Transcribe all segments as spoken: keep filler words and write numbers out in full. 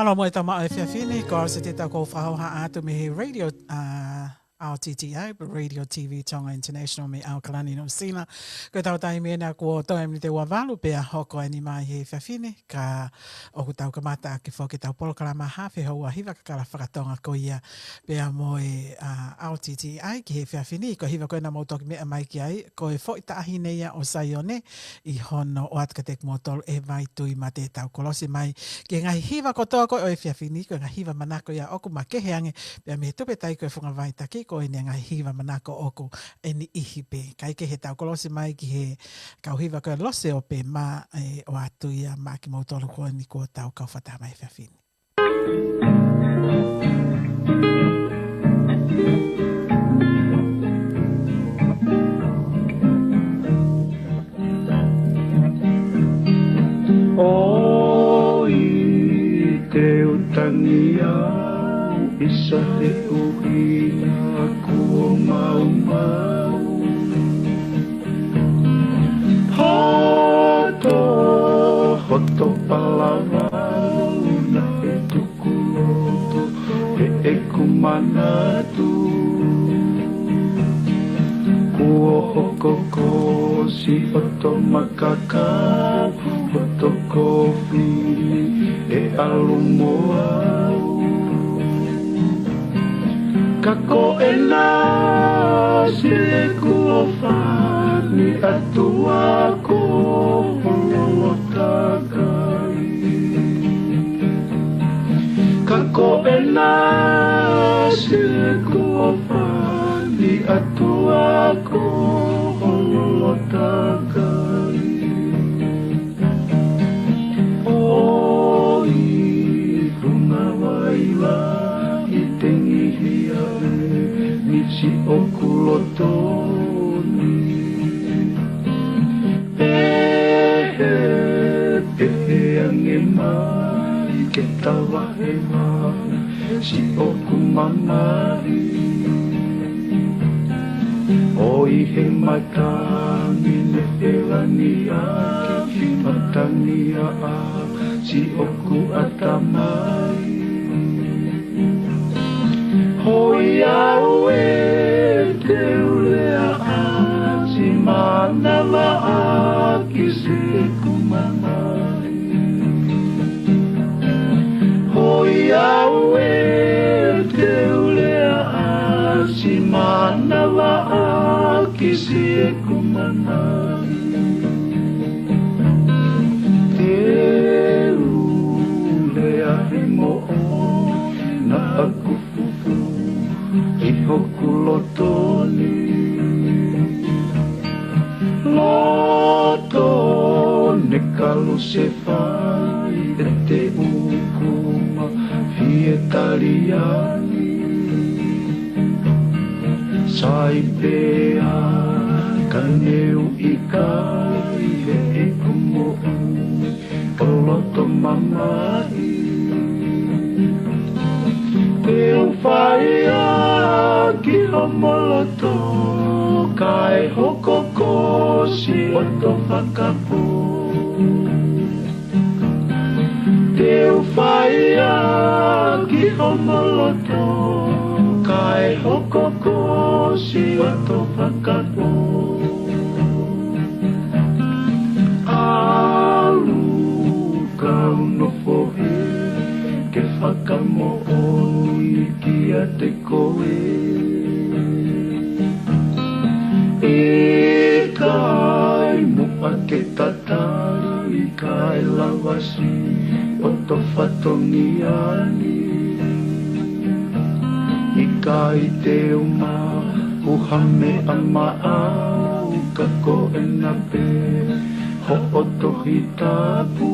Mālō mo e tama ʻo e efiafi ni, ko au Setita kuo u fakahōhaʻa atu mei he Radio, uh, R T T I, Radio T V Tonga International mei ʻAokalani, Nuʻusila. Ko ʻetau taimi ena kuo toe miniti ua valu pea hoko eni mai he efiafi ni, ka ʻoku tau kamata ʻaki foki ʻetau polokalama Hafe Houa Hiva kakala fakatonga ko ia pea mo e, uh, R T T I ki he efiafi ni, ko e hiva ko ena ʻoku mou toki meʻa mai ki ai, ko e Foʻi Taʻahine Ia ʻo Saione, ʻi hono ʻoatu kiate kimoutolu ʻe Vaitui Mate. Tau kolosi mai ki he ngaahi hiva kotoa ko ē ʻo e efiafi ni, ko e ngaahi hiva manako ia ʻoku makehe ange pea mei he tupe tai ko e funga vai taki, ko eni e ngaahi hiva manako ʻoku ʻe niʻihi pē. Kae kehe, tau kolosi mai ki he kau hiva ko ē Lose ʻo Pema, ʻe ʻoatu ia maʻa kimoutolu ko eni kuo tau kau fakataha mai he efiafi ni. ʻOi, te u tangi au, ʻisa he ʻuhinga kuo maumau. Hoto, hoto palavau naʻe tuku loto heʻeku manatu. Kuo hoko ko siʻoto makakau, hoto kovi ʻe ʻalu mo au. Ka ko ena siʻeku ʻofa ni, ʻAtua ko ho lolotakai. Ka ko ena siʻeku ʻofa ni, ʻAtua ko ho lolotakai. ʻOi, funga vai lahi, tengihi ʻa e misi ʻoku loto ni. Pehē, pehē ange mai ke tavahevahe siʻoku mamahi. ʻOi, he matangi ne felani ʻaki, matangi ʻa siʻoku ʻatamai. Hoi au ē, te u lea ʻasi, mānava ʻaki siʻeku mamahi. Hoi au ē, te u lea ʻasi, mānava ʻaki siʻeku mamahi. Te u lea he moʻoni naʻa ku fufū ʻi hoku loto ni. Loto ne kalusefai ʻe te uku mafie taliani. Sai pē ā ka ne u ʻikai heʻeku moʻui ʻo loto mamahi. Te u fai ʻaki homo loto kae hoko ko siʻoto fakapō. Te u fai ʻaki homo loto kae hoko ko siʻoto fakapō. ʻAlu kau nofo hē ke fakamoʻoni kiate koe. ʻIkai muʻa ke tatali kae lava siʻoto fatongia ni. ʻIkai te u maʻu ha meʻa maʻau ka ko ena pē hoʻo Tohi Tapu.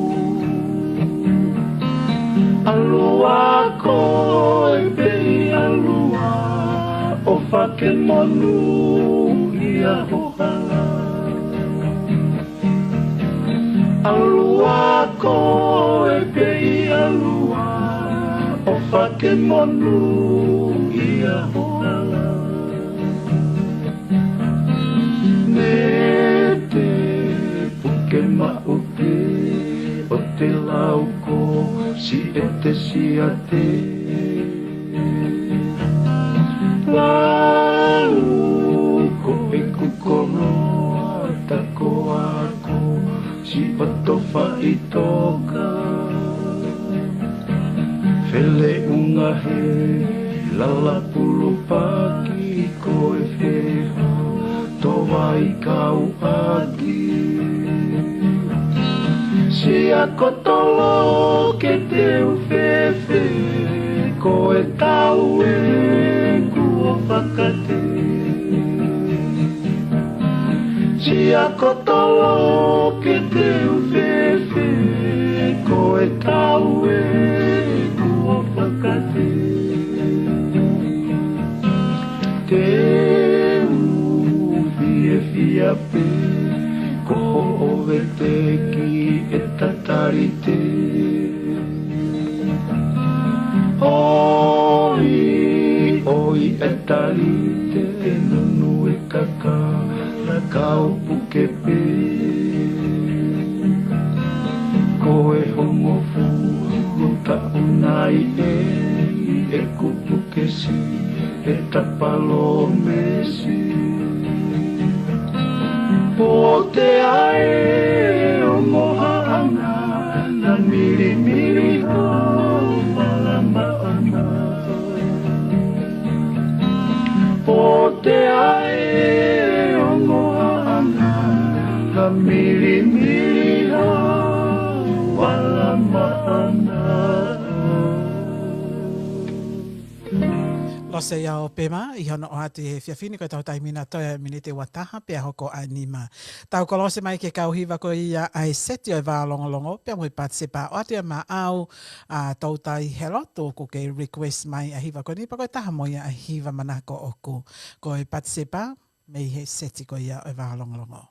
ʻAlua koe pē ʻi ʻAlua, ʻofa ke monūʻia ho hala. ʻAlua koe pē ʻi ʻAlua, ʻofa ke monūʻia ho hala. Mete puke maʻu pē ʻo te lau ko si ʻete siate. Lau ko ʻeku koloa ta ko ako si ʻoto faʻitoka. Feleʻunga he lala pulupaki ko e feha to vai kau ʻaki. Sia kotolo ke te u fefe ko e tau e kuo fakate. Sia kotolo ke te u fefe ko e tau e kuo fakate. Te u fiefia pē ko hoʻo veteki e tatalite. ʻOi, ʻoi e talite, nunu e kaka, na kau puke pē. Ko e hongofulu taʻu nai ʻe, ʻeku puke si e ta palōmesi. Pote ai ʻo mohaʻanga, na milimili hau ʻa lama ʻana. Pote ai ʻo mohaʻanga, na milimili hau ʻa lama ʻana. Lose ia ʻo Pema, ʻi hono ʻoatu ʻi he efiafi ni ko e tau taimi na toe miniti ua taha pea hoko ʻa e nima. Tau kolose mai ke kau hiva ko ia ʻa e seti ʻo e vā longolongo, pea mo e Patisepa ʻoatu ia maʻau ʻa Toutai Helotu, ʻoku ke request mai ʻa e hiva ko eni pea ko e taha mo ia ʻa e hiva manako ʻoku. Ko e Patisepa, mei he seti ko ia ʻo e vā longolongo.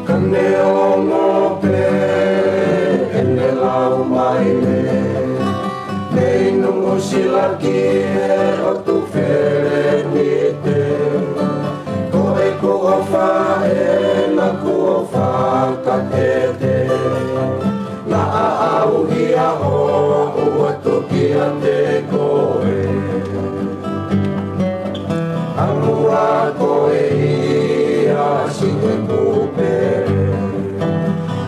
Ka neongo pē ʻene lau mai lē, mei Nuʻu Sila ki he ʻotu Felenite, ko ʻeku ʻofa ʻena kuo fakatete. Naʻa au ia hoʻo ʻoatu kiate koe. ʻAlu ā koe ia siʻeku pele,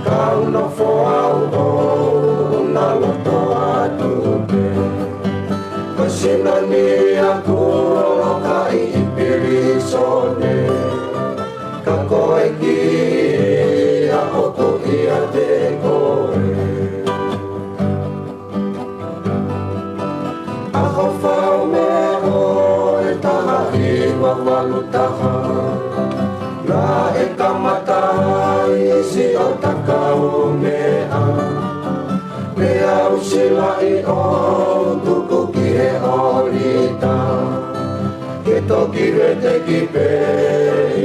kau nofo au ʻo na loto atu pē. Ko sino ni ʻaku lolokaʻi ʻi pilīsone, ka ko e kiʻi ia ʻoku ʻiate koe. ʻAho fau meʻa ʻo e taha hiva valu taha, naʻe kamata ʻi siʻo ta kaumeʻa. Pea u silaʻi ʻo tuku ki he ʻolita, ke toki veteki pē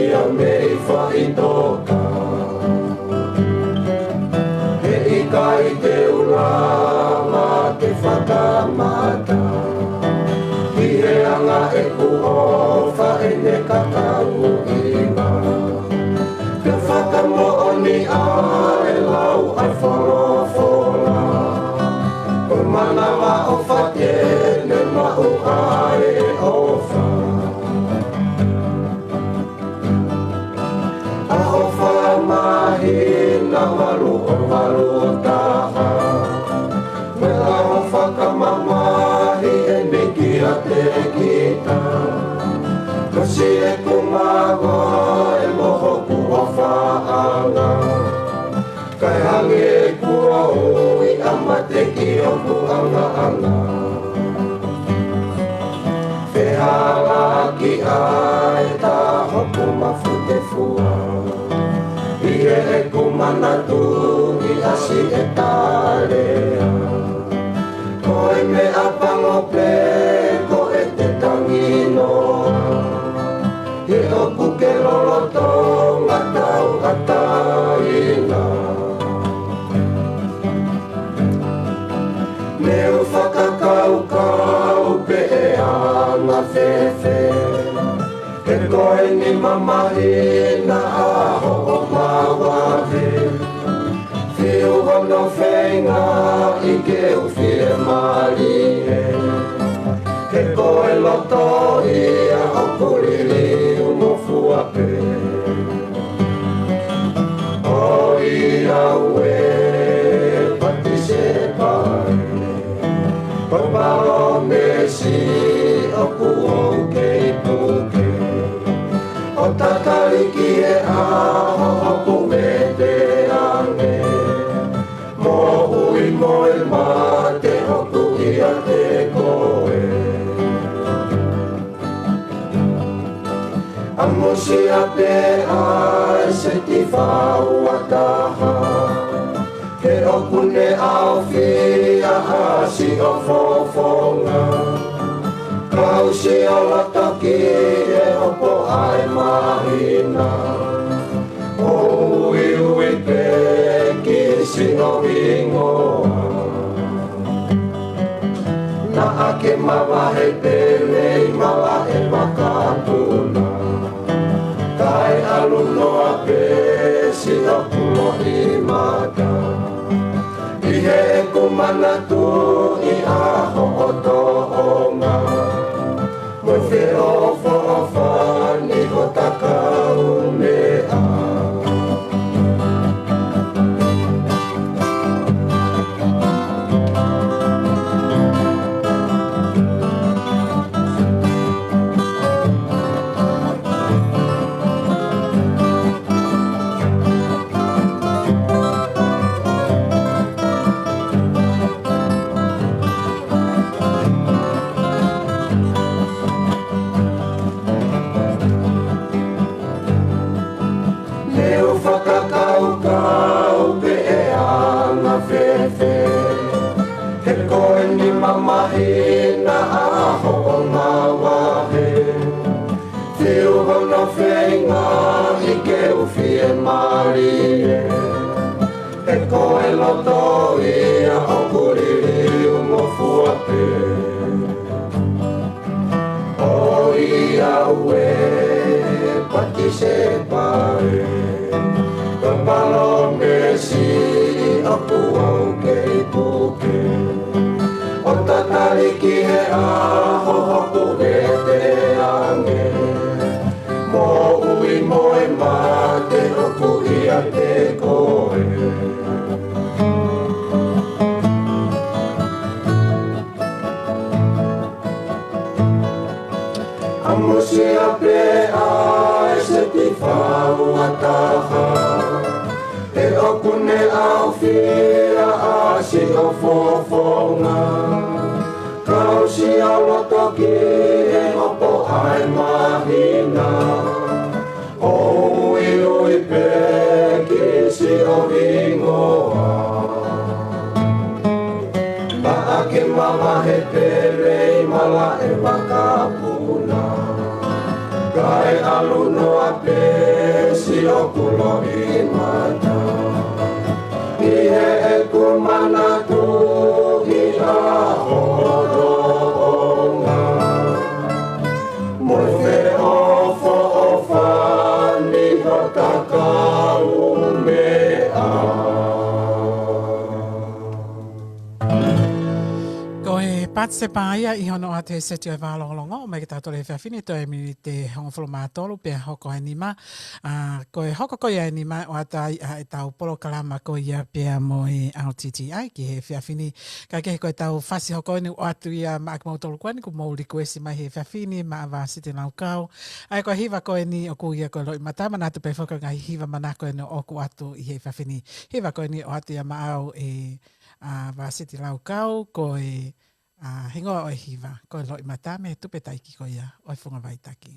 ia mei faʻitoka. He ʻikai te u lava ke fakamata, ʻi he anga ʻeku ʻofa ʻene kakau ʻi ma. Ke fakamoʻoni ʻa e lau ʻa e folofola, ko e manavaʻofa te ne maʻu ʻa e ʻofa. ʻAho fā māhina valu ʻo valu taha, ko e ʻaho fakamamahi ʻeni kiate ki ʻI ai e taha hoku mafutefua, ʻi heʻeku manatu ʻi ʻasi e talea. Ko e meʻa pango pē ko ʻete tangi noa, he ʻoku ke lolotonga tauʻatāina. Ne u fakakaukau pē ʻe anga fēfē, he ko eni mamahi na ʻa hoʻo mavahe. Fiu hono feinga ʻi ke u fiemālie, he ko e loto ia ʻoku liliu mo fua pē. ʻOiauē, Patisepa ē, ko e palōmesi ʻoku ou kei puke, ʻo tatali ki he ʻaho ʻoku vete ange, moʻui mo e mate ʻoku ʻiate koe. ʻAmusia pē ʻa e seti fau ʻa taha, he ʻoku ne ʻaofia ʻa siʻo fofonga. Kau siʻo loto ki he hopo ʻa e māhina, ʻo uiui pē ki siʻo hingoa. Naʻa ke mavahe pē mei malaʻe vakapuna, kae ʻalu noa pē siʻo kulo ʻi mata. ʻI heʻeku manatu ʻi ʻa hoʻo toʻonga, mo e feʻofoʻofani hota kaumeʻa. Ne u fakakaukau pē ʻe anga fēfē, he ko eni mamahi na ʻa hoʻo mavahe. Fiu hono feinga ʻi ke u fiemālie, he ko e loto ia ʻoku liliu mo fua pē. ʻOiauē, Patisepa ē, ko e palōmesi ʻoku ou kei puke, ʻo tatali ki he ʻaho ʻoku vete ange, moʻui mo e mate ʻoku ʻiate koe. ʻAmusia pē ʻa e seti fau ʻa taha, he ʻoku ne ʻaofia ʻa siʻo fofonga. Kau siʻo loto ki he hopo ʻa e māhina, ʻo uiui pē ki siʻo hingoa. Naʻa ke mavahe pē mei malaʻe vakapuna, kae ʻalu noa pē siʻo kulo ʻi mata. ʻI heʻeku manatu ʻi ʻa hoʻo toʻonga, mo e feʻofoʻofani hota kaumeʻa. Ko e Patisepa ia ʻi hono ʻoatu he seti ʻo e vā longolongo, mai ke tau tole he efiafi ni, toe miniti hongofulu mā tolu pea hoko e nima. ʻA, ko e hoko ko ia e nima ʻoatu ai ʻa e tau polokalama ko ia pea mo e L T T I ki he efiafi ni. Ka ke ko e tau fasi hoko eni ʻoatu ia maʻa kimoutolu ko eni kuo mou likuesi mai he efiafi ni maʻa Vāsiti Laukau. ʻA ia ko e hiva ko eni ʻoku ui ia ko e Loʻimata, manatu pē foki ko e ngaahi hiva manako eni ʻoku ʻoatu ʻi he efiafi ni. Hiva ko eni ʻoatu ia maʻau ʻe, ʻa, Vāsiti Laukau, ko e ʻa e hingoa ʻo e hiva, ko e Loʻimata, mei he tupe taiki ko ia ʻo e Funga Vaitaki.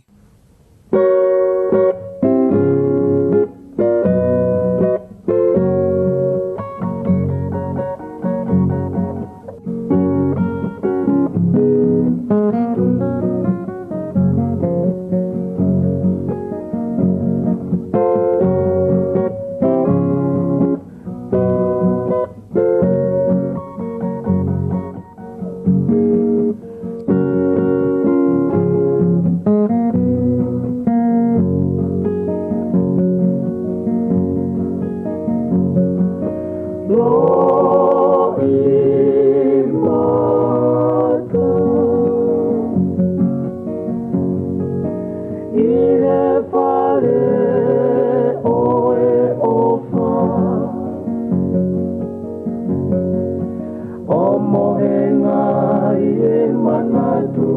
Loʻimata ʻi he fale ʻo e ʻofa, ʻo mohenga ʻi he manatu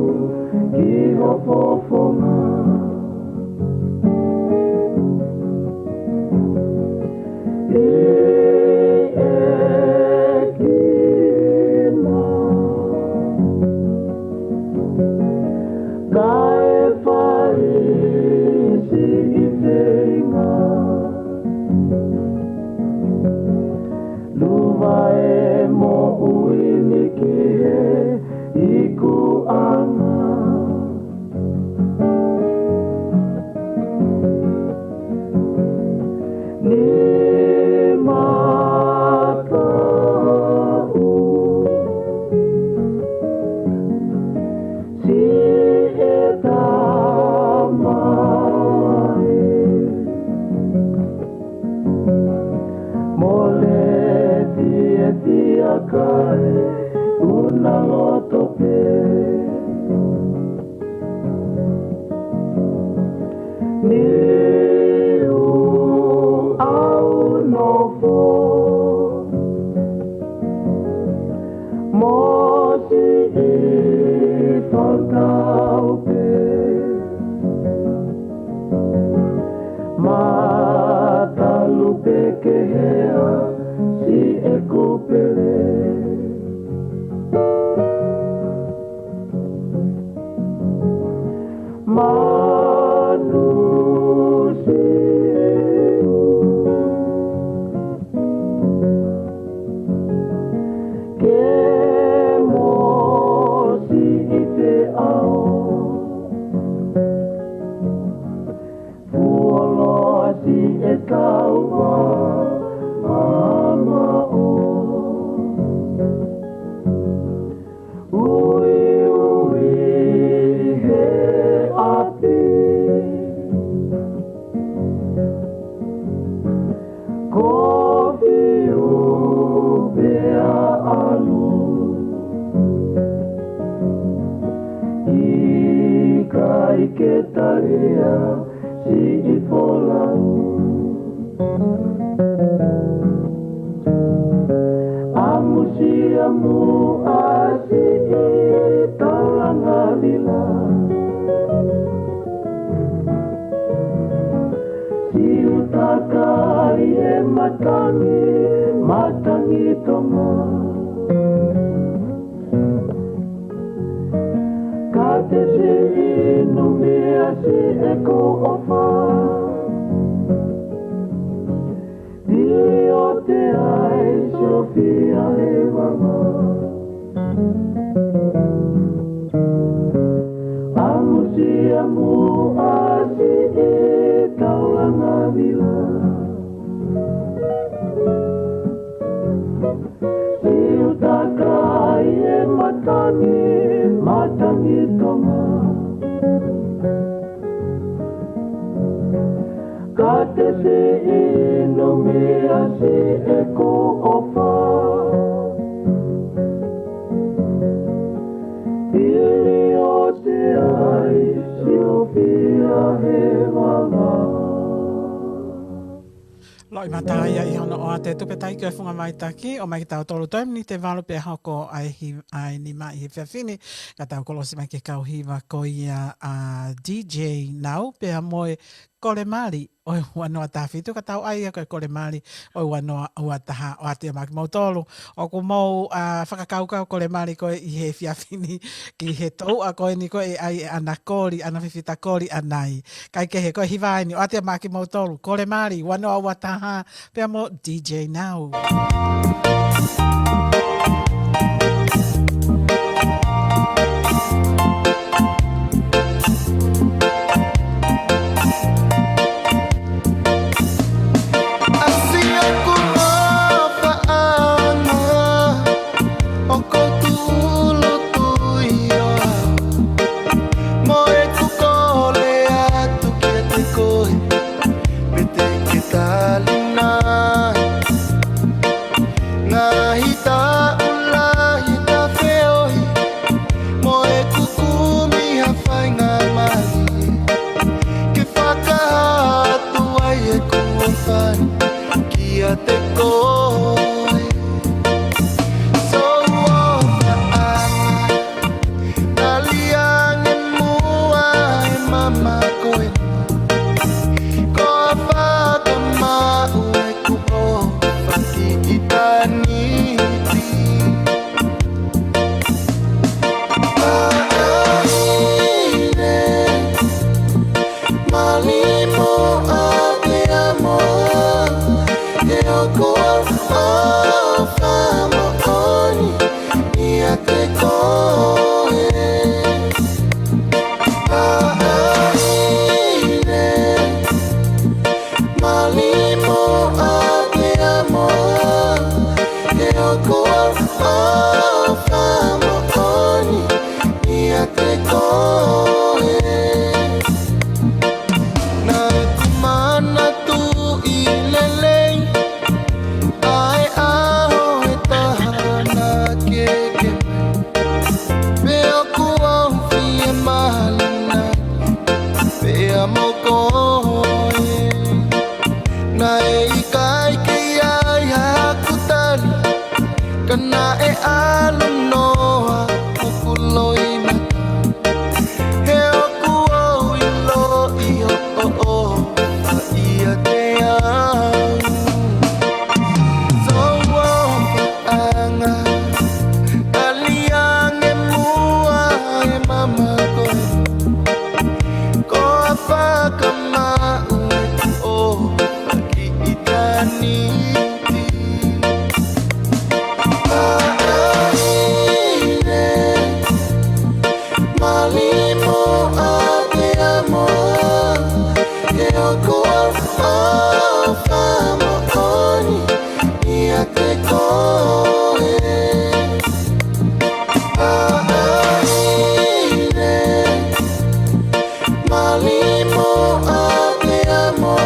ki ho fofonga. ʻI ʻEkina, kae fai siʻi feinga. Luva e moʻui ni ki he ikuʻanga. Ni mataʻu siʻi tamai. Mole fiefia kae ʻuna loto pē. Niu au nofo mo siʻi fakau pē. Matalupe ke hea siʻeku pele. Manusiu ke mo siʻi feʻao. Fuoloa siʻetau vā mamaʻo. Uiui he ʻapi. Kofiu pea ʻalu. ʻIkai ke talia siʻi folau. ʻA musia muʻa siʻi taulanga vila. Siutaka ʻi he matangi, matangi Tonga. Ka te siʻi inu mea siʻeku ʻofa. Pili ʻo te ai siofia he vava. ʻA musia muʻa siʻi taulanga vila. Siutaka ʻi he matangi, matangi Tonga. Ka te siʻi inu mea siʻeku ʻofa. Pili ʻo te ai siofia he vava. Loʻimata ia ʻi hono ʻoatu e tupe taiki ʻo e Funga Vaitaki, ʻomai ke tau tolu toe miniti ʻe valu pea hoko ai hi-, ʻa e nima ʻi he efiafi ni, ka tau kolosi mai ki he kau hiva ko ia ʻa D J Nau, pea mo e Kole Mali ʻo e ua noa taha fitu, ka tau ʻai ia ko e Kole Mali ʻo e ua noa ua taha. ʻOatu ia maʻa kimoutolu ʻoku mou, ā, fakakaukau Kole Mali ko ē ʻi he efiafi ni ki he touʻa ko eni ko ē ʻai ʻana koli, ʻana fifita koli ʻanai. Kae kehe ko e hiva eni, ʻoatu ia maʻa kimoutolu, Kole Mali ua noa ua taha, pea mo D J Nau. ʻAsi ʻoku ou faʻa anga, ʻoku ou tūʻulutui ʻo aʻu, mo ʻeku kole atu kiate koe, pe te ke tali na. Ngaahi taʻu lahi ta feohi, mo ʻeku kumi ha faingamālie ke fakahā atu ai ʻeku ʻofa ni kiate koe. Sou ʻofa anga, tali ange muʻa e mama ko ē, ko e fakamaʻu ʻeku ʻofa ki ʻitāniti. ʻAʻahi ne, mali mo ʻapea mo, he ʻoku ou ʻofa moʻoni ʻiate koe. ʻAʻahi ne, mali mo ʻapea mo, he ʻoku ou ʻofa moʻoni ʻiate koe. Naʻá ku manatuʻi lelei ʻa e ʻaho ʻe taha naʻá ke kei mai, pea ʻoku ou fiemālie pea mo koe. Naʻe ʻikai ke ʻi ai haʻaku tali, ka naʻe ʻalu noa hoku loʻimata, he ʻoku ou ʻiloʻi hoʻo ʻofa ʻiate au. Sou ʻofa anga, tali ange muʻa e mama ko ē, ko e fakamaʻu ʻeku ʻofa ki ʻitāniti. ʻAʻahi ne, mali mo ʻapea mo, he ʻoku ou ʻofa moʻoni ʻiate koe. ʻAʻahi ne, mali mo ʻapea mo,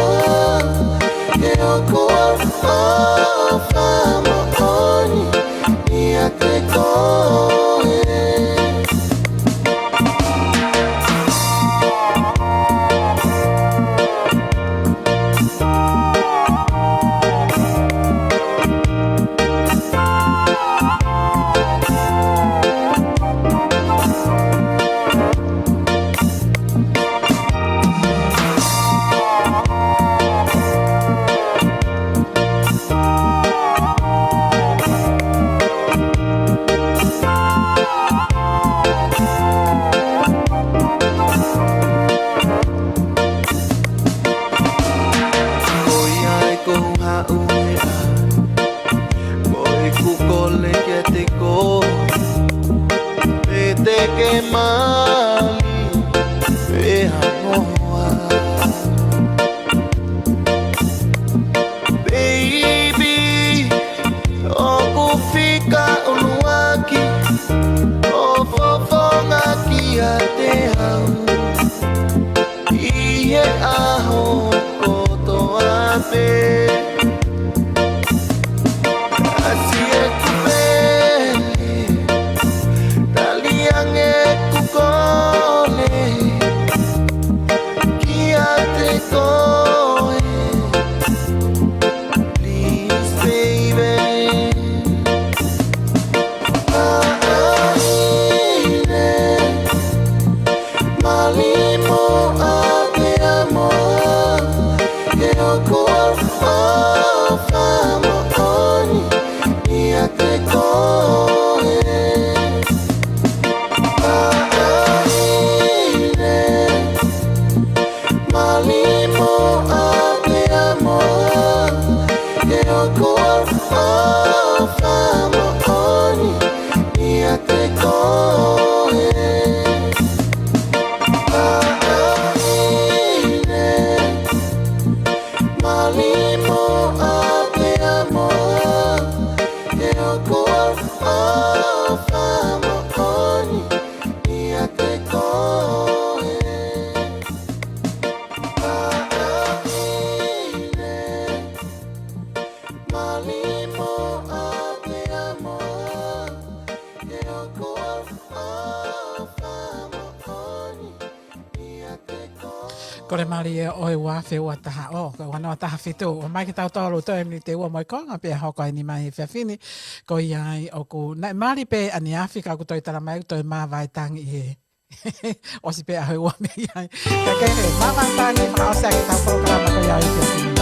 he ʻoku ou ʻofa moʻoni ʻiate koe. Ko ia ʻoku ou haʻu he ʻaho, ko ʻeku kole kiate koe, pe te ke mali, pe ha moa. Baby, ʻoku fika ʻuluaki hoʻo fofonga kiate au ʻi he ʻaho kotoa pē. ʻAsi ʻeku pele, tali ange ʻeku kole kiate koe. Please, baby. ʻAʻahi ne, mali mo ʻapea mo, Ko e mali ia ʻo e ua afe ua taha, ʻo, ko e ua noa taha fitu. ʻOmai kitautolu toe miniti ʻe ua mo e konga pea hoko ai e nima he efiafi ni. Ko ia ai ʻoku, naʻe mali pē ʻaneafi ka ʻoku toe tala mai ʻoku toe māvae tangi ʻi he. ʻOsi pē ʻaho ʻe ua mei ai. Ka ke he, māvae tangi, fakaʻosi ʻaki ʻetau polokalama ko ia he efiafi ni.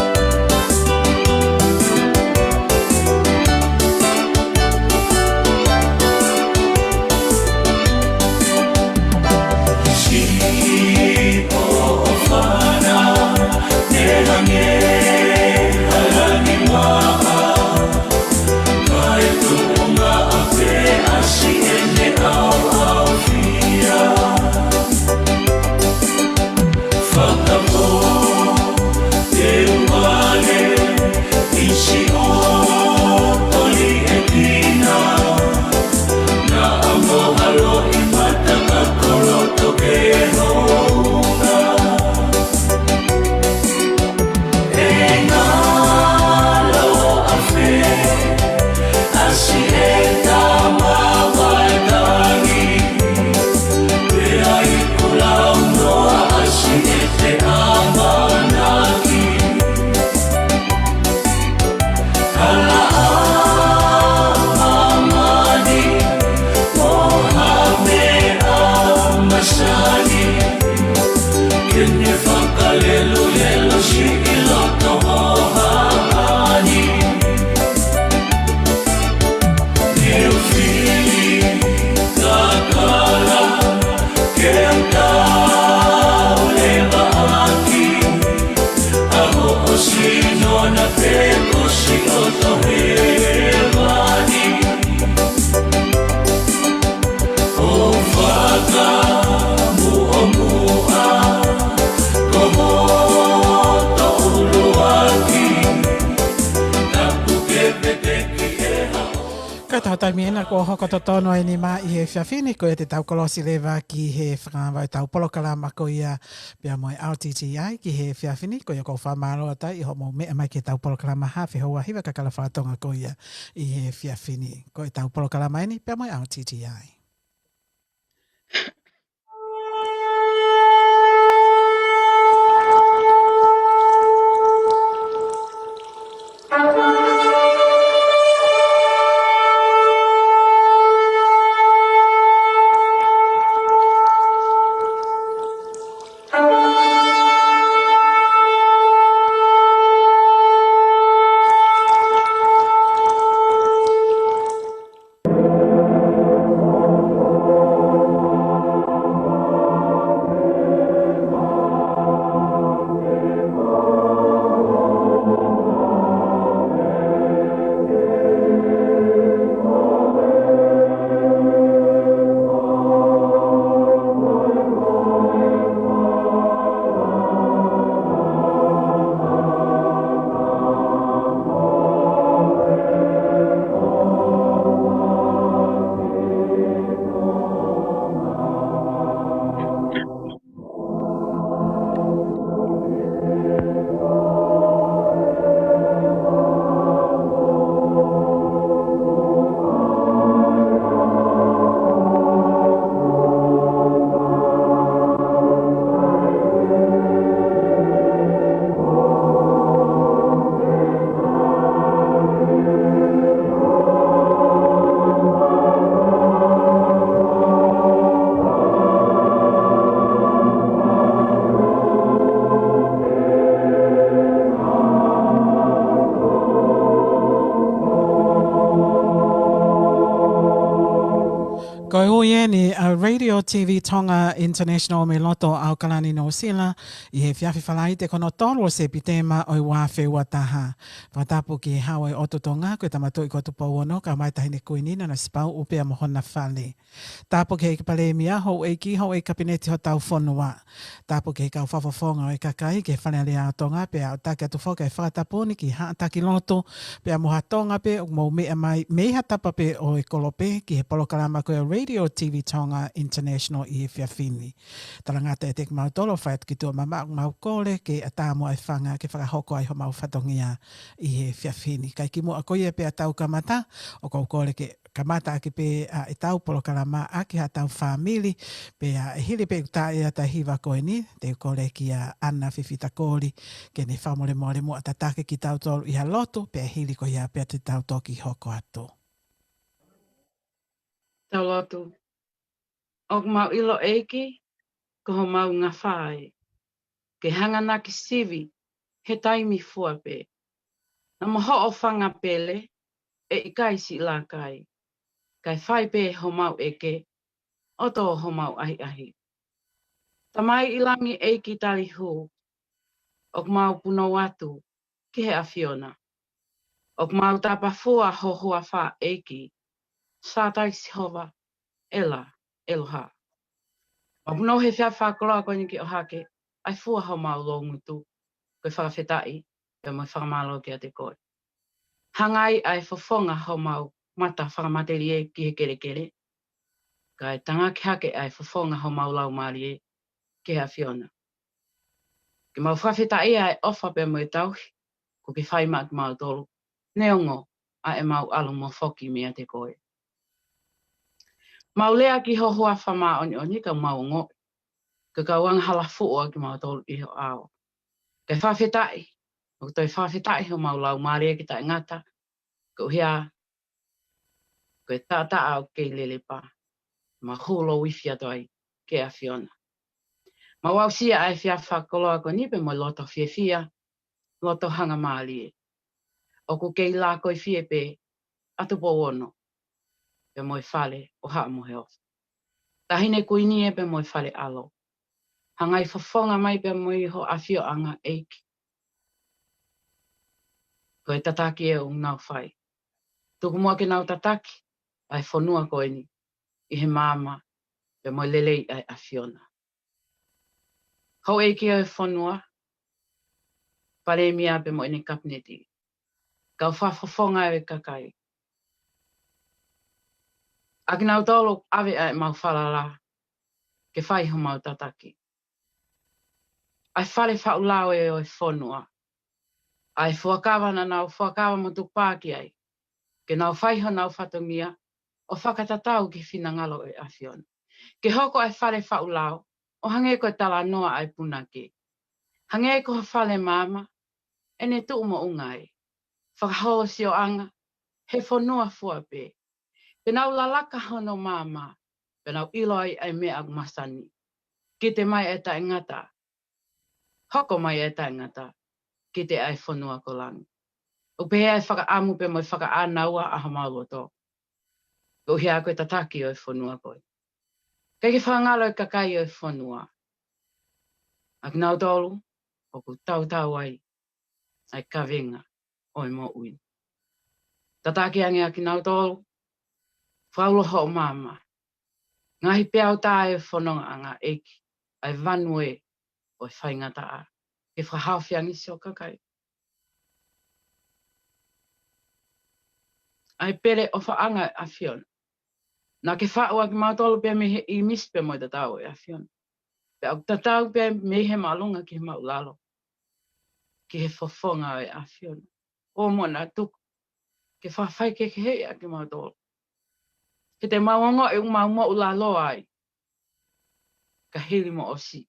Ka tau taimi ena kuo hoko totonu ai e nima ʻi he efiafi ni, ko ia te tau kolosi leva ki he fakamaau ʻetau polokalama ko ia pea mo e R T T I ki he efiafi ni. Ko ia ʻoku ou fakamālō atu ai ʻi hoʻomou meʻa mai ki heʻetau polokalama Haafe Houa Hiva Kakala Faka-Tonga ko ia ʻi he efiafi ni. Ko ʻetau polokalama eni pea mo e R T T I. Ko e ui eni ʻa e Radio T V Tonga International mei loto ʻAokalani Nuʻusila ʻi he efiafi Falaite ko hono tolu ʻo Sepitema ʻo e ua afe ua taha. Fakatapu ki he Hau ʻo e ʻOtu Tonga, ko e Tama Tuʻi ko Tupou Ono, kae ʻumaʻā e Taʻahine Kuini Nanasipauʻu pea mo hona fale. Tapu ki he ʻEiki Palēmia, houʻeiki, houʻeiki Kapineti hotau fonua. Tapu ki he kau fakafofonga ʻo e kakai ki he Fale Alea ʻo Tonga, pea ʻoku taki atu foki e fakatapu ni ki Haʻa Taki Lotu, pea mo ha Tonga pē ʻoku mou meʻa mai mei ha tapa pē ʻo e kolope ki he polokalama ko e Radio T V Tonga International ʻi he efiafi ni. Talangata ʻiate kimautolu ʻo fai atu ki tuʻa mamaʻo, mau kole ke ʻatā muʻa e fanga ke fakahoko ai homau fatongia ʻi he efiafi ni. Kae kimuʻa ko ia pea tau kamata, ʻoku ou kole ke kamata ʻaki pē ʻa ʻetau polokalama ʻaki haʻatau fāmili, pea ʻe hili pē ʻeku tā ʻa e hiva ko eni, te u kole kia ʻAna Fifita Koli, ke ne fakamolemole muʻa tataki kitautolu ʻi ha lotu, pea hili ko ia pea te tau toki hoko atu. Tau lotu. ʻOku mau ʻilo ʻEiki, ko homau ngafa ē, ke hanganaki sivi he taimi fua pē. Naʻa mo hoʻo fanga pele, ʻe ʻikai siʻi lakai. Kae fai pē homau ʻeke, ʻo tō homau ʻahiʻahi. Tamai ʻi langi ʻEiki tali hū, ʻoku mau punou atu ki he ʻAfiona. ʻOku mau tapafua ho huafa ʻEiki, Sātai Sihova, ʻEla, ʻEloha. Mau punou he efiafi fakakoloa ko eni ke ʻohake ʻa e fua homau loungutu, ko e fakafetaʻi, pea mo e fakamālō kiate koe. Hangai ʻa e fofonga homau mata fakamatelie ki he kelekele, kae tangaki hake ʻa e fofonga homau laumālie ki he ʻAfiona. Ke mau fakafetaʻia ʻa e ʻofa pea mo e tauhi kuo ke fai maʻa kimautolu, neongo ʻa ʻemau ʻalu mo foki meiate koe. Mau lea ki ho huafa māʻoniʻoni ka mau ongoʻi ko e kau angahala fuʻu ʻa kimautolu ʻi ho ʻao. Ke fakafetaʻi, ʻoku toe fakafetaʻi homau laumālie ki taʻengata, koeʻuhi ko e taʻataʻa ʻoku kei lele pā, mau hūlou ifi atu ai ki he ʻAfiona. Mau aʻusia ʻa e efiafi fakakoloa ko eni pea mo e loto fiefia, loto hangamālie. ʻOku kei lākoifie pē ʻa Tupou Ono, pea mo e fale ʻo Haʻa Moheofo. Taʻahine Kuini ē pea mo e fale ʻalo. Hangai fofonga mai pea mo e ho ʻafioʻanga ʻEiki. Ko e tataki ē ʻoku nau fai. Tuku muʻa ke nau tataki ʻa e fonua ko eni ʻi he maama pea mo e lelei ʻa e ʻAfiona. Houʻeiki ʻo e fonua, Palēmia pea mo ʻene kapineti, kau fakafofonga ʻo e kakai. ʻA kinautolu ʻave ʻa ʻemau falala ke fai homau tataki. ʻA e fale faʻu lao ē ʻo e fonua, ʻa e fuakava naʻa nau fuakava mo tukupā ki ai, ke nau fai honau fatongia ʻo fakatatau ki he finangalo ʻo e ʻAfiona. Ke hoko ʻa e fale faʻu lao ʻo hangē ko e talanoa ʻa e punake. Hangē ko ha fale maama, ʻene tuʻu moʻunga ai. Fakaholo sioʻanga he fonua fua pē. Pea nau lalaka hono maama, pea nau ʻilo ai ʻa e meʻa ʻoku masani. Kite mai ʻa e taʻengata, hoko mai ʻa e taʻengata, kite ʻa e fonua ko langi. ʻOku pehē ʻa e fakaʻamu pea mo e fakaʻānaua ʻa homau loto, koeʻuhi ko e tataki ʻo e fonua ko ē. ʻIkai ke fakangalo e kakai ʻo e fonua. ʻA kinautolu ʻoku tautau ai ʻa e kavenga ʻo e moʻui. Tataki ange ʻa kinautolu, fakaʻulo hoʻo maama. Ngaahi peau tā ʻo e fonongaʻanga ʻEiki, ʻa e vanu ē ʻo e faingataʻa, ke fakahaofi ange siʻo kakai. ʻA e pele ʻofaʻanga ʻo e ʻAfiona. Naʻa ke faʻu ʻa kimautolu pea mei he ʻīmisi pea mo e tatau ʻo e ʻAfiona. Pea ʻoku tatau pea mei he māʻolunga ki he māʻulalo, ki he fofonga ʻo e ʻAfiona. ʻO mo na tuku ke fakafaikehekeheʻi ʻa kimautolu. He te mau ongoʻi ʻoku mau māʻulalo ai, ka hili mo ʻosi,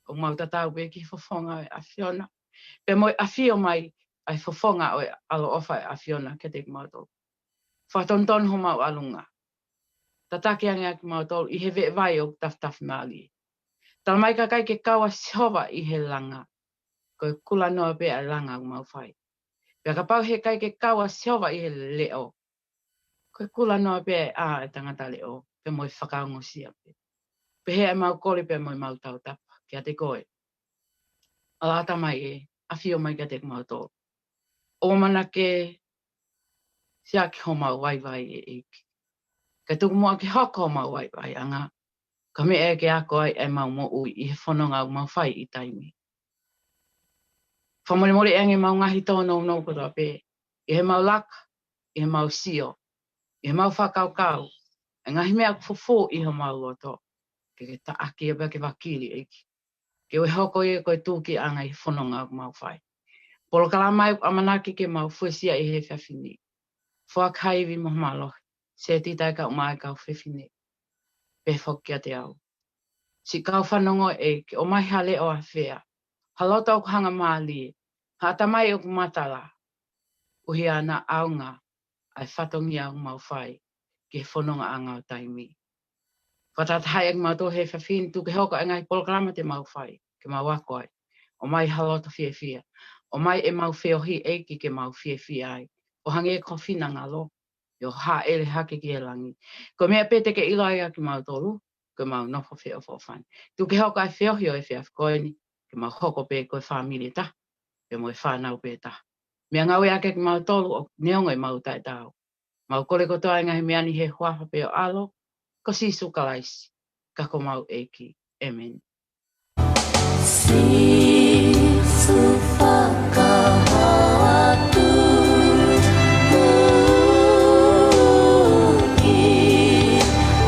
ʻoku mau tatau pē ki he fofonga ʻo e ʻAfiona, pea mo e ʻafio mai ʻa e fofonga ʻo e ʻaloʻofa ʻo e ʻAfiona kiate kimautolu. Fakatonutonu homau ʻalunga. Tataki ange ʻa kimautolu ʻi he veʻe vai ʻoku tafitafi mālie. Tala mai kakai ke kau ʻa Sihova ʻi he langa, ko e kulanoa pē ʻa e langa ʻoku mau fai. Pea kapau he ʻikai ke kau ʻa Sihova ʻi he leʻo, ko e kulanoa pē ʻa e tangata leʻo, pea mo e fakaongosia pē. Pehē ʻa ʻemau kole pea mo ʻemau tautapa kiate koe. ʻAlā, Tamai ē, ʻafio mai kiate kimautolu. ʻOua naʻa ke siʻaki homau vaivai ē ʻEiki. Kae tuku muʻa ke hoko homau vaivaiʻanga ko e meʻa ke ako ai ʻemau moʻui ʻi he fononga ʻoku mau fai ʻi taimi. Fakamolemole ange ʻemau ngaahi tōnounou kotoa pē, ʻi heʻemau laka, ʻi heʻemau sio, ʻi heʻemau fakakaukau, ʻa e ngaahi meʻa ʻoku fufū ʻi homau loto, ke ke taʻaki ia pea ke vakili ʻEiki. Ke ʻoua ʻe hoko ia ko e tūkiʻanga ʻi he fononga ʻoku mau fai. Polokalama ʻoku ʻamanaki ke mau fuesia ʻi he efiafi ni. Foaki ha ivi mo ha mālohi Setita, e kau mai kau fefine, pehē foki kiate au. Siʻi kau fanongo, ʻEiki, ʻomai ha leʻo ʻafea, ha loto ʻoku hangamālie, ha ʻatamai ʻoku matala, ʻuhinga ʻaonga ʻa e fatongia ʻoku mau fai ki he fonongaʻanga ʻo taimi. Fakatahatahaʻi ʻaki kimautolu he efiafi ni, tuku ke hoko ʻa e ngaahi polokalama te mau fai, ke mau ako ai. ʻOmai ha loto fiefia. ʻOmai ʻemau feohi, ʻEiki, ke mau fiefia ai, ʻo hangē ko ho finangalo, ʻio, hāʻele hake ki he langi. Ko e meʻa pē te ke ʻilo ai ʻa kimautolu, ko ʻemau nofo feʻofoʻofani. Tuku ke hoko ʻa e feohi ʻo e efiafi ko eni, ke mau hoko pē ko e fāmili ʻe taha, pea mo e fānau pē ʻe taha. Meʻangāueʻaki ʻa kimautolu ʻo neongo ʻemau taʻetaau. Mau kole kotoa ʻa e ngaahi meʻa ni he huafa pē ʻo ho ʻAlo, ko Sīsū Kalaisi, ka ko homau ʻEiki. ʻĒmeni. Sīsū, fakahaofi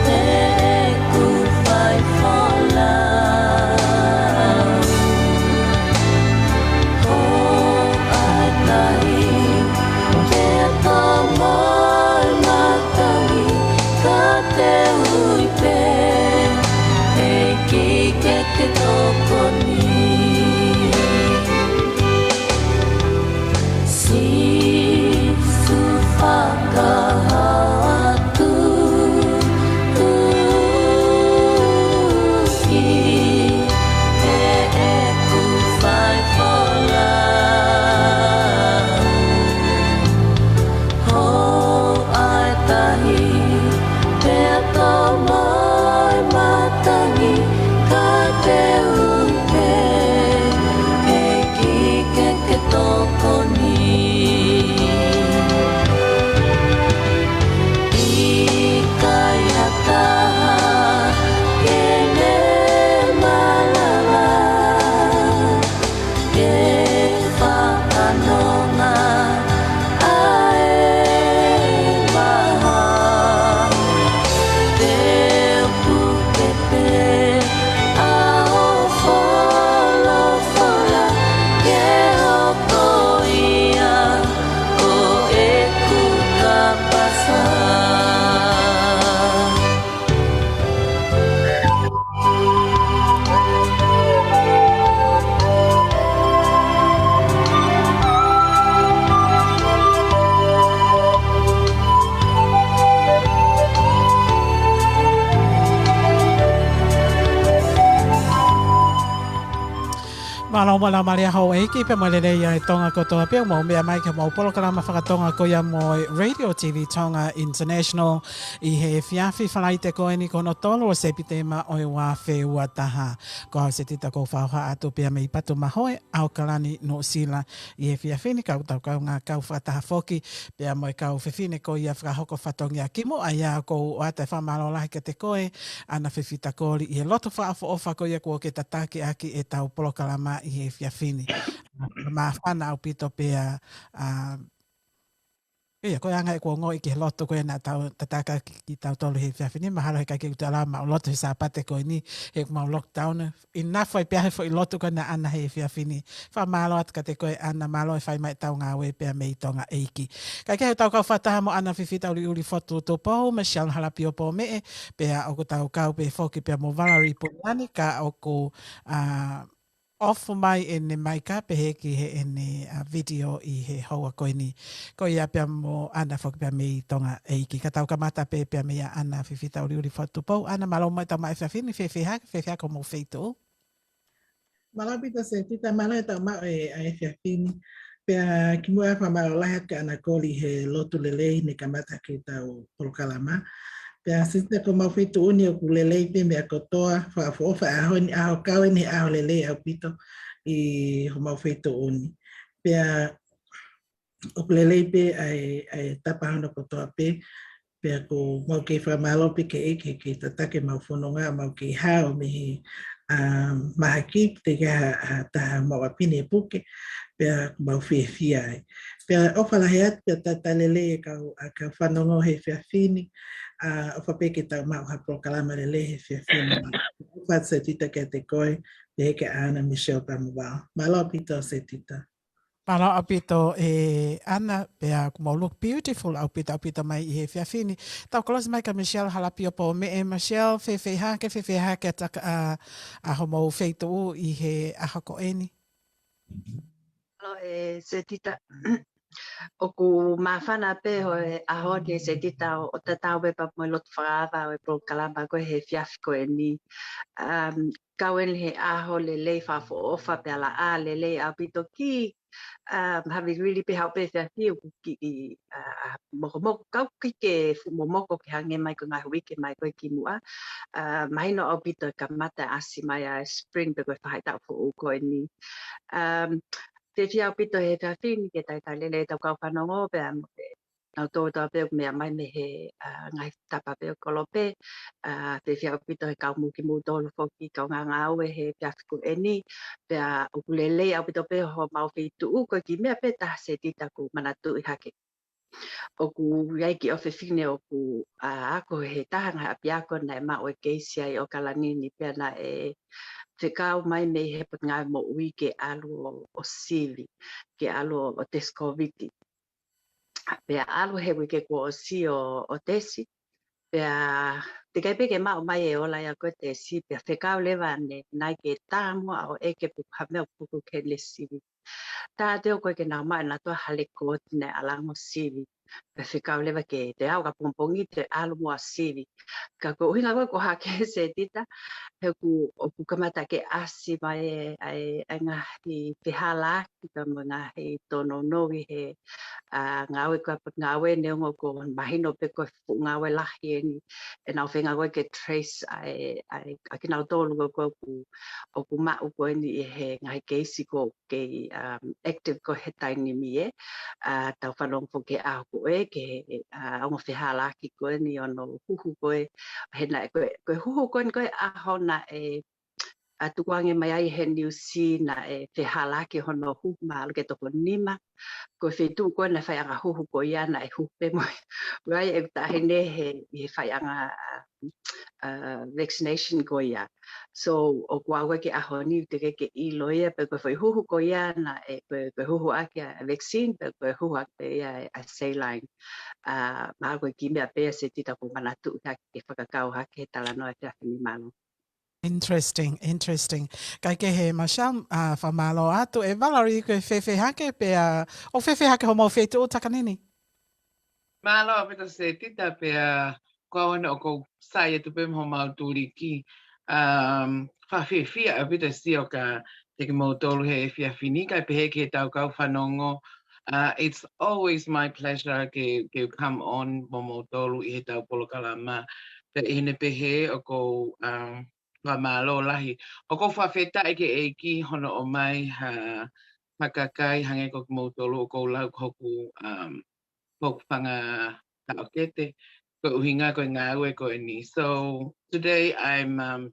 ʻeku faifola. Ho ʻaitani, pea tomo e matangi, ka te u ui pē, ʻEiki, ke ke tokoni. Sīsū, fakahaofi ʻeku faifola. Ho ʻaitani, pea tomo e matangi, ka te u ui pē, ʻEiki, ke ke tokoni. ʻIkai ha taha ke ne malava, ke fakanonga ʻa e maha. Te u puke pē ʻa ho folofola, ke hoko ia ko ʻeku kapasa. Mālō, mālō, mālō e houʻeiki, pea mo e lelei ʻa e Tonga kotoa pē ʻoku mou meʻa mai ki homau polokalama fakatonga ko ia mo e Radio T V Tonga International ʻi he efiafi Falaite ko eni ko hono tolu ʻo Sepitema ʻo e ua afe ua taha. Ko au Setita ʻoku ou fakahoha atu pea mei Patumahoe, ʻAokalani, Nuʻusila, ʻi he efiafi ni, kau tau kaungā kau fakataha foki, pea mo e kau fefine ko ia fakahoko fatongia kimuʻa ia ʻoku ou ʻoatu e fakamālō lahi kiate koe, ʻAna Fifita Koli, ʻi he lotu fakaʻofoʻofa ko ia kuo ke tataki ʻaki ʻetau polokalama ʻi he efiafi ni. Māfana ʻaupito pea, ʻa, ʻIo, ko e anga ʻeku ongoʻi ki he lotu ko ē naʻa tau tataki ʻaki kitautolu he efiafi ni, mahalo he ʻikai ke u toe lava maʻu lotu he Sāpate ko eni, he ʻoku mau lockdown. ʻInafu ai pē ʻa e foʻi lotu ko ē naʻa ʻAna he efiafi ni. Fakamālō atu kiate koe ʻAna, mālō e fai mai ʻetau ngāue pea mei Tonga ʻEiki. Kae kehe, tau kau fakataha mo ʻAna Fifita ʻUliʻuli Fotu Tupou, Michelle Halapio Pōmeʻe, pea ʻoku tau kau pē foki pea mo Valerie Puniani, ka ʻoku, ʻa, off mai ʻene maika pehē ki heʻene, ʻa, video ʻi he houa ko eni. Ko ia pea mo ʻAna foki pea mei Tonga ʻEiki. Ka tau kamata pē pea meia ʻAna Fifita ʻUliʻuli Fotu Tupou. ʻAna, mālō muʻa ʻetau maʻu efiafi ni, fēfē hake, fēfē hake hoʻomou feituʻu? Mālō ʻaupito Setita, mālō ʻetau maʻu e, ʻa e efiafi ni. Pea kimuʻa fakamālō lahi atu kia ʻAna Koli he lotu lelei ne kamata ʻaki ʻetau polokalama. Pea Setita, ko homau feituʻu ni ʻoku lelei pē meʻa kotoa, fakaʻofoʻofa ʻaho ni, ʻaho kau eni he ʻaho lelei ʻaupito ʻi homau feituʻu ni. Pea ʻoku lelei pē ʻa e, ʻa e tapa hono kotoa pē, pea ʻoku mau kei fakamālō pē ki he ʻEiki he kei tataki ʻemau fononga, mau kei hao mei he, ʻa, mahaki, teʻeki ha, ha taha homau ʻapi ni ʻe puke, pea ʻoku mau fiefia ai. Pea ʻofa lahi atu, pea talitali lelei e kau, ʻa, kau fanongo he efiafi ni, ʻa, ʻofa pē ke tau maʻu ha polokalama lelei he efiafi ni. ʻOfa atu Setita kiate koe, pehē kia ʻAna, Michelle pea mo Val. Mālō ʻaupito Setita. Mālō ʻaupito ē ʻAna, pea kuo mau look beautiful ʻaupito ʻaupito mai ʻi he efiafi ni. Tau kolosi mai kia Michelle Halapio Pōmeʻe. Michelle, fēfē hake, fēfē hake ʻa e taka ʻa, ʻa hoʻomou feituʻu ʻi he ʻaho ko eni? Mālō ē Setita. ʻOku māfana pē hoʻo ʻaho ni ē Setita ʻo, ʻo tatau pē pea mo e lotu fakaava ʻo e polokalama ko ē he efiafi ko eni. Um, kau eni he ʻaho lelei fakaʻofoʻofa pea laʻā lelei ʻaupito ki, um, havili pē haʻu pē efiafi ʻoku kiʻi, uh, mokomoko, kau kiʻi ke fuʻu momoko ke hangē mai ko e ngaahi uike mai ko ē kimuʻa. Uh, mahino ʻaupito e kamata ʻasi mai ʻa e spring pe ko e faʻahitaʻu foʻou ko eni. Um, fiefia ʻaupito he efiafi ni ke talitali lelei ʻetau kau fanongo pea mo e kinautolu pē ʻoku meʻa mai mei he, uh, ngaahi tapa pē ʻo e kolope. Uh, fiefia ʻaupito he kau mou kimoutolu foki kau ngāngāue he efiafi ko eni. Pea ʻoku lelei ʻaupito pē homau feituʻu ko e kiʻi meʻa pē taha Setita ʻoku ou manatuʻi hake. ʻOku ʻi ai e kiʻi ʻofefine ʻoku, uh, ako he taha ngaahi ʻapiako naʻe maʻu e keisi ai ʻi ʻOkalani ni pea naʻe fekau mai mei he Potungāue Moʻui ke ʻalu ʻo, ʻo sivi, ke ʻalu ʻo, ʻo tesi Kōviti. Pea ʻalu he uike kuo ʻosi ʻo, ʻo tesi. Pea teʻeki ai pē ke maʻu mai e ola ia ko e tesi, pea fekau leva ʻanenai ke tā muʻa ʻo ʻeke pe ko e hā e meʻa ʻoku puke ke ne sivi. Tā atu ko ē ke nau maʻu ʻenautolu ha lēkooti naʻe ʻalu ange ʻo sivi. Pea fekau leva ke te aʻu ki he pongipongi te ʻalu muʻa ʻo sivi. Ka ko e ʻuhinga ko ē ʻoku ou hake Setita, he ʻoku, ʻoku kamata ke ʻasi mai e, ʻa e, ʻa e ngaahi fehālaaki pea mo e ngaahi tōnounou ʻi he, uh, ngāue ko ē ʻa e Potungāue, neongo ʻoku mahino pē ko e fuʻu ngāue lahi eni ʻenau feinga ko ē ke trace ʻa e, ʻa e, ʻa kinautolu ko ē ʻoku, ʻoku maʻu ko eni ʻi he ngaahi keisi ko ē kei, um, active ko ē he taimi ni ē. Uh, tau fanongo foki he ʻaho ko ē ki he, uh, ongo fehālaaki ko eni ʻo hono huhu ko ē, he naʻe ko e, ko e huhu ko eni ko e ʻaho naʻe, uh, tukuange mai ai he niusi naʻe fehālaaki hono huhu mahalo ke toko nima. Ko e feituʻu ko ē naʻe faiʻanga huhu ko ia naʻe huhu pē mo ia. Right, ʻeku taʻahine he, he faiʻanga, uh, uh, vaccination ko ia. So, ʻoku ou ʻai ke ʻaho ni teʻeki ke ʻilo ia, pe ko e foʻi huhu ko ia naʻe, ko e, ko e huhu ʻaki ʻa e vaccine, pe ko e huhu ʻaki pē ia ʻa e saline. Uh, mahalo ko e kiʻi meʻa pē ia Setita ʻoku ou manatuʻi hake ke fakakau hake he talanoa efiafi ni, mālō. Interesting, interesting. Kae kehe Michelle, uh, fakamālō atu. ʻE Valerie, ko e fēfē hake pea, ʻoku fēfē hake homou feituʻu takanini? Mālō ʻaupito Setita pea ko au ʻoku ou sai atu pē mo homau tuliki. Um, fakafiefia ʻaupito e sio kiate kimoutolu he efiafi ni, kae pehē ki heʻetau kau fanongo. Uh, it's always my pleasure ke, ke come on mo moutolu ʻi heʻetau polokalama. Pea ʻi heʻene pehē ʻoku ou, um, fakamālō lahi. ʻOku ou fakafetaʻi ki he ʻEiki hono ʻomai ha, ha kakai hangē ko kimoutolu ʻoku ou lau ko hoku, um, ko hoku fanga taʻokete, ko e ʻuhinga ko e ngāue ko eni. So today I'm, um,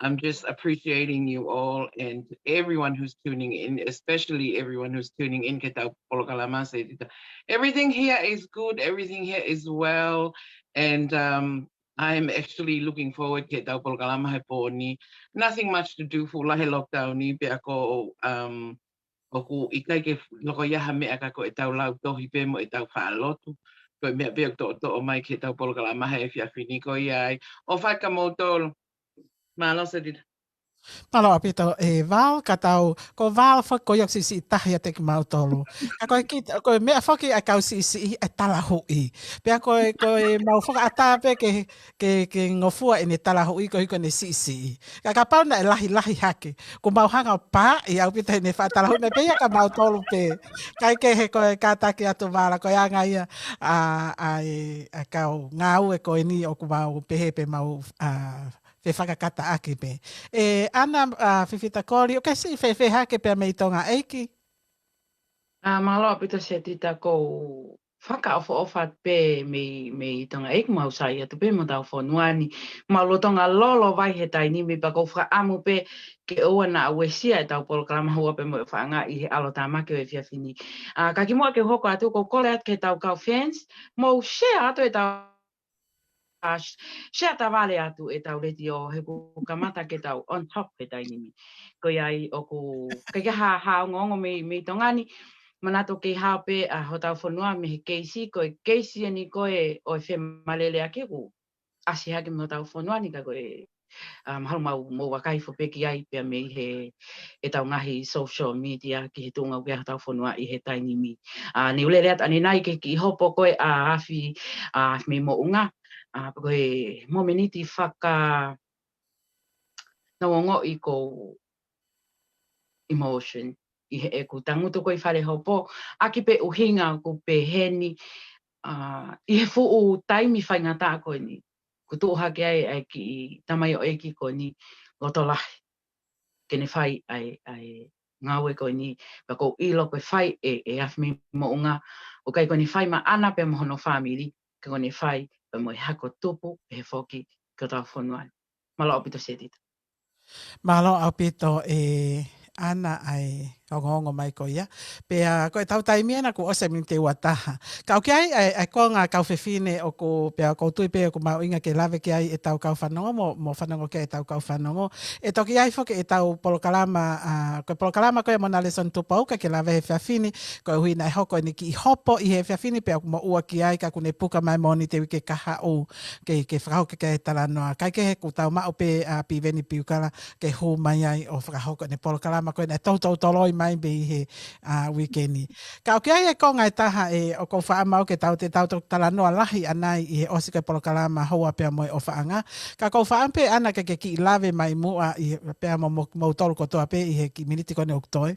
I'm just appreciating you all and everyone who's tuning in, especially everyone who's tuning in ki heʻetau polokalama Setita. Everything here is good, everything here is well, and, um, I'm actually looking forward ki heʻetau polokalama he pō ni. Nothing much to do, fuʻu lahi e lockdown ni, pea ko, um, ʻoku ʻikai ke loko ia ha meʻa ka ko ʻetau lau tohi pē mo ʻetau faʻa lotu. Ko e meʻa pē ʻoku toʻotoʻo mai ki heʻetau polokalama he efiafi ni ko ia ai. ʻOfa atu kia moutolu. Mālō Setita. Mālō ʻaupito ē Val, ka tau, ko Val foki ko ia ʻoku siʻisiʻi tahi ʻiate kimautolu. Ka ko e ki-, ko e meʻa foki ʻa e kau siʻisiʻi ʻa e talahuʻi. Pea ko e, ko e mau fakaʻatā pē ke, ke, ke ngofua ʻene talahuʻi koeʻuhi ko ʻene siʻisiʻi. Ka kapau naʻe lahilahi hake, kuo mau hanga ʻo pāʻi ʻaupito heʻene faʻa talahuʻi mai pē ia kia mautolu pē. Kae kehe ko e kātaki atu Val, ko e anga ia ʻa, ʻa e, ʻa e kau ngāue ko eni ʻoku mau pehē pē mau, ʻa, fefakakataʻaki pē. ʻE ʻAna, ʻa, Fifita Koli, ʻoku ke siʻi fēfē hake pea mei Tonga ʻEiki? ʻA, mālō ʻaupito Setita, ʻoku ou fakaʻofoʻofa pē mei, mei Tonga ʻEiki, mau sai atu pē mo hotau fonua ni. Mau lolotonga lolo vai he taimi ni pea ʻoku ou fakaʻamu pē ke ʻoua naʻa uesia ʻetau polokalama, ʻoua pē mo e faʻa ngaahi ʻalotāmaki ʻo e efiafi ni. ʻA, ka kimuʻa ke u hoko atu, ʻoku ou kole atu ki heʻetau kau fans, mou share atu ʻetau Share tavale atu ʻetau letiō he kuo kamata ke tau on top he taimi ni. Ko ia ai ʻoku ʻikai ke ha, ha ongoongo mei, mei Tonga ni, manatu ke hao pē ʻa hotau fonua mei he keisi, ko e keisi eni ko ē ʻo e femaleleʻaki kuo ʻasi hake mei hotau fonua ni ka ko e, um, halu mau, mau vakai foki pē ki ai pea mei he, ʻetau ngaahi social media ki he tuʻunga ʻoku ʻi ai hotau fonua ʻi he taimi ni. ʻA, ne u lele atu ʻanenai ki he kiʻi hopo ko ē ʻa Afi, ʻa Afi mei Moʻunga, ʻa, ko e momeniti faka, nau ongoʻi ko e emotion ʻi heʻeku tangutu ko ē ʻi fale hopo, ʻaki pē ʻuhinga ʻoku pehē ni, ʻa, ʻi he fuʻu taimi faingataʻa ko eni, kuo tuʻu hake ai ʻa e kiʻi tamaioʻeiki ko eni loto lahi ke ne fai ʻa e, ʻa e ngāue ko eni, pea ʻoku ou ʻilo ko e fai ʻe, ʻe Afi mei Moʻunga, ʻoku ʻikai ko ʻene fai maʻana pea mo hono fāmili, ka ko ʻene fai pea mo e hako tupu ʻe he foki ki hotau fonua ni. Mālō ʻaupito Setita. Mālō ʻaupito ʻe ʻAna ʻa e ongoongo mai ko ia. Pea ko ʻetau taimi ena kuo ʻosi e miniti ua taha. Ka ʻoku ʻi ai ʻa e, ʻa e konga kau fefine ʻoku pea ʻoku ou tui pē ʻoku mahuʻinga ke lave ki ai ʻetau kau fanongo mo, mo fanongo ki ai ʻetau kau fanongo. ʻE toki ʻi ai foki ʻetau polokalama, ʻa, ko e polokalama ko ia mo ʻAna Lēsoni Tupou ʻoku ʻikai ke lave he efiafi ni, koeʻuhi naʻe hoko ʻene kiʻi hopo ʻi he efiafi ni pea ʻoku moʻua ki ai ka kuo ne puka mai Mōnite uike kahaʻu ke, ke fakahoko ki ai e talanoa. Kae kehe kuo tau maʻu pē ʻa Piveni Piukala ke hū mai ai ʻo fakahoko ʻene polokalama ko ē naʻe toutou toloi mai mei he, ʻa, uike ni. Ka ʻoku ʻi ai e konga ʻe taha ʻe ʻoku ou faʻa maʻu ke tau, te tau toki talanoa lahi ʻanai ʻi he ʻosi ko ē polokalama houa pea mo e ʻofaʻanga. Ka ʻoku ou faʻa pē ʻAna ke ke kiʻi lave mai muʻa ʻi he, pea mo, mo, moutolu kotoa pē ʻi he kiʻi miniti ko eni ʻoku toe.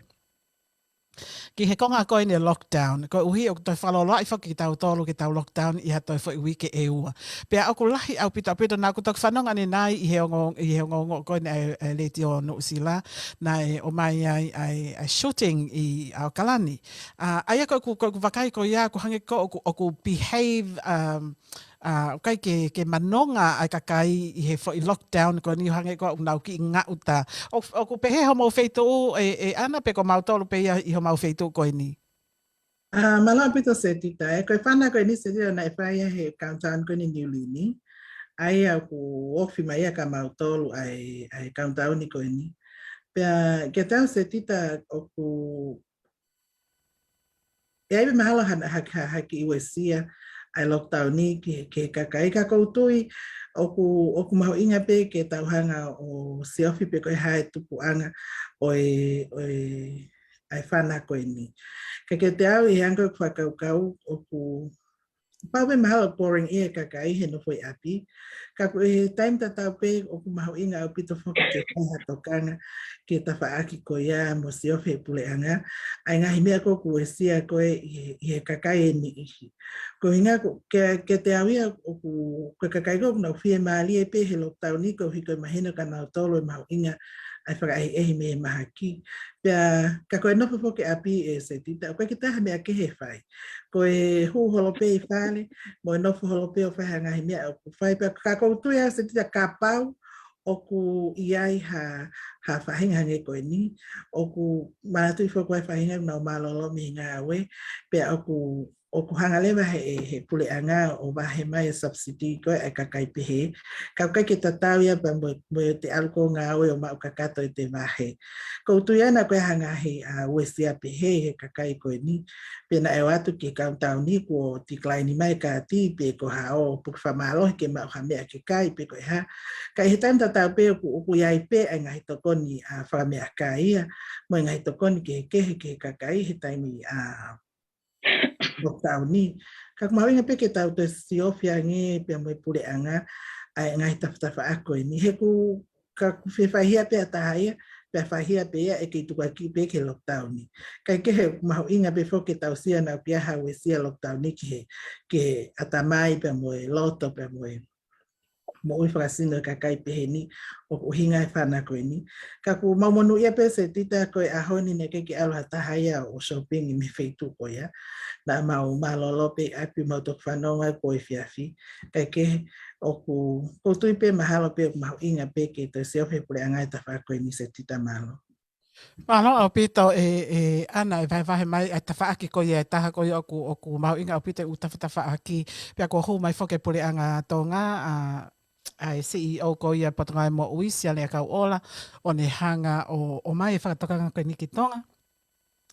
Ki he konga ko eni e lockdown, koeʻuhi ʻoku toe fakaloloaʻi foki kitautolu ke tau lockdown ʻi ha toe foʻi uike ʻe ua. Pea ʻoku lahi ʻaupito ʻaupito naʻa ku toki fanongo ʻanenai ʻi he ongo, ʻi he ongoongo ko eni ʻa e, ʻa e Letiō Nuʻusila, naʻe ʻomai ai ʻa e, ʻa e shooting ʻi ʻAokalani. ʻA, ʻa ia ko ʻeku, ko ʻeku vakai ko ia, ʻoku hangē ko ʻoku, ʻoku behave, um, ʻa, ʻoku ʻikai ke, ke manonga ʻa e kakai ʻi he foʻi lockdown ko eni ʻo hangē ko ʻoku nau kiʻi ngaʻuta. ʻO, ʻoku pehē homou feituʻu ʻe, ʻe ʻAna pe ko mautolu pē ia ʻi homau feituʻu ko eni? ʻA, mālō ʻaupito Setita, ʻe ko e fānau ko eni Setita naʻe fai ia he countdown ko eni Niu Lini. ʻA ia ʻoku ofi mai ia kia mautolu ʻa e, ʻa e countdown ko eni. Pea kiate au Setita ʻoku ʻe ʻi ai pē mahalo ha, ha, ha, ha kiʻi uesia ʻa e lockdown ni ki he, ki he kakai ka ʻoku ou tui ʻoku, ʻoku mahuʻinga pē ke tau hanga ʻo siofi pe ko e hā e tupuʻanga ʻo e, ʻo e, ʻa e fānau ko eni. Ka kiate au ʻi he anga ʻeku fakakaukau ʻoku pau pē mahalo boring ʻi he kakai he nofo ʻi ʻapi. Ka ko e taimi tatau pē ʻoku mahuʻinga ʻaupito foki ke fai ha tokanga ki he tafaʻaki ko ia mo siofi he puleʻanga ʻa e ngaahi meʻa ko ē ʻoku uesia ko ē ʻi he, ʻi he kakai ʻe niʻihi. Ko e ʻuhinga ko, ke, kiate au ia ʻoku, ko e kakai ko ē ʻoku nau fiemālie pē he lockdown ni koeʻuhi ko e mahino kia nautolu e mahuʻinga ʻa e fakaʻehiʻehi mei he mahaki. Pea ka ko e nofo foki ʻapi ʻe Setita, ʻoku ʻikai ke toe ʻi ai ha meʻa kehe ʻe fai. Ko e hū holo pē ʻi fale, mo e nofo holo pē ʻo fai ha ngaahi meʻa ʻoku fai. Pea ka ʻoku ou tui au Setita kapau ʻoku ʻi ai ha, ha faʻahinga hangē ko eni, ʻoku manatuʻi foki ʻa e faʻahinga ʻoku nau mālōlō mei he ngāue, pea ʻoku ʻoku hanga leva he, he puleʻanga ʻo vahe mai e subsidy ko ē ʻa e kakai pehē. Ka ʻoku ʻikai ke tatau ia pea mo, mo ʻete ʻalu ko ē ʻo ngāue ʻo maʻu kakato ʻete vahe. ʻOku ou tui ʻa ia naʻa ko e hanga he, ʻa, uesia pehē he kakai ko eni. Pea naʻe ʻoatu ki he countdown ni kuo decline mai e kaati pe ko e hā ʻo puke fakamālohi ke maʻu ha meʻa ke kai pe ko e hā. Ka ʻi he taimi tatau pē ʻoku, ʻoku ʻi ai pē ʻa e ngaahi tokoni, ʻa, fakameʻakai ia. Mo e ngaahi tokoni kehekehe ki he kakai he taimi, ʻa, lockdown ni. Ka ʻoku mahuʻinga pē ke tau toe siofi ange pea mo e puleʻanga ʻa e ngaahi tafatafaʻaki ko eni. He ʻoku, ka ʻoku fefaihia pē ʻa taha ia, pea faihia pē ia ʻe kei tukuakiʻi pē ki he lockdown ni. Kae kehe ʻoku mahuʻinga pē foki ke tau sio naʻa ʻoku ʻi ai ha uesia lockdown ni ki he, ki he ʻatamai pea mo e loto pea mo e moʻui fakasino e kakai pehē ni ʻoku ʻuhinga e fānau ko eni. Ka ʻoku mau monūʻia pē Setita ko e ʻaho ni naʻe ʻikai ke ʻalu ha taha ia ʻo shopping ʻi he feituʻu ko ia. Naʻa mau mālōlō pē ʻi ʻapi mau toki fanongo ai ko e efiafi. Kae kehe ʻoku, ʻoku ou tui pē mahalo pē ʻoku mahuʻinga pē ke toe siofi he puleʻanga e tafaʻaki ko eni Setita, mālō. Mālō ʻaupito e, e ʻAna e vahevahe mai ʻa e tafaʻaki ko ia e taha ko ia ʻoku, ʻoku mahuʻinga ʻaupito e ʻū tafatafaʻaki. Pea kuo hū mai foki e puleʻanga Tonga, ʻa, ʻa e C E O ko ia Potungāue Moʻui, Siale ʻAkauʻola, ʻo ne hanga ʻo, ʻomai e fakatokanga ko eni ki Tonga.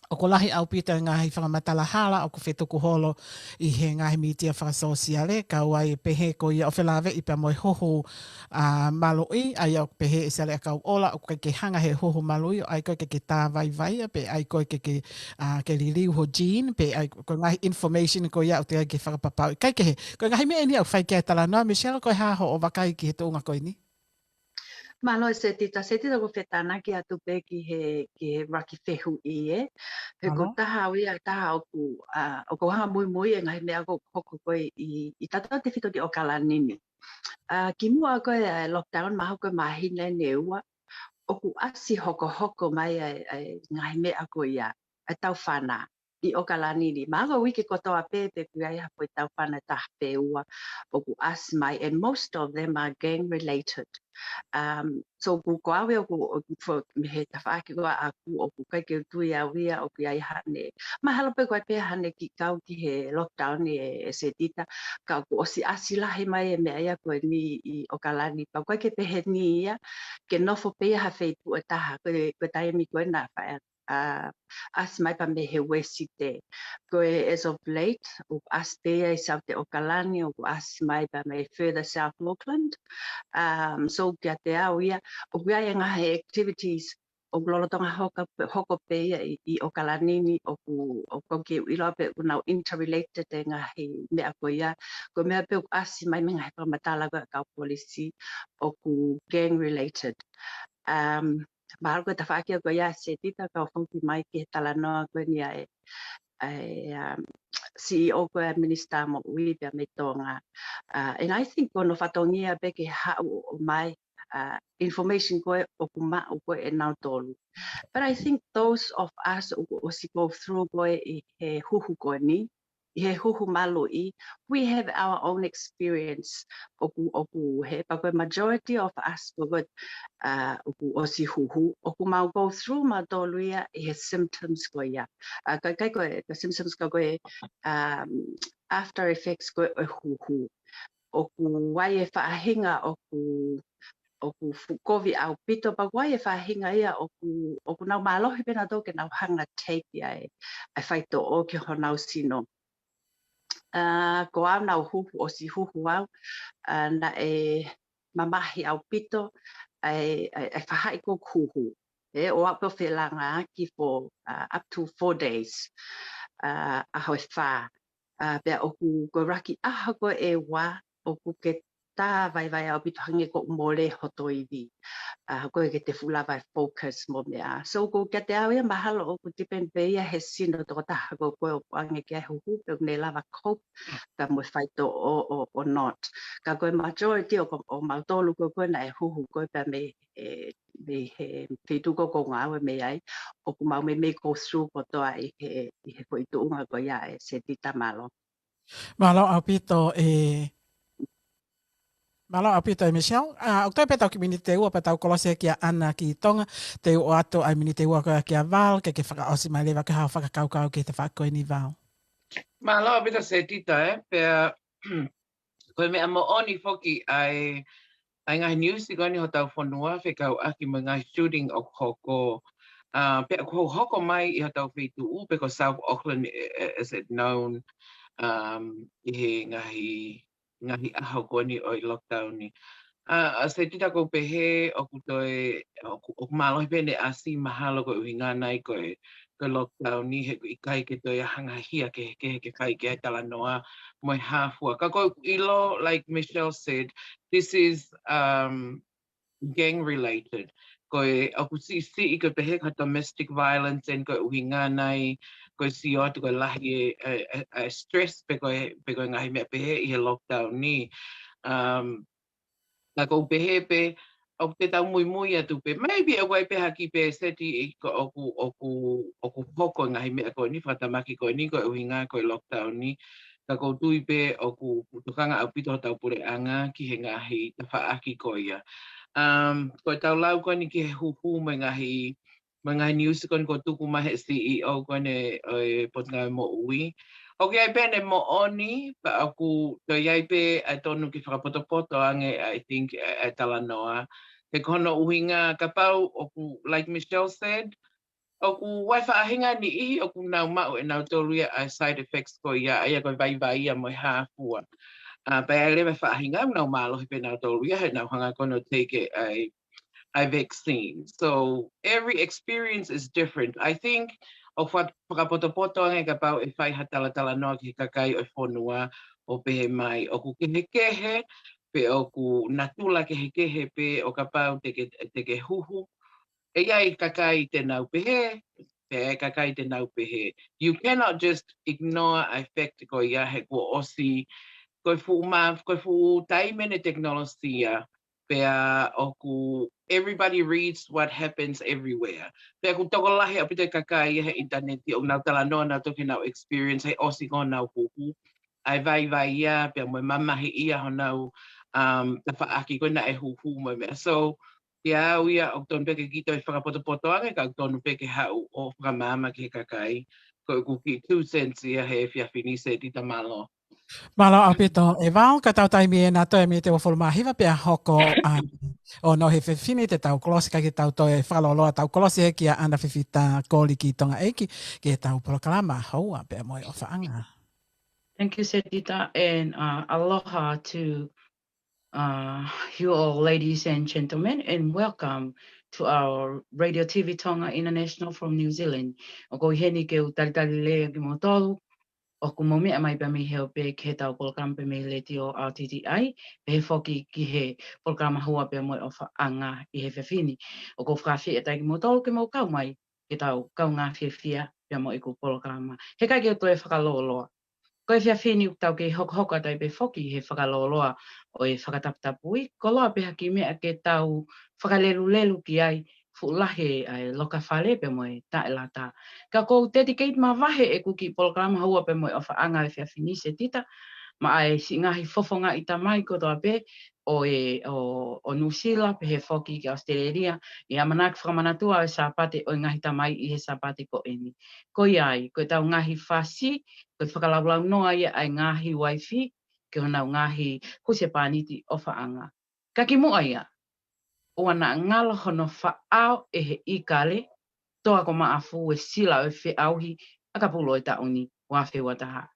ʻOku lahi ʻaupito e ngaahi fakamatala hala ʻoku fetuku holo ʻi he ngaahi mītia fakasōsiale, kau ai e pehē ko ia ʻo felāveʻi pea mo e huhu, ʻa, maluʻi, ʻa ia ʻoku pehē ʻe Siale ʻAkauʻola ʻoku ʻikai ke hanga he huhu maluʻi ʻo ʻai ko ē ke ke tāvaivaia, pe ʻai ko ē ke ke, ʻa, ke liliu ho gene, pe ʻai ko e ngaahi information ko ia ʻoku teʻeki ai ke fakapapauʻi. Kae kehe, ko e ngaahi meʻa eni ʻoku fai ki ai e talanoa. Michelle, ko e hā hoʻo vakai ki he tuʻunga ko eni? Mālō Setita, Setita, ʻoku ou fie tānaki atu pē ki he, ki he ʻuluaki fehuʻi ē. He ko e Mālō. taha au ia, taha ʻoku, ʻa, ʻoku ou hanga muimui e ngaahi meʻa ʻoku hoko ko ē ʻi, ʻi tautefito ki ʻAokalani ni. ʻA, kimuʻa ko ē ʻa e lockdown mahalo ko e māhina ʻe ua, ʻoku ʻasi hokohoko mai ʻa e, ʻa e ngaahi meʻa ko ia, ʻa e taufana ʻi ʻAokalani ni. Mahalo ko e uike kotoa pē, pe ʻoku ʻi ai ha foʻi taufana ʻe taha pe ua ʻoku ʻasi mai, and most of them are gang related. Um, so ʻoku, ko au ia ʻoku, ʻoku fo-, mei he tafaʻaki ko ē ʻaʻaku ʻoku ʻikai ke u tui au ia ʻoku ʻi ai haʻane, mahalo pē ko e pē haʻane kiʻi kau ki he lockdown ē, ʻe Setita, ka kuo ʻosi ʻasi lahi mai e meʻa ia ko eni ʻi ʻAokalani, pea ʻoku ʻikai ke pehē ni ia, ke nofo pē ia ha feituʻu ʻe taha, ko e, ko e taimi ko ē naʻe faʻa, ʻa, ʻasi mai pea mei he Uēsite. Ko e as of late, ʻoku ʻasi pē ia ʻi South ʻAokalani, ʻoku ʻasi mai pea mei further South Auckland. Um, so kiate au ia, ʻoku ʻi ai e ngaahi activities ʻoku lolotonga hoko, hoko pē ia ʻi, ʻi ʻAokalani ni, ʻoku, ʻoku ke ʻilo pē ʻoku nau interrelated e ngaahi meʻa ko ia. Ko e meʻa pē ʻoku ʻasi mai mei he ngaahi fakamatala ko ē ʻa e kau polisi ʻoku gang related. Um, mahalo ko e tafaʻaki ia ko ia Setita, kau foki mai ki he talanoa ko eni ʻa e, ʻa e, um, C E O ko ē ʻa e Minisitā Moʻui pea mei Tonga. Uh, and I think ko hono fatongia pē ke haʻu ʻo ʻomai, uh, information ko ē ʻoku maʻu ko ē ʻe nautolu. But I think those of us ʻoku ʻosi go through ko ē ʻi he huhu ko eni, ʻi he huhu maluʻi, we have our own experience. ʻOku, ʻoku he, pea ko e majority of us ko ē, uh, ʻoku ʻosi huhu, ʻoku mau go through mautolu ia ʻi he symptoms ko ia. Uh, ka, ka ko e, ko e symptoms ka ko e, um, after effects ko ē ʻo e huhu. ʻOku ʻi ai e faʻahinga ʻoku, ʻoku fuʻu kovi ʻaupito, pea ʻoku ʻi ai e faʻahinga ia ʻoku, ʻoku nau mālohi pē nautolu ke nau hanga take ia e, e faitoʻo ki honau sino. Uh, ko au naʻa ku huhu, ʻosi huhu au, uh, naʻe mamahi ʻaupito ʻa e, ʻa e, ʻa e faʻahi ko ē ʻeku huhu. ʻE, ʻo aʻu pē ʻo felangaʻaki for, uh, up to four days, uh, ʻaho ʻe fā. Uh, pea ʻoku, ko e ʻuluaki ʻaho ko ē ʻe ua, ʻoku ke tāvaivai ʻaupito, hangē ʻoku mole hoto ivi. Uh, ko e ke te fuʻu lava e focus mo e meʻa. So ko kiate au ia mahalo ʻoku depend pē ia he sino tokotaha ko ē ʻoku ʻoange ki ai e huhu, pe ʻoku ne lava cope pea mo e faitoʻo ʻo, ʻo, ʻo not. Ka ko e majority ʻo, ʻo mautolu ko ē naʻe huhu ko ē pea mei, e, mei he feituʻu ko ē ʻoku ou ngāue mei ai, ʻoku mau meimei go through kotoa ʻi he, ʻi he foʻi tuʻunga ko ia ē Setita. Mālō. Mālō ʻaupito e, mālō ʻaupito e Michelle. ʻA, ʻoku toe pē ʻetau kiʻi miniti ʻe ua pea tau kolosi kia ʻAna ki Tonga, te u ʻoatu ʻa e miniti ʻe ua ko ia kia Val, ke ke fakaʻosi mai leva ki haʻo fakakaukau ki he tafaʻaki ko eni Val. Mālō ʻaupito Setita ē, pea ko e meʻa moʻoni foki ʻa e, ʻa e ngaahi niusi ko eni hotau fonua fekauʻaki mo e ngaahi shooting ʻoku hoko. Uh, pea ʻoku hoko mai ʻi hotau feituʻu, pe ko South Auckland, e, e, as it known, um, ʻi he ngaahi, ngaahi ʻaho ko eni ʻo e lockdown ni. Uh, ʻa Setita ʻoku ou pehē ʻoku toe, ʻoku, ʻoku mālohi pē ʻene ʻasi mahalo ko e ʻuhinga nai ko e, ko e lockdown ni he ʻoku ʻikai ke toe ʻi ai ha ngaahi hia kehekehe ke fai ki ai e talanoa mo e hā fua. Ka ʻoku ou ʻilo, like Michelle said, this is, um, gang related. Ko e ʻoku siʻisiʻi ko e pehē ko e domestic violence and ko e ʻuhinga nai, ko e sio atu ko e lahi e, e, e, e stress pe ko e, pe ko e ngaahi meʻa pehē ʻi he lockdown ni. Um, ka ʻoku ou pehē pē, ʻoku te tau muimui atu pē. Maybe ʻoku ʻi ai pē ha kiʻi pēseti ʻi ko ʻoku, ʻoku, ʻoku hoko e ngaahi meʻa ko eni, fakatamaki ko eni, ko e ʻuhinga ko e lockdown ni. Ka ʻoku ou tui pē ʻoku tokanga ʻaupito hotau puleʻanga ki he ngaahi tafaʻaki ko ia. Um, ko ʻetau lau ko eni ki he huhu mo e ngaahi mo e ngaahi news ko eni kuo tuku mai he C E O ko eni ʻo e Potungāue Moʻui. ʻOku ʻi ai pē ʻene moʻoni, pea ʻoku toe ʻi ai pē ʻa e tonu ke fakapotopoto ange, I think, ʻa e, ʻa e talanoa. He ko hono ʻuhinga kapau ʻoku, like Michelle said, ʻoku ʻi ai e faʻahinga ʻe niʻihi ʻoku nau maʻu ʻe nautolu ia ʻa e side effects ko ia, ʻa ia ko e vaivai ia mo e hāfua. ʻA, pea ʻi ai leva e faʻahinga ʻoku nau mālohi pē nautolu ia he nau hanga ko eni ʻo take ʻa e, ʻa e vaccine. So every experience is different. I think ʻoku faka-, fakapotopoto ange kapau ʻe fai ha talatalanoa ki he kakai ʻo e fonua ʻo pehē mai ʻoku kehekehe, pe ʻoku natula kehekehe pē ʻo kapau te ke, te ke huhu. ʻE ʻi ai e kakai te nau pehē, pea ʻi ai e kakai te nau pehē. You cannot just ignore ʻa e fact ko ia he kuo ʻosi, ko e fuʻu ma-, ko e fuʻu taimi eni e tekinolosia, pea ʻoku, everybody reads what happens everywhere. Pea ʻoku tokolahi ʻaupito e kakai he ʻinitaneti ʻoku nau talanoa nautolu ki heʻenau experience he ʻosi ko ē honau huhu, ʻa e vaivai ia, pea mo e mamahiʻi ia honau, um, tafaʻaki ko ē naʻe huhu mo e meʻa. So, ʻia au ia ʻoku tonu pē ke kiʻi toe fakapotopoto ange, ka ʻoku tonu pē ke haʻu ʻo fakamaama ki he kakai. Ko ʻeku kiʻi two cents ia he efiafi ni, Setita, mālō. Mālō ʻaupito, ʻe Val, ka tau taimi ena toe mei te ua fulu mā hiva pea hoko ʻa, ʻo nau he fefine te tau kolosi, ka ke tau toe fakalōloa, tau kolosi he kia ʻAna Fifita Koli ki Tonga ʻEiki, ki heʻetau polokalama Houa pea mo e ʻOfaʻanga. Thank you, Setita, and, uh, aloha to, uh, you all, ladies and gentlemen, and welcome to our Radio T V Tonga International from New Zealand. ʻOku ou ʻi heni ke u talitali lelei kimoutolu, ʻoku mou meʻa mai pē mei he ope ki heʻetau polokalama pē mei he letiō R T T I, pehē foki ki he polokalama Houa pea mo e ʻOfaʻanga ʻi he efiafi ni. ʻOku ou fakaafeʻi atu ai kimoutolu ke mou kau mai ke tau kaungā fiefia pea mo ʻeku polokalama. He ʻikai ke u toe fakalōloa. Ko e efiafi ni ʻoku tau kei hokohoko atu ai pē foki he fakalōloa ʻo e fakataputapui, koloa pē ha kiʻi meʻa ke tau fakalelulelu ki ai, fuʻu lahi ʻa e loka fale pea mo e taʻelata. Ka ʻoku ou dedicate mavahe ʻeku kiʻi polokalama Houa pea mo e ʻOfaʻanga he efiafi ni, Setita, maʻa e siʻi ngaahi fofongaʻi tamai kotoa pē ʻo e, ʻo, ʻo Nuʻusila, pehē foki ki ʻAositelēlia, ʻi he ʻamanaki fakamanatua ʻo e Sāpate ʻo e ngaahi tamai ʻi he Sāpate ko eni. Ko ia ai, ko ʻetau ngaahi fasi, ko e fakalaulaunoa ia ʻa e ngaahi uaifi ki honau ngaahi husepāniti ʻofaʻanga. Ka kimuʻa ia, ʻoua naʻa ngalo hono faʻao ʻe he ʻīkale, toa ko Maʻafu, e sila ʻo e feʻauhi ʻakapulu ʻo e taʻu ni, ua afe ua taha.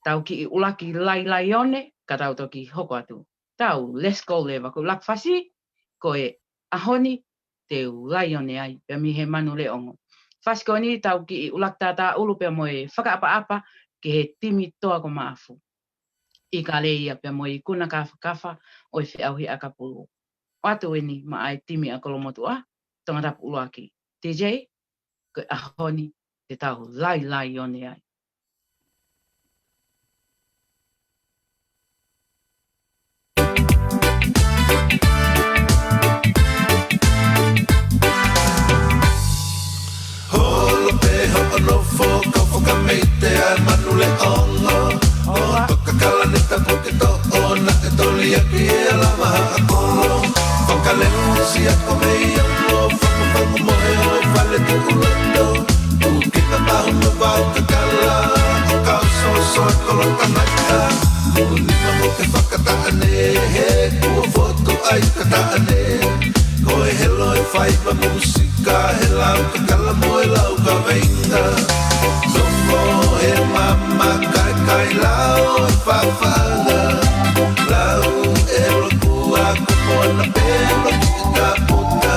Tau kiʻi ʻuluaki lailaione, ka tau toki hoko atu. Tau, let's go leva, ko e ʻuluaki fasi, ko e ʻAho ni te u laione ai, pea mei he Manu Leʻongo. Fasi ko eni tau kiʻi ʻuluaki tātāʻulu pea mo e fakaʻapaʻapa ki he timi toa ko Maʻafu. ʻIkale ia pea mo e ikuna kāfakafa ʻo e feʻauhi ʻakapulu. ʻOatu eni maʻa e timi ʻa Kolomotuʻa, Tongatapu ʻUluaki. T J, ko e ʻAho ni te tau lailaione ai. Holo pē hoʻo nofo, kau fakameite ʻa e Manu Leʻongo. ʻO toka kalanita puke toʻo, naʻe toli ʻaki e alama haʻa kolo. Fakaleusi ako mei alo, fakufaku mo e ʻo e fale tuʻuloto. Puke ta mahu no vau kakala, ʻo kau soso e kolo tangata. Muli ma mo ke fakataʻane, he kuo fotu ai ka taʻane. Ko e helo e faiva musika, he lau kakala mo e lau kaveinga. Nofo he mama kai kai lau e fafaga. Lau e lokua ko mona pelo ki ta puta.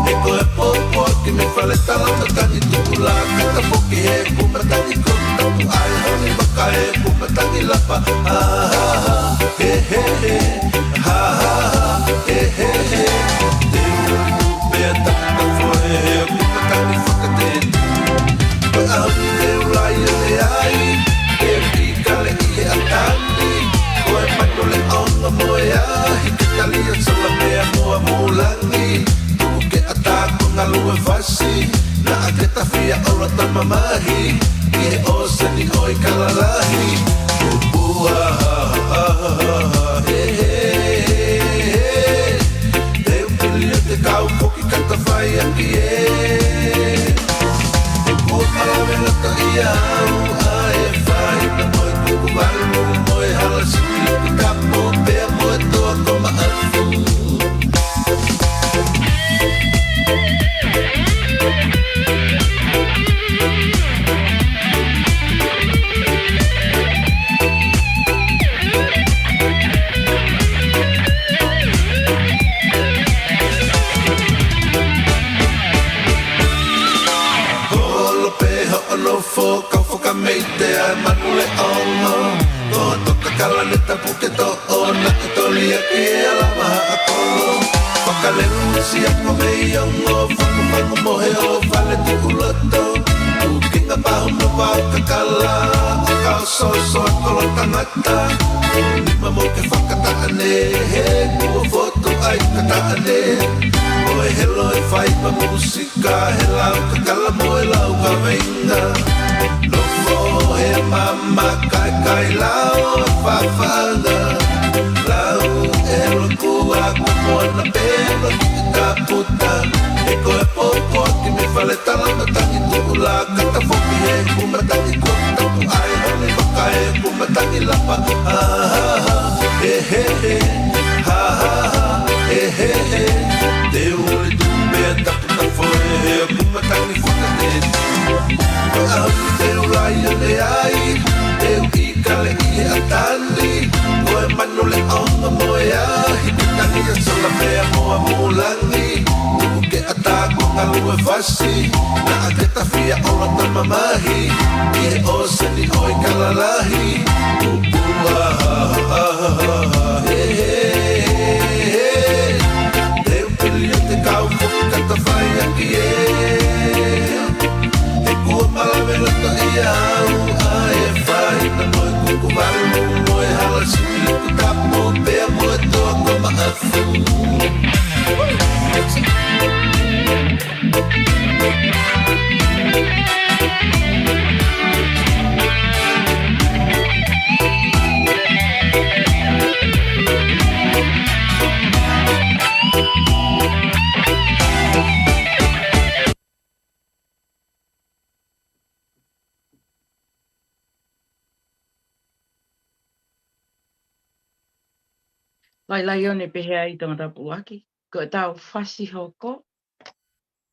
He ko e popo ki me fale tala matangi tuku la kata poki he kumatangi kota pu ai honi maka he kumatangi lapa. Ha, ha, ha, he, he, he. Ha, ha, ha, he, he, he. Te u pea tata foe he kumatangi fakatete. Ko e ʻaho ni te u laione ai, ke pīkale ʻi he ʻatani. Ko e Manu Leʻongo mo e ahi, ke tali ʻa Sola pea mo ʻAmulani. Tuku ke ʻatā ko ngalu e fasi, naʻa ke tafia ʻo loto mamahi. ʻI he ʻōseni ʻo e kala lahi. Pupua, he, he, he, he. Te u pili ʻo te kau foki ka ta fai ʻaki e. Fo kau fakameite ʻa e manu leʻongo. Ko toka kalane tapu ke toʻo naʻe toli ʻaki e ala maha ʻa kolo. Fakalelu misi ako mei ongo. Fakufaku mohe ʻo fale tuʻuloto. Tukinga pahu mo pau kakala. ʻO kau soso ʻa kolo tangata. Nima mo ke fakataʻane. He kuo fotu ai kataʻane. Ko e helo e fai pa musi. Ka he lau kakala mo e lau kaveinga. Nofo he mama kaikai lau e fafanga. Lau e loku aku mo na pelo ki taputa. E ko e popo ki me fale tala matangi tuʻula. Kata foki he kumatangi kota pu ai honi maka he kumatangi lapa. Ha, ha, ha, he, he, he. Ha, ha, ha, he, he, he. Te uli tumbe tapu Ka foe he kumatangi fakatete. Ko e ʻaho ni te u lai ʻo ne ai, te u ʻi kale ʻi he ʻatani. Ko e manu leʻongo mo e ahi, te tangi ʻa sola pea mo ʻa mulangi. Tuku ke ʻatā ko ngalu e fasi, naʻa ke tafia ʻo lata mamahi. ʻI he ʻōseni ʻo e kala lahi, upu a ha, ha, ha, ha, ha, he, he, he, he. Te u Pili ʻo te kau foki kata fai ʻaki ē. He kuo malave loto ia au ʻa e fai na mo e kuku valu mo e hala sili ku tapu pea mo e toa ko maʻafu. Lailai ʻo ne pehē ai Tongatapu ʻuluaki, ko e tau fasi hoko,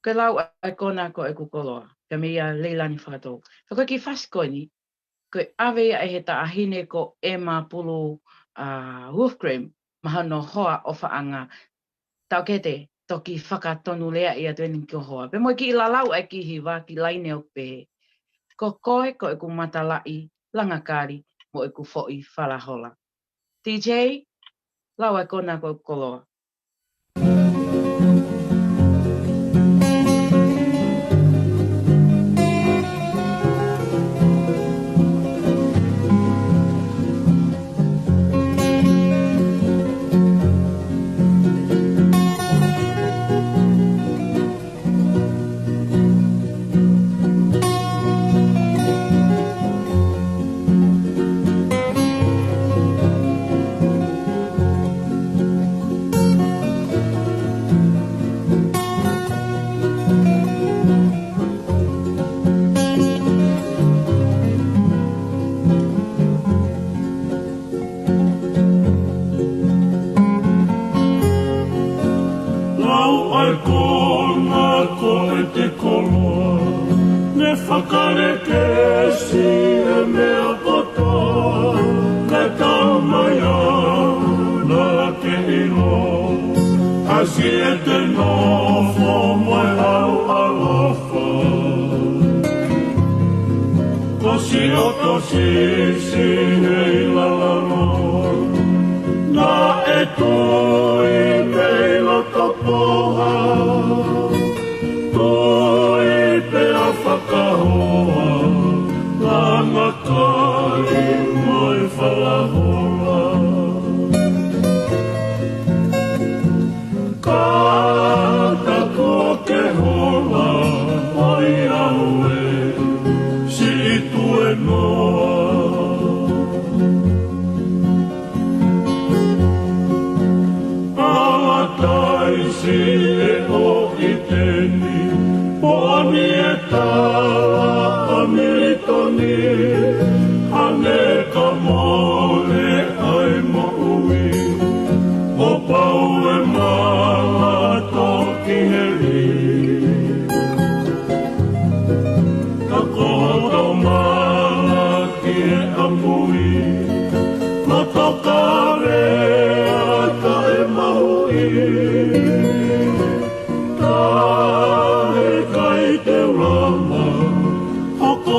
ko e lau ʻa e kona ko ʻeku koloa, ka mei a Leilani Fakatou. Ka ko e kiʻi fasi ko eni, ko e ʻave ia ʻe he taʻahine ko ʻEma Pulu, ʻa, Wolfgram, maha no hoa ʻofaʻanga. Taukete, toki fakatonulea ia tueni ki ho hoa. Pea mo e kiʻi lalau ʻa e kiʻi hiva ki laine ʻoku pehē. Ko koe ko ʻeku matalaʻi, langa kali, mo ʻeku foʻi falahola. T J, lau ʻa e kona ko ʻeku koloa. Lau ʻa e kona ko e te koloa, ne fakalekesi e meʻa kotoa, kae tau mai au na ke ʻilo, ʻa siʻi e te nofo mo e ʻalu ʻalofa. Ko siʻoto sisi he ila lalo, naʻe tui pē ʻi loto poha, tui pē ʻa fakahoa, langa kali mo e falahola. Ka ta ko ke hola ʻo i au e siʻi tuenoa. Palataisi e ʻo ʻIteni, poʻoni e tala ʻa Militoni, hangē ka mole ʻa e moʻui, ʻo pau e mala toki heli. Ka ko hoto mala ki he ʻamui, matokale ʻa taʻe mahuʻi. Tahe kai te ulama, hoko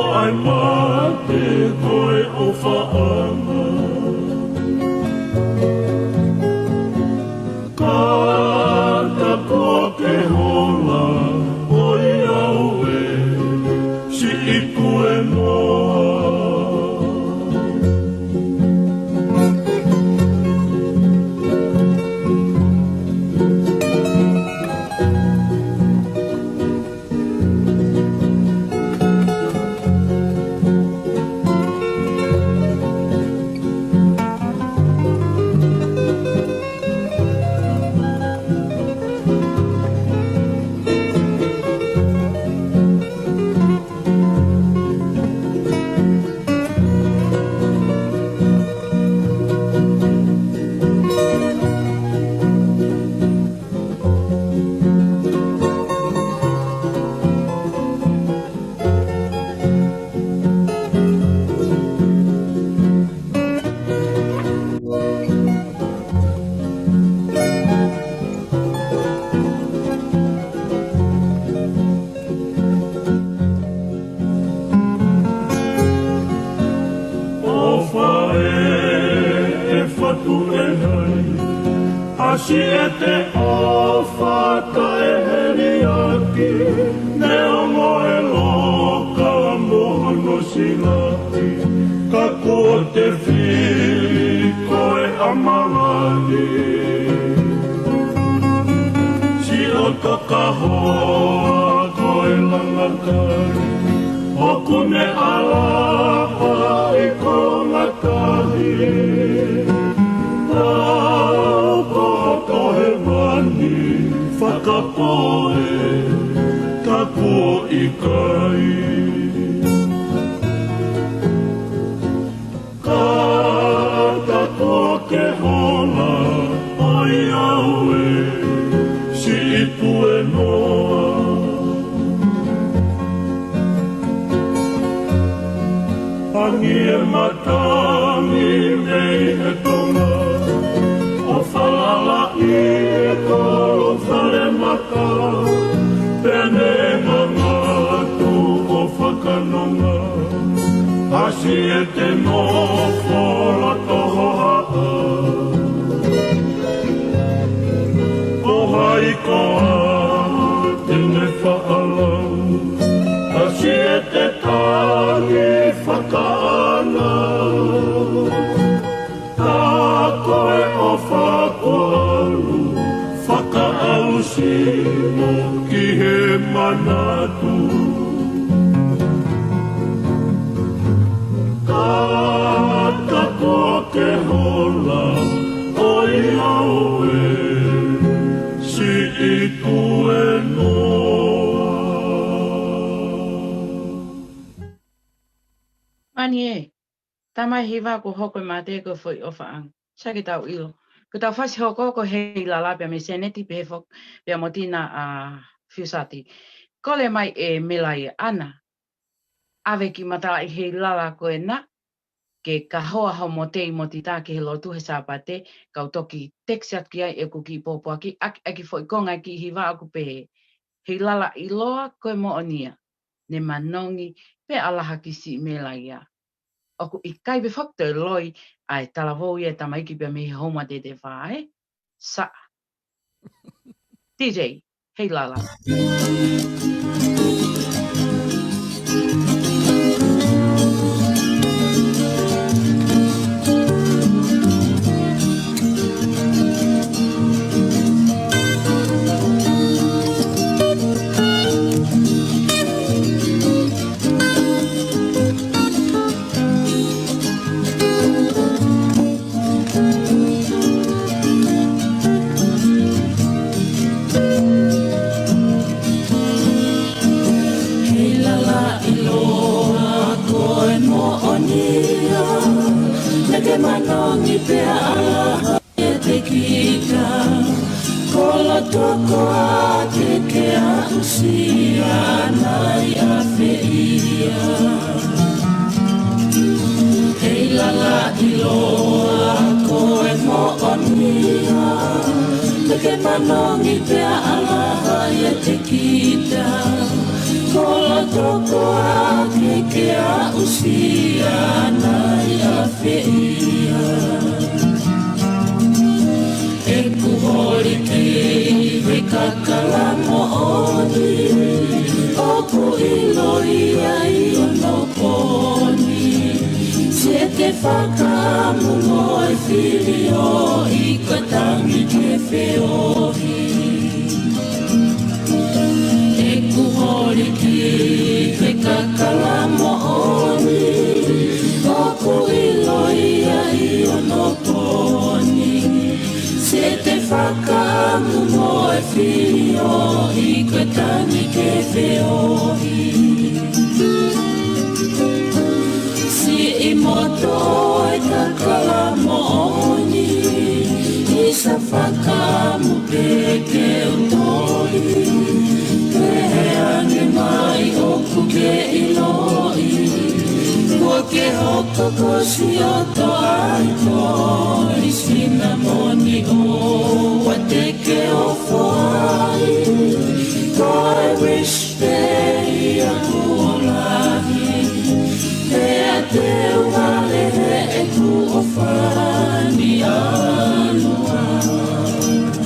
Siʻete ʻofa taʻeheliaki, neongo e loka mo hono silaʻi, ka kuo te fili ko e ʻamalaʻi. Siʻoto ka hoa ko e langakai, ʻoku ne ʻalaha ʻi konga tahi. Pau ko hoto hēvani fakapoʻuli, ka kuo ʻikai. Kātaki ke hola, ʻoiauē, siʻi tuēnoa. Hangē e matangi mei he tonga, ʻo falala ʻi he kolo falemata, pea ne ngangatu ʻo fakanonga. ʻA siʻete nofo loto hohaʻa, ko hai koā te ne faʻa lau? ʻA siʻete tangi fakaʻanga, tā ko e ʻofa kuo ʻalu fakaʻausi mo ki he manatu. Kātaki ke hola, ʻoiauē, siʻi tuēnoa. Mani ē, tamai hiva kuo hoko e mate ko e foʻi ʻofaʻanga. Sai ke tau ʻilo. Ko ʻetau fasi hoko ko Heilala pea mei Seneti pehē foki pea mo Tina ʻa Fiusati. Kole mai ʻe Melaia ʻAna, ʻave ki matalaʻi Heilala ko ena, ke ka hoa hoʻo motei mo tita ki he lotu he Sāpate, kau toki text atu ki ai ʻeku kiʻi pōpoaki, ʻaki, ʻaki foʻi konga e kiʻi hiva ʻoku pehē: Heilala ʻiloa ko e moʻoni ia, ne manongi pē ʻa Laha ki siʻi Melaia. ʻOku ʻikai pē foki toe loi ʻa e talavou ia e tamaiki pea mei he Home Tete Fā, ē? Sa. D J, Heilala. Heilala ʻiloa ko e moʻoni ia, naʻa ke manongi pea ʻalu ʻo ʻiate kita. Ko loto koā ke ke aʻusia ʻa e ʻafeʻi ia? Heilala ʻiloa ko e moʻoni ia, naʻa ke manongi pea ʻalu ʻo ʻiate kita. Ko loto koā ke ke aʻusia ʻa e ʻafeʻi ia? ʻEku holi ki he kakala moʻoni, ʻoku ʻiloa ʻi hono pooni. Siʻete fakaʻamu mo e filioʻi ko e tangi ke feohi. ʻEku holi ki he kakala moʻoni, ʻoku ʻiloa ʻi hono pooni. Siʻete fakaʻamu mo e filioʻi ko e tangi ke feohi. Siʻi moto e kakala moʻoni, ʻisa fakaʻamu pē ke u toli. Pehē ange mai ʻoku ke ʻiloʻi, kuo ke hoko ko siʻoto ʻaitoli, sinamoni ʻoua te ke ofo ai. Ko e wish pē ia kuo lahi, pea te u vale heʻeku ʻofa ni ʻalu ai.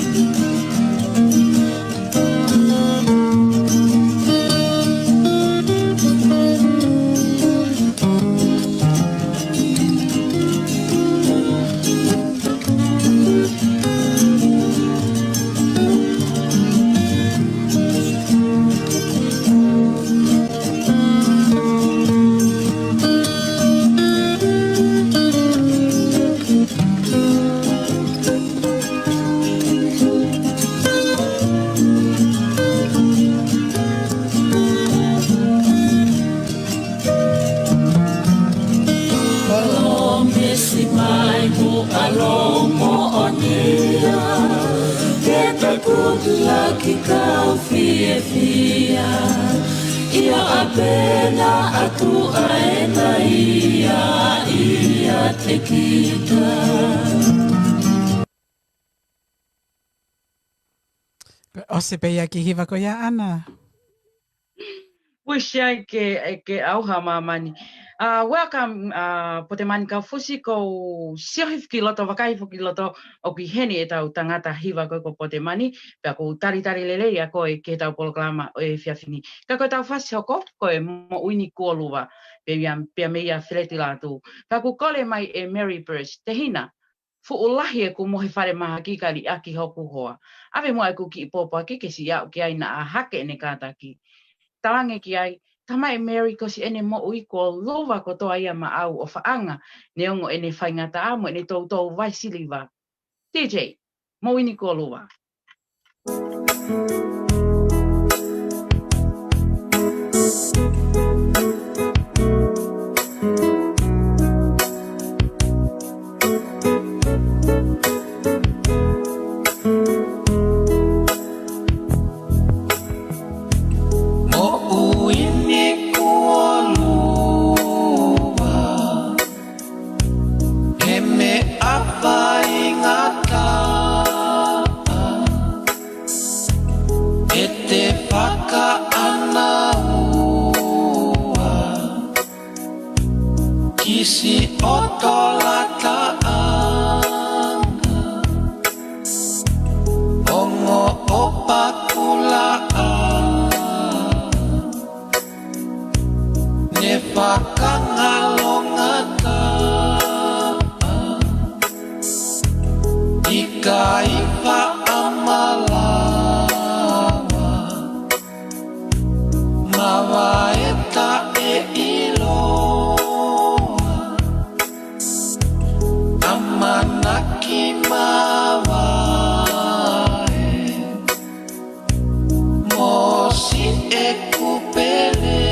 Kau fiefia, ʻio ʻapē naʻa tuʻu ʻa e taʻahine ʻiate kita. ʻOsi pē ia ki he hiva ko ia, ʻAna. Wish ai ke, ke ʻauha māmani. Uh, welcome, uh, Potemani Kaufusi, ʻoku ou sio hifo ki loto, vakai hifo ki loto, ʻoku ʻi heni ʻetau tangata hiva ko ē ko Potemani, pea ʻoku ou talitali lelei ʻa koe ki heʻetau polokalama ʻo e efiafi ni. Ka ko ʻetau fasi hoko, ko e Moʻui ni Kuo Luva, pea ia, pea mei a Feleti Lātū. Pea ʻoku kole mai ʻe Mary Burst, Tehina, fuʻu lahi ʻeku mohe falemahaki ka liʻaki hoku hoa. ʻAve muʻa ʻeku kiʻi pōpoaki ke siʻi aʻu ki ai naʻa hake ʻene kātaki. Talaange ki ai, Tamai Mary, ko siʻene moʻui kuo luva kotoa ia maʻau ʻofaʻanga, neongo ʻene faingataʻa mo ʻene toutou vai siliva. T J, Moʻui ni Kuo Luva. Moʻui ni kuo luva, he meʻa faingataʻa ʻete fakaʻānaua, kisi ʻoto lataʻanga, ongo ʻopa kulaʻa, ne fakangalongataʻa, ʻikai faʻamalava, mavae taʻeʻiloa, ʻamanaki mavae, mo siʻeku pele,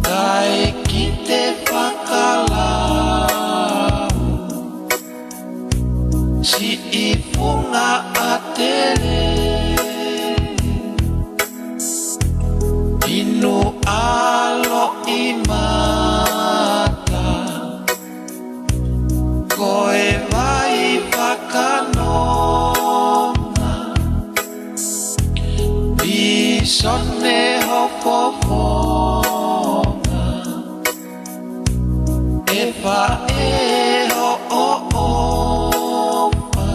kae kite fakalau, siʻi funga ʻatele, inu ʻa loʻimata, ko e vai fakanonga, vīsone hopofonga, ʻe faʻē hoʻo ʻofa,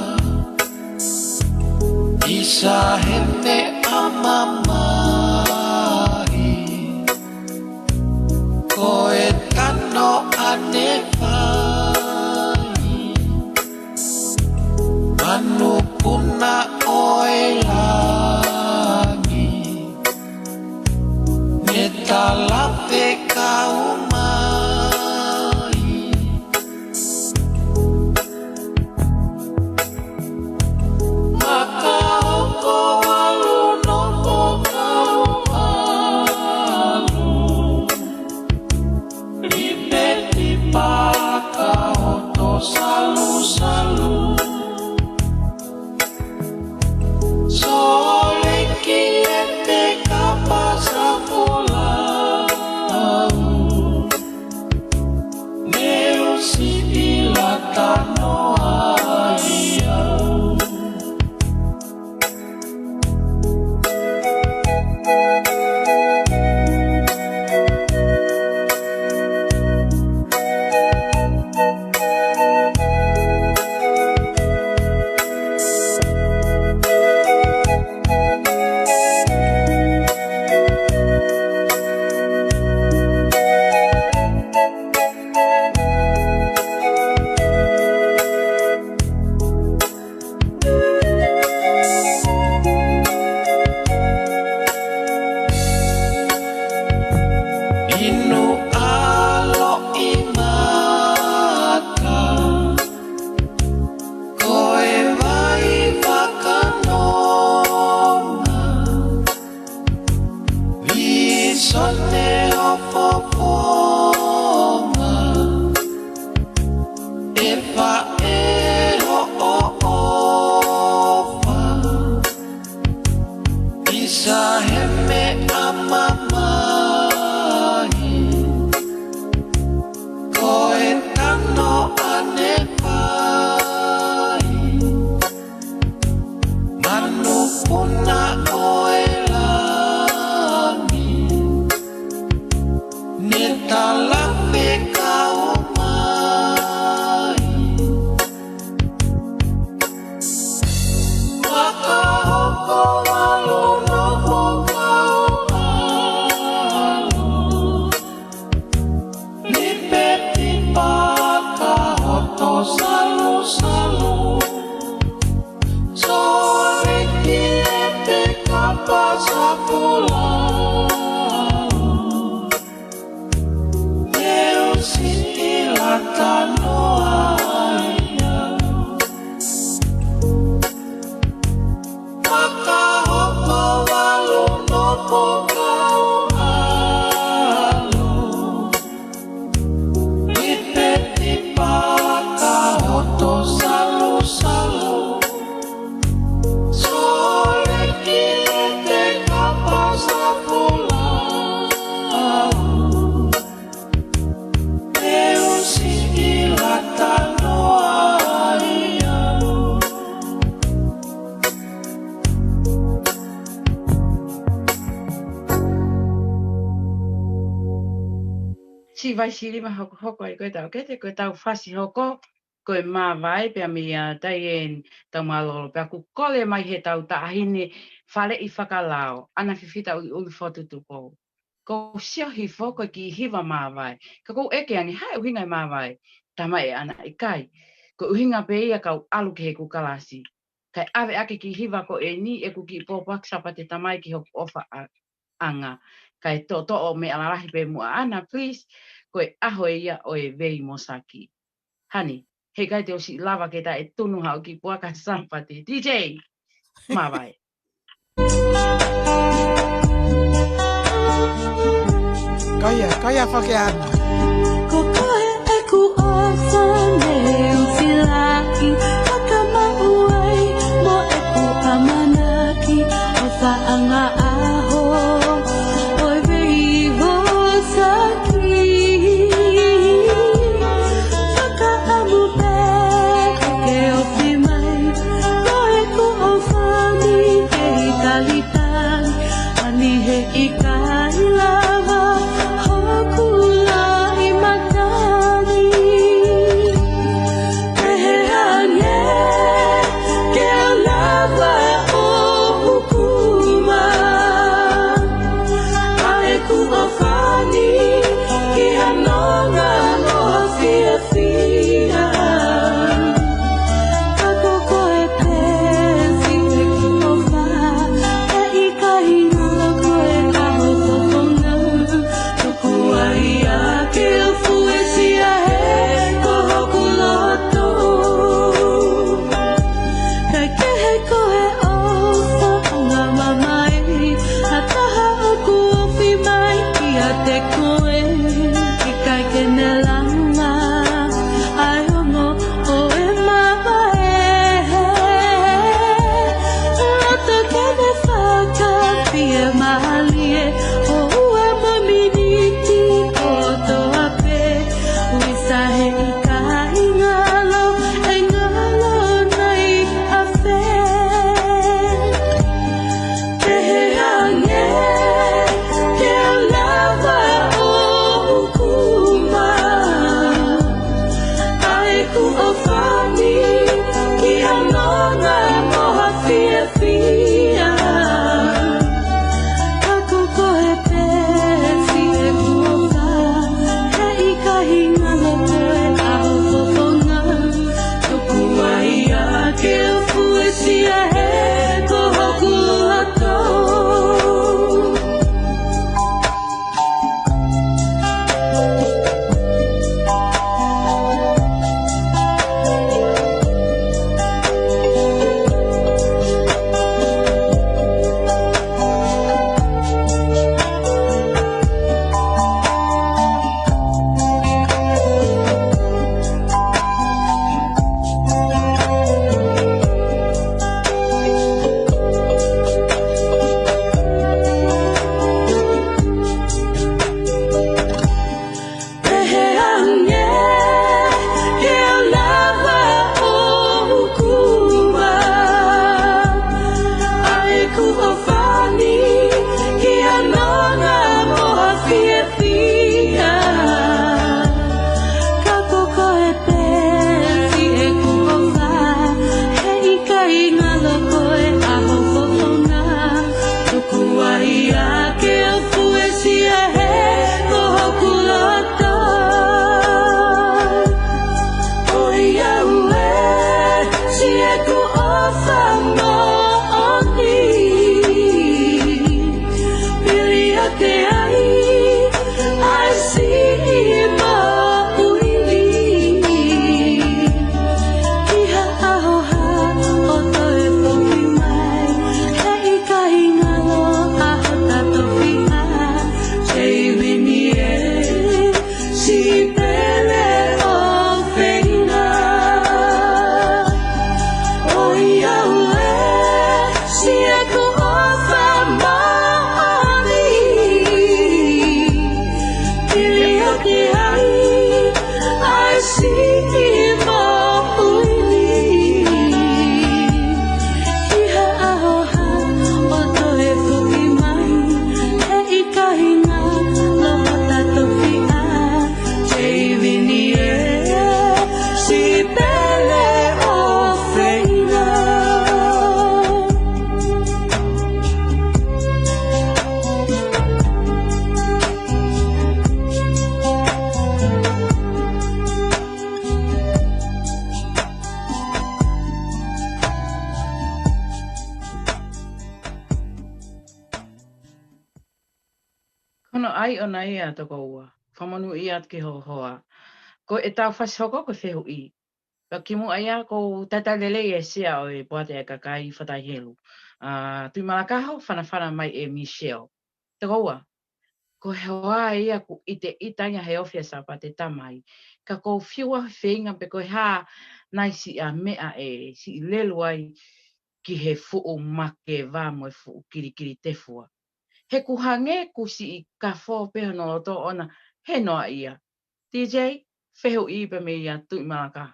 ʻisa he meʻa mamahi, ko e tano ʻanefai, manupuna ʻo e langi, ne tala fekau mai. Maka oko valu no ko kau valu, lipeti paka hoto salusalu. Sole ki e te kapa safulau, ne u siʻi lata noa ai au. Inu ʻa loʻimata, ko e vai fakanonga, vīsone hopofonga, ʻe faʻē hoʻo ʻofa, Meʻa mamahi, ko e tano ʻa ne fai, manupuna ʻo e langi, ne talafekau mai. Fakahoko valu nofoʻanga ʻalo, lipeti paka hoto salusalu, sōleki ʻete kapa sapula. Teusi ʻi lata noa ia. Fakahoko valu nofoʻanga ʻalo, lipeti paka hoto salusalu, sōleki ʻete kapa sapula. Teusi ʻi lata noa ia. Siʻi Vaisili, ma hokohoko ai ko e tau kete, ko e tau fasi hoko, ko e māvae pea mei a Taieni Taumālōlō, pea ʻoku kole mai he tau taʻahine Faleʻi Fakalao, ʻAna Fifita ʻUliʻuli Fotu Tupou. Ko e sio hifo ko e kiʻi hiva māvae. Ka ʻoku ou ʻeke ange, hā e ʻuhinga e māvae? Talamai ʻe ʻAna ʻikai. Ko e ʻuhinga pē ia kau ʻalu ki heʻeku kalasi. Kae ʻave ʻaki e kiʻi hiva ko eni ʻeku kiʻi pōpoaki Sāpate Tamai ki hoku ʻofa ʻa-, ʻanga. Kae toʻotoʻo meʻa lalahi pē muʻa ʻAna, please. Ko e ʻaho ia ʻo e vei mo saki. Hani, heʻikai te u siʻi lava ke taʻetunu haʻo kiʻi puaka Sāpate. D J, māvae. Kaia, kaia fakeana. Ko koe ʻeku ʻofa ne u filaʻi, fakamaʻu ai mo ʻeku ʻamanaki, ʻofaʻanga ʻaho ʻo e vei mo saki. Fakaʻamu pē ke ofi mai, ko ʻeku ʻofa ni kei talitali, ani heʻikai lava hoku laʻi mata ni. Pehē ange ke u lava ʻo hukuma ʻa ʻeku ʻofa ni ki ha nonga mo ha fiefia. Ka ko koe pē siʻeku ʻofa, heʻikai ngalo ko e kaho Te ai, ʻa e siʻi moʻui ni. Ki ha ʻaho hā ʻo toe foki mai, heʻikai ngalo ʻa hota tofiʻa. Tei vini e siʻi pele ʻofeina. ʻOiauē, siʻeku ʻofa moʻoni. Pili ʻo te ai, ʻa e siʻi moʻui ni. Ki ha ʻaho hā ʻo toe foki mai, heʻikai ngalo hota tofiʻa. Tei vini e siʻi pele ʻofeina. Ko hono ʻai ʻona ia, tokoua. Fakamonūʻia atu ki ho hoa. Ko ʻetau fasi hoko ko e fehuʻi. Pea kimuʻa ia, ʻoku ou talitali lelei e sea ʻo e Poate ʻa e Kakai, Fatai Helu. ʻA, Tuʻimalakaho, fanafana mai ʻe Michelle. Tokoua, ko e hoa ia ʻoku ʻiteʻita ia he ofi ʻa Sāpate Tamai. Ka ʻoku ou fiu au he feinga pe ko e hā nai siʻa meʻa ʻe siʻi lelu ai ki he fuʻu makeva mo e fuʻu kilikili tefua. He ʻoku hangē ʻoku siʻi kafo pē hono loto ʻona he noaʻia. D J, fehuʻi pē meia Tuʻimalakaho.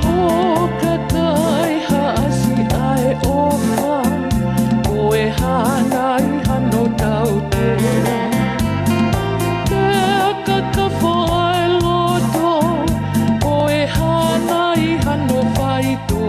ʻO kakai haʻasi ʻa e ʻofa, ko e hā nai hano tautea. Pea kakafo ʻa e loto, ko e hā nai hano faitō.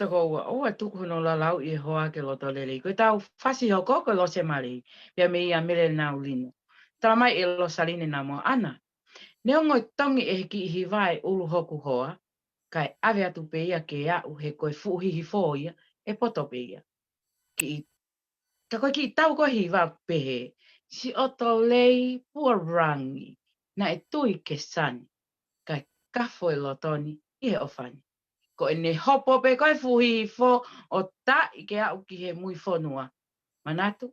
Toko ua, ʻoua tuku hono lalauʻi e hoa ke loto lelei. Ko ʻetau fasi hoko ko Lose Malei, pea mei a Mele Naulino. Tala mai ʻe Losaline Namoa ʻAna. Neongo e tongi ʻe he kiʻi hiva e ʻulu hoku hoa, kae ʻave atu pē ia ke aʻu he ko e fuʻu hihifo ia, ʻe poto pē ia. Kiʻi, ka ko e kiʻi tau ko e hiva pehē, siʻoto lei pua langi, naʻe tui ke sani, kae kafo e loto ni ʻi he ʻofa ni. Ko ʻene hopo pē ko e fuʻu hihifo ʻo taʻi ke aʻu ki he mui fonua. Manatu,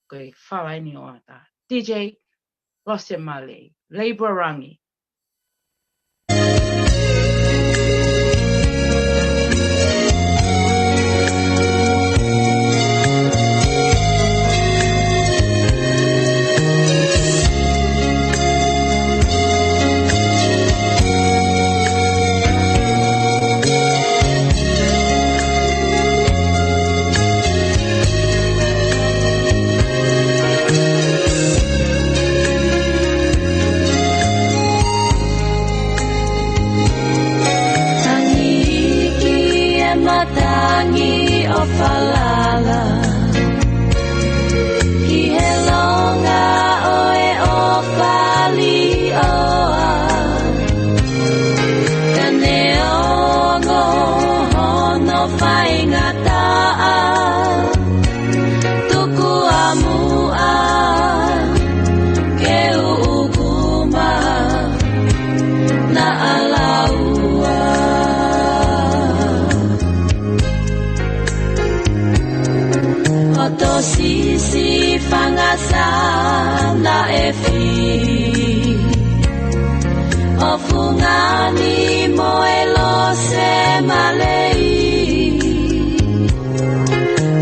ko e fala eni ʻo ʻAta. D J, Lose Malei, Lei Pua Langi. Tangi ki he matangi ʻo falala ki he longa ʻo e ʻofa lioa. Ka neongo hono faingataʻa, tuku ʻa muʻa ke uʻuku mai naʻa laua. ʻOto sisifanga sana e fī, ʻo fungani mo e Lose Malei.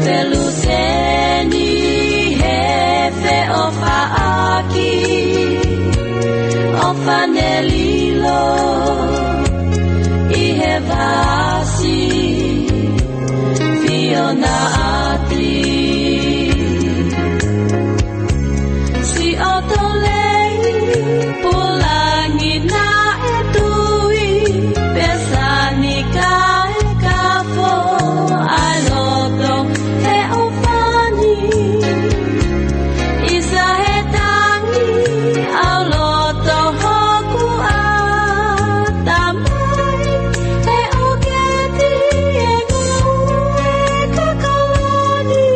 Feluteni he feʻofaʻaki, ʻo fane lilo ʻi he vasi Fionaʻati. Siʻoto lei pua langi naʻe tui pe sani kae kafo ʻa e loto he ʻofa ni. ʻIsa he tangi ʻa e loto hoku ʻatamai, he ʻoku ke tie ngū e kakalani.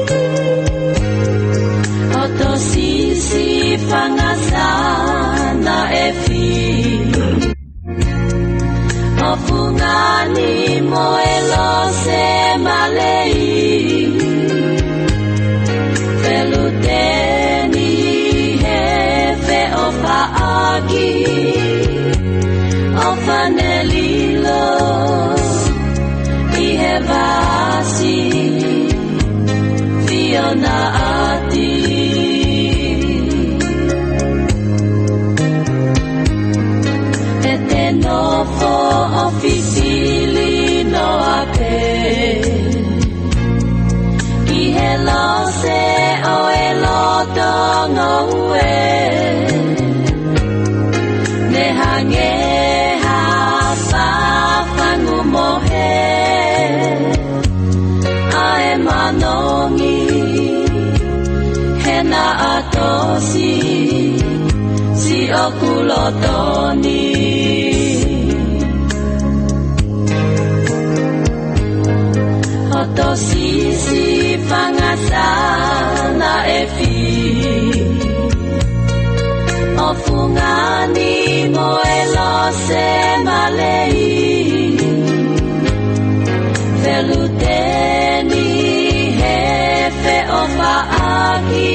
ʻOto sisifanga sana e fī, ʻo fungani mo e Lose Malei. Feluteni he feʻofaʻaki, ʻo fane lilo ʻi he vasi Fionaʻati. ʻE te nofo ʻo fisili noa pē ki he lose ʻo e loto ngoue. Ne hangē ha fafangu mohe ʻa e manongi, he naʻa tosi siʻoku loto ni. ʻOto sisifanga sana e fī, ʻo fungani mo e Lose Malei. Feluteni he feʻofaʻaki,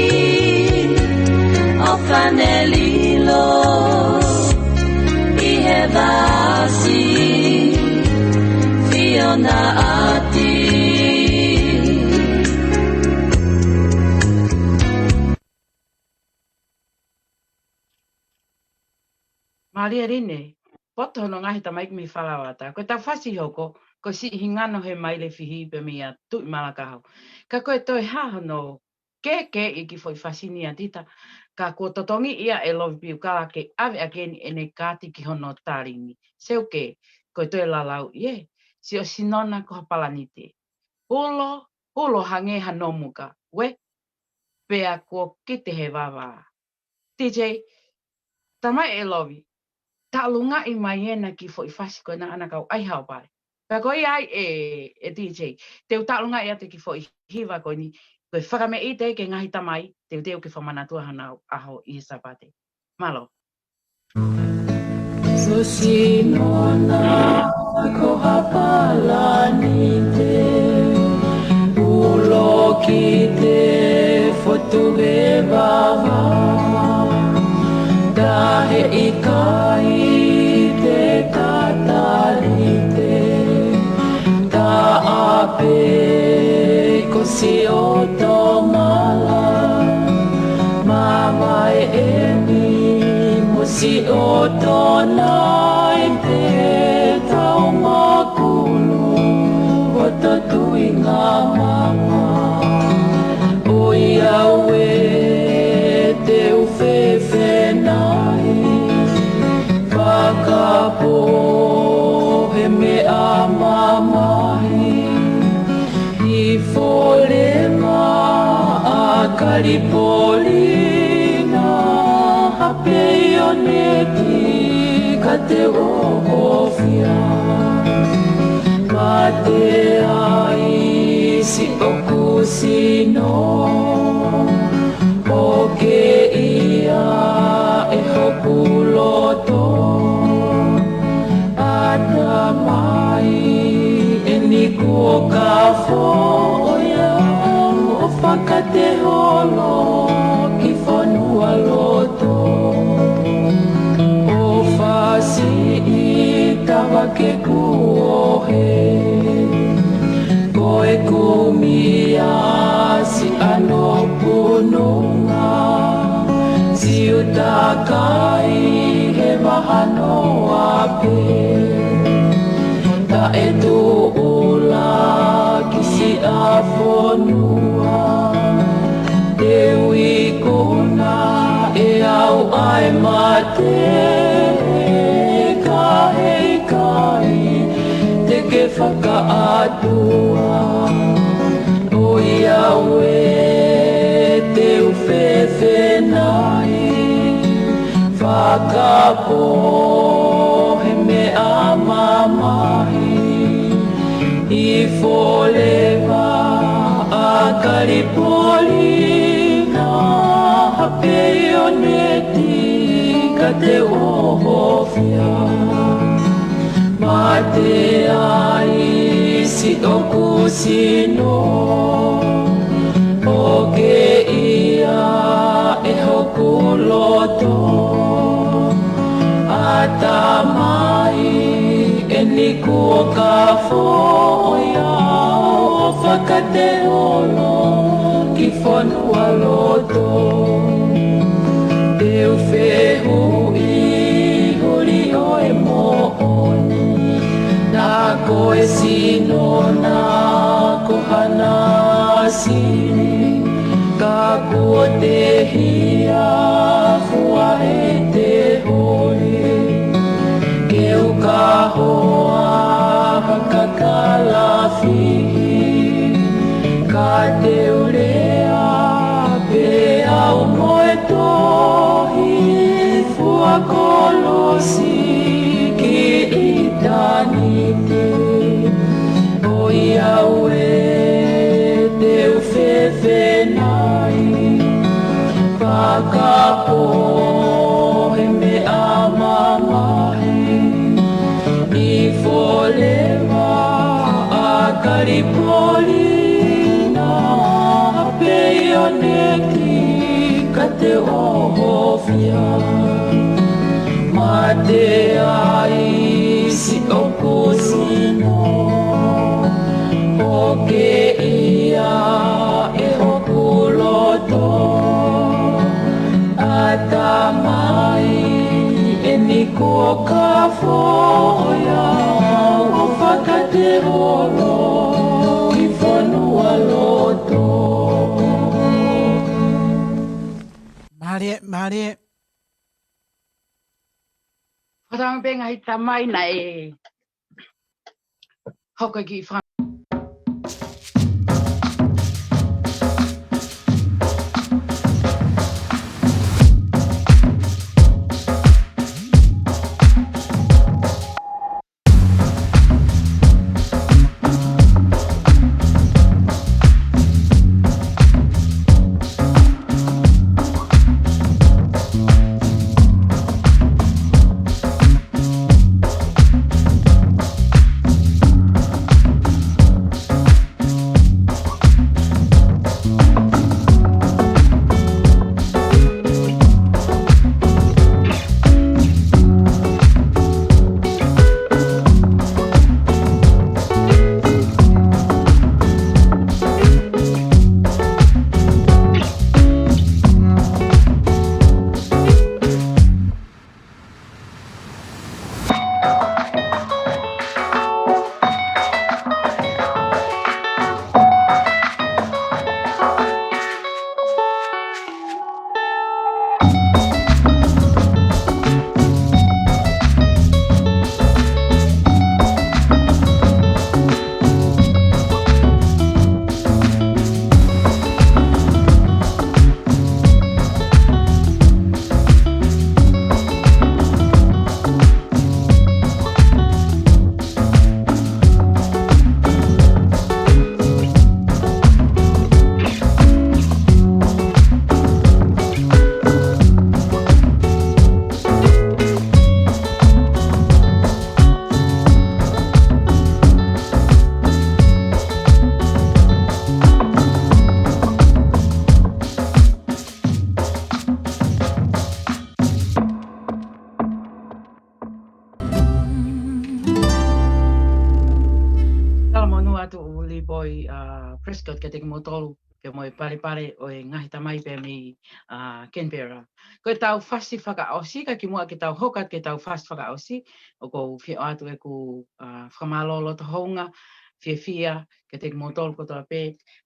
ʻo fane lilo ʻi he vasi Fionaʻati. Mālie Line, poto hono ngaahi tamaiki mei Falauata. Ko ʻetau fasi hoko, ko Siʻi Hingano he Maile Fihi pea mei a Tuʻimalakahu. Ka ko e toe hā hono kēkē ʻi he kiʻi foʻi fasi ni ʻa Tita, ka kuo totongi ia ʻe Lovi Piukala ke ʻave ʻaki eni ʻene kaati ki hono tali ni. Seuke, ko e toe lalauʻi ē. siʻo sino na ko ha palanite. Ulo, ulo hangē ha nomuka, ue, pea kuo kite he vavā. T J, tamai ʻe Lovi, taʻelungaʻi mai ena ki foʻi fasi ko ena ʻa Nakau ʻAihaopale. Pea ko ia ai ʻe, ʻe T J, te u taʻelungaʻi atu ki foʻi hiva ko eni, ko e fakameʻite ki he ngaahi tamai, teuteu ke fakamanatua honau ʻaho ʻi he Sāpate. Mālō. Siʻo sino na ko ha palanite, ulo kite, fotu he vavā, taʻe ʻikai te ta talite, taʻa pē ko siʻo tomala, mamae eni mo siʻo tona ʻi he taumakulu ʻo totuinga mama. ʻOiauē, te u fefenaʻi, fakapō he meʻa mamahi, ʻi Folema ʻa Kalipolina, ha peioneti ka te u ʻohofia. Mate ai siʻoku sino, ʻoke ia ʻe hoku loto. Atamai eni kuo ka foʻi au ʻo fakateholo ki fonualoto. ʻO fasi ʻi tava ke kuohe, ko e kumi ʻa siʻa nopununga, siutakai he mahanoa pē. Taʻe tuʻula ki siʻa fonua, te u ikuna ʻe au ʻa e mate, ka heʻikai te ke fakaʻatua. ʻOiauē, te u fefenaʻi, fakapō he meʻa mamahi, ʻi Folema ʻa Kalipolina, ha peioneti ka te u ʻohofia. Mate ai siʻoku sino, ʻoke ia ʻe hoku loto. Atamai eni kuo ka foʻi au ʻo fakateholo ki fonualoto. Te u fehuʻi huli ʻo e moʻoni, naʻa ko e sino na ko hana sili, ka kuo tehia fua ʻe te holi. Ke u kahoa ha kakalafi, ka te u lea pē au mo e tohi, fua kolosi ki ʻitāniti. ʻOiauē, te u fefenaʻi, fakapō he meʻa mamahi, ʻi Folema ʻa Kalipolina, ha peioneti ka te u ʻohofia. Mate ai siʻoku sino, ʻoke ia ʻe hoku loto. Atamai eni kuo ka foʻi au ʻo fakateholo ki fonualoto. Mālie, mālie. Fakatauange pē ngaahi tamai naʻe hoko ki fanga Talamonū atu ʻUlipoi, ʻa, Prescott kiate kimoutolu, pea mo e palepale ʻo e ngaahi tamai pea mei, ʻa, Canberra. Ko ʻetau fasi fakaʻosi, ka kimuʻa ke tau hoko atu ki heʻetau fasi fakaʻosi, ʻoku ou fie ʻoatu ʻeku, ʻa, fakamālō loto houngaʻia, fiefia, kiate kimoutolu kotoa pē,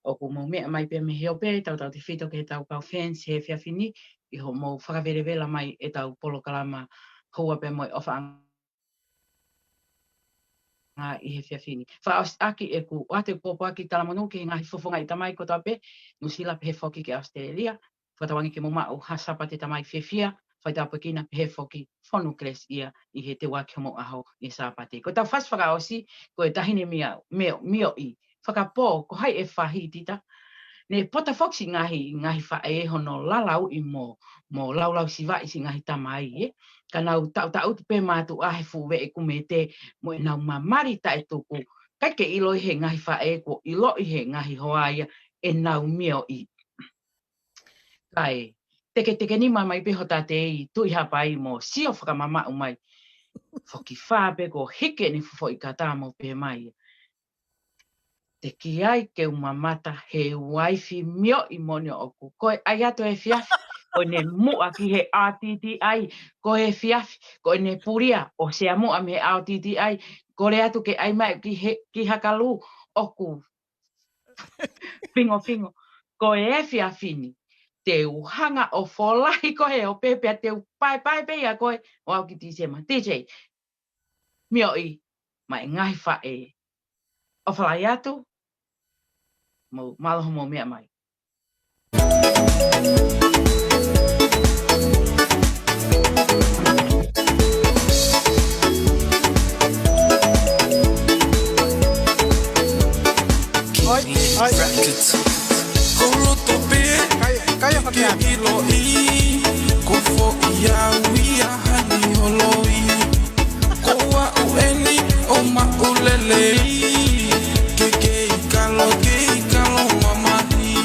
ʻoku mou meʻa mai pē mei he ope, tautautefito ki heʻetau kau fans he efiafi ni, ʻi hoʻomou fakavelevela mai ʻetau polokalama houa pea mo e ʻofaʻanga ʻi he efiafi ni. Fakaʻosi ʻaki ʻeku ʻoatu ʻeku pōpoaki talamonū ki he ngaahi fofongaʻi tamai kotoa pē, Nuʻusila pehē foki ki ʻAositelēlia, fakatauange ke mou maʻu ha Sāpate Tamai fiefia, faitāpuekina pehē foki fonu kelesiʻia ʻi he teuaki homou ʻaho ʻi he Sāpate. Ko ʻetau fasi fakaʻosi, ko e taʻahine mio-, mio-, mioʻi, fakapō, ko hai ʻe fai tita. Ne pota foki siʻi ngaahi, ngaahi faʻē hono lalauʻi mo, mo laulausivaʻi siʻi ngaahi tamai, ē. Ka nau taʻutaʻutu pē mātuʻa he fuʻu veʻe kumete mo ʻenau mamali taʻetuku. ʻIkai ke ʻiloʻi he ngaahi faʻē kuo ʻiloʻi he ngaahi hoa ia ʻenau mioʻi. Kae teketeke nima mai pē hota tei Tuʻi Haʻapai mo sio fakamamaʻu mai. Foki fā pē kuo hiki ʻene fofoʻi kata mo pehē mai: Teʻeki ai ke u mamata he uaifi mioʻi moʻoni ʻoʻoku. Ko e ʻai atu he efiafi, ko ʻene muʻa ki he R T T I, ko e efiafi, ko ʻene pulia, ʻo sea muʻa mei he R T T I, kole atu ke ʻai mai ki he, ki Hakalū, ʻoku fingofingo. Ko e efiafi ni, te u hanga ʻo folahi koe ʻo pehē pea te u paepae pē ia koe, ʻo aʻu ki Tīsema. T J, mioʻi mai ngaahi faʻē. ʻOfa lahi atu, mou, mālō hoʻomou meʻa mai. ʻOi, ʻoi. Koloto pē, kai, kai ʻo ke hakeaku. ʻIloʻi, ko foʻi au ia hani holoi. Ko au eni ʻo maʻu lelei, ke kei kalo, kei kalo mamahi.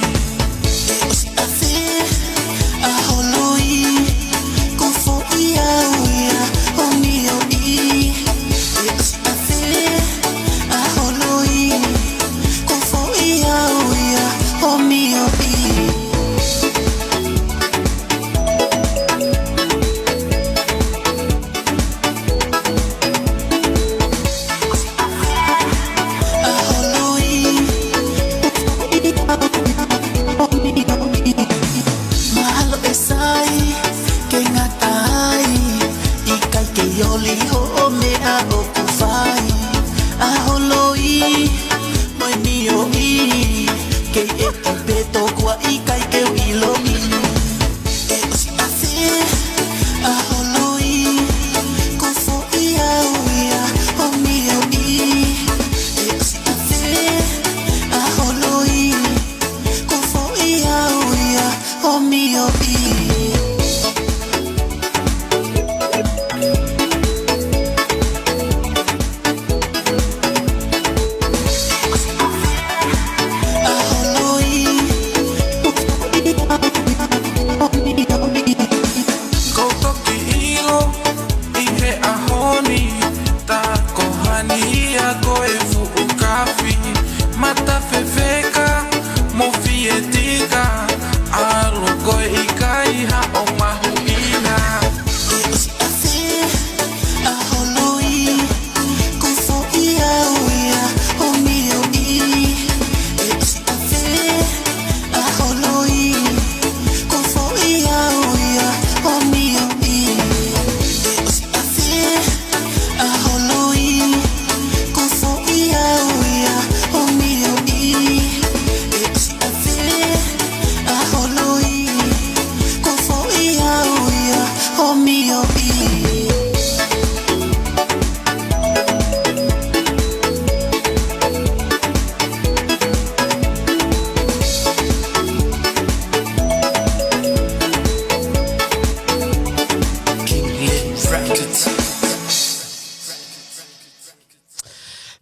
ʻOsi ʻosi,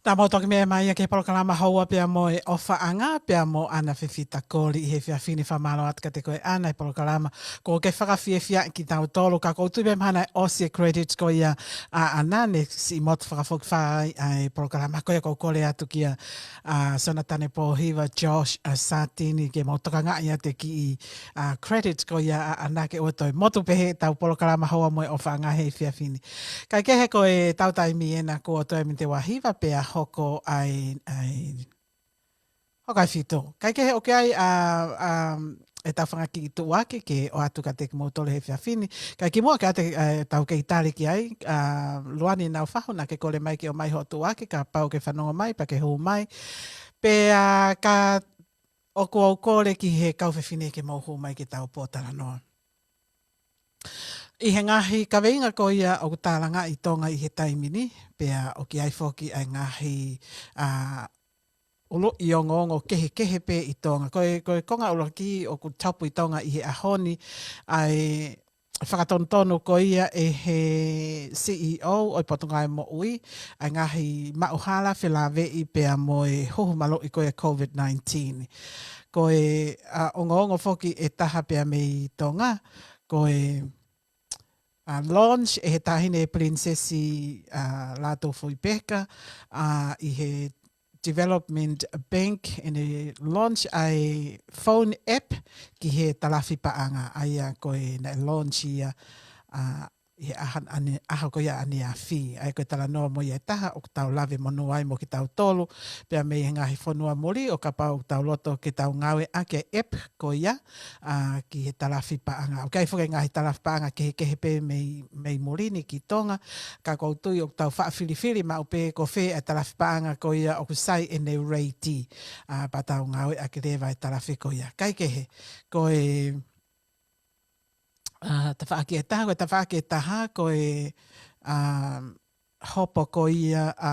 Tau mau toki meʻa mai ia ki he polokalama houa pea mo e ʻOfaʻanga pea mo ʻAna Fifita Koli ʻi he efiafi ni. Fakamālō atu kiate koe ʻAna he polokalama. ʻOku ke fakafiefia kitautolu ka ʻoku ou tui pē mahalo naʻe ʻosi e credit ko ia ʻa ʻAna, ne siʻi motu fakafokifā ai ʻa e polokalama ko ia. ʻOku ou kole atu kia, ʻa, Sonatane Pōhiva, Josh, ʻa, Satini, ke mau tokangaʻi atu e kiʻi, ʻa, credit ko ia ʻa ʻAna ke ʻoua toe motu pehē ʻetau polokalama houa mo e ʻOfaʻanga he efiafi ni. Kae kehe ko ʻetau taimi ena kuo toe miniti ua hiva pea hoko ai, ai, hoko ai fitu. Kae kehe ʻoku ʻi ai, ʻa, ʻa, ʻetau fanga kiʻi tuʻuaki ke ʻoatu kiate kimoutolu he efiafi ni. Kae kimuʻa ke ʻoatu, ʻa, ʻetau kei tali ki ai, ʻa, Luani Naufahu, naʻa ke kole mai ke ʻomai hoʻo tuʻuaki, kapau ʻoku ke fanongo mai, pea ke hū mai. Pea ka ʻoku ou kole ki he kau fefine ke mau hū mai ke tau pōtalanoa ʻi he ngaahi kaveinga ko ia ʻoku tālangaʻi ʻi Tonga ʻi he taimi ni, pea ʻoku ʻi ai foki ʻa e ngaahi, ʻa, ʻuluʻi ongoongo kehekehe pē ʻi Tonga. Ko e, ko e konga ʻuluaki ʻoku tapu ʻi Tonga ʻi he ʻaho ni, ʻa e fakatonutonu ko ia ʻe he C E O ʻo e Potungāue Moʻui, ʻa e ngaahi maʻuhala felāveʻi pea mo e huhu maluʻi ko ia COVID nineteen. Ko e, ʻa, ongoongo foki ʻe taha pea mei Tonga, ko e, ʻa, launch ʻe he Taʻahine Pilinisesi, ʻa, Lātūfuipeka, ʻa, ʻi he Development Bank, ʻene launch ʻa e phone app ki he talafi paʻanga, ʻa ia ko e naʻe launch ia, ʻa, ʻi he ʻaho, ʻane-, ʻaho ko ia ʻaneafi. ʻA ia ko e talanoa mo ia ʻe taha ʻoku tau lave monū ai mo kitautolu, pea mei he ngaahi fonua muli ʻo kapau ʻoku tau loto ke tau ngāueʻaki e app ko ia, ʻa, ki he talafi paʻanga. ʻOku ʻi ai foki e ngaahi talafi paʻanga kehekehe pē mei, mei muli ni ki Tonga, ka ʻoku ou tui ʻoku tau faʻa filifili maʻu pē ko fē e talafi paʻanga ko ia ʻoku sai ʻene rate, ʻa, pea tau ngāueʻaki leva e talafi ko ia. Kae kehe, ko e, ʻa, tafaʻaki ʻe taha, ko e tafaʻaki ʻe taha, ko e, ʻa, hopo ko ia ʻa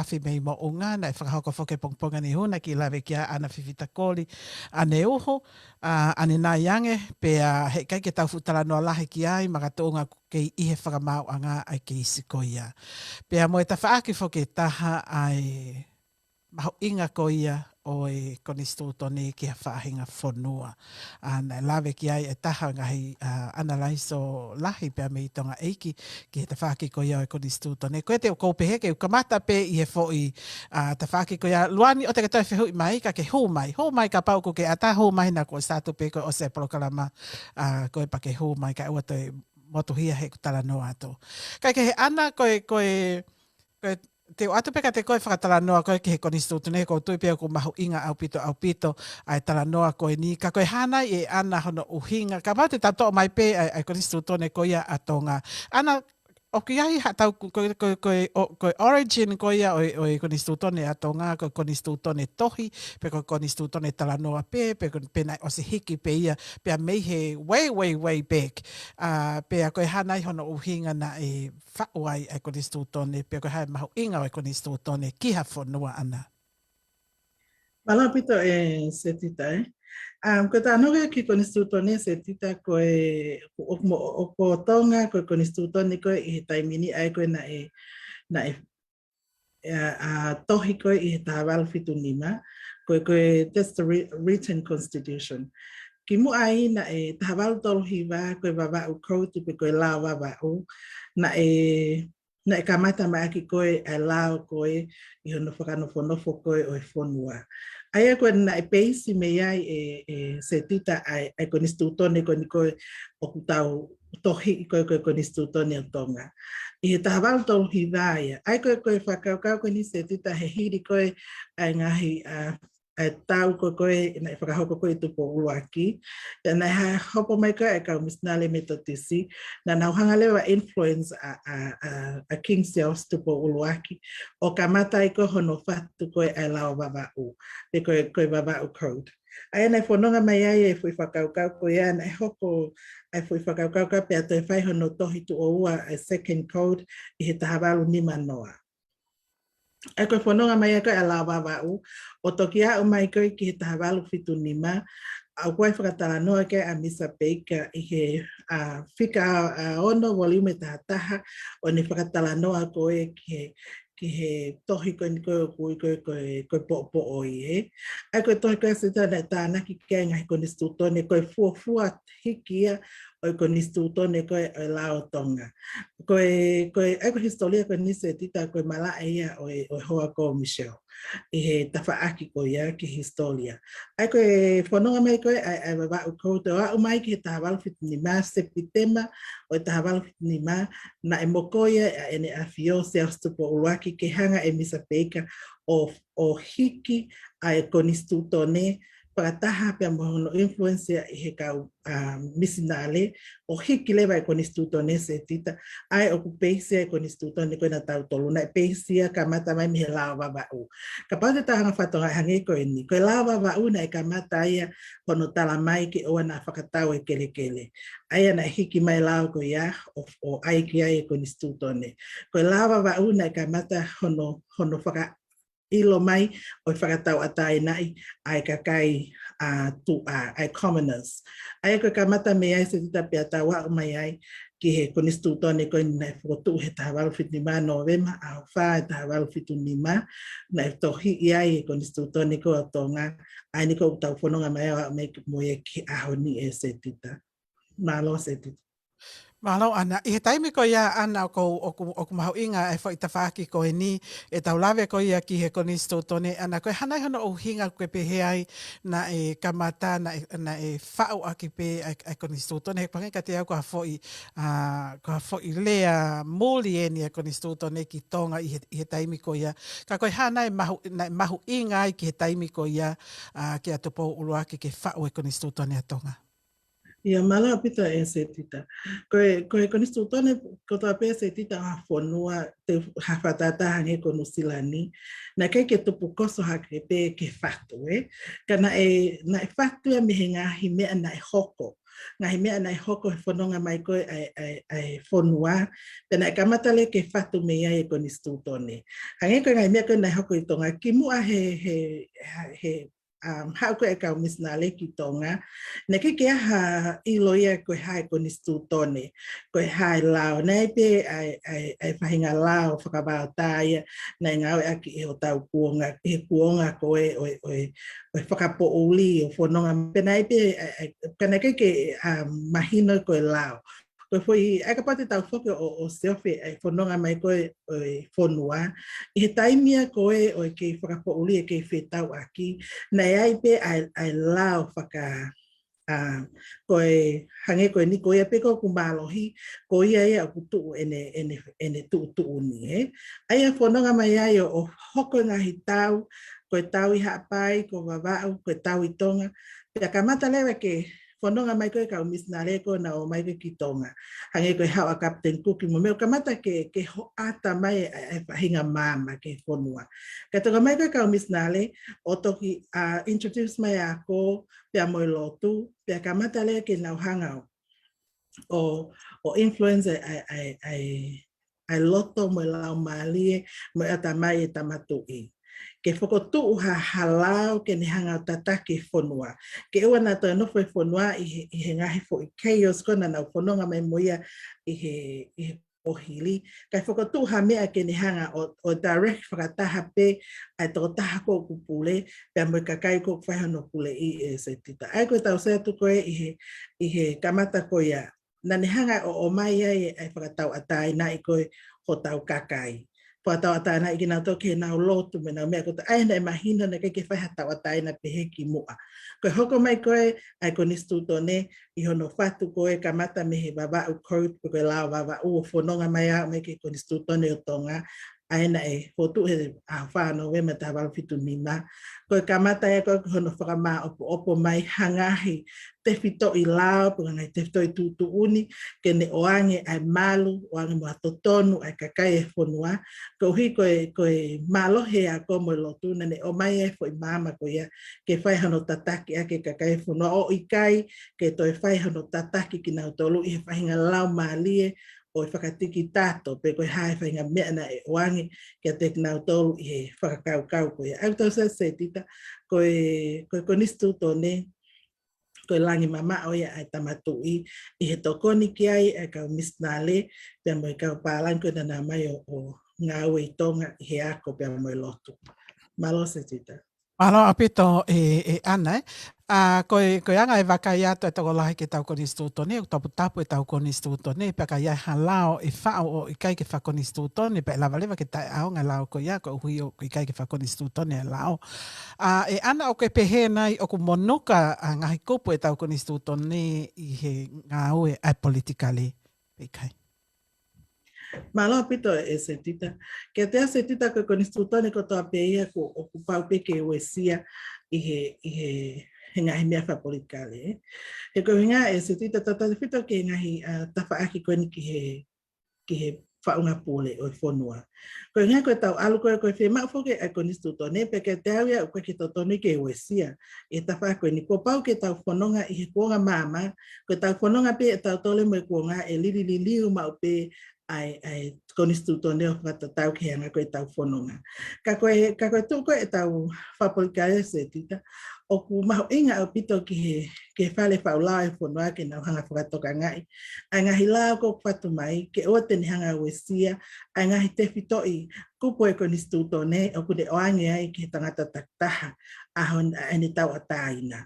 Afi mei Moʻunga, naʻe fakahoko foki he pongipongi ni, hū, naʻa ke lave ki ai ʻAna Fifita Koli ʻaneuhu, ʻa, ʻanenai ange, pea heʻikai ke tau fuʻu talanoa lahi ki ai, makatuʻunga ʻoku kei ʻi he fakamaauʻanga ʻa e keisi ko ia. Pea mo e tafaʻaki foki ʻe taha ʻa e mahuʻinga ko ia ʻo e konisitūtone ki ha faʻahinga fonua. ʻA, naʻe lave ki ai e taha ngaahi, ʻa, ʻanalaiso lahi pea mei Tonga ʻEiki ki he tafaʻaki ko ia ʻo e konisitūtone. Ko ia te u kou pehē ke u kamata pē ʻi he foʻi, ʻa, tafaʻaki ko ia. Luani, ʻoua te ke toe fehuʻi mai, ka ke hū mai. Hū mai kapau ʻoku ke ʻatā, hū mai naʻa kuo ʻosi atu pē ko e ʻosi e polokalama, ʻa, ko e pea ke hū mai kae ʻoua toe motuhia heʻeku talanoa atu. Kae kehe ʻAna, ko e, ko e, ko e, te u ʻoatu pē kiate koe e fakatalanoa ko ē ki he konisitūtone, ʻoku ou tui pē ʻoku mahuʻinga ʻaupito, ʻaupito ʻa e talanoa ko eni, ka ko e hā nai ʻe ʻAna hono ʻuhinga, kapau te tau toʻo mai pē ʻa e, ʻa e konisitūtone ko ia ʻa Tonga. ʻAna, ʻoku ʻi ai haʻatau ko, ko, ko, ko e, ʻo, ko e origin ko ia ʻo e, ʻo e konisitūtone ʻa Tonga, ko e konisitūtone tohi, pe ko e konisitūtone talanoa pē, pe ko, pe naʻe ʻosi hiki pē ia, pea mei he way, way, way back. ʻA, pea ko e hā nai hono ʻuhinga naʻe faʻu ai ʻa e konisitūtone, pea ko e hā e mahuʻinga ʻo e konisitūtone ki ha fonua, ʻAna. Mālō ʻaupito ē Setita ē. Um, ko e talanoa ki he konisitūtone Setita, ko e, ʻo, ʻo, ʻo, ʻo Tonga, ko e konisitūtone ko ē ʻi he taimi ni ʻa ē ko ē naʻe, naʻe, ʻa, ʻa, tohi ko ē ʻi he taha valu fitu nima, ko e, ko e, that's the wri-, written constitution. Kimuʻa ai naʻe taha valu tolu hiva, ko e Vavaʻu Code pe ko e lao Vavaʻu, naʻe, naʻe kamata mai ʻaki ko ē ʻa e lao ko ē ʻi hono fakanofonofo ko ē ʻo e fonua. ʻA ia ko ē naʻe peisi mei ai ē, ē Setita ʻa e, ʻa e konisitūtone ko eni ko ē ʻoku tau tohi ko ē ko e konisitūtone ʻo Tonga. ʻI he taha valu tolu hiva ia. ʻA ia ko e, ko e fakakaukau ko eni Setita he hili ko ē ʻa e ngaahi, ʻa, ʻa e tau ko ē ko ē naʻe fakahoko ko ē ʻi Tupou ʻUluaki. Pea naʻe ha-, hopo mai ko ē ʻa e kau misinale Metotisi. Naʻa nau hanga leva influence ʻa, ʻa, ʻa, ʻa King Siaosi Tupou ʻUluaki ʻo kamata ai ko ē hono fatu ko ē ʻa e lao Vavaʻu. Pe ko e, ko e Vavaʻu Code. ʻA ia naʻe fononga mai ai e foʻi fakakaukau ko ia, naʻe hoko ʻa e foʻi fakakaukau ko ia pea toe fai hono tohi tuʻo ua ʻa e Second Code ʻi he taha valu nima noa. ʻA ia ko e fononga mai ʻa ko ē ʻa e lao Vavaʻu, ʻo toki aʻu mai ko ē ki he taha valu fitu nima, ʻa ʻoku ʻi ai e fakatalanoa ko ē ʻa Misa Peika ʻi he, ʻa, fika ʻa, ʻa ono, volume taha taha, ʻo ʻene fakatalanoa ko ē ki he, ki he tohi ko eni ko ē ʻoku ui ko ē ko e, ko e Poʻopoʻoi, ē. ʻA ia ko e tohi ko ē Setita naʻe tānaki ki ai e ngaahi konisitūtone, ko e fuofua hiki ia ʻo e konisitūtone ko ē ʻo e Lao ʻo Tonga. Ko e, ko e, ʻa ia ko e hisitōlia ko eni Setita ko e malaʻe ia ʻo e, ʻo e hoa ko Michelle ʻi he tafaʻaki ko ia ki he hisitōlia. ʻA ia ko e fononga mai ko ē ʻa e, ʻa e Vavaʻu Code ʻo aʻu mai ki he taha valu fitu nima, Sepitema ʻo e taha valu fitu nima, naʻe mokoi ai ʻa ʻEne ʻAfio Siaosi Tupou ʻUluaki ke hanga ʻe Misa Peika ʻo, ʻo hiki ʻa e konisitūtone fakataha pea mo hono influence ʻi he kau, ʻa, misinale, ʻo hiki leva e konisitūtone Setita, ʻa ia ʻoku peisi ai e konisitūtone ko ē ʻatautolu, naʻe peisi ia kamata mai mei he Lao ʻo Vavaʻu. Kapau te tau hanga ʻo fakatokangaʻi hangē ko eni, ko e Lao ʻo Vavaʻu naʻe kamata ia hono tala mai ke ʻoua naʻa fakatau e kelekele. ʻA ia naʻe hiki mai e lao ko ia ʻo, ʻo ʻai ki ai e konisitūtone. Ko e Lao ʻo Vavaʻu naʻe kamata hono, hono faka ʻilo mai ʻo e fakatauʻatāinaʻi ʻa e kakai, ʻa, tuʻa, ʻa e commoners. ʻA ia ko e kamata mei ai Setita pea tau aʻu mai ai ki he konisitūtone ko eni naʻe fokotuʻu he taha valu fitu nima Nōvema ʻaho fā ʻo e taha valu fitu nima, naʻe tohiʻi ai e konisitūtone ko ē ʻo Tonga, ʻa eni ko ē ʻoku tau fononga mai ʻo aʻu mai ki, mo ia ki he ʻaho ni ē Setita. Mālō Setita. Mālō ʻAna, ʻi he taimi ko ia ʻAna ʻoku, ʻoku, ʻoku mahuʻinga e foʻi tafaʻaki ko eni, ʻetau lave ko ia ki he konisitūtone ʻAna, ko e hā nai hono ʻuhinga ʻoku ke pehē ai naʻe kamata, naʻe, naʻe faʻu ʻaki pē ʻa e, ʻa e konisitūtone, he pangikā kiate au ko ha foʻi, ʻa, ko ha foʻi lea muli eni e konisitūtone ki Tonga ʻi he, ʻi he taimi ko ia. Ka ko e hā nai e mahu, naʻe mahuʻinga ai ki he taimi ko ia, ʻa, kia Tupou ʻUluaki ke faʻu e konisitūtone ʻa Tonga. ʻIa, mālō ʻaupito ē Setita. Ko e, ko e konisitūtone kotoa pē Setita ʻa e fonua, te u hanga ʻo fakatātā hangē ko Nuʻusila ni, naʻe ʻikai ke tupu koso hake pē ke fatu, ē. Ka naʻe, naʻe fatu ia mei he ngaahi meʻa naʻe hoko. Ngaahi meʻa naʻe hoko he fononga mai ko ē ʻa e, ʻa e, ʻa e fonua, pea naʻe kamata leva ke fatu mei ai e konisitūtone. Hangē ko e ngaahi meʻa ko ē naʻe hoko ʻi Tonga, kimuʻa he, he, he, um, haʻu ko ē e kau misinale ki Tonga, naʻe ʻikai ke ʻi ai ha ʻilo ia ko e hā e konisitūtone, ko e hā e lao, naʻe ʻi ai pē ʻa e, ʻa e, ʻa e faʻahinga lao fakavaotā ia naʻe ngāueʻaki ʻe hotau kuonga, ʻi he kuonga ko ē ʻo e, ʻo e, ʻo e fakapoʻuli ʻo fononga, pea naʻe ʻi ai pē, ʻa e, ʻa e, ka naʻe ʻikai ke, um, mahino ko e lao. Ko e foʻi, ʻa ia kapau te tau foki ʻo, ʻo siofi e fononga mai ko ē ʻo e fonua, ʻi he taimi ia ko ē ʻoku kei fakapoʻuli, ʻoku kei fetauʻaki, naʻe ʻi ai pē ʻa e, ʻa e lao faka, ʻa, ko e hangē ko eni, ko ia pē ko ē ʻoku mālohi, ko ia ia ʻoku tuʻu ʻene, ʻene, ʻene tuʻutuʻuni, ē. ʻA ia fononga mai ai ʻo, ʻo hoko e ngaahi tau, ko e tau ʻi Haʻapai, ko Vavaʻu, ko e tau ʻi Tonga, pea kamata leva ke fononga mai ko ē e kau misinale ko ē naʻa nau ō mai ko ē ki Tonga. Hangē ko e haʻu ʻa Captain Cook mo e meʻa, kamata ke, ke hoʻata mai e, e faʻahinga maama ki he fonua. Ka toka mai ko ē e kau misinale ʻo toki, ʻa, introduce mai e ako pea mo e lotu, pea kamata leva ke nau hanga ʻo, ʻo, ʻo influence ʻa e, ʻa e, ʻa e ʻa e loto mo e laumālie mo e ʻatamai e tama tuʻi. Ke fokotuʻu ha, ha lao ke ne hanga ʻo tataki e fonua. Ke ʻoua naʻa toe nofo e fonua ʻi he, ʻi he ngaahi foʻi chaos ko ē naʻa nau fononga mai mo ia ʻi he, ʻi he kuohili. Kae fokotuʻu ha meʻa ke ne hanga ʻo, ʻo direct fakataha pē ʻa e tokotaha ko ē ʻoku pule, pea mo e kakai ko ē ʻoku fai hono puleʻi ē Setita. ʻA ia ko ʻetau sio atu ko ē ʻi he, ʻi he kamata ko ia, naʻa ne hanga ʻo, ʻomai ai e, e fakatauʻatāinaʻi ko ē hotau kakai. Fakatauʻatāinaʻi kinautolu ke nau lotu mo ʻenau meʻa kotoa. ʻA ia naʻe mahino naʻe ʻikai ke fai ha tauʻatāina pehē kimuʻa. Ko e hoko mai ko ē ʻa e konisitūtone ʻi hono fatu ko ē kamata mei he Vavaʻu Code, pe ko e lao Vavaʻu ʻo fononga mai ʻo aʻu mai ki he konisitūtone ʻo Tonga, ʻa ia naʻe fokotuʻu he ʻaho fā Nōvema taha valu fitu nima. Ko e kamata ia ko ē hono fakamāʻopoʻopo mai ha ngaahi tefitoʻi lao, pe ko e ngaahi tefitoʻi tuʻutuʻuni, ke ne ʻoange ʻa e malu, ʻoange mo ha totonu ʻa e kakai e fonua. Koeʻuhi ko e, ko e mālohi e ako mo e lotu, naʻa ne ʻomai e foʻi maama ko ia ke fai hono tataki ʻaki e kakai e fonua, ʻo ʻikai ke toe fai hono tataki kinautolu ʻi he faʻahinga laumālie ʻo e fakatikitato, pe ko e hā e faʻahinga meʻa naʻe ʻoange kiate kinautolu ʻi he fakakaukau ko ia. ʻA ia ʻoku tau sio Setita, ko e, ko e konisitūtone, ko e langi mamaʻo ia ʻa e Tama Tuʻi ʻi he tokoni ki ai ʻa e kau misinale pea mo e kau pālangi ko ē naʻa nau ō mai ʻo, ʻo ngāue ʻi Tonga ʻi he ako pea mo e lotu. Mālō Setita. Mālō ʻaupito ē, ē ʻAna, ē. ʻA, ko e, ko e anga e vakai atu e tokolahi ki heʻetau konisitūtone, ʻoku toputapu ʻetau konisitūtone, pea ka ʻi ai ha lao ʻe faʻu ʻo ʻikai ke fakakonisitūtone, pea ʻe lava leva ke taʻeʻaonga e lao ko ia, koeʻuhi ʻoku ʻikai ke fakakonisitūtone e lao. ʻA, ē ʻAna, ʻoku ke pehē nai ʻoku monuka ʻa e ngaahi kupu ʻetau konisitūtone ʻi he ngāue ʻa e politikale, pe ʻikai? Mālō ʻaupito ē Setita. Kiate au Setita ko e konisitūtone kotoa pē ia ʻoku, ʻoku pau pē ke uesia ʻi he, ʻi he, he ngaahi meʻa fakapolitikale, ē. He ko e ʻuhinga ē Setita, tautautefito ki he ngaahi, ʻa, tafaʻaki ko eni ki he, ki he faʻunga pule ʻo e fonua. Ko e ʻuhinga ko ʻetau ʻalu ko ē, ko e fiemaʻu foki ʻa e konisitūtone, pea kiate au ia ʻoku ʻikai ke totonu ke uesia ʻi he tafaʻaki ko eni. Kuo pau ke tau fononga ʻi he kuonga maama, ko ʻetau fononga pē ʻe tautolu mo e kuonga, ʻe lilililiu maʻu pē ʻa e, ʻa e konisitūtone ʻo fakatatau ki he anga ko ē ʻetau fononga. Ka ko e, ka ko e tuʻu ko ē ʻetau fakapolitikale Setita, ʻoku mahuʻinga ʻaupito ki he, ki he fale faʻu lao ʻo e fonua ke nau hanga ʻo fakatokangaʻi ʻa e ngaahi lao ʻoku fatu mai, ke ʻoua te ne hanga ʻo uesia ʻa e ngaahi tefitoʻi kupu ʻo e konisitūtone ʻoku ne ʻoange ai ki he tangata takitaha ʻa hon-, ʻa ʻene tauʻatāina.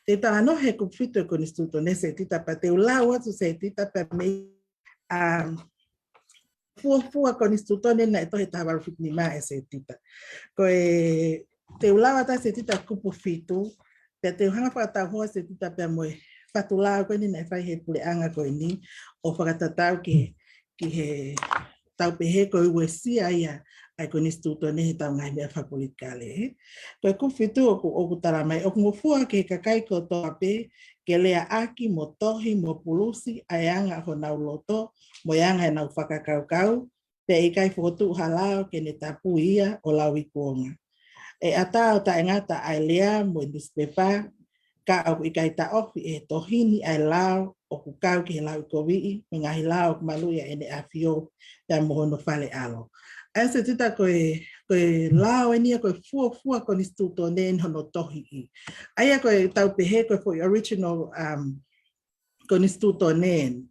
Te u talanoa he kupu fitu ʻo e konisitūtone Setita, pea te u lau atu Setita pea mei, um, fuofua konisitūtone naʻe tohi he taha valu fitu nima ē Setita. Ko e, te u lau atu Setita kupu fitu, pea te u hanga ʻo fakatauhoa Setita pea mo e fatu lao ko eni naʻe fai he puleʻanga ko eni, ʻo fakatatau ki he, ki heʻetau pehē ko e uesia ia ʻa e konisitūtone heʻetau ngaahi meʻa fakapolitikale, ē. Ko e kupu fitu ʻoku, ʻoku tala mai, ʻoku ngofua ki he kakai kotoa pē ke leaʻaki mo tohi mo pulusi ʻa e anga honau loto mo e anga ʻenau fakakaukau, pea ʻe ʻikai fokotuʻu ha lao ke ne tapui ia ʻo lauikuonga. ʻE ʻatā ʻo taʻengata ʻa e lea mo e nusipepa, ka ʻoku ʻikai taʻofi ʻe he tohi ni ʻa e lao ʻoku kau ki he lauʻikoviʻi mo e ngaahi lao ʻoku maluʻi ʻa ʻEne ʻAfio pea mo Hono Fale ʻAlo. ʻA ia Setita ko e, ko e lao eni ia ko e fuofua konisitūtone eni hono tohiʻi. ʻA ia ko ʻetau pehē ko e foʻi original, um, konisitūtone eni.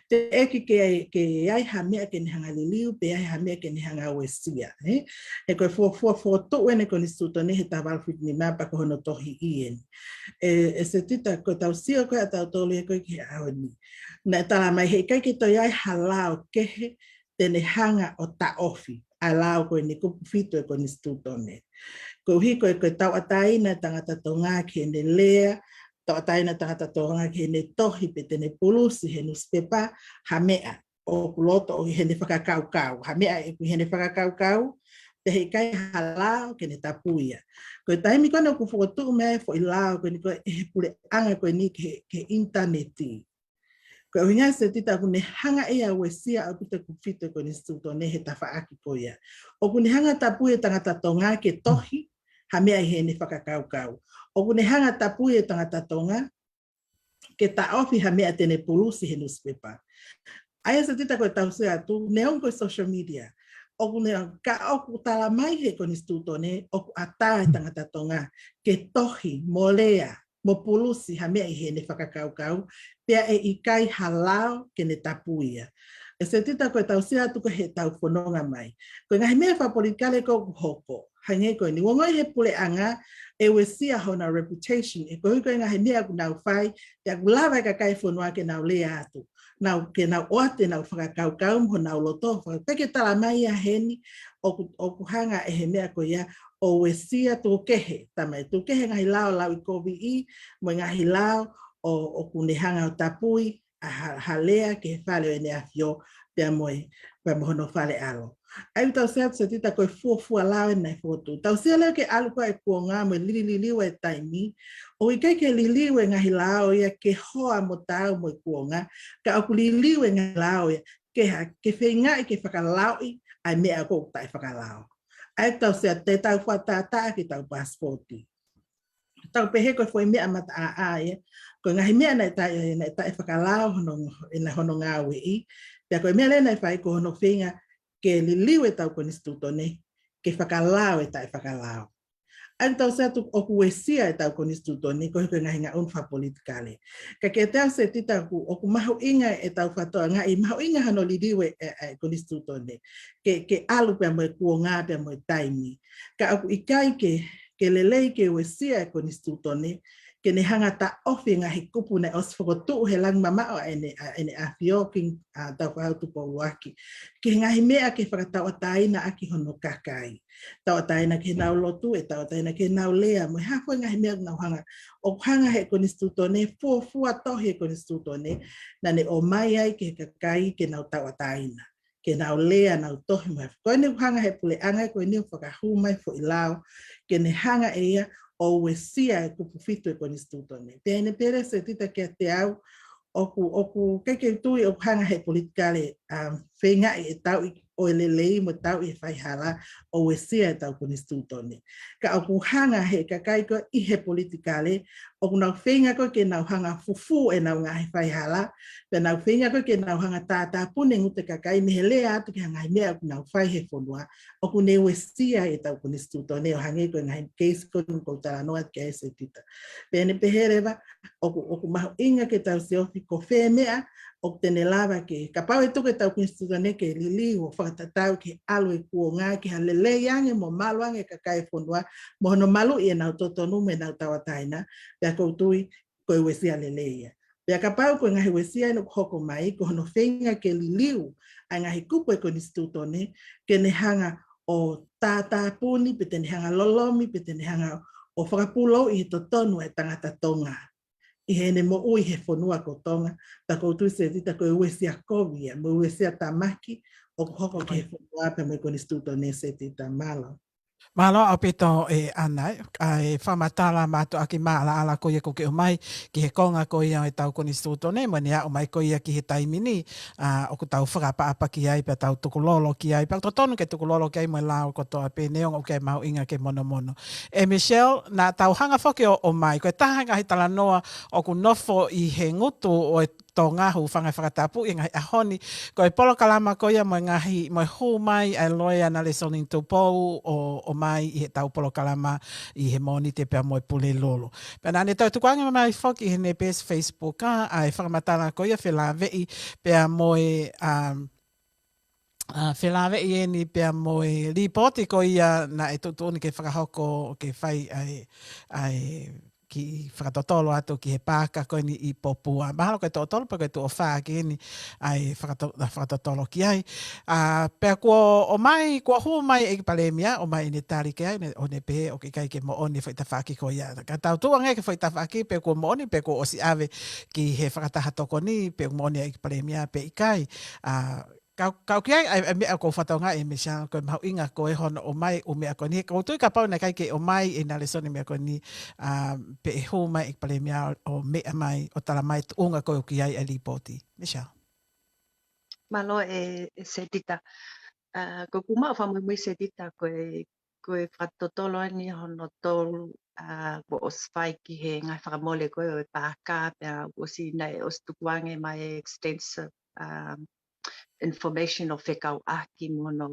Teʻeki ke, ke ʻi ai ha meʻa ke ne hanga ʻo liliu, pe ʻi ai ha meʻa ke ne hanga ʻo uesia, ē? He ko e fuofua fokotuʻu eni e konisitūtone he taha valu fitu nima pea ko hono tohiʻi eni. ʻE, ʻe Setita, ko ʻetau sio ko ē ʻa tautolu ia ko ē ki he ʻaho ni, naʻe tala mai heʻikai ke toe ʻi ai ha lao kehe te ne hanga ʻo taʻofi ʻa e lao ko eni, kupu fitu ʻo e konisitūtone. Koeʻuhi ko e, ko e tauʻatāina e tangata Tonga ki heʻene lea, tauʻatāina e tangata Tonga ki heʻene tohi pe te ne pulusi he nusipepa ha meʻa ʻoku loto ʻi heʻene fakakaukau, ha meʻa ʻoku ʻi heʻene fakakaukau, pea heʻikai ha lao ke ne tapui ia. Ko e taimi ko ē naʻe fokotuʻu mai e foʻi lao ko eni ko ē ʻe he puleʻanga ko eni ki he, ki he ʻinitaneti, ko e ʻuhinga Setita ʻoku ne hanga ʻe ia ʻo uesia ʻaupito e kupu fitu ʻo e konisitūtone he tafaʻaki ko ia. ʻOku ne hanga ʻo tapui e tangata Tonga ke tohi ha meʻa ʻi heʻene fakakaukau. ʻOku ne hanga ʻo tapui e tangata Tonga ke taʻofi ha meʻa te ne pulusi he nusipepa. ʻA ia Setita, ko ʻetau sio atu, neongo ko e social media, ʻoku ne, ka ʻoku tala mai he konisitūtone ʻoku ʻatā e tangata Tonga ke tohi mo lea mo pulusi ha meʻa ʻi heʻene fakakaukau, pea ʻe ʻikai ha lao ke ne tapui ia. ʻE Setita, ko ʻetau sio atu ko ē heʻetau fononga mai, ko e ngaahi meʻa fakapolitikale ko ē ʻoku hoko, hangē ko eni, ʻoku ongoʻi he puleʻanga ʻe uesia honau reputation, ʻe koeʻuhi ko e ngaahi meʻa ʻoku nau fai, pea ʻoku lava e kakai e fonua ke nau lea atu, nau, ke nau ʻoatu ʻenau fakakaukau mo honau loto, faka-, pea ke tala mai ia heni, ʻoku, ʻoku hanga ʻe he meʻa ko ia ʻo uesia, tukukehe, tala mai tukukehe e ngaahi lao lauʻikoviʻi mo e ngaahi lao ʻo, ʻoku ne hanga ʻo tapui ʻa ha, ha lea ki he Fale ʻo ʻEne ʻAfio pea mo e, pea mo Hono Fale ʻAlo. ʻA ia ʻoku tau sio atu Setita ko e fuofua lao eni naʻe fokotuʻu. Tau sio leva ki he ʻalu ko ē e kuonga mo e lilililiu e taimi, ʻoku ʻikai ke liliu e ngaahi lao ia ke hoa mo taau mo e kuonga, ka ʻoku liliu e ngaahi lao ia ke ha, ke feingaʻi ke fakalaoʻi ʻa e meʻa ʻoku taʻefakalao. ʻA ia ʻoku tau sio atu, te tau fakatātā ki heʻetau pasipoti. Tau pehē ko e foʻi meʻa mataʻāʻā ia, ko e ngaahi meʻa naʻe taʻe, naʻe taʻefakalao hono, ʻena hono ngāueʻi, pea ko e meʻa leva naʻe fai ko hono feinga ke liliu ʻetau konisitūtone ke fakalao e taʻefakalao. ʻA ia tau sio atu ʻoku uesia ʻetau konisitūtone, ko e ko e ngaahi ngaʻunu fakapolitikale. Ka kiate au Setita ʻoku, ʻoku mahuʻinga ʻetau fakatokangaʻi, mahuʻinga hano liliu e, e, e konisitūtone. Ke, ke ʻalu pea mo e kuonga pea mo e taimi. Ka ʻoku ʻikai ke, ke lelei ke uesia e konisitūtone, ke ne hanga taʻofi e ngaahi kupu naʻe ʻosi fokotuʻu he langi mamaʻo ʻa ʻEne, ʻa ʻEne ʻAfio Kingi, ʻa Tāufaʻāhau Tupou ʻUluaki. Ki he ngaahi meʻa ke fakatauʻatāina ʻaki hono kakai. Tauʻatāina ki heʻenau lotu, ʻe tauʻatāina ki heʻenau lea, mo e hā fua e ngaahi meʻa ʻoku nau hanga. ʻOku hanga he konisitūtone, fuofua tohi e konisitūtone, naʻa ne ʻomai ai ki he kakai ke nau tauʻatāina, ke nau lea, nau tohi mai. Ko eni ʻoku hanga he puleʻanga, ko eni ʻoku fakahū mai foʻi lao, ke ne hanga ʻe ia ʻo uesia e kupu fitu e konisitūtone. Pea ʻi heʻene pehē Setita kiate au, ʻoku, ʻoku ʻikai ke u tui ʻoku hanga he politikale, um, feingaʻi e tauʻi ʻo e lelei mo tauʻi e faihala ʻo uesia ʻetau konisitūtone. Ka ʻoku hanga he kakai ko ē ʻi he politikale, ʻoku nau feinga ko ē ke nau hanga fufū ʻenau ngaahi faihala, pea nau feinga ko ē ke nau hanga tātāpuni e ngutu e kakai mei he lea atu ki he ngaahi meʻa ʻoku nau fai he fonua, ʻoku ne uesia ʻetau konisitūtone ʻo hangē ko e ngaahi keisi ko eni ʻoku ou talanoa ki ai Setita. Pea ʻi heʻene pehē leva, ʻoku, ʻoku mahuʻinga ke tau siofi ko fē meʻa ʻoku te ne lava ke, kapau ʻe tuku ʻetau konisitūtone ke liliu ʻo fakatatau ki he ʻalu e kuonga, ki ha lelei ange mo malu ange e kakai e fonua, mo hono maluʻi ʻenau totonu mo ʻenau tauʻatāina, pea ʻoku ou tui ko e uesia lelei ia. Pea kapau ko e ngaahi uesia ʻeni ʻoku hoko mai, ko hono feinga ke liliu ʻa e ngaahi kupu e konisitūtone, ke ne hanga ʻo tātāpuni, pe te ne hanga lolomi, pe te ne hanga ʻo fakapūlou ʻi he totonu e tangata Tonga ʻi heʻene moʻui he fonua ko Tonga. Pea ʻoku ou tui Setita ko e uesia kovi ia, mo e uesia tāmaki ʻoku hoko ki he fonua pea mo e konisitūtone Setita. Mālō. Mālō ʻaupito ē ʻAna, ʻa e fakamatala mātuʻaki maʻalaʻala ko ia ʻoku ke ʻomai ki he konga ko ia ʻo ʻetau konisitūtone, mo ʻene aʻu mai ko ia ki he taimi ni, ʻa, ʻoku tau fakaʻapaʻapa ki ai pea tau tukulolo ki ai, pea totonu ke tukulolo ki ai mo e lao kotoa pē neongo ʻoku ʻikai mahuʻinga ke monomono. ʻE Michelle, naʻa tau hanga foki ʻo, ʻomai, ko e taha e ngaahi talanoa ʻoku nofo ʻi he ngutu ʻo e Tonga, hūfanga he fakatapu ʻi he ngaahi ʻaho ni, ko e polokalama ko ia mo e ngaahi, mo e hū mai ʻa e loea Nalesoni Tupou ʻo, ʻomai ʻi heʻetau polokalama ʻi he Mōnite pea mo e Pulelulu. Pea naʻa ne toe tukuange mai foki ʻi heʻene peesi Facebook, ʻa, ʻa e fakamatala ko ia felāveʻi pea mo e, um, ʻa, felāveʻi ʻeni pea mo e lipooti ko ia naʻe tuʻutuʻuni ke fakahoko ke fai ʻa e, ʻa e kiʻi fakatotolo atu ki he paaka ko eni ʻi Popua. Mahalo ko e tuʻo tolu pe ko e tuʻo fā ki heni ʻa e fakato-, ʻa e fakatotolo ki ai. ʻA, pea kuo ʻomai, kuo hū mai ʻEiki Palēmia, ʻomai ʻene tali ki ai, ne, ʻo ne pehē ʻoku ʻikai ke moʻoni e foʻi tafaʻaki ko ia. Ka tau tuʻu ange ki he foʻi tafaʻaki pe kuo moʻoni, pe kuo ʻosi ʻave ki he fakataha tokoni, pe moʻoni ʻEiki Palēmia pe ʻikai. ʻA, Kau, kau ki ai, ʻa e, ʻa e meʻa ʻoku ou fakatokangaʻi ʻe Michelle, ko e mahuʻinga ko ē hono ʻomai ʻū meʻa ko eni. Ka ʻoku ou tui kapau naʻe ʻikai ke ʻomai ʻe Nalesoni meʻa ko eni, ʻa, pe ʻe hū mai ʻEiki Palēmia ʻo meʻa mai, ʻo tala mai tuʻunga ko ē ʻoku ʻi ai e lipooti. Michelle. Mālō ē, ē Setita. ʻA, ko ʻeku maʻu fakamuimui Setita ko e, ko e fakatotolo ʻeni hono tolu, ʻa, kuo ʻosi fai ki he ngaahi fakamole ko ē ʻo e paaka, pea kuo ʻosi naʻe ʻosi tukuange mai e extensive, um, information ʻo fekauʻaki mo hono,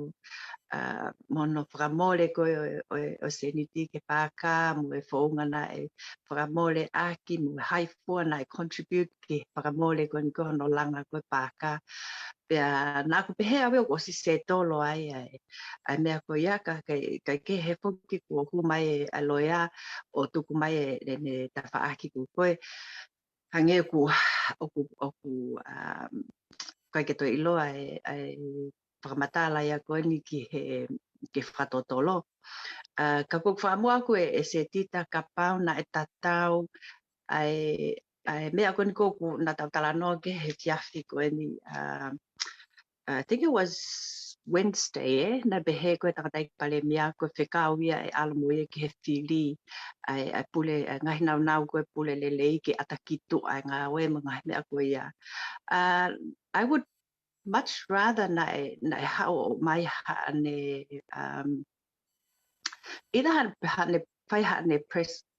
ʻa, mo hono fakamole ko ē ʻo, ʻo, ʻo e sēniti ki he paaka, mo e founga naʻe fakamole ʻaki, mo e hā fua naʻe contribute ki he fakamole ko eni ko hono langa ko ē paaka. Pea naʻa ku pehē au ʻoku ʻosi settle ai ʻa e, ʻa e meʻa ko ia ka, ka, ka ke he foki kuo hū mai e, ʻa e loea ʻo tuku mai e, ʻene tafaʻaki ko ē. Hangē ʻoku, ʻoku, ʻoku, um, ʻikai ke toe ʻiloa e, e fakamatala ia ko eni ki he, ki he fakatotolo. ʻA, ka ko ʻeku fakaʻamu ʻaku ē, ē Setita kapau naʻe tatau ʻa e, ʻa e meʻa ko eni ko ē ʻoku naʻa tau talanoa ki he efiafi ko eni, um, I think it was Wednesday, ē, naʻe pehē ko e tangataʻeiki palēmia ko e fekau ia ʻe ʻalu mo ia ki he fili ʻa e, ʻa e pule, ʻa e ngaahi naunau ko ē pule lelei ke ʻata ki tuʻa e ngāue mo e ngaahi meʻa ko ia. Uh, I would much rather naʻe, naʻe haʻu ʻo ʻomai haʻane, um, either haʻane, haʻane fai haʻane press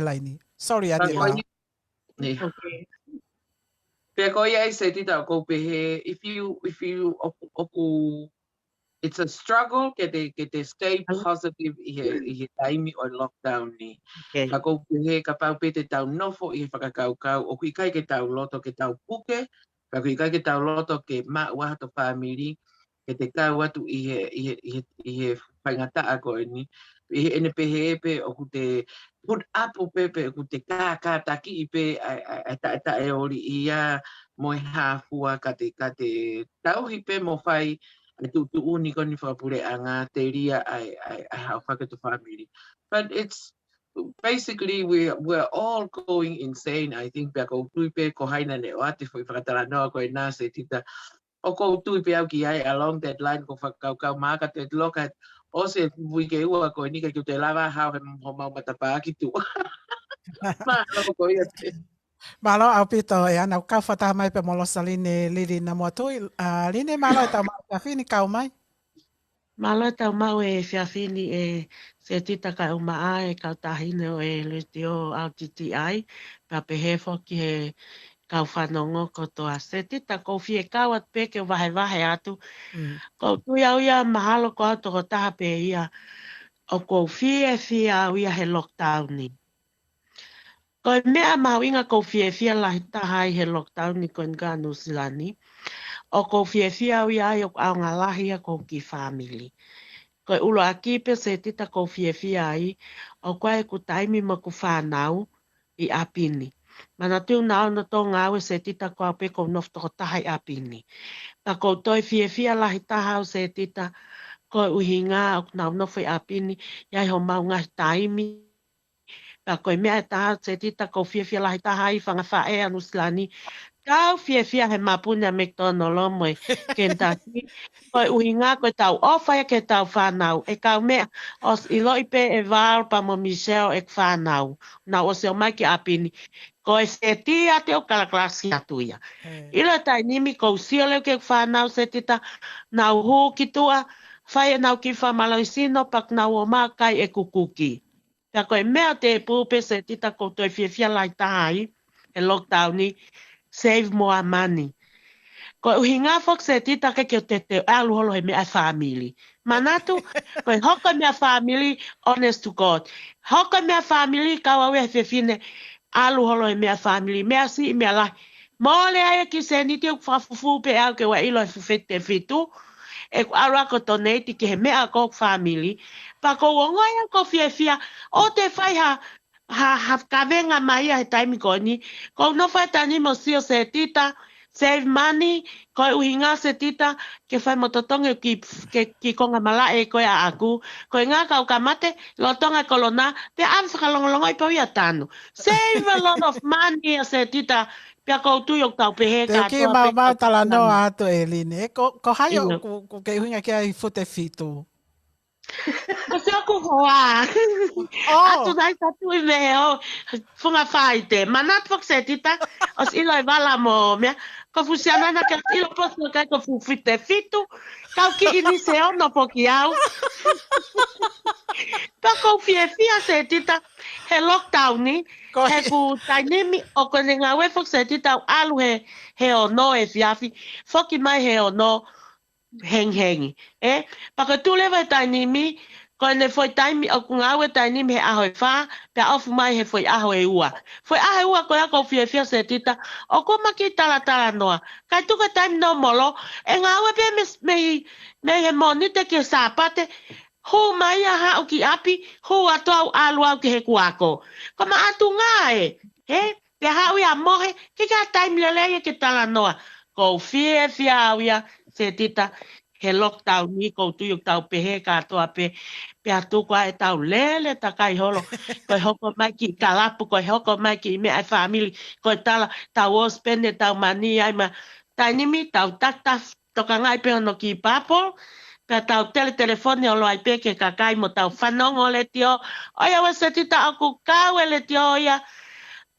ʻaeline. Sorry, Ate Lao. Pea ko ia ʻe Setita ʻoku ou pehē, if you, if you, ʻoku, ʻoku, it's a struggle ke te, ke te stay positive ʻi he, ʻi he taimi ʻo e lockdown ni. Ka ʻoku ou pehē kapau pē te tau nofo ʻi he fakakaukau, ʻoku ʻikai ke tau loto ke tau puke, ka ʻoku ʻikai ke tau loto ke maʻu ʻa hoto fāmili, ke te kau atu ʻi he, ʻi he, ʻi he, ʻi he faingataʻa ko eni. ʻI heʻene pehē pē ʻoku te put up pē, pē ʻoku te kākātakiʻi pē ʻa e, ʻa e, ʻa e taʻetaʻeoli ia mo e hā fua ka te, ka te tauhi pē mo fai ʻa e tuʻutuʻuni ko eni fakapuleʻanga, telia ʻa e, ʻa e, ʻa e haʻu fakatu family. But it's, basically, we, we're all going insane, I think, pea ʻoku ou tui pē ko hai naʻa ne ʻoatu e foʻi fakatalanoa ko ena Setita. ʻOku ou tui pē au ki ai along that line ko e fakakaukau maka te loka ʻosi e uike ua ko eni ka ʻoku te lava hao he homau matapā ki tuʻa. Mālō ko ia te. Mālō ʻaupito, ʻe ana ʻoku kau fakataha mai pē mo Losaline Lili Namoatui. ʻA, Line, mālō e tau maʻu efiafi ni, kau mai. Mālō e tau maʻu efiafi ni ʻe Setita kae ʻumaʻā e kau taʻahine ʻo e letiō R T T I, pea pehē foki he kau fanongo kotoa. Setita, ʻoku ou fie kau atu pē ke vahevahe atu. Mm. ʻOku ou tui au ia mahalo ko au tokotaha pē ia ʻoku ou fiefia au ia he lockdown ni. Ko e meʻa mahuʻinga ʻoku ou fiefia lahi taha ai he lockdown ni ko eni ʻa Nuʻusila ni, ʻoku ou fiefia au ia ai ʻoku ʻaonga lahi ia ʻeku kiʻi family. Ko e ʻuluaki pē Setita ʻoku ou fiefia ai, ʻoku ʻi ai ʻeku taimi mo ʻeku fānau ʻi ʻapi ni. Manatuʻi naʻa nau ō ʻo ngāue Setita ko au pē ʻoku ou nofo tokotaha ʻi ʻapi ni. Pea ʻoku ou toe fiefia lahi taha au Setita, koeʻuhinga ʻoku nau nofo ʻi ʻapi ni, ʻi ai homau ngaahi taimi. Pea ko e meʻa ʻe taha Setita ʻoku ou fiefia lahi taha ai, fanga faʻē ʻa Nuʻusila ni, tau fiefia he mapuni ʻa e McDonald mo e Kentucky, koeʻuhinga ko e tau ʻofa ia ki he tau fānau. ʻE kau meʻa, ʻosi ʻiloʻi pē ʻe Val pea mo Michelle ʻeku fānau, nau ʻosi ō mai ki ʻapi ni. Ko e Setita te u kalakalasi atu ia. He. ʻIlo e taimi ni ʻoku ou sio leva ki heʻeku fānau Setita, nau hū ki tuʻa, fai ʻenau kiʻi fakamālohisino, pea nau ō mai ʻo kai ʻeku kuki. Pea ko e meʻa ʻoku te pū pē Setita ʻoku ou toe fiefia lahi taha ai he lockdown ni, save more money. Koeʻuhinga foki Setita ʻikai ke te te ʻalu holo he meʻa family. Manatu, ko e hoko e meʻa family, honest to God. Hoko e meʻa family, kau au ia he fefine, ʻalu holo he meʻa family, meʻa siʻi, meʻa lahi. Mole ai e kiʻi sēniti ʻoku fakafufū pē au ke u ʻilo he fuʻu fitefito, ʻeku ʻalu ʻo donate ki he meʻa ʻoku ou family. Pea ʻoku ou ongoʻi au ʻoku ou fiefia, ʻoku te fai ha, ha, ha kavenga mai ia he taimi ko eni. ʻOku ou nofo he taimi ni ʻo sio Setita, save money, koeʻuhinga Setita, ke fai mo totongi ki, ke, ki konga malaʻe ko ia ʻaʻaku. Ko e ngaahi kau ka mate, lolotonga e kolona, pea ʻave fakalongolongo ʻi pau ia tanu. Save a lot of money ia Setita, pea ʻoku ou tui ʻoku tau pehē. Te u kiʻi kātoa mau, pē mau kau talanoa talanoa atu ʻe Line. ʻE, ko, ko hai ʻo, ʻio, ʻoku, ʻoku ke ʻuhinga ki ai fitefito? Ko siʻoku hoa. Oh. ʻAtu nai sa tui mei he ʻo, funga Faite. Manatu foki Setita, ʻosi ʻilo e vala mo meʻa. Ko e fuʻu siana na ke ʻilo pē ʻosi ʻikai ko e fuʻu fitefito. Kau kiʻi ni se ono foki au. Pea ʻoku ou fiefia Setita, he lockdown ni, ko ia, he ʻoku taimi ni, ʻoku ne ngāue foki Setita ʻo ʻalu he, he ono efiafi, foki mai he ono hengihengi. ʻE, pea ko e tuʻu leva he taimi ni, ko ʻene foʻi taimi, ʻoku ngāue taimi ni he ʻaho ʻe fā, pea ofu mai he foʻi ʻaho ʻe ua. Foʻi ʻaho ʻe ua ko ia ʻoku ou fiefia Setita, ʻoku ma kiʻi talatalanoa. Kae tuku e taimi nōmolo, ʻe ngāue pē mei, mei, mei he Mōnite ki he Sāpate, hū mai ia haʻu ki ʻapi, hū atu au ʻalu au ki heʻeku ako. Ko ma ʻatu ngā ē, he? Pea haʻu ia mohe, ke ka taimi lelei ia ke talanoa. ʻOku ou fiefia au ia, Setita, he lockdown ni, ʻoku ou tui ʻoku tau pehē kātoa pē, pea tuku ā ʻetau lele takai holo. Ko e hoko mai kiʻi kalapu, ko e hoko mai kiʻi meʻa ʻa e family, ko e tala, tau ō ʻo spend ʻetau money ai ma, taimi ni tau takitaha tokangaʻi pē hono kiʻi bubble, pea tau tele telefoni ʻo ʻalu ai pē ki he kakai mo tau fanongo letiō. ʻOiauē Setita, ʻoku kau e letiō ia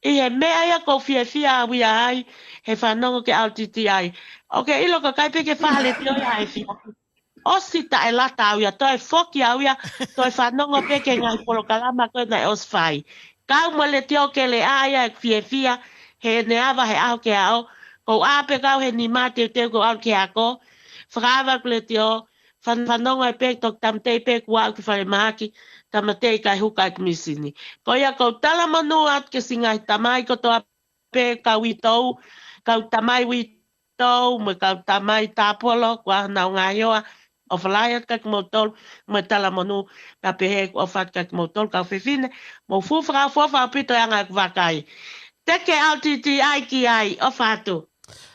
ʻi he meʻa ia ʻoku ou fiefia au ia ai, he fanongo ki he R T T I. ʻOku ke ʻilo ko e ʻikai pē ke fai ha letiō ia he efiafi. ʻOsi taʻelata au ia, toe foki au ia, toe fanongo pē ki he ngaahi polokalama ko ē naʻe ʻosi fai. Kau mo e letiō keleʻa ia ʻeku fiefia, heʻene ava he ʻaho ki he ʻaho, ʻoku ou ʻā pē kau he nima teuteu kuo ʻalu ki he ako, fakaava ʻeku letiō, fan-, fanongo ai pē toki tāmateʻi pē kuo aʻu ki falemahaki, tāmateʻi kae huka ʻeku mīsini. Ko ia ʻoku ou talamonū atu ki he siʻi ngaahi tamai kotoa pē, kau uitou, kau tamai uitou, mo e kau tamai tāpolo, ko ā honau ngaahi hoa, ʻofa lahi atu kiate kimoutolu, mo e talamonū, pea pehē ʻoku ou ʻofa atu kiate kimoutolu, kau fefine, mou fuʻu fakaʻofoʻofa ʻaupito he anga ʻeku vakai. Te ke R T T I ki ai, ʻofa atu.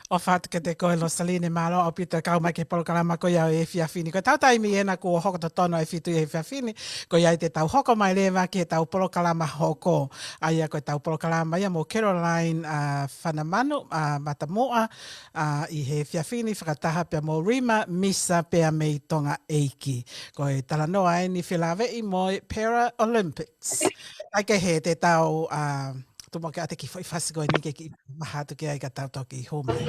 ʻOfa atu kiate koe Losaline, mālō ʻaupito e kau mai ki he polokalama ko ia ʻo e efiafi ni. Ko ʻetau taimi ena kuo hoko totonu e fitu ʻi he efiafi ni, ko ia te tau hoko mai leva ki heʻetau polokalama hoko. ʻA ia ko ʻetau polokalama ia mo Caroline, ʻa, Fanamanu, ʻa, Matamuʻa, ʻa, ʻi he efiafi ni fakataha pea mo Rima Misa pea mei Tonga ʻEiki. Ko e talanoa eni felāveʻi mo e Paralympics. ʻAi ke he te tau, ʻa, tumo ke ʻate ki foʻi fasi ko eni ke kiʻi maha atu ki ai ka tau toki hū mai.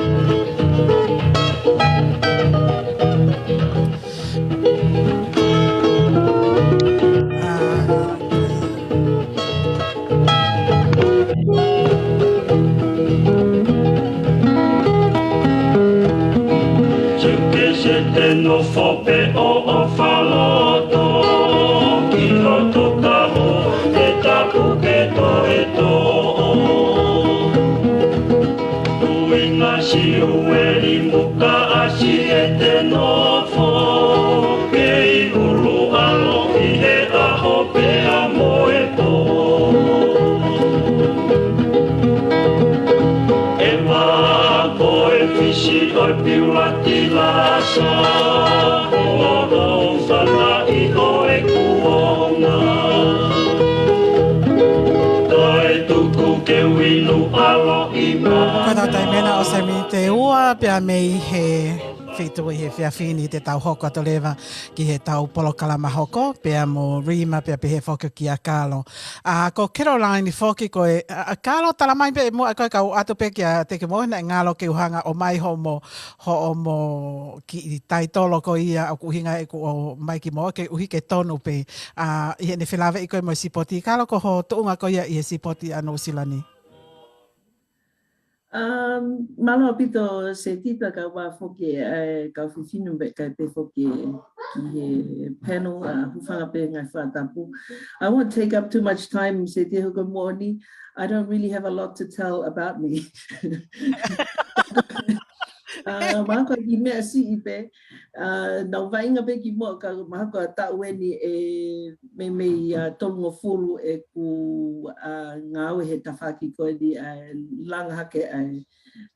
Seke se te nofo pē ʻo ʻofa loto ki loto kaho, te tapu ke toe toʻo. Tuʻinga Siueli Mukaʻasi ʻe te nofo, kei ʻulu ʻalo ʻi he ʻaho pea mo e pō. ʻE mako e fisi ʻo e piula tilasa, ʻo ʻofa na ʻi ʻo e kuonga. Kae tuku ke uinu ʻalo ʻi mā. Ko ʻetau taimi ena ʻOsemi Teua pea mei he fitu ʻi he efiafi ni te tau hoko atu leva ki heʻetau polokalama hoko, pea mo Rima pea pehē foki kia Kalo. ʻA, ko Caroline foki ko e, ʻa, ʻa, Kalo tala mai pē muʻa ko e kau ʻatu pē kia Teke Moʻui naʻe ngalo ke u hanga ʻo ʻomai hoʻomo, hoʻomo kiʻi taitolo ko ia ʻoku ʻuhinga ʻeku ʻomai ki muʻa ke ʻuhi ke tonu pē. ʻA, ʻi heʻene felāveʻi ko e mo e sipoti. Kalo ko ho tuʻunga ko ia ʻi he sipoti ʻa Nuʻusila ni. Um, mālō ʻaupito Setita, kau ā foki e kau fefine pea kae pehē foki ki he panel, ʻa, hūfanga pē ngaahi fakatapu. I won't take up too much time, Setita, he ko e moʻoni, I don't really have a lot to tell about me. ʻA, mahalo ko e kiʻi meʻa siʻi pē, ʻa, naʻa ku vaʻinga pē ki muʻa ka mahalo ko e taʻu eni ʻe meimei, ʻa, tolungofulu ʻeku, ʻa, ngāue he tafaʻaki ko eni, ʻa, langa hake, ʻa,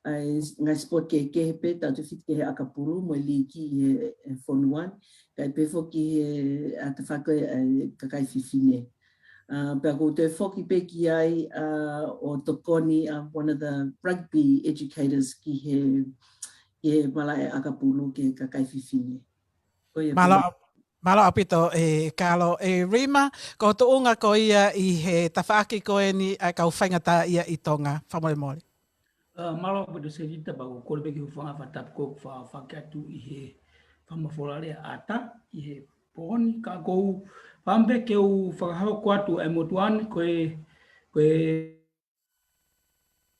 ʻa, ngaahi sipoti kehekehe pē, tautefito ki he ʻakapulu mo e liiki ʻi he, he fonua ni, kae pehē foki he, ʻa, tafaʻaki ʻa e kakai fefine. ʻA, pea ʻoku ou toe foki pē ki ai, ʻa, ʻo tokoni, ʻa, one of the rugby educators ki he, ki he malaʻe ʻakapulu ki he kakai fefine. Ko ia pē. Mālō, mālō ʻaupito, ʻe Kalo. ʻE Rima, ko ho tuʻunga ko ia ʻi he tafaʻaki ko eni ʻa e kau faingataʻaʻia ʻi Tonga. Fakamolemole. ʻA, mālō ʻaupito Setita, pea ʻoku ou kole pē ke u hūfanga he fakatapu ko ē ʻoku fa-, fakahoko atu ʻi he fakamafola lea ʻata ʻi he pō ni, ka ʻoku ou fie pē ke u fakahoko atu e motuʻa ni ko e, ko e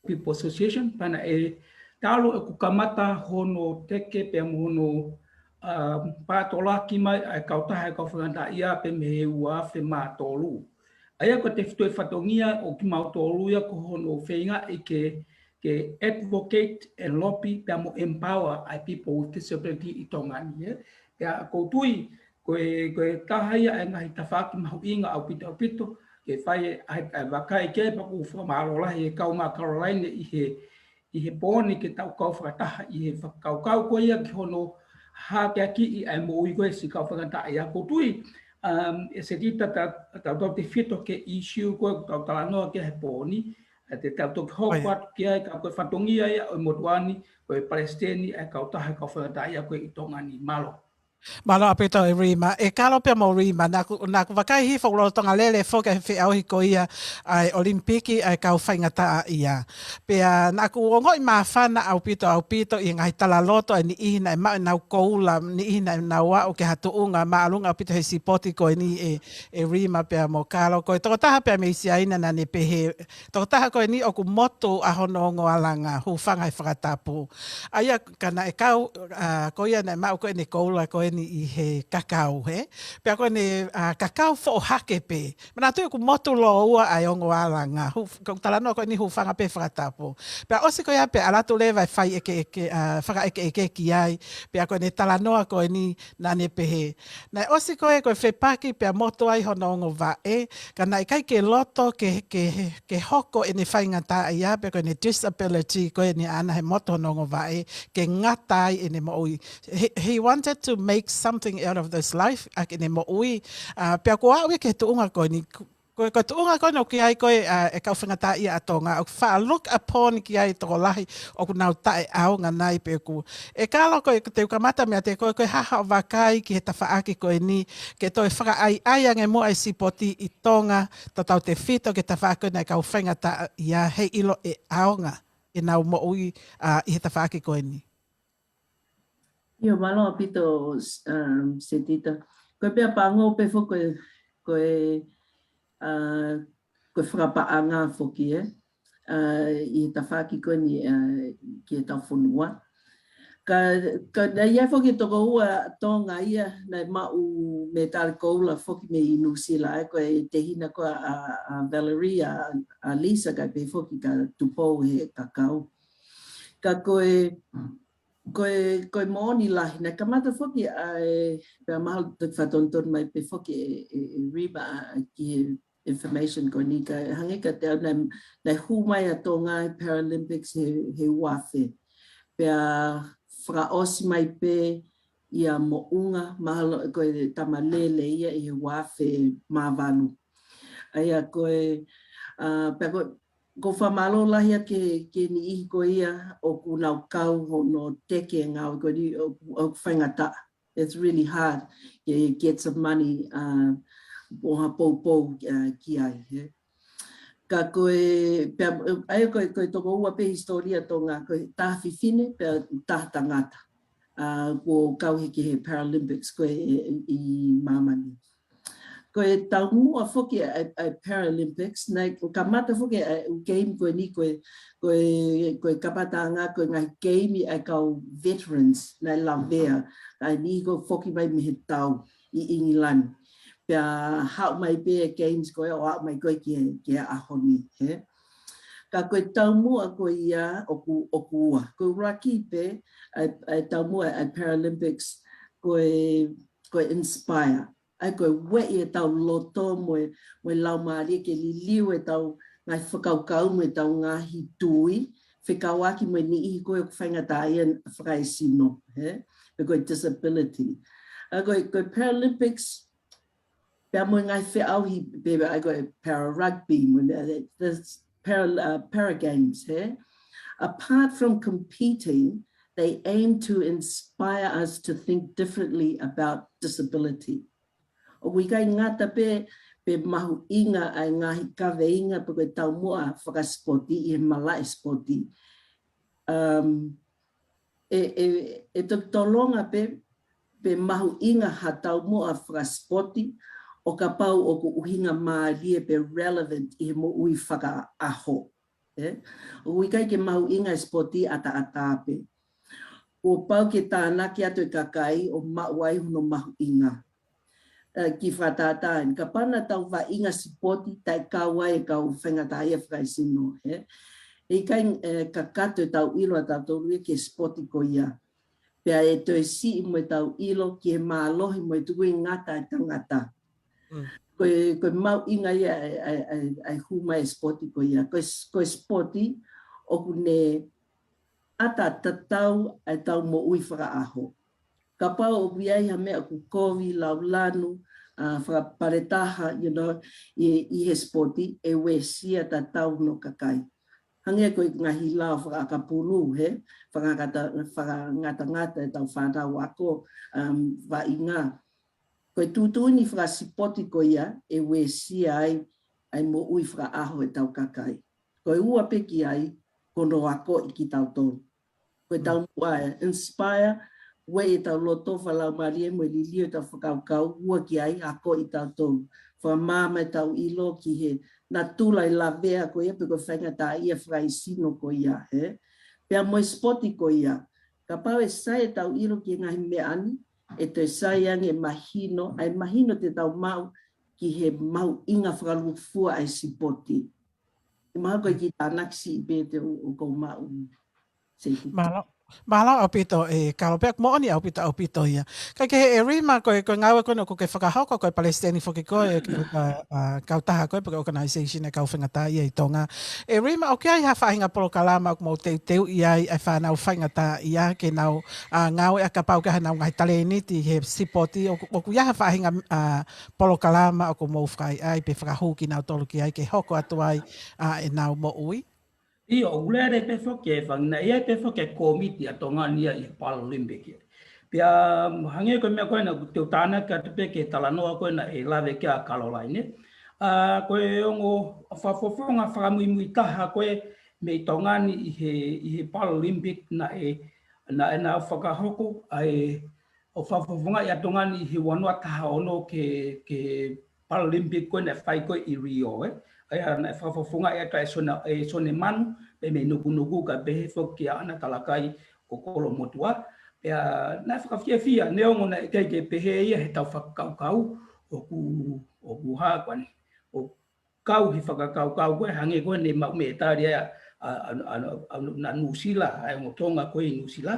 People Association, pea naʻe talu ʻeku kamata hono teke pea mo hono, ʻa, pātolaki mai ʻa e kautaha ʻa e kau faingataʻaʻia pē mei he ua afe mā tolu. ʻA ia ko e tefitoʻi fatongia ʻo kimautolu ia ko hono feingaʻi ke, ke advocate and lobby pea mo empower ʻa e people with disability ʻi Tonga ni, ē. Pea ʻoku ou tui, ko e, ko e taha ia ʻa e ngaahi tafaʻaki mahuʻinga ʻaupito ʻaupito, ke fai ʻa e, ʻa e vakai ki ai pea ʻoku ou fakamālō lahi he kau mai Caroline ʻi he, ʻi he pō ni ke tau kau fakataha ʻi he fakakaukau ko ia ki hono hākeakiʻi ʻa e moʻui ko ē siʻi kau faingataʻaʻia. ʻOku ou tui, um, ʻe Setita ta-, tautautefito ki he issue ko ē ʻoku tau talanoa ki ai he pō ni, ʻa te tau toki hoko atu ki ai ka ko e fatongia ia ʻo e motuʻa ni, ko e palesiteni ʻa e kautaha ʻa e kau faingataʻaʻia ko ē ʻi Tonga ni. Mālō. Mālō ʻaupito ʻe Rima. ʻE Kalo pea mo Rima, naʻa ku, naʻa ku vakai hifo ʻoku lolotonga lele foki ʻa e feʻauhi ko ia ʻa e ʻOlimipiki ʻa e kau faingataʻaʻia. Pea naʻa ku ongoʻi māfana ʻaupito ʻaupito ʻi he ngaahi talaloto ʻa e niʻihi naʻe maʻu ʻenau koula, niʻihi naʻa nau aʻu ki ha tuʻunga māʻolunga ʻaupito he sipoti ko eni ʻe, ʻe Rima pea mo Kalo. Ko e tokotaha pea mei Siaina naʻa ne pehē, tokotaha ko eni ʻoku motu ʻa hono ongo alanga, hūfanga he fakatapu. ʻA ia ka naʻe kau, ʻa, ko ia naʻe maʻu ko ʻene koula ko ē ni ʻi he kakau, hē? Pea ko ʻene, ʻa, kakau foʻohake pē. Manatuʻi ʻoku motu lōua ʻa e ongo alanga. Hu-, ko e talanoa ko eni hūfanga pē fakatapu. Pea ʻosi ko ia pea ʻalu atu leva e fai ʻekeʻeke, ʻa, fakaʻekeʻeke ki ai. Pea ko ʻene talanoa ko eni naʻa ne pehē. Naʻe ʻosi ko ē ko e fepaki pea motu ai hono ongo vaʻe. Ka naʻe ʻikai ke loto ke, ke, ke hoko ʻene faingataʻaʻia, pe ko ʻene disability ko eni ʻaʻana he motu hono ongo vaʻe, ke ngata ai ʻene moʻui. He, he wanted to make something out of this life, ʻaki ʻene moʻui. ʻA, pea ko au ia ki he tuʻunga ko eni, ko, ko e tuʻunga ko eni ʻoku ʻi ai ko ē, ʻa, e kau faingataʻaʻia ʻa Tonga, ʻoku faʻa look upon ki ai tokolahi, ʻoku nau taʻeʻaonga nai pe ʻoku. ʻE Kalo ko e te u kamata meiate koe, ko e hā haʻo vakai ki he tafaʻaki ko eni, ke toe fakaʻaiʻai ange muʻa e sipoti ʻi Tonga, tautautefito ki he tafaʻaki ko eni ʻa e kau faingataʻaʻia he ʻilo ʻe ʻaonga ʻenau moʻui, ʻa, ʻi he tafaʻaki ko eni. ʻIo, mālō ʻaupito, um, Setita. Ko e meʻa pango pē foki ko e, ko e, ʻa, ko e fakapaʻanga foki, ē. ʻA, ʻi he tafaʻaki ko eni, ʻa, ki he tau fonua. Ka, ka naʻe ʻi ai foki tokoua Tonga ia, naʻe maʻu mētali koula foki mei Nuʻusila, ē, ko e tehina ko ē ʻa, ʻa Valerie, ʻa, ʻa Lisa, ka pehē foki ka Tupou he kakau. Ka ko e, ko e, ko e moʻoni lahi, naʻe kamata foki ʻa e, pea mahalo te u fakatonutonu mai pē foki ʻe, ʻe, ʻe Rima ʻa, ʻa ki he information ko eni ka hangē kiate au naʻe, naʻe hū mai ʻa Tonga he Paralympics he, he uaafe. Pea fakaʻosi mai pē ʻia Moʻunga, mahalo ko e tama lele ia ʻi he uaafe mā valu. ʻA ia ko e, ʻa, pea ko, ko e fakamālō lahi ia ki he, ki he niʻihi ko ia ʻoku nau kau hono teke ngāue ko eni ʻoku, ʻoku faingataʻa. It's really hard to get some money, uh, ʻo ha poupou, uh, ki ai, ē. Ka ko e, pea, ʻa ia ko e, ko e tokoua pē hisitōlia Tonga, ko e taha fefine, pea taha tangata. Uh, kuo kau he ki he Paralympics ko ē ʻi māmani. Ko e taumuʻa foki ʻa e, ʻa e Paralympics, naʻe kamata foki ʻa e ʻū game ko eni ko e, ko e, ko e kamataʻanga ko e ngaahi game ʻa e kau veterans, naʻe lavea, ʻa e niʻihi ko ē foki mai mei he tau ʻi ʻIngilani. Pea haʻu mai pē e games ko ē ʻo aʻu mai ko ē ki he, ki he ʻaho ni, hē. Ka ko e taumuʻa ko ia ʻoku, ʻoku ua. Ko e ʻuluaki pē, ʻa e, ʻa e taumuʻa ʻa e Paralympics, ko e, ko e inspire. ʻA ia ko e ueʻi ʻetau loto mo e, mo e laumālie ke liliu ʻetau ngaahi fakakaukau mo ʻetau ngaahi tui, fekauʻaki mo e niʻihi ko ē ʻoku faingataʻaʻia fakaesino, hē? Pe ko e disability. ʻA ia ko e, ko e Paralympics, pea mo e ngaahi feʻauhi, pea, pea ʻa ia ko e Para Rugby, mo e, this Para, uh, Para Games, hē? Apart from competing, they aim to inspire us to think differently about disability. ʻOku ʻikai ngata pē, pe mahuʻinga ʻa e ngaahi kaveinga pe ko e taumuʻa fakasipoti ʻi he malaʻe sipoti. Um, ʻe, ʻe, ʻe toki tolonga pē, pe mahuʻinga ha taumuʻa fakasipoti ʻo kapau ʻoku ʻuhinga mālie pe relevant ʻi he moʻui fakaʻaho. Ē? ʻOku ʻikai ke mahuʻinga e sipoti ʻataʻatā pē. Kuo pau ke tānaki atu e kakai ʻo maʻu ai hono mahuʻinga. Ē, kiʻi fakatātā eni, kapau naʻa tau vaʻinga sipoti taʻe kau ai e kau faingataʻaʻia fakaesino, hē? ʻE ʻikai, ē, kakato ʻetau ʻilo ʻatautolu ia ki he sipoti ko ia. Pea ʻe toe siʻi mo ʻetau ʻilo ki he mālohi mo e tukuingata e tangata. Mm. Ko e, ko e mahuʻinga ia ʻa e, ʻa e, ʻa e, ʻa e hū mai e sipoti ko ia. Ko e s-, ko e sipoti ʻoku ne ʻata tatau ʻa ʻetau moʻui fakaʻaho. Kapau ʻoku ʻi ai ha meʻa ʻoku kovi, laulanu, ʻa, fakapaletaha, you know, ʻi, ʻi he sipoti, ʻe uesia tatau hono kakai. Hangē ko e ngaahi lao fakaʻakapulu, hē, fakangata-, fakangatangata ʻetau fānau ako, um, vaʻinga. Ko e tuʻutuʻuni fakasipoti ko ia, ʻe uesia ai, ʻa e moʻui fakaʻaho ʻetau kakai. Ko e ua pē ki ai, ko hono akoʻi kitautolu. Ko e taumuʻa ē, inspire, ueʻi ʻetau loto fakalaumālie mo e liliu ʻetau fakakaukau, ua ki ai, akoʻi kitautolu. Fakamaama ʻetau ʻilo ki he natula e lavea ko ia pe ko e faingataʻaʻia fakaesino ko ia, hē? Pea mo e sipoti ko ia. Kapau ʻe sai ʻetau ʻilo ki he ngaahi meʻa ni, ʻe toe sai ange mahino, ʻa e mahino te tau maʻu ki he mahuʻinga fakalūkufua ʻa e sipoti. ʻE mahalo ko e kiʻi tānaki siʻi pē te u, u kau maʻu. Seiki. Mālō, mālō ʻaupito, ʻe Kalo, pea moʻoni ʻaupito, ʻaupito ia. Kae kehe ʻe Rima, ko e, ko e ngāue ko ena ʻoku ke fakahoko, ko e palesiteni foki koe ʻo e, ʻa, ʻa, kautaha ko ē, pe ko e organization ʻa e kau faingataʻaʻia ʻi Tonga. ʻE Rima, ʻoku ʻi ai ha faʻahinga polokalama ʻoku mou teuteuʻi ai ʻa e fānau faingataʻaʻia ke nau, ʻa, ngāue ʻa kapau ʻoku ʻi ai haʻanau ngaahi talēniti he sipoti, ʻoku, ʻoku ʻi ai ha faʻahinga, ʻa, polokalama ʻoku mou fakaʻaiʻai pe fakahū kinautolu ki ai ke hoko atu ai, ʻa, ʻenau moʻui? ʻIo, ʻoku lele pē foki e fanga, ʻi ai pē foki e kōmiti ʻa Tonga ni ia ʻi he Paralympic. Pea, hangē ko e meʻa ko ena ʻoku te u tānaki atu pē ki he talanoa ko ena ʻe lave ki ai ʻa Kalolaine. ʻA, ko e ongo fakafofonga fakamuimui taha ko ē mei Tonga ni ʻi he, ʻi he Paralympic naʻe, naʻe, naʻe fakahoko ʻa e ʻo fakafofongaʻi ʻa Tonga ni he ua noa taha ono ki he, ki he Paralympic ko ē naʻe fai ko ē ʻi Rio, ē. ʻA ia naʻe fakafofongaʻi ʻe Sone, ʻe Sone Manu, pea mei Nukunuku kae pehē foki kia ʻAna Talakai ʻo Kolomotuʻa. Pea naʻe fakafiefia, neongo naʻe ʻikai ke pehē ia heʻetau fakakaukau, ʻoku, ʻoku hā ko eni, ʻoku kau he fakakaukau ko ē, hangē ko ē naʻe maʻu mītali ʻa, ʻa, ʻa, ʻa, ʻa, ʻa Nuʻusila, ʻa e ongo Tonga ko ē ʻi Nuʻusila.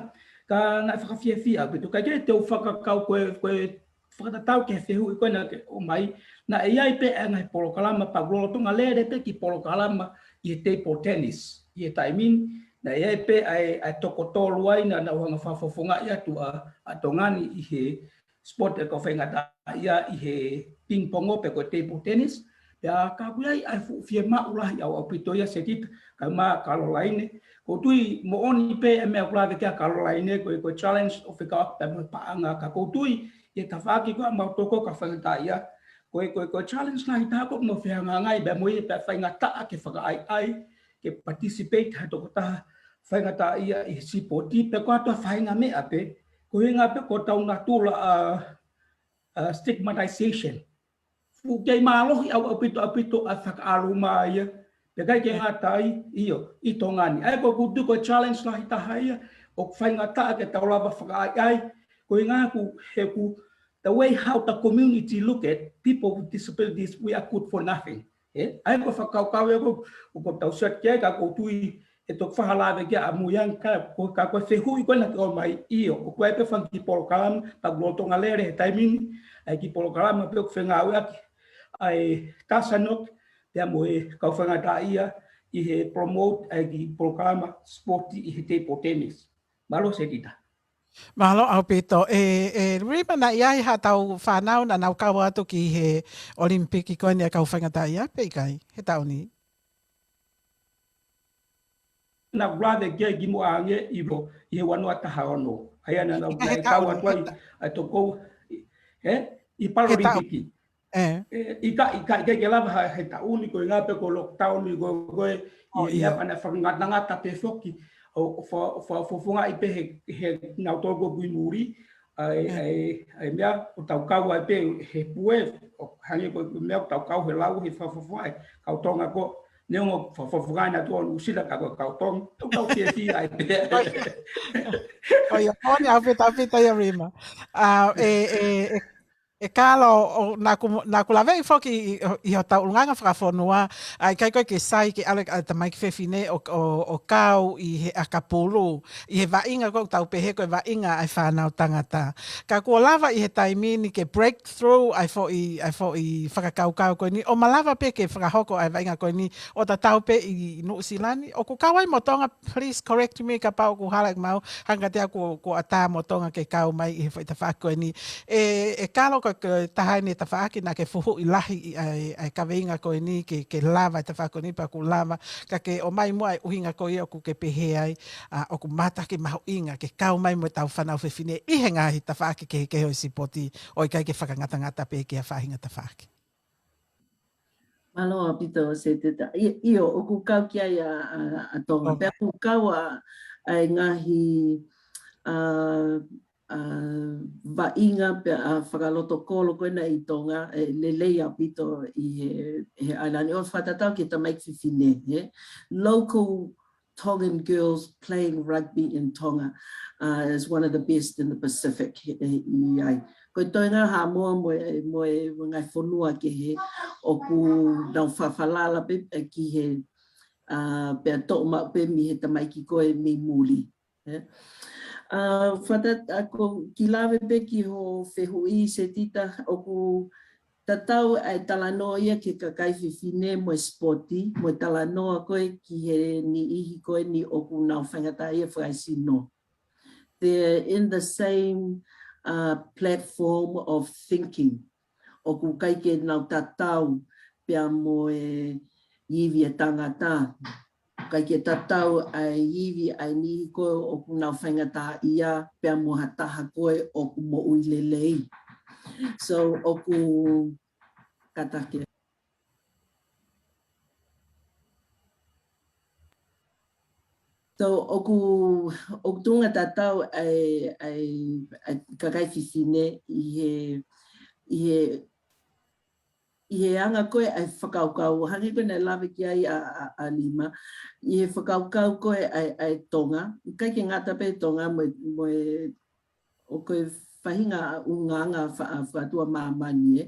Ka naʻe fakafiefia ʻaupito, kae kehe te u fakakaukau ko ē, ko e fakatatau ki he fehuʻi ko ena naʻa ke ʻomai, naʻe ʻi ai pē ʻa e ngaahi polokalama pea ʻoku lolotonga lele pē kiʻi polokalama ʻi he table tennis. ʻI he taimi ni, naʻe ʻi ai pē ʻa e, ʻa e toko tolu ai naʻa, naʻa nau hanga ʻo fakafofongaʻi atu ʻa, ʻa Tonga ni ʻi he sport ʻa e kau faingataʻaʻia ʻi he ping pong pe ko e table tennis. Pea ka ʻoku ʻi ai ʻa e fuʻu fiemaʻu lahi ʻaupito ia Setita, kae ʻumaʻā Kalolaine. ʻOku ou tui moʻoni pē e meʻa ʻoku lave ki ai ʻa Kalolaine, ko e, ko e challenge ʻoku fekauʻaki pea mo e paʻanga, ka ʻoku ou tui ʻi he tafaʻaki ko ē ʻa mautolu ko ē kau faingataʻaʻia, ko e, ko e, ko e challenge lahi taha ʻoku mau fehangahangai pea mo ia pea faingataʻa ke fakaʻaiʻai, ke participate ha tokotaha faingataʻaʻia ʻi he sipoti, pe ko ha toe faʻahinga meʻa pē, ko e ʻuhinga pē ko hotau natula ʻa, ʻa stigmatization. Fuʻu kei mālohi ʻau, ʻaupito, ʻaupito ʻa e fakaʻaluma ia, pea ʻikai ke ngata ai, ʻio, ʻi Tonga ni. ʻA ia ko ʻeku tui ko e challenge lahi taha ia, ʻoku faingataʻa ke tau lava fakaʻaiʻai, ko e ʻuhinga ʻoku, he ʻoku, the way how the community look at people with disabilities, we are good for nothing. Ē? ʻA ia ko e fakakaukau ia ko, ʻoku tau sio ki ai ka ʻoku ou tui ʻe toki fakalave ki ai ʻamui ange ka ko, ka ko e fehuʻi ko ena naʻa ke ʻomai ʻio, ʻoku ʻi ai pē fanga kiʻi polokalama, pea ʻoku lolotonga lele he taimi ni, ʻa e kiʻi polokalama pē ʻoku fengāueʻaki ʻa e TASANOC, pea mo e kau faingataʻaʻia ʻi he promote ʻa e kiʻi polokalama sport ʻi he table tennis. Mālō Setita. Mālō ʻaupito. ʻE, ʻe Rima, naʻe ʻi ai haʻatau fānau naʻa nau kau atu ki he ʻOlimipiki ko eni ʻa e kau faingataʻaʻia, pe ʻikai, he taʻu ni? Naʻa ku lave ki ai kimuʻa ange ʻi he, ʻi he ua noa taha ono. ʻA ia naʻa nau, he, he naʻe kau taʻu ni, atu ai, he ta- ʻa e tokou, ē? ʻI he taʻu- Paralympic. ʻE. ʻE, ʻikai, ʻikai, ʻikai ke lava ha, he taʻu ni ko e ʻuhinga pē ko e lockdown ni ko, ko e, ʻo, ʻio, ʻio, pea naʻe fakangatangata pē foki, ʻo, ʻo fa-, ʻo fa-, fakafofongaʻi pē he, he nautolu ko ē ʻoku ʻi muli, ʻa e, ʻe, ʻa e, ʻa e meʻa, ʻo tau kau ai pē he pue, ʻo hangē ko e meʻa ʻo tau kau he lau, he fakafofongaʻi, kau Tonga ko, neongo fakafofongaʻi nautolu ʻa Nuʻusila ka ko e kau Tonga, ʻoku tau fiefia ai pē. ʻOi, ʻio, ʻoku moʻoni ʻaupito, ʻaupito ia Rima. ʻA, ʻe, ʻe, ʻe, ʻE Kalo, ʻo, naʻa ku, naʻa ku laveʻi foki ʻi, ʻi, ʻi hotau ʻulungaanga fakafonua, ʻa e ʻikai ko ē ke sai ke ʻalu ʻa e tamaiki fefine ʻo, ʻo, ʻo kau ʻi he ʻakapulu, ʻi he vaʻinga ko ē ʻoku tau pehē ko e vaʻinga ʻa e fānau tangata. Ka kuo lava ʻi he taimi ni ke break through ʻa e foʻi, ʻa e foʻi fakakaukau ko eni, ʻo malava pē ke fakahoko ʻa e vaʻinga ko eni, ʻo tatau pē ʻi Nuʻusila ni, ʻoku kau ai mo Tonga, please correct me kapau ʻoku hala ʻeku maau, hangē kiate au kuo, kuo ʻatā mo Tonga ke kau mai ʻi he foʻi tafaʻaki ko eni. ʻE, ʻe Kalo ko, ko e taha eni e tafaʻaki naʻa ke fehuʻi lahi ʻi ai, ʻa e kaveinga ko eni ke, ke lava e tafaʻaki ko eni pea ʻoku lava, ka ke ʻomai muʻa e ʻuhinga ko ia ʻoku ke pehē ai, ʻa, ʻoku mātuʻaki mahuʻinga ke kau mai mo ʻetau fānau fefine ʻi he ngaahi tafaʻaki kehekehe ʻo e sipoti, ʻo ʻikai ke fakangatangata pē ki ha faʻahinga tafaʻaki. Mālō ʻaupito Setita. ʻI-, ʻio, ʻoku kau ki ai ʻa, ʻa, ʻa Tonga. Tonga. Pea ʻoku kau ʻa, ʻa e ngaahi, ʻa, ʻa, vaʻinga pea ʻa fakalotokolo ko ena ʻi Tonga, ʻe lelei ʻaupito ʻi he, he ʻailani ʻo fakatatau ki he tamaiki fefine, he local Tongan girls playing rugby in Tonga, uh, is one of the best in the Pacific. He, he, ʻi ai. Ko e Tonga Haʻamoa mo e, mo e ngaahi fonua kehe ʻoku nau fakafalala pē, eh, ki he, uh, pea toʻo maʻu pē mei he tamaiki ko ē mei muli. Eh? Uh, Fata, uh, ko e kiʻi lave pē ki hoʻo fehuʻi Setita, ʻoku tatau ʻa e talanoa ia ki he kakai fefine mo e sipoti, mo e talanoa ko ē ki he niʻihi ko eni ʻoku nau faingataʻaʻia fakaesino. They're in the same, uh, platform of thinking. ʻOku ʻikai ke nau tatau pea mo e ivi ʻa e tangata. ʻIkai ke tatau ʻa e ivi ʻa e niʻihi ko ē ʻoku nau faingataʻaʻia pea mo ha taha ko ē ʻoku moʻui lelei. So ʻoku kātaki. So ʻoku, ʻoku tuʻunga tatau ʻa e, ʻa e, ʻa e kakai fefine ʻi he, ʻi he, ʻi he anga ko ē ʻa e fakakaukau, hangē ko ē naʻe lave ki ai ʻa, ʻa, ʻa Lima, ʻi he fakakaukau ko ē ʻa e, ʻa e Tonga, ʻikai ke ngata pē Tonga mo e, mo e ʻo ko e faʻahinga ʻulungaanga fa-, fakaʻotua māmani ē.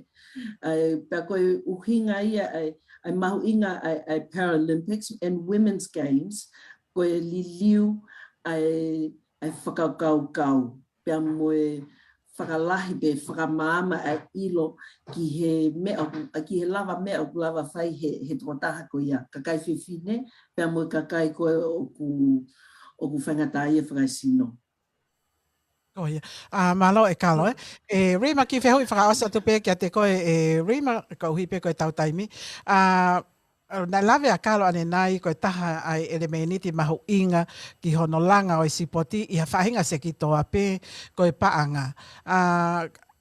ʻA e, pea ko e ʻuhinga ia ʻa e, ʻa e mahuʻinga ʻa e, ʻa e Paralympics and Women's Games, ko e liliu ʻa e, ʻa e fakakaukau, pea mo e fakalahi pē, fakamaama ʻa e ʻilo ki he meʻa ʻoku, ʻa ki he lava meʻa ʻoku lava fai he, he tokotaha ko ia, kakai fefine, pea mo e kakai ko ē ʻoku, ʻoku faingataʻaʻia fakaesino. Ko ia. ʻA, mālō ʻe Kalo, ē. ʻE, Rima, kiʻi fehuʻi fakaʻosi atu pē kiate koe, ʻe, Rima, koeʻuhi pē ko e tau taimi. ʻA, naʻe lave ʻa Kalo ʻanenai ko e taha ʻa e ʻelemēniti mahuʻinga ki hono langa ʻo e sipoti ʻi ha faʻahinga sekitoa pē ko e paʻanga. ʻA,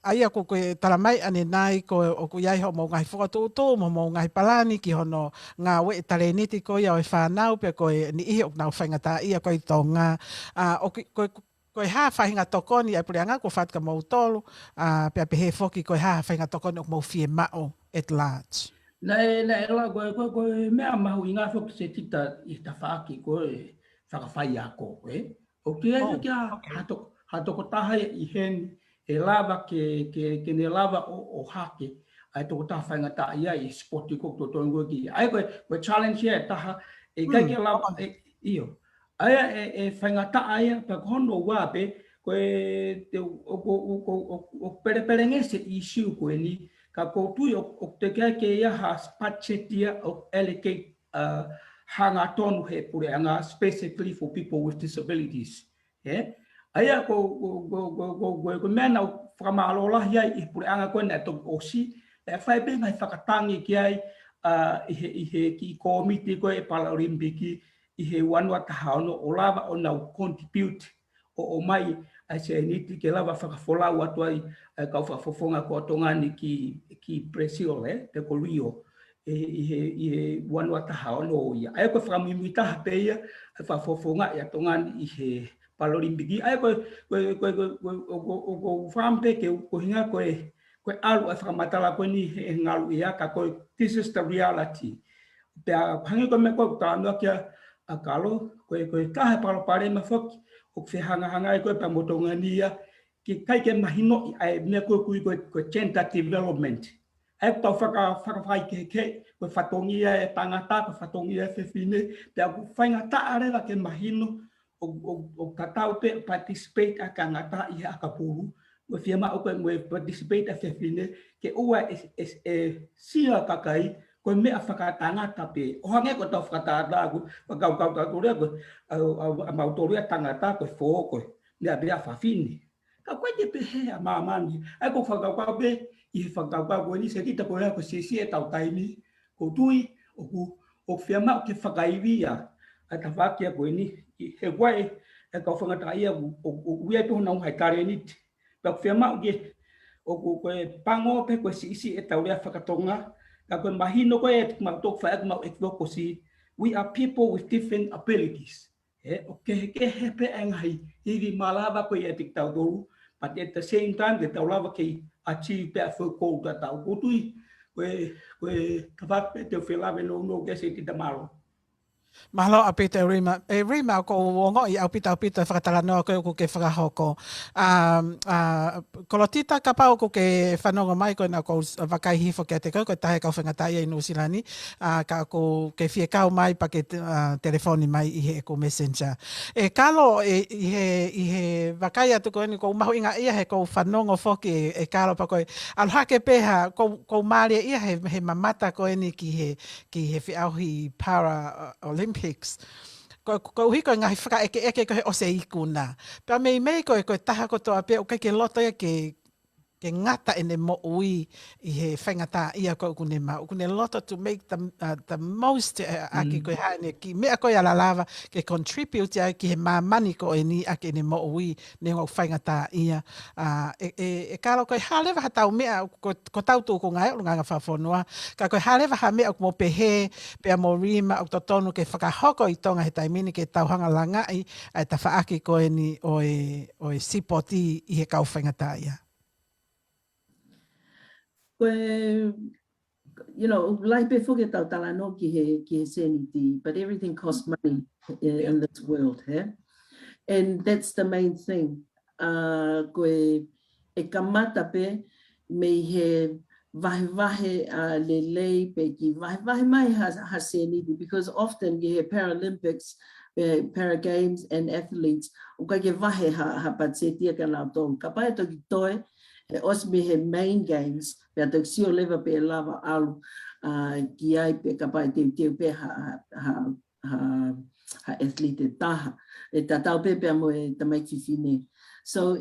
ʻa ia ko, ko e talamai ʻanenai ko ʻoku ʻi ai hoʻomou ngaahi fokotuʻutuʻu mo hoʻomou ngaahi palani ki hono ngāueʻi talēniti ko ia ʻo e fānau pe ko e niʻihi ʻoku nau faingataʻaʻia ko ē ʻi Tonga. ʻA, ʻoku, ko, ko e hā faʻahinga tokoni ʻa e puleʻanga kuo fatu kia moutolu, ʻa, pea pehē foki ko e hā faʻahinga tokoni ʻoku mou fiemaʻu at large. Naʻe, naʻe la, ko e, ko e, ko e meʻa mahuʻinga foki Setita ʻi he tafaʻaki ko e fakafaiako, ē? ʻOku ʻi ai Oh, foki ʻa, okay. ha to-, ha tokotaha ʻi heni, ʻe lava ke, ke, ke ne lava ʻo, ʻo hake, ʻa e tokotaha faingataʻaʻia ʻi he sipoti ko ē ʻoku totonu ko ē ki ai. ʻA ia ko e, ko e challenge ia ʻe taha, ʻe ʻikai Mm, ke lava, okay. ʻe, ʻio. ʻA ia ʻe, ʻe faingataʻaʻia, pea ko hono ua pē, ko e, te, ʻo, ʻo pelepelengesi e issue ko eni, ka ʻoku ou tui ʻo, ʻoku teʻeki ai ke ʻi ai ha budget ia ʻoku allocate, uh, hangatonu he puleʻanga specifically for people with disabilities. Ē? ʻA ia ko, ko, ko e meʻa naʻa ku fakamālō lahi ai ʻi he puleʻanga ko ē naʻe toki ʻosi, ʻe fai pē ngaahi fakatangi ki ai, ʻa, ʻi he, ʻi he kiʻi kōmiti ko ē Palailimipiki, ʻi he ua noa taha ono ʻo lava ʻo nau contribute ʻo, ʻomai ʻa e sēniti ke lava fakafolau atu ai ʻa e kau fakafofonga ko ē ʻa Tonga ni ki, ki Brazil, ē, pe ko Rio, ʻi, ʻi he, ʻi he ua noa taha ono ia. ʻA ia ko e fakamuimui taha pē ia, ʻa e fakafofongaʻi ʻa Tonga ni ʻi he Palailimipiki. ʻA ia ko e, ko e, ko e, ko e, ko e, ʻoku, ʻoku, ʻoku ou fakaʻamu pē ke u, ko e ʻuhinga ko e, ko e ʻalu ʻa e fakamatala ko eni he, he ngaluʻia ka ko e, this is the reality. Pea hangē ko e meʻa ko ē ʻoku talanoa ki ai ʻa Kalo, ko e, ko e taha e palopalema foki ʻoku fehangahangai ko ē pea mo Tonga ni ia, ke ʻikai ke mahinoʻi ʻa e meʻa ko ē ʻoku ui ko e, ko e gender development. ʻA ia ʻoku tau faka-, fakafaikehekehe, ko e fatongia e tangata, ko e fatongia e fefine, pea ʻoku faingataʻa leva ke mahino, ʻo, ʻo, ʻoku tatau pē participate ʻa e tangata ʻi he ʻakapulu, mo e fiemaʻu ko ē mo e participate ʻa e fefine, ke ʻoua ʻe, ʻe, ʻe sio ʻa e kakai, ko e meʻa fakatangata pē. ʻO hangē ko ʻetau fakatangata ʻoku, fakakaukau tautolu ia ko e, ʻa, ʻa, ʻa mautolu ia tangata ko e fō ko e, meʻa pē ʻa fafine. Ka ʻoku ʻikai ke pehē ʻa māmani. ʻA ia ko e fakakaukau pē, ʻi he fakakaukau ko eni Setita ko e hā ko e siʻisiʻi ʻetau taimi, ʻoku ou tui, ʻoku, ʻoku fiemaʻu ke fakaivia ʻa e tafaʻaki ko eni, ʻi he ʻoku ʻi ai e kau faingataʻaʻia ʻoku, ʻoku, ʻoku ʻi ai pē honau ngaahi talēniti. Pea ʻoku fiemaʻu ke, ʻoku, ko e pango pē ko e siʻisiʻi ʻetau lea fakatonga, ka ko e mahino ko ē ʻetau mau toki fai ʻaki mau ʻekivokosi, we are people with different abilities. Ē, ʻoku kehekehe pē ʻa e ngaahi ivi malava ko ē ʻiate kitautolu, but at the same time, ke tau lava ke achieve pē ʻa e foʻi goal tatau. ʻOku ou tui, ko e, ko e tafaʻaki pē te u felāveʻi nounou ki ai Setita, mālō. Mālō ʻaupito e Rima. E Rima, ʻoku ou ongoʻi ʻaupito ʻaupito e fakatalanoa ko ē ʻoku ke fakahoko. Um, uh, Kolotita, kapau ʻoku ke fanongo mai, ko ena ʻoku ou s-, vakai hifo kiate koe, ko e taha e kau faingataʻaʻia ʻi Nuʻusila ni, uh, ka ʻoku ke fie kau mai pea ke te-, uh, telefoni mai ʻi heʻeku Messenger. ʻE Kalo, ʻe, ʻi he, ʻi he vakai atu ko eni, ʻoku ou mahuʻingaʻia he ʻoku ou fanongo foki ʻe, ʻe Kalo pea ko e ʻalu hake pē ha, ʻoku ou, ʻoku ou mālieʻia he, he mamata ko eni ki he, ki he feʻauhi Para, uh, Olympics. Ko, koeʻuhi ko e ngaahi fakaʻekeʻeke ko ē ʻosi ikuna. Pea meimei ko e, ko e taha kotoa pē ʻoku ʻikai ke loto ia ke, ke ngata ʻene moʻui ʻi he faingataʻaʻia ko ē ʻoku ne maʻu. ʻOku ne loto to make the, uh, the most, uh, ʻaki ko e hā ʻene kiʻi meʻa ko ē ʻe lava ke contribute ai ki he māmani ko eni ʻaki ʻene moʻui, neongo ʻoku faingataʻaʻia. Uh, ʻe, ʻe, ʻe Kalo, ko e hā leva haʻatau meʻa, ko, ko ʻetau tuʻunga ē ʻulungaanga fakafonua, ka ko e hā leva ha meʻa ʻoku mo pehē, pea mo Rima ʻoku totonu ke fakahoko ʻi Tonga he taimi ni ke tau hanga ʻo langaʻi ʻa e tafaʻaki ko eni ʻo e, ʻo e sipoti ʻi he kau faingataʻaʻia. Ko e, you know, lahi pē foki ʻetau talanoa ki he, ki he sēniti, but everything costs money in, in this world, he? And that's the main thing. Uh, ko e, ʻe kamata pē mei he vahevahe, uh, lelei pē ki vahevahe mai ha, ha sēniti, because often ki he Paralympics, uh, Para Games and athletes, ʻoku ʻikai ke vahe ha, ha patiseti ia kia nautolu. Kapau ʻe toki toe, he ʻosi mei he main games, pea toki sio leva pe ʻe lava ʻalu, uh, ki ai pe kapau ʻe teuteu pē ha, ha, ha, ha, ha athlete ʻe taha. ʻE tatau pē pea mo e tamaiki fefine. So,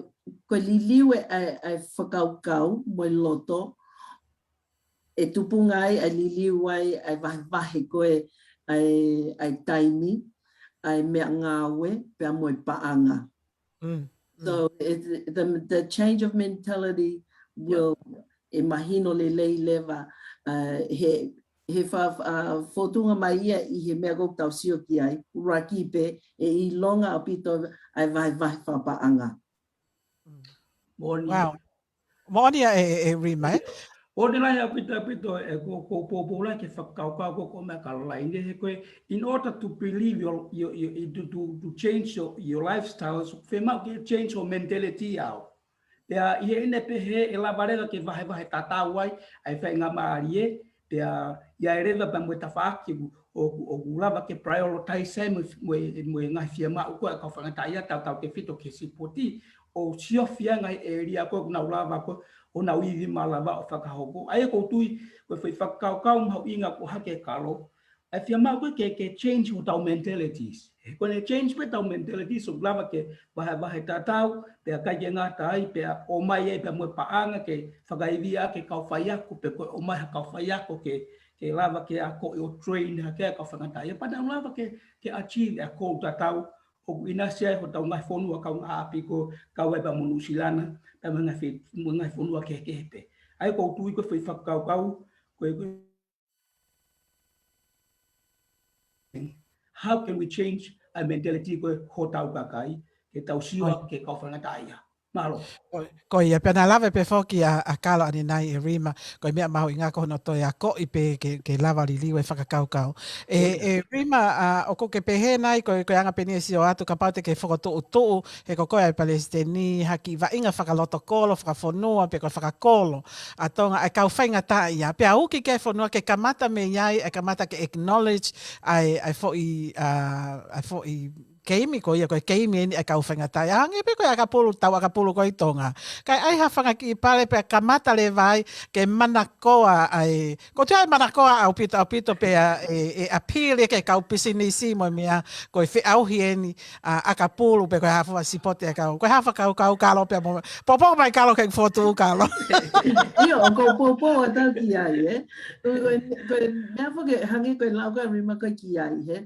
ko e liliu ʻa e, ʻa e fakakaukau mo e loto, ʻe tupunga ai, ʻa e liliu ai, ʻa e vahevahe ko ē, ʻa e, ʻa e taimi, ʻa e meʻangāue, pea mo e paʻanga. Mm, mm. So it, the, the change of mentality will, ʻe mahino lelei leva, uh, he, he fa-, uh, fōtunga mai ia ʻi he meʻa ʻoku tau sio ki ai, ʻuluaki pē, ʻe ʻilonga ʻaupito ʻa e vahevahe fakapaʻanga. Mm. Moʻoni. Wow. Moʻoni ia ʻe, ʻe, ʻe Rima, ē? Moʻoni lahi ʻaupito, ʻaupito, ʻe ko, ko, ko, ko lahi ke fakakaukau ko, ko meʻa ka laine, he ko e, in order to believe your, your, your, to, to, to change your, your lifestyle, so fiemaʻu ke change your mentality ʻaʻau. Pea ʻi heʻene pehē ʻe lava leva ke vahevahe tatau ai, ʻa e faingamālie, pea ʻi ai leva pea mo e tafaʻaki ʻoku, ʻoku, ʻoku lava ke prioritize ai mo e, mo e, mo e ngaahi fiemaʻu ko ē ʻa e kau faingataʻaʻia tautautefito ki he sipoti, ʻo siofi ʻa e ngaahi ʻēlia ko ē ʻoku nau lava ko ē, ʻo nau ivi malava ʻo fakahoko. ʻA ia ʻoku ou tui, ko e foʻi fakakaukau mahuʻinga ko ē ʻa e Kalo, ʻa e fiemaʻu ko ē ke, ke change hotau mentalities. He ko ʻene change pē ʻetau mentalities, ʻoku lava ke vahevahe tatau, pea ʻikai ke ngata ai, pea ʻomai ai pea mo e paʻanga ke fakaivia ki he kau faiako, pe ko e ʻomai ha kau faiako ke, ke lava ke akoʻi ʻo train hake ʻa e kau faingataʻaʻia. Pea nau lava ke, ke achieve ʻa e goal tatau, ʻoku ʻinasi ai hotau ngaahi fonua kaungāʻapi ko ē kau ai pea mo Nuʻusila na, pea mo e ngaahi fe-, mo e ngaahi fonua kehekehe pē. ʻA ia ʻoku ou tui ko e foʻi fakakaukau, ko e, ko e How can we change a mentality ko ē hotau kakai, ke tau sio ki he kau faingataʻaʻia? Mālō. Ko, ko ia, pea naʻe lave pē foki ʻa, ʻa Kalo ʻanenai ʻe Rima, ko e meʻa mahuʻinga ko hono toe akoʻi pē ke, ke lava liliu e fakakaukau. ʻE, ʻe Rima, ʻa, ʻoku ke pehē nai, ko, ko e anga pē eni e sio atu, kapau te ke fokotuʻutuʻu, he ko koe ʻa e palesiteni, ha kiʻi vaʻinga fakalotokolo, fakafonua, pe ko e fakakolo ʻa Tonga, ʻa e kau faingataʻaʻia. Pea uki ki he fonua ke kamata mei ai, ʻa e kamata ke acknowledge ʻa e, ʻa e foʻi, ʻa, ʻa e foʻi keimi ko ia, ko e keimi eni ʻa e kau faingataʻaʻia. Hangē pē ko e ʻakapulu, tau ʻakapulu ko ē ʻi Tonga. Kae ʻai ha fanga kiʻi pale pea kamata leva ai ke manakoa ʻa e, ko e toe manakoa ʻaupito, ʻaupito pea ʻe, ʻe appeal ia ki he kau pisinisi mo e meʻa ko e feʻauhi eni ʻa, ʻakapulu pe ko e hā fua sipoti ʻa e kau. Ko e hā fakakaukau Kalo pea mo. Poupou mai Kalo ke fotu Kalo. ʻIo, ʻoku ou poupou atu ki ai, ē. Ko e, ko e, ko e meʻa foki hangē ko e lau ko ē ʻa Rima ko ē ki ai, he.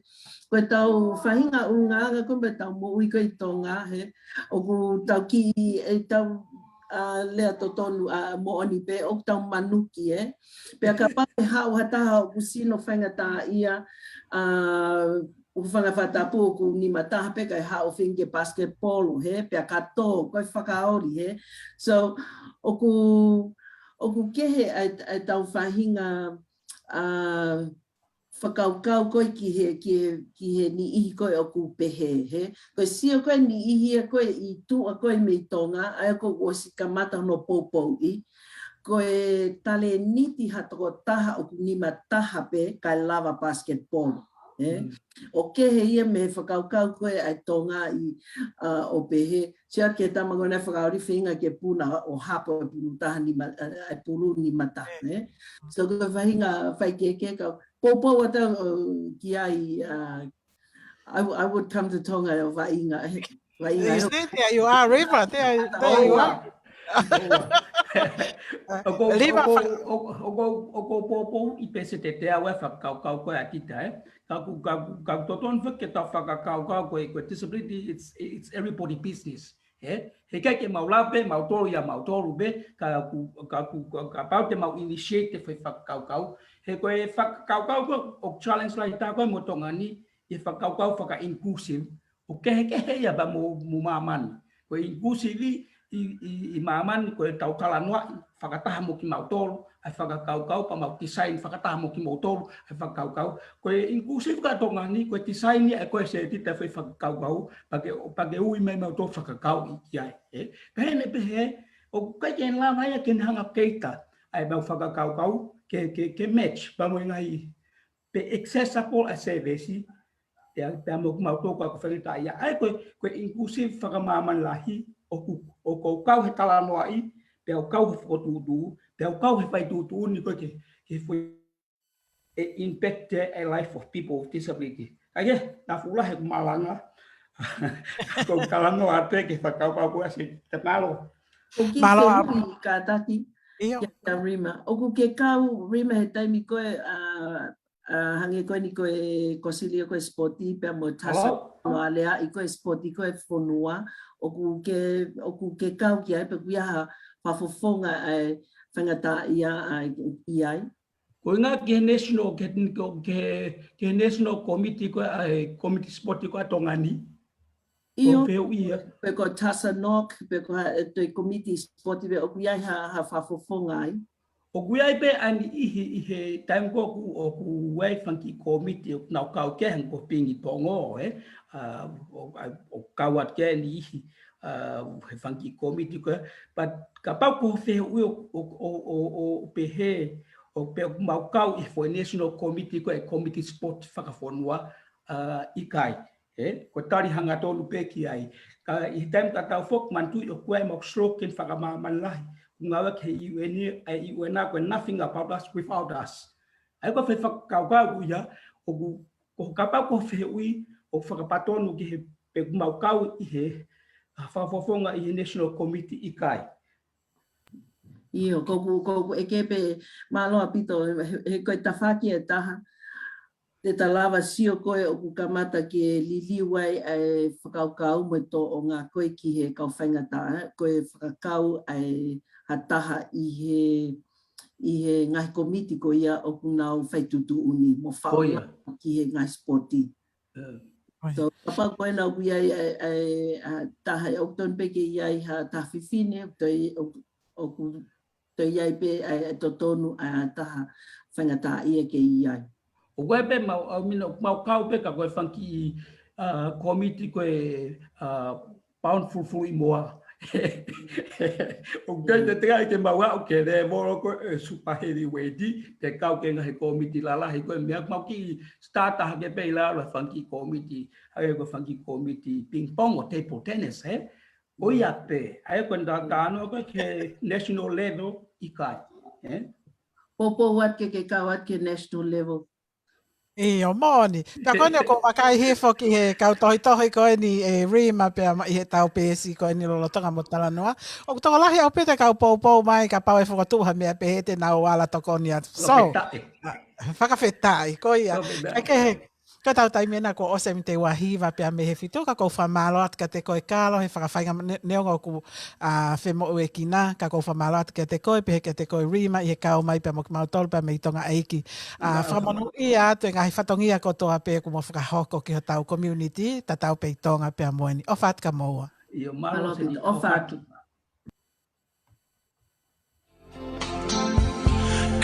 Ko ʻetau faʻahinga ʻulungaanga ko ē mo ʻetau moʻui ko ē ʻi Tonga, he. ʻOku tau kiʻi, ʻetau, ʻa, lea totonu, ʻa, moʻoni pē, ʻoku tau manuki, ē. Pea kapau ʻe haʻu ha taha ʻoku sino faingataʻaʻia, ʻa, ʻoku fanga fakatapu ʻoku nima taha pē kae haʻu ʻo feinga ke basketball, he, pea ka tō, ko e fakaoli, he. So, ʻoku, ʻoku kehe ʻa e, ʻa ʻetau faʻahinga, ʻa, fakakaukau ko ē ki he, ki he, ki he niʻihi ko ē ʻoku pehē, he. Ko e sio ko ē niʻihi ia ko ē ʻi tuʻa ko ē mei Tonga, ʻa ia kuo ʻosi kamata hono poupouʻi. Ko e talēniti ha tokotaha ʻoku nima taha pē kae lava basketball, he. ʻO kehe ia mei he fakakaukau ko ē ʻa e Tonga ʻi, ʻa, ʻo pehē, sio ki he tama ko ena fakaoli feinga ke puna ʻo hapo e pulu taha nima, ʻa, e pulu nima taha, he. So ko e faʻahinga faikehekehe ka poupou atu, ʻo, ki ai, ʻa, I, w- I would come to Tonga ʻo vaʻinga, vaʻinga. You see, there you are, River. There, there you are. ʻOku ou, River, ʻoku ou, ʻoku ou, ʻoku ou poupouʻi pē se te te au e fakakaukau ko ē ʻa kita, he. Ka ʻoku, ka ʻoku, ka ʻoku totonu foki ke tau fakakaukau ko e, ko e disability, it's, it's everybody business. He, heʻikai ke mau lave pē mautolu ia mautolu pē, ka ʻoku, ka ʻoku, ka, kapau te mau initiate e foʻi fakakaukau. He ko e fakakaukau ko ē, ʻoku challenge lahi taha ko ē mo Tonga ni, ʻi he fakakaukau faka-inclusive, ʻoku kehekehe ia pea mo, mo māmani. Ko e inclusive ʻi, ʻi, ʻi māmani, ko e tau talanoaʻi fakataha mo kimautolu ʻa e fakakaukau, pea mau design fakataha mo kimoutolu ʻa e fakakaukau. Ko e inclusive ka Tonga ni, ko e design ia ʻe koe Setita e foʻi fakakaukau, pea ke, pea ke ui mai mautolu fakakau ʻi, ʻi ai, he. Pehē ni pehē, ʻoku ʻikai ke lava ia ke ne hanga ʻo cater ʻa e mau fakakaukau ke, ke, ke match pea mo e ngaahi, pe accessible ʻa e service, pea, pea mo kimautolu ko ē ʻoku faingataʻaʻia. ʻA ia ko e, ko e inclusive fakamāmani lahi, ʻoku, ʻoku ou kau he talanoaʻi, pea u kau he fokotuʻutuʻu, pea u kau he fai tuʻutuʻuni ko ē ke, ke foʻi, e impact e life of people with disability. Kae kehe, naʻa fuʻu lahi ʻeku malanga, ko e talanoa atu ki he fakakaukau ko ē ʻa Setita, mālō. ʻOku ke Mālō, fehuʻi kātaki, ʻio. Kia Rima. ʻOku ke kau Rima he taimi ko ē, ʻa, ʻa, hangē ko eni ko e kosili ko e spoti pea mo e tasa. Hello? Mo e aleaʻi ko e spoti ko e fonua. ʻOku ke, ʻoku ke kau ki ai pe ʻoku ʻi ai ha fakafofonga ʻa e faingataʻaʻia ʻa ʻi ai. Ko e ʻuhinga ki he national, ki he, ki he, ki he national committee ko ē ʻa e komiti spoti ko ē ʻa Tonga ni. ʻIo. Ko e fehuʻi ia. Pe ko e tasa NOC, pe ko ha, e toe komiti spoti pe ʻoku ʻi ai ha, ha fakafofonga ai. ʻOku ʻi ai pē ʻa e niʻihi ʻi he taimi ko ē ʻoku, ʻoku ʻi ai e fanga kiʻi komiti ʻoku nau kau ki ai hangē ko Pingipongo, he. ʻA, ʻo, ʻa, ʻoku kau atu ki ai e niʻihi, ʻa, he fanga kiʻi komiti ko ē. But kapau ko e fehuʻi ʻo, ʻo, ʻo, ʻo, ʻo pehē, ʻo pehē ʻoku mau kau ʻi he foʻi national committee ko ē, komiti spoti fakafonua, ʻa, ʻikai. He, ko e tali hangatonu pē ki ai. Ka ʻi he taimi tatau foki, manatuʻi ʻoku ʻi ai ʻemau slogan fakamāmani lahi. ʻOku ngāueʻaki ʻe he U N, ʻe he U N ko e nothing about us without us. ʻA ia ko e foʻi fakakaukau ia, ʻoku, ko e kapau ko e fehuʻi, ʻoku fakapatonu ki he pe ʻoku mau kau ʻi he, ʻa, fakafofonga ʻi he National Committee ʻikai. ʻIo, ko ʻeku, ko ʻeku ʻeke pē, mālō ʻaupito, he, he ko e tafaʻaki ʻe taha, te ta lava sio ko ē ʻoku kamata ke liliu ai ʻa e fakakaukau mo e tōʻonga ko ē ki he kau faingataʻa, ko e fakakau ʻa e ha taha ʻi he, ʻi he ngaahi komiti ko ia ʻoku nau fai tuʻutuʻuni mo faʻu ki he ngaahi spoti. So, kapau ko ena ʻoku ʻi ai ʻa e, ʻa e, ʻa e taha, ʻoku tonu pē ke ʻi ai ha taha fefine, ʻoku, ʻoku toe ʻi ai pē ʻa e, ʻa e totonu ʻa e taha faingataʻaʻia ke ʻi ai. ʻOku ʻi ai pē mau, ʻa, mina, mau kau pē ka ko e fanga kiʻi, ʻa, komiti ko ē, ʻa, pound fulufuluʻi moa. ʻOku ʻikai te te ʻai ke mau aʻu ki he lēvolo ko ē super heavyweight, te kau ki he ngaahi komiti lalahi ko ē, meʻa mau kiʻi starter hake pē ʻi lalo he fanga kiʻi komiti, hangē ko e fanga kiʻi komiti ping pong ʻo table tennis, he? Ko ia pē, ʻa ia ko e talanoa ko ē ki he national level ʻikai, he? Poupou atu ke ke kau atu ki he national level. ʻIo, moʻoni. Pea ko eni ʻoku ou vakai hifo ki he kau tohitohi ko eni ʻe Rima pea mo ʻi he tau peesi ko eni lolotonga mo talanoa. ʻOku tokolahi ʻaupito e kau poupou mai kapau ʻe fokotuʻu ha meʻa pehē te nau ala tokoni atu. So, fakafetaʻi. Fakafetaʻi, ko ia. Fakafetaʻi. Kae kehe, ko e tau taimi ena kuo ʻosi e miniti ʻe uahiva pea mei he fitu, ka ʻoku ou fakamālō atu kiate koe Kalo, he fakafainga ne-, neongo ʻoku, ʻa, femoʻuekina, ka ʻoku ou fakamālō atu kiate koe, pehē kiate koe Rima, ʻi he kau mai pea mo kimautolu pea mei Tonga ʻEiki. ʻA, fakamonūʻia atu e ngaahi fatongia kotoa pē kuo mo fakahoko ki hotau community, tatau pē ʻi Tonga pea mo eni. ʻOfa atu kia moua. ʻIo, mālō. Mālō Setita, ʻofa atu.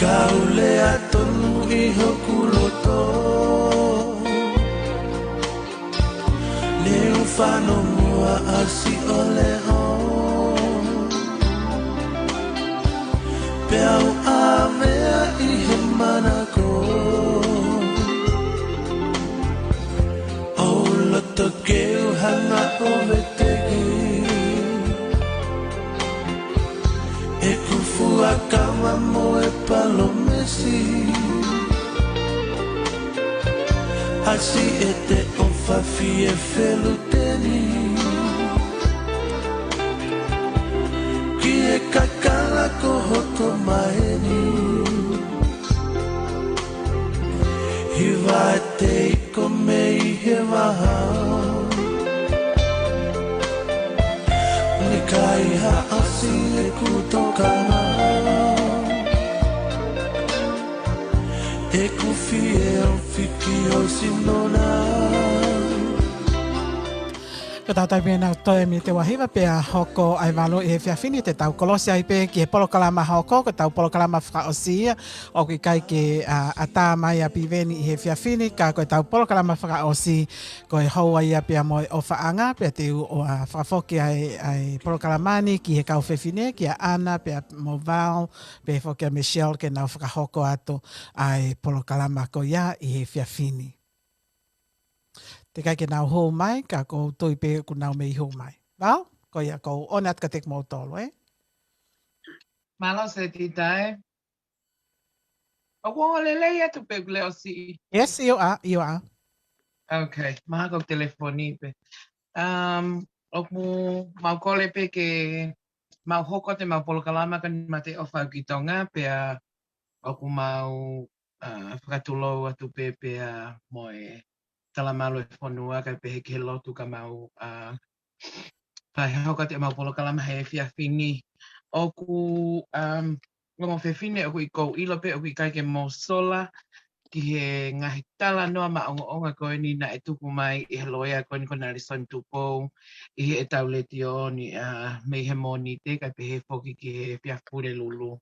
Kau lea tonu ʻi hoku loto, ne u fanongo ʻa ʻAsi ʻo Leʻo, pea u ʻāvea ʻi he manako. ʻOu loto ke u hanga ʻo veteki ʻeku fuakava mo e palōmesi. ʻAsi ʻete ʻofa fie feluteni, ki he kakala ko hoto maheni. Hiva te iko mei he vaha, ne kaihaʻasi ʻeku tokanga. ʻEku fie ofi ki ho sino na. Ko e tau taimi ena toe mei te ua hiva pea hoko ai valu ʻi he efiafi ni, te tau kolosi ai pē ki he polokalama hoko, ko e tau polokalama fakaʻosi ia, ʻoku ʻikai ke, ʻa, ʻatā mai ʻa Piveni ʻi he efiafi ni, ka ko e tau polokalama fakaʻosi, ko e houa ia pea mo e ʻofaʻanga, pea te u, ʻa, fakafoki ai, ai polokalama ni ki he kau fefine, kia ʻAna, pea mo Val, pea foki ʻa Michelle ke nau fakahoko atu ai polokalama ko ia ʻi he efiafi ni. Teʻeki ai ke nau hū mai, ka ʻoku ou tui pē ʻoku nau mei hū mai. Val, ko ia ʻoku ou ʻomi atu kiate kimoutolu, ē? Mālō Setita, ē. ʻOku ongo lelei atu pē ʻeku leʻo siʻi? Yes, ʻio ʻa, ʻio ʻa. Ok, mahalo ko e telefoni pē. Um, ʻoku mau kole pē ke mau hoko atu ʻemau polokalama ko eni Mate ʻOfa ʻAukitonga, pea ʻoku mau, ʻa, fakatulou atu pē pea mo e talamalu ʻo e fonua kae pehē ki he lotu ka mau, ʻa, fai hoko atu ʻemau polokalama he efiafi ni. ʻOku, um, ongo fefine ʻoku ʻikai, ʻoku ou ʻilo pē ʻoku ʻikai ke mou sola ki he ngaahi talanoa maʻongoʻonga ko eni naʻe tuku mai ʻe he loea ko eni ko Nalesoni Tupou ʻi heʻetau letiō ni, ʻa, mei he Mōnite kae pehē foki ki he efiafi Pulelulu.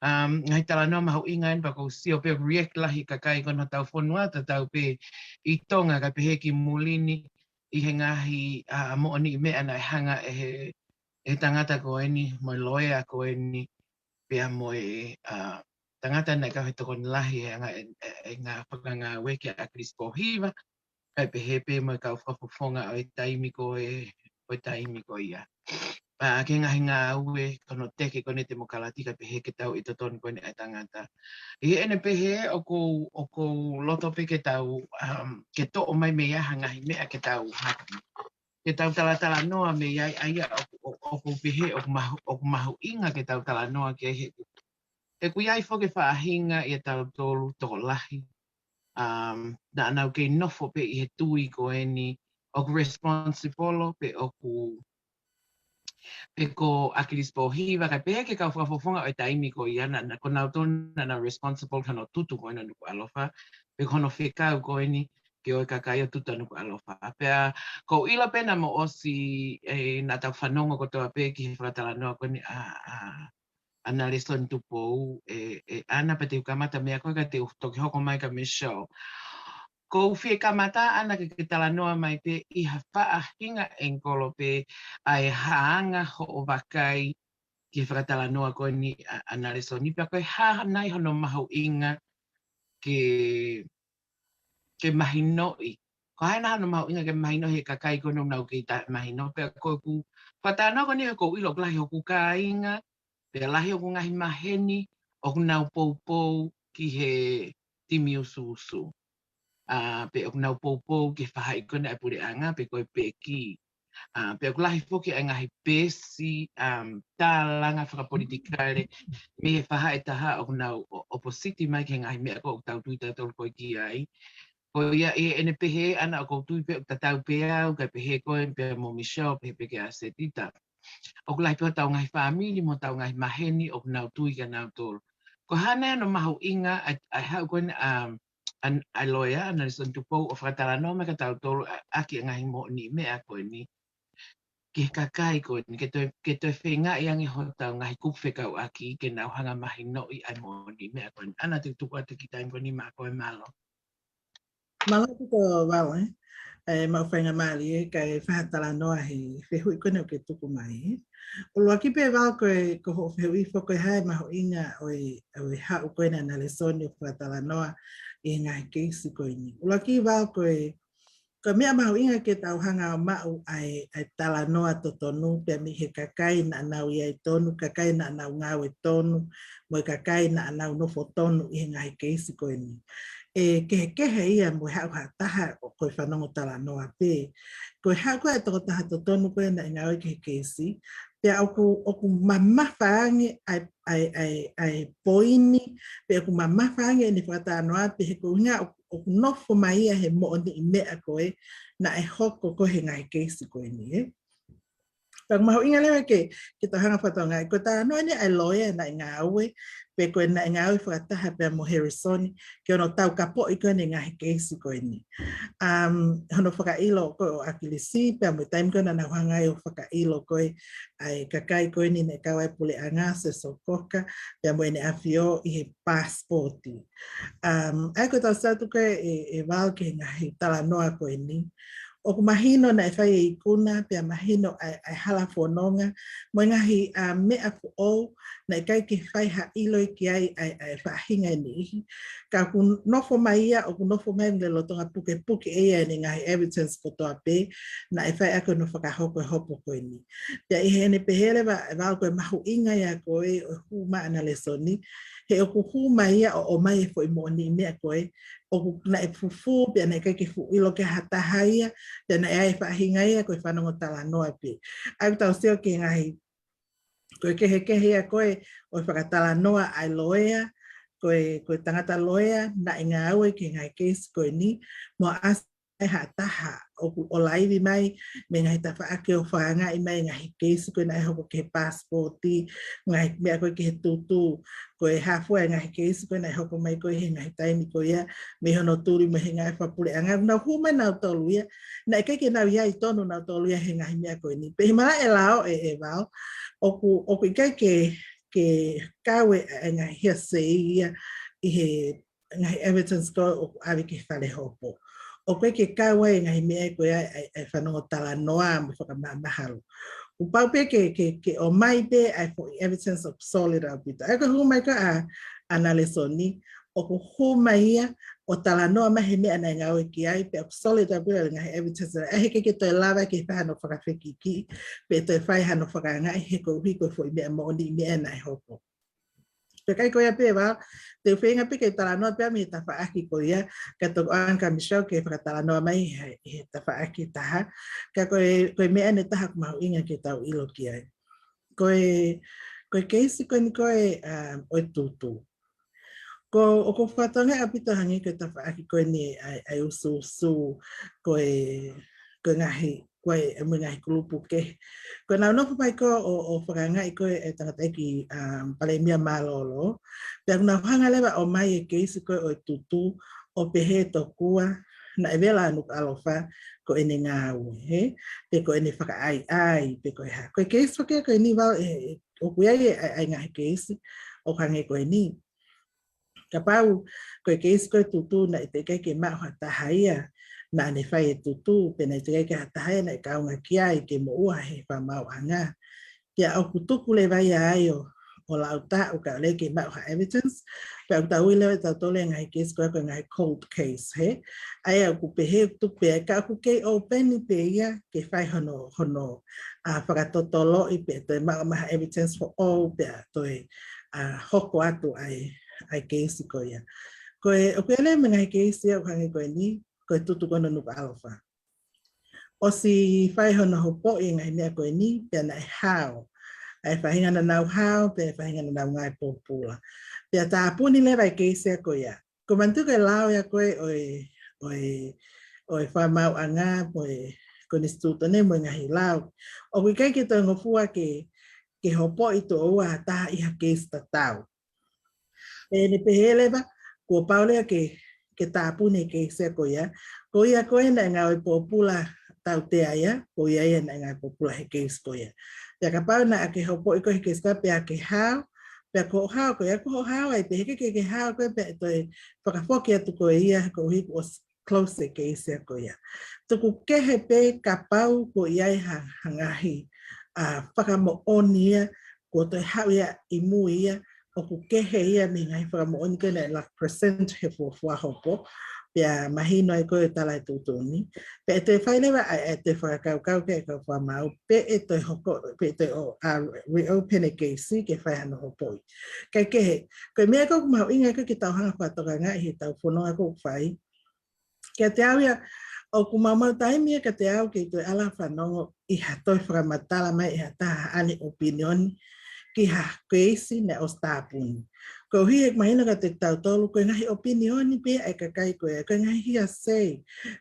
Um, ngaahi talanoa mahuʻinga eni pea ʻoku ou sio pē ʻoku react lahi e kakai ko eni hotau fonua, tatau pē ʻi Tonga kae pehē ki muli ni ʻi he ngaahi, ʻa, moʻoniʻi meʻa naʻe hanga ʻe he, ʻe he tangata ko eni, mo e loea ko eni, pea mo e, ʻa, tangata naʻe kau he tokoni lahi he anga e, e, e ngaahi fakangāue kia ʻAkilisi Pōhiva, kae pehē pē mo e kau fakafofonga ʻo e taimi ko e, ʻo e taimi ko ia. ʻA, ki he ngaahi ngāue ko hono teke ko eni e temokalati kae pehē ke tau ʻi totonu ko eni ʻa e tangata. ʻI heʻene pehē ʻoku ou, ʻoku ou loto pē ke tau, um, ke toʻo mai mei ai ha ngaahi meʻa ke tau haki. Ke tau talatalanoa mei ai, ʻa ia ʻoku, ʻo, ʻoku ou pehē ʻoku mahu-, ʻoku mahuʻinga ke tau talanoa ki ai he ʻoku ʻi ai foki e faʻahinga ʻiate kitautolu tokolahi, um, naʻa nau kei nofo pē ʻi he tui ko eni ʻoku responsible pe ʻoku, pe ko ʻAkilisi Pōhiva, kae pehē ki he kau fakafofonga ʻo e taimi ko ia naʻa, naʻa, ko nautolu naʻa nau responsible ki hono tutu ko ena ʻa Nukuʻalofa, pe ko hono fekau ko eni ke ʻoua ʻe kakai ʻo tutu ʻa Nukuʻalofa. Pea ʻoku ou ʻilo pē naʻa mou ʻosi, ʻe, naʻa tau fanongo kotoa pē ki he fakatalanoa ko eni ʻa, ʻa, ʻa Nalesoni Tupou, ʻe, ʻe ʻAna, pea te u kamata meia koe kae te u toki hoko mai kia Michelle. ʻOku ou fie kamata ʻAna ke, ke talanoa mai pē ʻi ha faʻahinga angle pē ʻa e hā ʻa hoʻo vakai ki he fakatalanoa ko eni ʻa, ʻa Nalesoni, pea ko e hā nai hono mahuʻinga ke, ke mahinoʻi. Ko e hā nai hono mahuʻinga ke mahinoʻi he kakai ko eni ʻoku nau kei taʻemahino, pea ko ʻeku fakatalanoa ko eni he ʻoku ou ʻilo ʻoku lahi hoku kāinga, pea lahi hoku ngaahi maheni, ʻoku nau poupou ki he timi usuusu. ʻA, pe ʻoku nau poupou ki he faʻahi ko ena ʻa e puleʻanga, pe ko e peki. ʻA, pea ʻoku lahi foki ʻa e ngaahi peesi, um, tālanga fakapolitikale, mei he faʻahi ʻe taha ʻoku nau ʻo-, ʻopositi mai ki he ngaahi meʻa ko ē ʻoku tau tui tautolu ko ē ki ai. Ko ia ʻi heʻene pehē ʻAna ʻoku ou tui pē ʻoku tatau pē au, kae pehē koe pea mo Michelle, pehē pē kia Setita. ʻOku lahi pē hotau ngaahi fāmili, mo hotau ngaahi maheni, ʻoku nau tui kia nautolu. Ko e hā nai hono mahuʻinga ʻa e, ʻa e haʻu ko ena ʻa, ʻa, ʻa e loea, ʻa Nalesoni Tupou, ʻo fakatalanoa mai kia tautolu ʻa, ʻaki e ngaahi moʻoniʻi meʻa ko eni. ki he kakai ko eni, ke toe, ke toe feingaʻi ange hotau ngaahi kupu fekauʻaki ke nau hanga mahinoʻi ʻa e moʻoniʻi meʻa ko eni. ʻAna te u tuku atu ki he taimi ko eni maʻa koe, mālō. Mālō ʻaupito Val, ē. ʻE, maʻu faingamālie, kae fai ha talanoa he fehuʻi ko eni ʻoku ke tuku mai, ē. ʻUluaki pē Val, ko e, ko hoʻo fehuʻi foki ko e hā e mahuʻinga ʻo e, ʻo e haʻu ko eni ʻa ʻAna Lēsoni ʻo fakatalanoa ʻi he ngaahi keisi ko eni. ʻUluaki Val, ko e, ko e meʻa mahuʻinga ke tau hanga ʻo maʻu ʻa e, ʻa e talanoa totonu, pea mei he kakai naʻa nau ʻi ai tonu, kakai naʻa nau ngāue tonu, mo e kakai naʻa nau nofo tonu ʻi he ngaahi keisi ko eni. ʻE kehekehe ia mo e haʻu ha taha ʻo ko e fanongo talanoa pē. Ko e haʻu ko ē ʻa e tokotaha totonu ko ē naʻe ngāue ki he keisi, pea ʻoku, ʻoku mamafa ange ʻa e, ʻa e, ʻa e, ʻa e poini, pea ʻoku mamafa ange ʻene fakatalanoa pē he ko e ʻuhinga ʻoku, ʻoku nofo mai ia he moʻoniʻi meʻa ko ē naʻe hoko ko ē he ngaahi keisi ko eni, ē. Pea ʻoku mahuʻinga leva ke, ke tau hanga ʻo fakatokangaʻi, ko e talanoa eni ʻa e loea naʻe ngāue, pe ko e naʻe ngāue fakataha pea mo Harrison, ki hono taukapoʻi ko eni e ngaahi keisi ko eni. Um, hono fakaʻilo ko ē ʻo ʻAkilisi, pea mo e taimi ko ē naʻa nau hanga ai ʻo fakaʻilo ko ē ʻa e kakai ko eni naʻe kau ai e puleʻanga, Cecil Coker, pea mo ʻEne ʻAfio ʻi he paasipooti. Um, ʻa ia ko ʻetau sio atu ko ē ē, ē Val ki he ngaahi talanoa ko eni, ʻoku mahino naʻe fai e ikuna, pea mahino ʻa e, ʻa e hala fononga, mo e ngaahi, a, meʻa foʻou, naʻe ʻikai ke fai ha ʻilo ki ai ʻa e, ʻa e faʻahinga ʻe niʻihi. Ka ʻoku nofo mai ia, ʻoku nofo mai mei he lolotonga pukepuke ʻe ia ʻene ngaahi evidence kotoa pē, naʻe fai ʻaki hono fakahoko e hopo ko eni. Pea ʻi heʻene pehē leva ʻe Val ko e mahuʻinga ia ko ē ʻo e hū mai ʻa ʻAna Lēsoni, he ʻoku hū mai ia ʻo ʻomai e foʻi moʻoniʻi meʻa ko ē, ʻoku naʻe fufū, pea naʻe ʻikai ke fuʻu ʻilo ki ai ha taha ia, pea naʻe ʻi ai e faʻahinga ia ko e fanongo talanoa pē. ʻA ia ʻoku tau sio ki he ngaahi, ko e kehekehe ia ko ē ʻo e fakatalanoa ʻa e loea, ko e, ko e tangata loea naʻe ngāue ki he ngaahi keisi ko eni, mo ʻasi ai ha taha ʻoku ʻola ivi mai mei he ngaahi tafaʻaki ʻo fakaangaʻi mai e ngaahi keisi ko ē naʻe hoko ki he paasipooti, ngaahi meʻa ko ē ki he tutu, ko e hā fua e ngaahi keisi ko ē naʻe hoko mai ko ē he ngaahi taimi ko ia, mei hono tuli mo e ngaahi fakapuleʻanga, nau hū mai nautolu ia, naʻe ʻikai ke nau ʻi ai tonu nautolu ia he ngaahi meʻa ko eni. Pea ʻi he malaʻe lao ē, ē Val, ʻoku, ʻoku ʻikai ke, ke kau e, e ngaahi hearsay ia ʻi he ngaahi evidence ko ē ʻoku ʻave ki he fale hopo. ʻOku ʻikai ke kau ai e ngaahi meʻa ko ia ʻa e, ʻa e fanongo talanoa mo e fakamāmahalo. Kuo pau pē ke, ke, ke ʻomai pē ʻa e foʻi evidence ʻoku solid ʻaupito. ʻA ia ko e hū mai ko ē ʻa, ʻAna Lēsoni, ʻoku hū mai ia ʻo talanoa mai he meʻa naʻe ngāue ki ai, pea ʻoku solid ʻaupito e ngaahi evidence. ʻA ia he ʻikai ke toe lava ke fai hano fakafekikiʻi, pe toe fai hano fakaangaʻi he koeʻuhi ko e foʻi meʻa moʻoniʻi meʻa naʻe hoko. Pea ʻikai ko ia pē Val, te u feinga pē ke talanoa pē mei he tafaʻaki ko ia, ka tau ʻoange kia Michelle ke fakatalanoa mai he, he tafaʻaki ʻe taha, ka ko e, ko e meʻa ʻe taha ʻoku mahuʻinga ke tau ʻilo ki ai. Ko e, ko e keisi ko eni ko ē, um, ʻo e tutu. Ko, ʻoku ou fakatokangaʻi ʻaupito hangē ko e tafaʻaki ko eni ʻa e, ʻa e ʻusuʻusu, ko e, ko e ngaahi, ko e, mo e ngaahi kulupu kehe. Ko ʻenau nofo mai ko ē ʻo, ʻo fakaangaʻi ko ē e tangataʻeiki, um, palēmia mālōlō. Pea ʻoku nau hanga leva ʻo ʻomai e keisi ko ē ʻo e tutu, ʻo pehē tokua naʻe vela ʻa Nukuʻalofa ko ʻene ngāue, hē? Pe ko ʻene fakaʻaiʻai, pe ko e hā. Ko e keisi foki ko eni Val, ē, ē, ʻoku ʻi ai e, ʻa e, ʻa e ngaahi keisi ʻoku hangē ko eni. Kapau ko e keisi ko ē tutu naʻe teʻeki ai ke maʻu ha taha ia naʻa ne fai e tutu, pe naʻe teʻeki ai ke ha taha ia naʻe kaunga ki ai ke moʻua he fakamaauʻanga. Pea ʻoku tuku leva ia ai ʻo, ʻo laʻu taʻu kae ʻoua ke maʻu ha evidence, pea ʻoku tau ui leva ʻe tautolu e ngaahi keisi ko ē ko e ngaahi cold case, hē? ʻA ia ʻoku pehē ʻoku tuku pē ia, ka ʻoku kei open pē ia ke fai hono, hono, a, fakatotoloʻi pea toe maʻu mai ha evidence foʻou pea toe, a, hoko atu ʻa e, ʻa e keisi ko ia. Ko e, ʻoku ʻi ai leva mo e ngaahi keisi ia ʻoku hangē ko eni, ko e tutu ko eni ʻo Nukuʻalofa. ʻOsi fai hono hopoʻi e ngaahi meʻa ko eni, pea naʻe hao. ʻA e faʻahinga naʻa nau hao, pea faʻahinga naʻa nau ngāue pōpula. Pea tāpuni leva e keisi ia ko ia. Ko e manatu ko e lao ia ko ē ʻo e, ʻo e, ʻo e fakamaauʻanga, mo e konisitūtone, mo e ngaahi lao. ʻOku ʻikai ke toe ngofua ke, ke hopoʻi tuʻo ua ha taha ʻi ha keisi tatau. Pea ne pehē leva, kuo pau leva ke, ke tāpuni e keisi ia ko ia. Ko ia ko ē naʻe ngāue pōpula tautea ia, ko ia ia naʻe ngaahi pōpula he keisi ko ia. Pea kapau naʻa ke hopoʻi koe he keisi ko ia pea ke hao, pea ko hoʻo hao ko ia, ko hoʻo hao ai pē, heʻikai ke ke hao koe pea toe fakafoki atu koe ia, koeʻuhi kuo ʻosi close e keisi ko ia. Tuku kehe pē kapau ʻoku ʻi ai ha, ha ngaahi, ʻa, fakamoʻoni ia, kuo toe haʻu ia ʻi mui ia, ʻoku kehe ia mei he ngaahi fakamoʻoni ko ē naʻe laka present he fuofua hopo, pea mahino ai ko e tala e tuʻutuʻuni. Pea ʻe toe fai leva ʻa e, ʻe toe fakakaukau ki ai e kau fakamaau, pe ʻe toe hoko, pe ʻe toe ō, ʻa, reopen e keisi ke fai hano hopoʻi. Kae kehe, ko e meʻa ʻoku mahuʻinga ko ē ke tau hanga fakatokangaʻi he ʻetau fononga ʻoku fai. Kiate au ia, ʻoku maumau taimi ia kiate au ke u toe ala fanongo ʻi ha toe fakamatala mai ʻe ha taha ʻene ʻopinioni ki ha keisi naʻe ʻosi tāpuni. Koeʻuhi he ʻoku mahino kiate kitautolu, ko e ngaahi ʻopinioni pē ʻa e kakai ko ē, ko e ngaahi hearsay,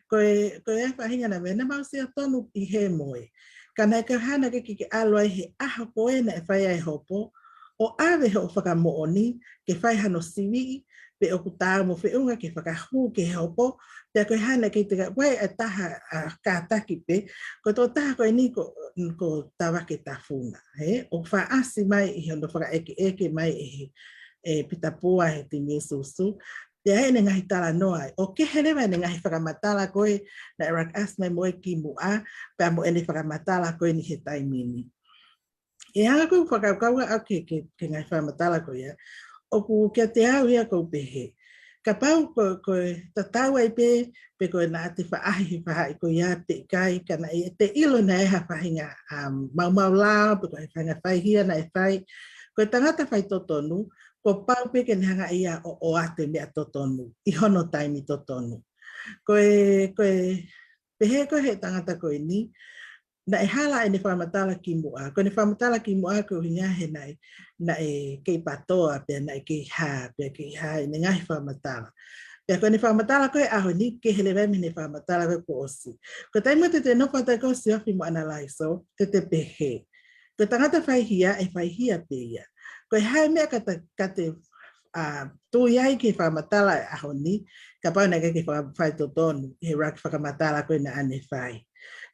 ko e, ko e faʻahinga naʻa mena mau sio tonu ʻi he moe. Ka naʻe ʻikai hano ke ke ʻalu ai he ʻaho ko ē naʻe fai ai e hopo, ʻo ʻave hoʻo fakamoʻoni ke fai hano siviʻi, pe ʻoku taau mo feʻunga ke fakahū ki he hopo, pea ko e hā naʻe ʻikai te ke ʻai ʻe ha taha, ʻa, kātaki pē, ko e tokotaha ko eni ko, ko Tavake Tafuna, hē? ʻOku fakaʻasi mai ʻi hono fakaʻekeʻeke mai ʻe he, ʻe Pita Pua he timi Susu, pea ʻene ngaahi talanoa, ʻo kehe leva ʻene ngaahi fakamatala ko ē naʻe ʻasi mai mo e kimuʻa, pea mo ʻene fakamatala ko eni he taimi ni. ʻE hanga ko ē ʻo fakakaukau au ki he, ki he, ki he ngaahi fakamatala ko ia, ʻoku kiate au ia ʻoku ou pehē. Kapau ko, ko e tatau ai pē, pe ko e naʻa te faʻahi he faʻahi ko ia pe ʻikai, ka naʻe ʻiate ʻilo naʻe ʻi ai ha faʻahinga, um, maumau lao, pe ko e faʻahinga faihia naʻe fai. Ko e tangata faitotonu, kuo pau pē ke ne hanga ia ʻo, ʻoatu e meʻa totonu, ʻi hono taimi totonu. Ko e, ko e, pehē ko ē he tangata ko eni, naʻe hala ʻene fakamatala kimuʻa. Ko ʻene fakamatala kimuʻa ko e ʻuhinga he naʻe, naʻe kei patoa, pea naʻe kei hā, pea kei hā ʻene ngaahi fakamatala. Pea ko ʻene fakamatala ko ē he ʻaho ni, kehe leva mei heʻene fakamatala ko ē kuo ʻosi. Ko e taimi ʻoku te, te nofo atu ai ʻo siofi mo analaiso, te te pehē. Ko e tangata faihia, ʻe faihia pē ia. Ko e hā e meʻa ka ta, ka te, ʻa, tui ai ki he fakamatala he ʻaho ni, kapau naʻe ʻikai ke faka-, faitotonu, he ʻuluaki fakamatala ko ē naʻa ne fai.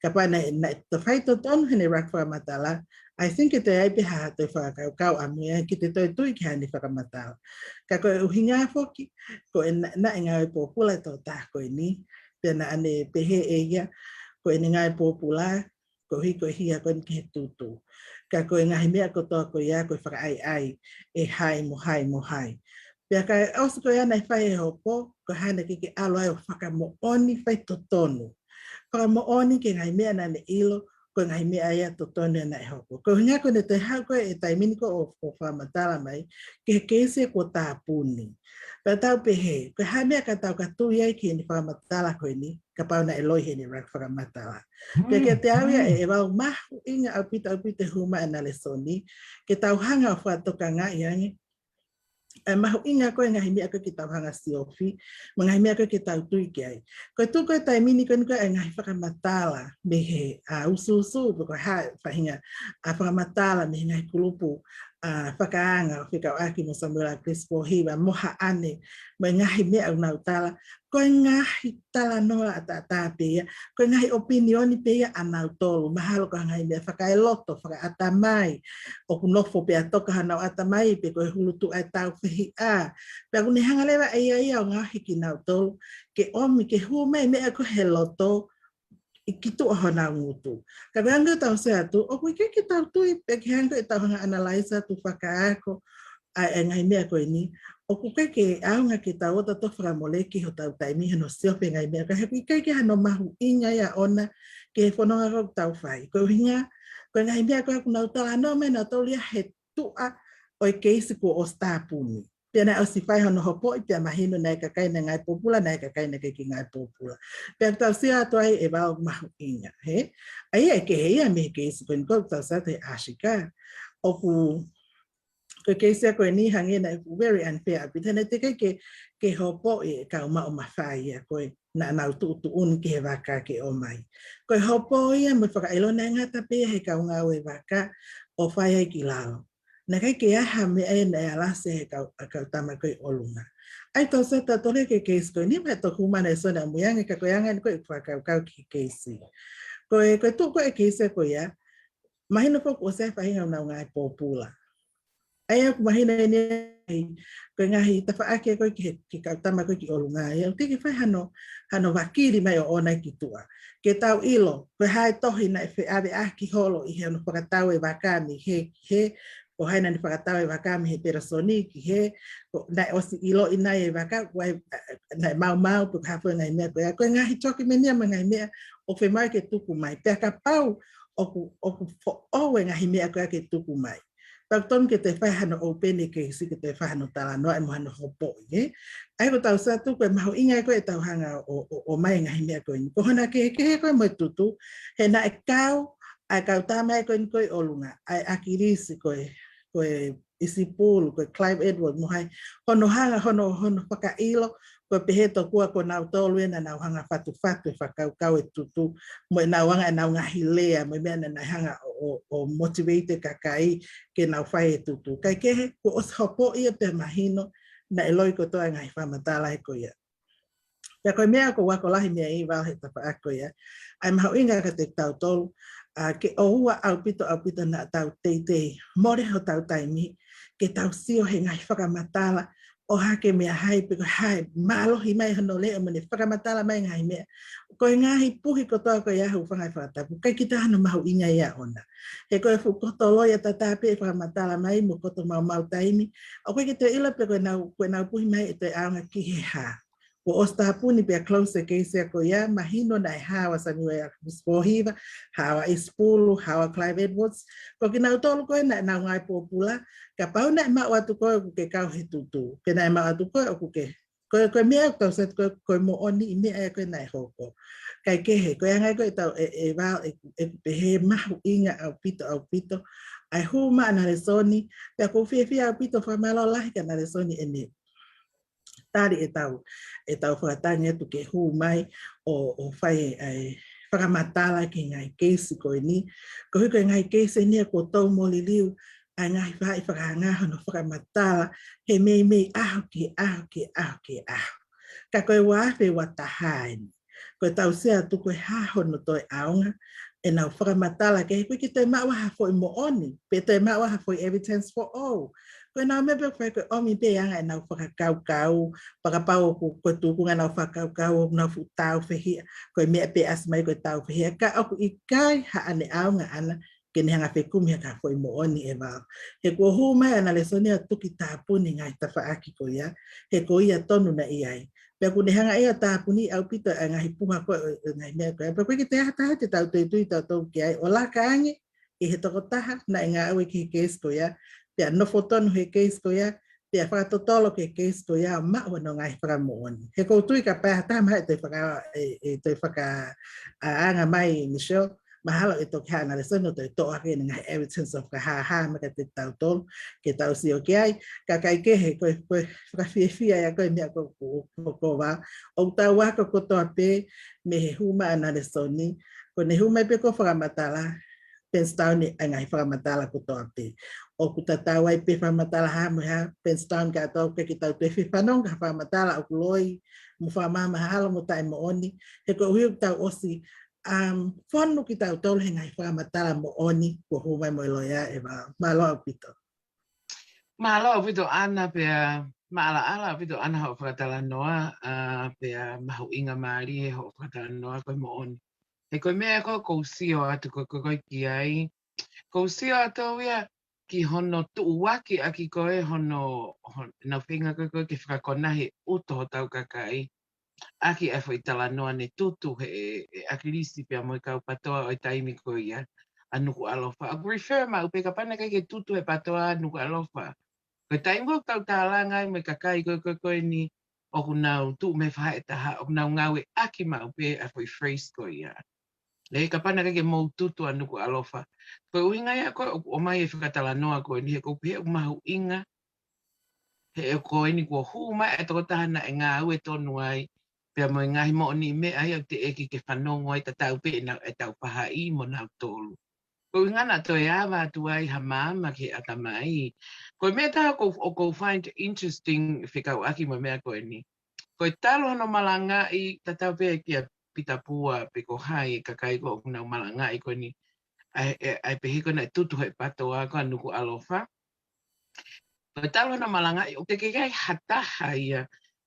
Kapau naʻe, naʻe toe faitotonu heʻene ʻuluaki fakamatala, I think ʻe toe ʻi ai pē ha toe fakakaukau ʻamui ia ke te toe tui ki haʻane fakamatala. Ka ko e ʻuhinga foki, ko e na-, naʻe ngāue pōpula e tokotaha ko eni, pea naʻa ne pehē ʻe ia, ko ʻene ngāue pōpula, koeʻuhi ko e hia ko eni ki he tutu. Ka ko e ngaahi meʻa kotoa ko ia ko e fakaʻaiʻai ʻe hai mo hai mo hai. Pea ka ʻosi ko ia naʻe fai e hopo, ko e hā naʻe ʻikai ke ʻalu ai ʻo fakamoʻoni faitotonu. Fakamoʻoni ki he ngaahi meʻa naʻa ne ʻilo, ko e ngaahi meʻa ia totonu ia naʻe hoko. Ko e ʻuhinga ko ʻene toe haʻu ko ē he taimi ni ko ē ʻo, ʻo fakamatala mai, ki he keisi kuo tāpuni. Pea tau pehē, ko e hā e meʻa ka tau ka tui ai ki heʻene fakamatala ko eni, kapau naʻe loi heʻene ʻuluaki fakamatala. Pea kiate au ia ʻe, ʻe ʻoku mahuʻinga ʻaupito ʻaupito e hū mai ʻena lēsoni, ke tau hanga ʻo fakatokangaʻi ange, ʻa e mahuʻinga ko ē ngaahi meʻa ko ē ke tau hanga siofi, mo e ngaahi meʻa ko ē ke tau tui ki ai. Ko e tuʻu ko ē taimi ni ko eni ko ē ʻa e ngaahi fakamatala, mei he, ʻa, usuusu, pe ko e hā e faʻahinga, ʻa, fakamatala, mei he ngaahi kulupu, ʻa, fakaanga, ʻo fekauʻaki mo Samuela Crispo Hiva, mo haʻane, mo e ngaahi meʻa ʻoku nau tala, ko e ngaahi talanoa ʻataʻatā pē ia, ko e ngaahi ʻopinioni pē ia ʻanautolu, mahalo ko e ngaahi meʻa fakaeloto, fakaʻatamai, ʻoku nofo pē ʻa toka honau ʻatamai, pe ko e hulutuʻa e tāufehiʻa. Pea ʻoku ne hanga leva ʻe ia ia ʻo ngaohi kinautolu, ke ʻomi, ke hū mai e meʻa ko ē he loto, ʻi ki tuʻa honau ngutu. Ka ko e anga ʻetau sio atu, ʻoku ʻikai ke tau tui, pe ko e anga ʻetau hanga analyze atu fakaako, ʻa e ngaahi meʻa ko eni, ʻoku ʻikai ke ʻaonga ke tau ʻoatu ʻo fakamoleki hotau taimi hono siofi e ngaahi meʻa, ka he ʻoku ʻikai ke hano mahuʻinga ia ʻona ki he fononga ʻoku tau fai. Ko e ʻuhinga, ko e ngaahi meʻa ko ē ʻoku nau talanoa mai nautolu ia he tuʻa ʻo e keisi kuo ʻosi tāpuni. Pea naʻe ʻosi fai hono hopoʻi, pea mahino naʻe ʻi ai e kakai naʻe ngāue pōpula, naʻe ʻi ai e kakai naʻe ʻikai ke ngāue pōpula. Pea ʻoku tau sio atu ai ʻe ʻoku mahuʻinga, hē? ʻA ia ʻe kehe ia mei he keisi ko eni ʻoku tau sio atu he Ashika. ʻOku, ko e keisi ko eni hangē naʻe very unfair ʻaupito, he naʻe teʻeki ke, ke hopoʻi e kau maʻu mafai ia ko ē naʻa nau tuʻutuʻuni ki he vaka ke ō mai. Ko e hopo ia mo e fakaʻilo naʻe ngata pē ia he kau ngāue vaka ʻo fai ai ki lalo. Naʻe ʻikai ke ʻi ai ha meʻa ia naʻe alasi he kau, ʻa e kau tama ko ē ʻi ʻolunga. ʻA ia tau sio atu ʻo lele ki he keisi ko eni, mo e toku mana e sona muiange ka ko e anga eni ko ē ʻeku fakakaukau ki he keisi. Ko e, ko e tuʻu ko ē e keisi ko ia, mahino foki ʻoku ʻosi ʻi ai e faʻahinga ʻoku nau ngāue pōpula. ʻA ia ʻoku mahino eni, ko e ngaahi tafaʻaki ko ē ki he, ki he kau tama ko ē ki ʻolunga. ʻA ia ʻoku teʻeki fai hano, hano vakili mai ʻoʻona ki tuʻa. Ke tau ʻilo, ko e hā e tohi naʻe feʻaveʻaki holo ʻi he hono fakatau e vaka mei hē ki hē, ko hai naʻa ne fakatau e vaka mei he peresoni ki hē, ko, naʻe ʻosi ʻiloʻi nai e vaka, ko hai, naʻe maumau, pe ko e hā fua e ngaahi meʻa ko ia. Ko e ngaahi toki menia mo e ngaahi meʻa ʻoku fiemaʻu ke tuku mai. Pea kapau ʻoku, ʻoku foʻou e ngaahi meʻa ko ia ke tuku mai, pea ʻoku totonu ke toe fai hano open e keisi, ke toe fai hano talanoaʻi mo hano hopoʻi, ē? ʻA ia ko ʻetau sio atu ko e mahuʻinga ko ē ʻetau hanga ʻo, ʻo, ʻo ʻomai e ngaahi meʻa ko eni. Ko hona kehekehe ko ē mo e tutu, he naʻe kau ʻa e kau tama ko eni ko ē ʻi ʻolunga, ʻa e ʻAkilisi ko ē, ko e ʻIsipulu, ko e Clive Edwards, mo hai, hono hanga, hono, hono fakaʻilo, ko e pehē tokua ko nautolu ē naʻa nau hanga fatufatu e fakakaukau e tutu, mo ʻenau anga ʻenau ngaahi lea, mo e meʻa naʻa nau hanga ʻo, ʻo, ʻo motivate e kakai ke nau fai e tutu. Kae kehe, kuo ʻosi hopoʻi ia pea mahino, naʻe loi kotoa e ngaahi fakamatala ē ko ia. Pea ko e meʻa ʻoku ou ako lahi mei ai ʻi he tafaʻaki ko ia, ʻa e mahuʻinga kiate kitautolu, ʻa, ke ʻoua ʻaupito, ʻaupito naʻa tau teitei mole hotau taimi ke tau sio he ngaahi fakamatala ʻo hake mei ai pe ko hai mālohi mai hono leʻo mo ne fakamatala mai e ngaahi meʻa. Ko e ngaahi puhi kotoa ko ia hūfanga he fakatapu, ʻikai ke toe ʻi ai hano mahuʻinga ia ʻoʻona. He ko e fuʻu koto loia tatau pē ʻe fakamatala mai mo koto maumau taimi, ʻoku ʻikai ke toe ʻilo pe ko ʻenau, ko ʻenau puhi mai ʻe toe ʻaonga ki he hā. Kuo ʻosi tāpuni pea close e keisi ko ia, mahino naʻe hao ʻa Samuel ʻAkilisi Pōhiva, hao ʻa ʻIsipulu, hao ʻa Clive Edwards. Ko kinautolu ko ē naʻa nau ngāue pōpula, kapau naʻe maʻu atu koe ʻoku ke kau he tutu, pe naʻe maʻu atu koe ʻoku ke, ko e, ko e meʻa ʻoku tau sio atu ko ē, ko e moʻoniʻi meʻa ia ko ē naʻe hoko. Kae kehe, ko e anga ia ko ē ʻetau, ʻe, ʻe Val, ʻe, ʻeku pehē mahuʻinga ʻaupito, ʻaupito ʻa e hū mai ʻa Nalesoni, pea ʻoku ou fiefia ʻaupito, fakamālō lahi kia Nalesoni ʻene tali ʻetau, ʻetau fakatangi atu ke hū mai ʻo, ʻo fai e, e fakamatala ki he ngaahi keisi ko eni. Koeʻuhi ko e ngaahi keisi eni ia kuo tau moliliu ʻa e ngaahi faʻahi fakaanga hono fakamatala he meimei ʻaho ki he ʻaho ki he ʻaho ki he ʻaho. Ka ko e ua afe ua taha eni, ko ʻetau sio atu ko e hā hono toe ʻaonga ʻenau fakamatala kehe, ʻoku ʻikai ke toe maʻu ha foʻi moʻoni, pe toe maʻu ha foʻi evidence foʻou. Ko ʻenau meʻa pē ʻoku fai ko e ʻomi pē ʻa e anga ʻenau fakakaukau, fakapapau ʻoku, ko e tuʻunga ʻenau fakakaukau ʻoku nau fuʻu tāufehiʻa, ko e meʻa pē ʻasi mai ko e tāufehiʻa, ka ʻoku ʻikai haʻane ʻaonga ʻana ke ne hanga fekumi ha kiʻi foʻi moʻoni ʻe Val. He kuo hū mai ʻa Nalesoni ʻo tuki tāpuni e ngaahi tafaʻaki ko ia, he ko ia tonu naʻe ʻi ai. Pea kuo ne hanga ʻe ia ʻo tāpuni ʻaupito ʻa e ngaahi puha ko ē, ʻo e ngaahi meʻa ko ē. Pea ʻoku ʻikai ke toe ʻi ai ha taha te tau toe tui tautolu ki ai, ʻo laka ange ʻi he tokotaha naʻe ngāue ki he keisi ko ia, pea nofo tonu he keisi ko ia, pea fakatotolo ki he keisi ko ia ʻo maʻu hono ngaahi fakamoʻoni. He ʻoku ou tui kapau ʻe ʻi ai ha taha mahalo ʻe toe faka-, ʻe, ʻe toe faka-, ʻa, anga mai, Michelle, mahalo ʻe toki hanga ʻe Nalesoni ʻo toe toʻo hake ʻene ngaahi evidence ʻo fakahāhā mai kiate kitautolu ke tau sio ki ai. Ka ʻikai kehe, ko e, ko e fakafiefia ia ko e meʻa ko, ko, ko, ko Val. ʻOku tau ako kotoa pē mei he hū mai ʻa Nalesoni, ko ʻene hū mai pē ko e fakamatala, Penstown ʻa e ngaahi fakamatala kotoa pē. ʻOku tatau ai pē fakamatala hā mo e hā, Penstown kātoa, ʻoku ʻikai ke tau toe fefanongo ki ha fakamatala ʻoku loi mo fakamahalo mo taʻemoʻoni. He koeʻuhi ʻoku tau ʻosi, um, fonu kitautolu he ngaahi fakamatala moʻoni kuo hū mai mo e loea ʻe Val. Mālō ʻaupito. Mālō ʻaupito ʻAna, pea maʻalaʻala ʻaupito ʻAna hoʻo fakatalanoa, ʻa, pea mahuʻinga mālie hoʻo fakatalanoa ko e moʻoni. He ko e meʻa ko ē ʻoku ou sio atu ko ē, ko ē, ko ē ki ai, ʻoku ou sio atu au ia ki hono tuʻuaki ʻaki ko ē hono, hon-, ʻenau feinga ko ē, ko ē ke fakakonahi ʻuto hotau kakai ʻaki ʻa e foʻi talanoa ne tutu he ʻe, ʻe ʻAkilisi pea mo e kau PATOA ʻo e taimi ko ia ʻa Nukuʻalofa. ʻOku refer maʻu pē kapau naʻe ʻikai ke tutu he PATOA ʻa Nukuʻalofa, ko e taimi ko ē ʻoku tau tālanga ai mo e kakai ko ē, ko ē, ko eni ʻoku nau tuʻu mei he faʻahi ʻe taha, ʻoku nau ngāueʻaki maʻu pē ʻa e foʻi phrase ko ia. Lē kapau naʻe ʻikai ke mou tutu ʻa Nukuʻalofa. Ko e ʻuhinga ia ko ē ʻoku ʻomai e fakatalanoa ko eni, he ʻoku ou pehē ʻoku mahuʻinga, he ʻoku, ko eni kuo hū mai e tokotaha naʻe ngāue tonu ai, pea mo e ngaahi moʻoniʻi meʻa ia ʻoku teʻeki ke fanongo ai, tatau pē ʻenau, ʻetau faʻahi mo nautolu. Ko e ʻuhinga naʻa toe ava atu ai ha maama ki he ʻatamai. Ko e meʻa ʻe taha ʻoku ou, ʻoku ou find interesting fekauʻaki mo e meʻa ko eni, ko e talu hono malangaʻi, tatau pē kia Pita Pua pe ko hai e kakai ko ē ʻoku nau malangaʻi ko eni. ʻA e, ʻa e pehē ko ē naʻe tutu he patoa ko ē ʻa Nukuʻalofa. Pea talu hono malangaʻi, ʻoku teʻeki ai ha taha ia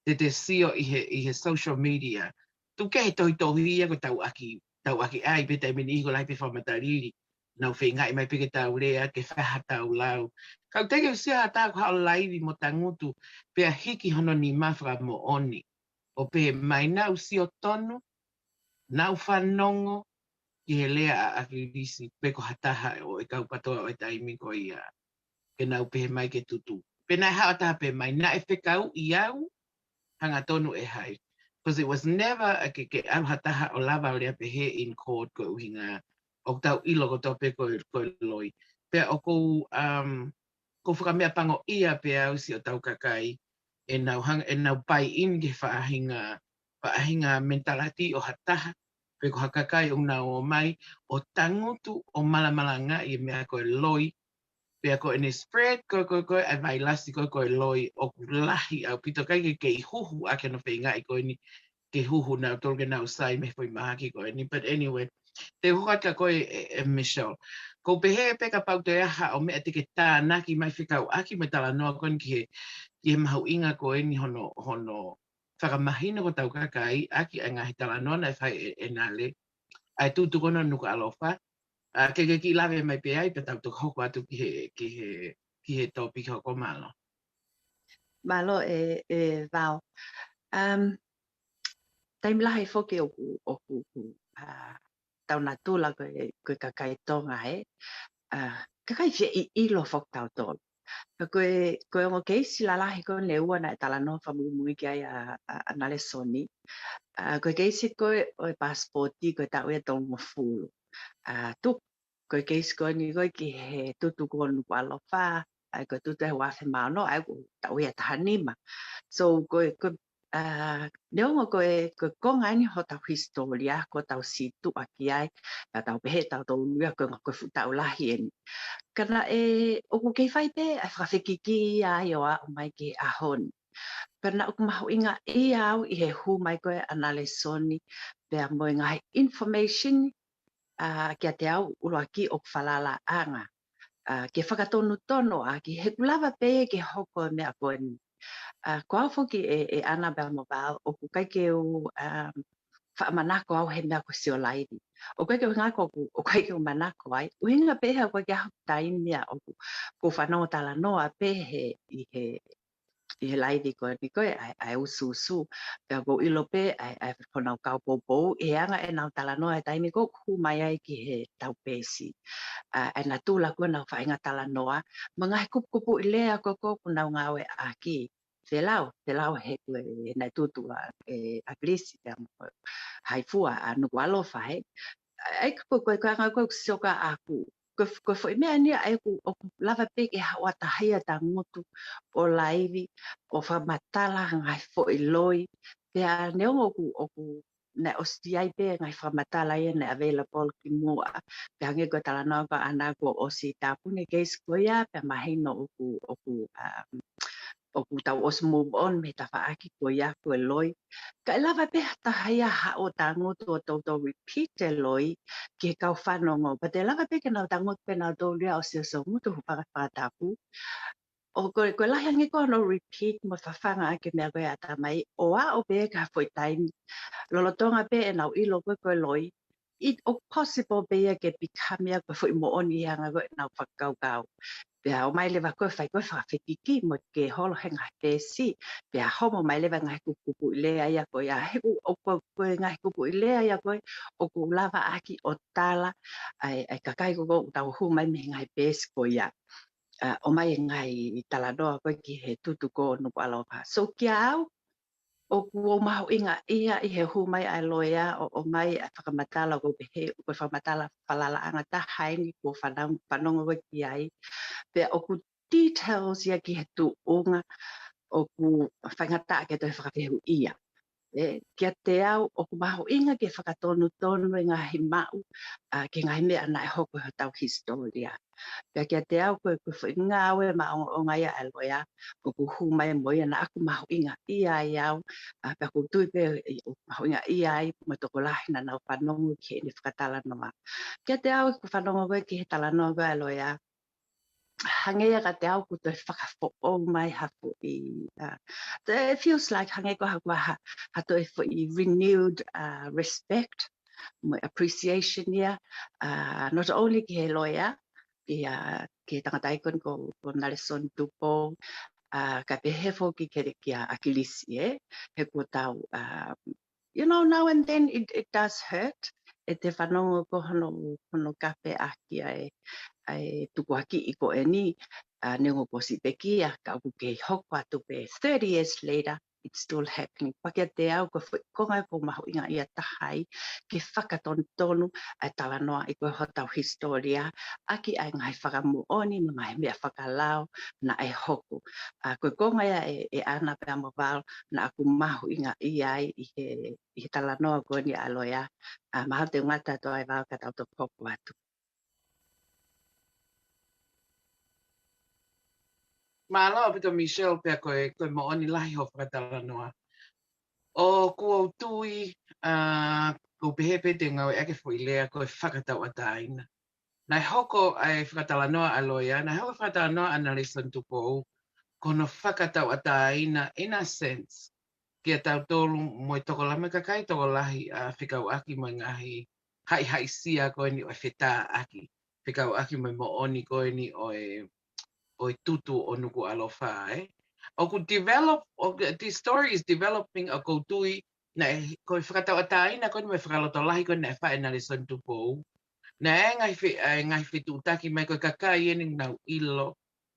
te te sio ʻi he, ʻi he social media. Tuku kehe he tohitohi ia ko e tau ʻaki, tau ʻaki ai pē taimi ni ʻi he ko e lahi pē fakamatalili. Nau feingaʻi mai pē ke tau lea, ke fai ha tau lau. Ka ʻoku teʻeki ai sio ha taha ʻoku haʻu laivi mo tangutu, pea hiki hono nima fakamoʻoni. ʻO pehē mai naʻa ku sio tonu, naʻa ku fanongo ki he lea ʻa ʻAkilisi pe ko ha taha ʻo e kau patoa ʻo e taimi ko ia. Ke nau pehē mai ke tutu. Pea naʻe haʻu ha taha pehē mai, naʻe fekauʻi au, hangatonu ʻe hai. Because it was never a ke, ke ʻalu ha taha ʻo lava ʻo lea pehē in court ko e ʻuhinga. ʻOku tau ʻilo kotoa pē ko e, ko e loi. Pea ʻoku ou, um, ʻoku ou fakameʻapangoʻia pē au siʻotau kakai, ʻenau hang-, ʻenau buy in ki he faʻahinga, faʻahinga mentality ʻo ha taha, pe ko ha kakai ʻoku nau ō mai, ʻo tangutu ʻo malamalangaʻi e meʻa ko e loi, pea ko ʻene spread ko, ko, ko e vailasi ko, ko e loi, ʻoku lahi ʻaupito, ʻikai ke, ke huhu ʻaki hono feingaʻi ko eni, ke huhu nautolu ke nau sai mei he foʻi mahaki ko eni. But anyway, te u hoko atu kia koe ē, ē Michelle. ʻOku ou pehē pē kapau toe ʻi ai ha ʻū meʻa te ke tānaki mai fekauʻaki mo e talanoa ko eni ki he, ki he mahuʻinga ko eni hono, hono fakamahino ki hotau kakai ʻaki ʻa e ngaahi talanoa naʻe fai ʻe, ʻe Nale. ʻA e tutu ko ena ʻo Nukuʻalofa. ʻA, ke, ke kiʻi lave mai pē ai, pea tau toki hoko atu ki he, ki he, ki he tōpiki hoko, mālō. Mālō ē, ē Vao. Um, taimi lahi foki ʻoku, ʻoku, ʻoku, ʻa, tau natula ko e, ko e kakai Tonga ē. ʻA, kakai fie ʻi, ʻilo foki tautolu. Ka ko e, ko e ongo keisi lalahi ko eni ʻe ua naʻe talanoa fakamuimui ki ai ʻa, ʻa, ʻa Nalesoni. ʻA, ko e keisi ko ē ʻo e pasipoti ko e taʻu ia tolungofulu. ʻA, tuku ko e keisi ko eni ko ē ki he tutu ko ē ʻo Nukuʻalofa, ʻa ia ko e tutu ʻi he ua afe mā ono, ʻa ia ko e taʻu ia taha nima. So, ko e, ko e, ʻa, neongo ko e, ko e konga eni hotau hisitōlia, ko ʻetau situʻa ki ai, ka tau pehē tautolu ia ko e, ko e fuʻu taʻu lahi eni. Ka naʻe, ʻoku kei fai pē ʻa e fakafekiki ia ai ʻo aʻu mai ki he ʻaho ni. Ka naʻa ʻoku mahuʻingaʻia au ʻi he hū mai ko ē ʻa Nalesoni, pea mo e ngaahi information, ʻa, kiate au ʻuluaki ʻoku falalaʻanga. ʻA, ke fakatonutonu ʻaki, he ʻoku lava pē ke hoko e meʻa ko eni. ʻA, ko au foki ē, ē ʻAna pea mo Vao, ʻoku ʻikai ke u, um, faʻa manako au he meʻa ko e sio laivi. ʻOku ʻikai ke u ʻuhinga ko ʻoku, ʻoku ʻikai ke u manako ai. ʻUhinga pē he ʻoku ʻikai ke ʻi ai haʻaku taimi ia ʻoku, ʻoku ou fanongo talanoa pē he, ʻi he, ʻi he laivi ko eni ko ē, ʻa e, ʻa e usuusu. Pea ʻoku ou ʻilo pē, ʻa e, ʻa e, honau kau poupou, ʻi he anga ʻenau talanoa he taimi ko ē ʻoku hū mai ai ki heʻetau peesi. ʻA, ʻa e natula ko ē ʻenau faʻahinga talanoa, mo e ngaahi kupukupuʻi lea ko ē ʻoku nau ngāueʻaki. Te lau, te lau he ko e naʻe tutu ʻa, ē, ʻAkilisi, pea mo Haifua, ʻa Nukuʻalofa ē. ʻA ia ko e, ko e, ko e anga ko ē ʻoku sio kia au, ko e, ko e foʻi meʻa ni ʻa ia ʻoku, ʻoku lava pē ke haʻu ha taha ia ʻo tangutu ʻo laivi, ʻo fakamatala ngaahi foʻi loi. Pea neongo ʻoku, ʻoku, naʻe ʻosi ʻi ai pē ngaahi fakamatala ia naʻe available kimuʻa. Pea hangē ko e talanoa ko ē ʻa ʻAna kuo ʻosi tāpuni e keisi ko ia, pea mahino ʻoku, ʻoku, um, ʻoku tau ʻosi move on mei he tafaʻaki ko ia ko e loi. Ka ʻe lava pē ha taha ia ʻo haʻu ʻo tangutu ʻo toutou repeat e loi ki he kau fanongo. Pea te lava pē ke nau tangutu pē nautolu ia ʻo sio, sio ngutu hu paka fakatapu. ʻO ko e, ko e lahi ange ko ē hono repeat mo fafanga ʻaki e meʻa ko ē ʻa e ʻatamai, ʻo aʻu pē ki ha foʻi taimi. Lolotonga pē ʻenau ʻilo ko ē ko e loi, ʻoku possible pē ia ke become ia ko e foʻi moʻoni ʻi he anga ko ē ʻenau fakakaukau. Pea ʻomai leva ko ē fai ko ē fakafekiki mo ke holo he ngaahi peesi. Pea homo mai leva ngaahi kupukupuʻi lea ia ko ia. He ʻoku, ʻoku, ko e ngaahi kupukupuʻi lea ia ko ē, ʻoku lava ʻaki ʻo tala ʻa e, ʻa e kakai ko ē ʻoku tau hū mai mei he ngaahi peesi ko ia. ʻA, ʻomai e ngaahi talanoa ko ē ki he tutu ko ē ʻo Nukuʻalofa. So kia au, ʻoku ou mahuʻingaʻia ʻi he hū mai ʻa e loea ʻo, ʻomai ʻa e fakamatala ʻoku ou pehē, ʻoku fakamatala falalaʻanga taha eni ʻoku ou fanong-, fanongo ko ē ki ai. Pea ʻoku details ia ki he tuʻunga ʻoku faingataʻa ke toe fakafehuʻia. ē, kiate au ʻoku mahuʻinga ke fakatonutonu e ngaahi maʻu, ā, ki he ngaahi meʻa naʻe hoko ʻi hotau hisitōlia. Pea kiate au ko e, ko e foʻi ngāue maʻongoʻonga ia ʻa e loea, ʻoku hū mai mo ia naʻa ku mahuʻingaʻia ai au, ā, pea ʻoku ou tui pē ʻoku mahuʻingaʻia ai mo e tokolahi naʻa nau fanongo ki heʻene fakatalanoa. Kiate au ʻeku fanongo ko ē ki he talanoa ko ē ʻa e loea, hangē ia kiate au ʻoku toe fakafoʻou mai ha foʻi, ā, it feels like hangē ko ha, ko ha, ha toe foʻi renewed, ā, respect, mo e appreciation ia, ā, not only ki he loea, ki he, ki he tangataʻeiki ko, ko Nalesoni Tupou, ā, kae pehē foki ki he, kia ʻAkilisi, ē, he kuo tau, ā, you know, now and then it, it does hurt, ʻete fanongo ko hono, hono kapeʻaki ʻa e, ʻa e tukuakiʻi ko eni, ā, neongo kuo ʻosi pekia, ka ʻoku kei hoko atu pē thirty years later, it's still happening. Pea kiate au ko e foʻi konga ʻoku mahuʻingaʻia taha ai, ke fakatonutonu ʻa e talanoaʻi ko ē hotau hisitōlia, ʻaki ʻa e ngaahi fakamoʻoni mo e ngaahi meʻa fakalao naʻe hoko. Ā, ko e konga ia ē, ē ʻAna pea mo Val, naʻa ku mahuʻingaʻia ai ʻi he, ʻi he talanoa ko eni ʻa e loea, ā, mahalo te u ngata atu ai Val ka tau toki hoko atu. Mālō ʻaupito Michelle pea ko e, ko e moʻoni lahi hoʻo fakatalanoa. ʻOku ou tui, ā, ʻoku ou pehē pē te u ngāueʻaki e foʻi lea ko e fakatauʻatāina. Naʻe hoko ʻa e fakatalanoa ʻa e loea, naʻe hoko e fakatalanoa ʻa Nalesoni Tupou, ko hono fakatauʻatāina, in a sense, kia tautolu mo e tokolahi mo e kakai tokolahi ʻa fekauʻaki mo e ngaahi haʻihaʻisia ko eni ʻo e fetāʻaki, fekauʻaki mo e moʻoni ko eni ʻo e, ʻo e tutu ʻo Nukuʻalofa, ē. ʻOku develop, ʻo, the story is developing, ʻoku ou tui, naʻe, ko e fakatauʻatāina ko eni mo e fakalotolahi ko eni naʻe fai ʻe Nalesoni Tupou. Naʻe ngaahi fe-, ʻa e ngaahi fetuʻutaki mai ko e kakai eni naʻa nau ʻilo,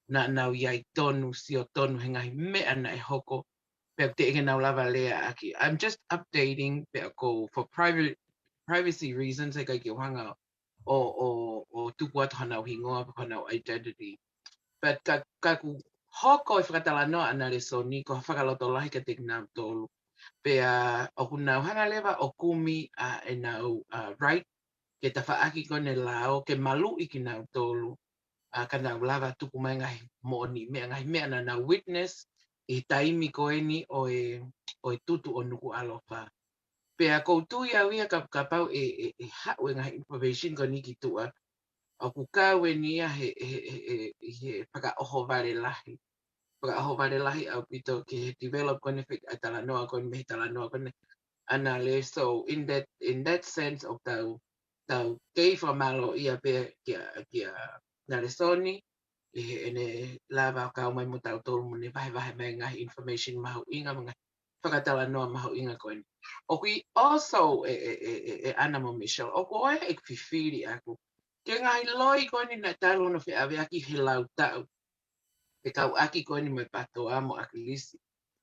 naʻa nau ʻi ai tonu, sio tonu he ngaahi meʻa naʻe hoko, pea ʻoku teʻeki ke nau lava leaʻaki. I'm just updating pea ko for private, privacy reasons, ʻikai ke u hanga ʻo, ʻo, ʻo tuku atu honau hingoa, pe honau identity. But ka, ka ʻoku hoko e fakatalanoa ʻa Nalesoni, ko ha fakalotolahi kiate kinautolu. Pea ʻoku nau hanga leva ʻo kumi ʻa ʻenau, ā, right, ke tafaʻaki ko eni e lao, ke maluʻi kinautolu, ā, ka nau lava tuku mai ngaahi moʻoni meʻa, ngaahi meʻa naʻa nau witness ʻi he taimi ko eni ʻo e, ʻo e tutu ʻo Nukuʻalofa. Pea ʻoku ou tui au ia ka, kapau ʻe, ʻe, ʻe haʻu e ngaahi information ko eni ki tuʻa, ʻoku kau eni ia he, he, he, he, he fakaʻohovale lahi. Fakaʻohovale lahi ʻaupito ki he develop ko eni e talanoa ko eni, mei he talanoa ko eni ʻa Nale. So in that, in that sense ʻoku tau, tau kei fakamālōʻia pē kia, kia Nalesoni, ʻi heʻene lava ʻo kau mai mo tautolu mo ne vahevahe mai ngaahi information mahuʻinga, mo e ngaahi fakatalanoa mahuʻinga ko eni. ʻOku ʻi also ē, ē, ē, ē, ē ʻAna mo Michelle, ʻoku ʻi ai e fifili ʻaku ki he ngaahi loi ko eni naʻe talu hono feʻaveʻaki he lau taʻu, fekauʻaki ko eni mo e PATOA mo ʻAkilisi,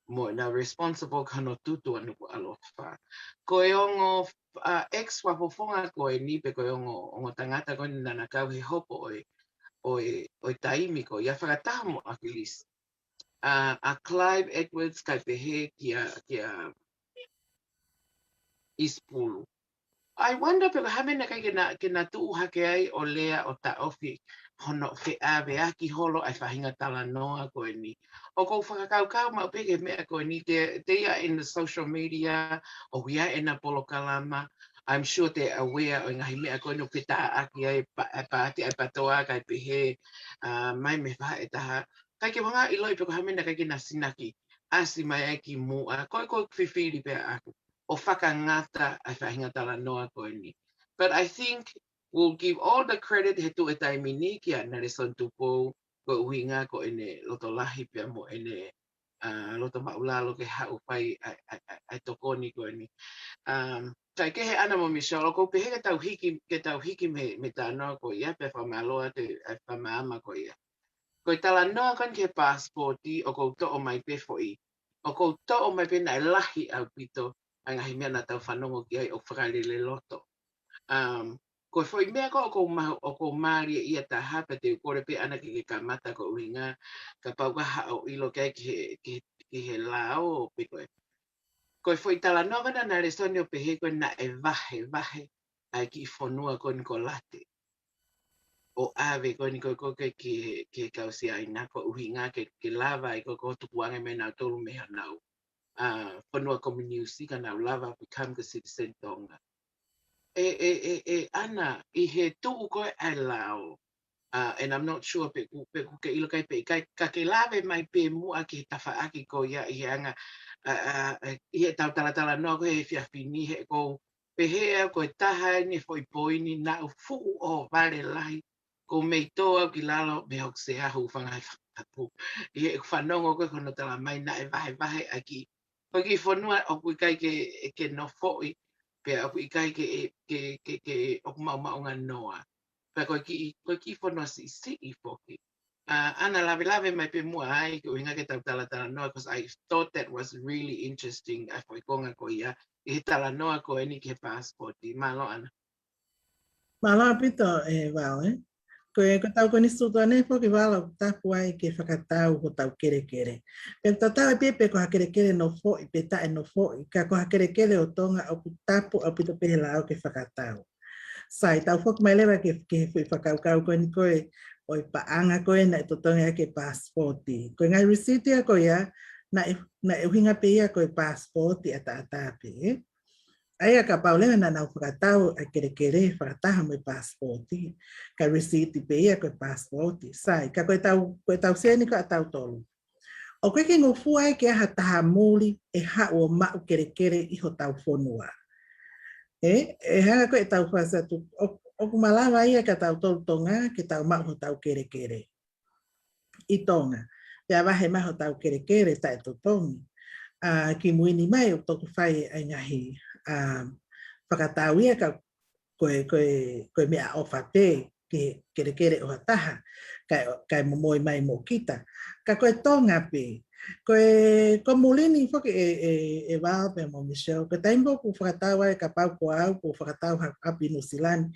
mo ʻenau responsible ki hono tutu ʻa Nukuʻalofa. Ko e ongo, ā, ex-fakafofonga ko eni, pe ko e ongo, ongo tangata ko eni naʻa na kau he hopo ʻo e, ʻo e, ʻo e taimi ko ia fakataha mo ʻAkilisi. Ā, ʻa Clive Edwards kae pehē kia, kia ʻIsipulu. I wonder pe ko e hā e meʻa naʻe ʻikai ke na, ke na tuʻu hake ai ʻo lea ʻo taʻofi hono feʻaveʻaki holo ʻa e faʻahinga talanoa ko eni. ʻOku ou fakakaukau maʻu pē ki he meʻa ko eni, they, they are in the social media, ʻoku ʻi ai ʻena polokalama. I'm sure they're aware ʻo e ngaahi meʻa ko eni ʻoku fetāʻaki ai pa-, ʻa e paati ʻa e PATOA kae pehē, ā, mai mei he vahaʻa ʻe taha. ʻIkai ke u hanga ʻiloʻi pe ko e hā e meʻa naʻe ʻikai ke na sinaki ʻasi mai ai ki muʻa, ko e, ko e fifili pē ʻaku ʻo fakangata ʻa e faʻahinga talanoa ko eni. But I think we'll give all the credit he tuʻu e taimi ni kia Nalesoni Tupou, ko e ʻuhinga ko ʻene loto lahi pea mo ʻene, ā, loto maʻulalo ke haʻu fai ʻa, ʻa, ʻa, ʻa e tokoni ko eni. Um, kae kehe ʻAna mo Michelle, ʻoku ou pehē ke tau hiki, ke tau hiki mei, mei he talanoa ko ia, pea fakamālō atu ʻa e fakamaama ko ia. Ko e talanoa ko eni ki he passport ʻoku ou toʻo mai pē foʻi. ʻOku ou toʻo mai pē naʻe lahi ʻaupito ʻa e ngaahi meʻa naʻa tau fanongo ki ai ʻo fakalele loto. Um, ko e foʻi meʻa ko ē ʻoku ou ma-, ʻoku ou mālieʻia taha pea te u kole pē ʻAna ke ke kamata ko e ʻuhinga kapau ʻoku ʻi ai haʻo ʻilo ki ai ki he, ki he, ki he lao pe ko e Ko e foʻi talanoa ko ena naʻe lēsoni ʻo pehē ko ē naʻe vahevahe ʻa e kiʻi fonua ko eni ko Late. ʻO ʻave ko eni ko ē ko ē ki he, ki he kau Siaina ko e ʻuhinga ke, ke lava ai ko ē ko e tukuange mei nautolu mei honau, ʻa, fonua kominiusi ka nau lava become ko e citizen Tonga. ʻE, ʻe, ʻe, ʻe, ʻAna, ʻi he tuʻu ko ē ʻa e lao, ʻa, and I'm not sure pe ʻoku, pe ʻoku ke ʻilo ki ai pe ʻikai, ka ke lave mai pē muʻa ki he tafaʻaki ko ia ʻi he anga, ʻa, ʻa, ʻa, ʻi heʻetau talatalanoa ko ē he efiafi ni he ʻoku ou pehē au ko e taha eni e foʻi poini naʻa ku fuʻu ʻohovale lahi, ʻoku ou mei tō au ki lalo mei hoku sea hūfanga he fakatapu. ʻI heʻeku fanongo ko ē ki hono tala mai naʻe vahevahe ʻa e kiʻi, ko e kiʻi fonua ʻoku ʻikai ke, ke nofoʻi, pea ʻoku ʻikai ke, ke, ke, ke ʻoku maʻumaʻunga noa. Pea ko e kiʻi, ko e kiʻi fonua siʻisiʻi foki. ʻA, ʻAna, lavelave mai pē muʻa ai, ko e ʻuhinga ke tau talatalanoa, 'cause I thought that was really interesting, ʻa e foʻi konga ko ia, ʻi he talanoa ko eni ki he passport. Mālō, ʻAna. Mālō ʻaupito, ē, Val, ē. Ko e, ko ʻetau konisitūtone foki, Val, ʻoku tapu ai ke fakatau hotau kelekele. Pea tatau ai pē pe ko ha kelekele nofoʻi, pe taʻe nofoʻi, ka ko ha kelekele ʻo Tonga ʻoku tapu ʻaupito pē he lao ke fakatau. Sai, tau foki mai leva ki he, ki he foʻi fakakaukau ko eni ko ē, ʻo e paʻanga ko ē naʻe totongi ʻaki e passport. Ko e ngaahi receipt ia ko ia, naʻe, naʻe ʻuhinga pē ia ko e passport ʻataʻatā pē, ē. ʻA ia kapau leva naʻa nau fakatau ʻa e kelekele fakataha mo e passport, ka receipt pē ia ko e passport. Sai, ka ko ʻetau, ko ʻetau sēniti ko ē ʻatautolu, ʻoku ʻikai ke ngofua ia ke ʻi ai ha taha muli ʻe haʻu ʻo maʻu kelekele ʻi hotau fonua. Ē, ʻe hanga ko ē ʻetau fakaʻosi atu, ʻo, ʻoku malava ia kia tautolu Tonga ke tau maʻu hotau kelekele ʻi Tonga. Pea vahe mai hotau kelekele taʻetotongi. ʻA, kimui ni mai ʻoku toki fai ʻa e ngaahi, ʻa, fakatau ia ka ko e, ko e, ko e meʻaʻofa pē ki he kelekele ʻo ha taha, kae, kae momoi mai mo kita. Ka ko e Tonga pē. Ko e, ko muli ni foki ē, ē, ē Val pea mo Michelle, ko e taimi ʻoku fakatau ai, kapau ko au, ʻoku ou fakatau ha ʻapi Nuʻusila ni,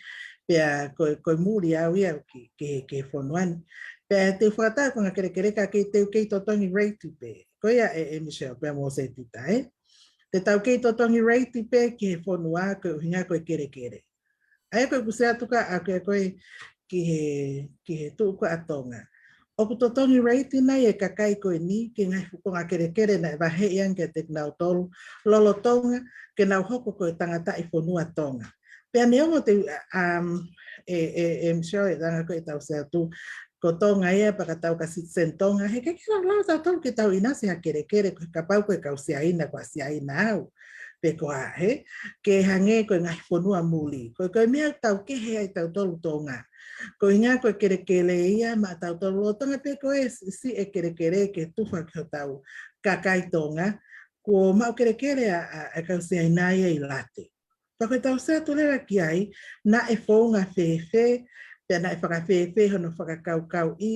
pea ko e, ko e muli au ia ki, ki, ki he fonua ni. Pea te u fakatau ko e ngaahi kelekele ka ke te u kei totongi rate pē. Ko ia ē, ē Michelle, pea mo Setita, ē. Te tau kei totongi rate pē ki he fonua ko e ʻuhinga ko e kelekele. ʻA ia ko ʻeku sio atu ka ʻaku ia ko ē ki he, ki he tuʻu ko ē ʻa Tonga. ʻOku totongi rate nai e kakai ko eni ki he ngaahi fuʻu konga kelekele naʻe vaheʻi ange kiate kinautolu lolotonga ke nau hoko ko e tangataʻi fonua Tonga. Pea neongo te, um, ē, ē, ē Michelle, ʻi he anga ko ē ʻetau sio atu, ko Tonga ia pea ka tau ka citizen Tonga, he ʻikai ke lau lau tautolu ke tau ʻinasi ha kelekele, ko e kapau ko e kau Siaina, ko e Siaina au, pe ko e hā, he, ke hangē ko e ngaahi fonua muli. Ko e, ko e meʻa ʻoku tau kehe ai tautolu Tonga. Ko e ʻuhinga ko e kelekele ia maʻa tautolu lolotonga pē ko ē si, siʻi e kelekele ke tufa ki hotau kakai Tonga, kuo maʻu kelekele ʻa, ʻa, ʻa e kau Siaina ia ʻi Late. Pea ko ʻetau sio atu leva ki ai, naʻe founga fēfē, pea naʻe fakafēfē hono fakakaukauʻi,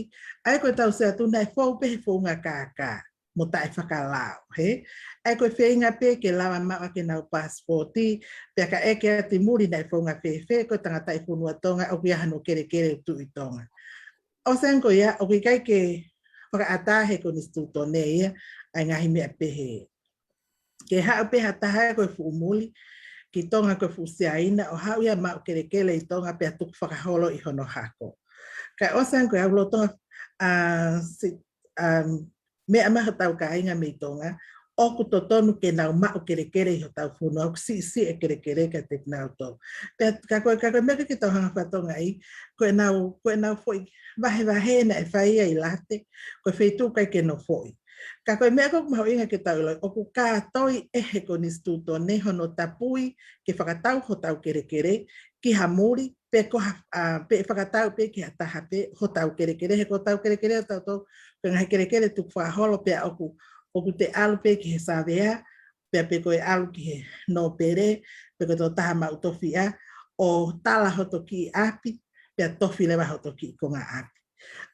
ʻa ia ko ʻetau sio atu naʻe fou pē he founga kākā, mo taʻefakalao, he? ʻA ia ko e feinga pē ke lava maʻu ʻaki ʻenau passport, pea ka ʻeke atu ʻi muli naʻe founga fēfē, ko e tangataʻi fonua Tonga, ʻoku ʻi ai hano kelekele ʻoku tuʻu ʻi Tonga. ʻOsi ange ko ia, ʻoku ʻikai ke fakaʻatā he konisitūtone ia, ʻa e ngaahi meʻa pehē. Ke haʻu pē ha taha ia ko e fuʻu muli ki Tonga ko e fuʻu Siaina, ʻo haʻu ia maʻu kelekele ʻi Tonga pea tukufakaholo ʻi hono hako. Kae ʻosi ange ko ia, ʻoku lolotonga, ʻa, si, ʻa, meʻa mai hotau kāinga mei Tonga, ʻoku totonu ke nau maʻu kelekele ʻi hotau fonua, ʻoku siʻisiʻi e kelekele kiate kinautolu. Pea ka ko e, ka ko e meʻa ke tau hanga fakatongaʻi, ko ʻenau, ko ʻenau foʻi vahevahe naʻe fai ia ʻi Late, ko e feituʻu ʻikai ke nofoʻi. Ka ko e meʻa ʻoku mahuʻinga ke tau ʻilo, ʻoku kātoi ʻe he konisitūtone hono tapui ke fakatau hotau kelekele ki ha muli, pe ko ha, ʻa, pe fakatau pē ki ha taha pē hotau kelekele, he ko hotau kelekele ʻatautolu, ko e ngaahi kelekele tukufakaholo pea ʻoku, ʻoku te ʻalu pē ki he savea, pea pe ko e ʻalu ki he nōpele, pe ko e tokotaha maʻu tofiʻa, ʻo tala hoto kiʻi ʻapi, pea tofi leva hoto kiʻi konga ʻapi.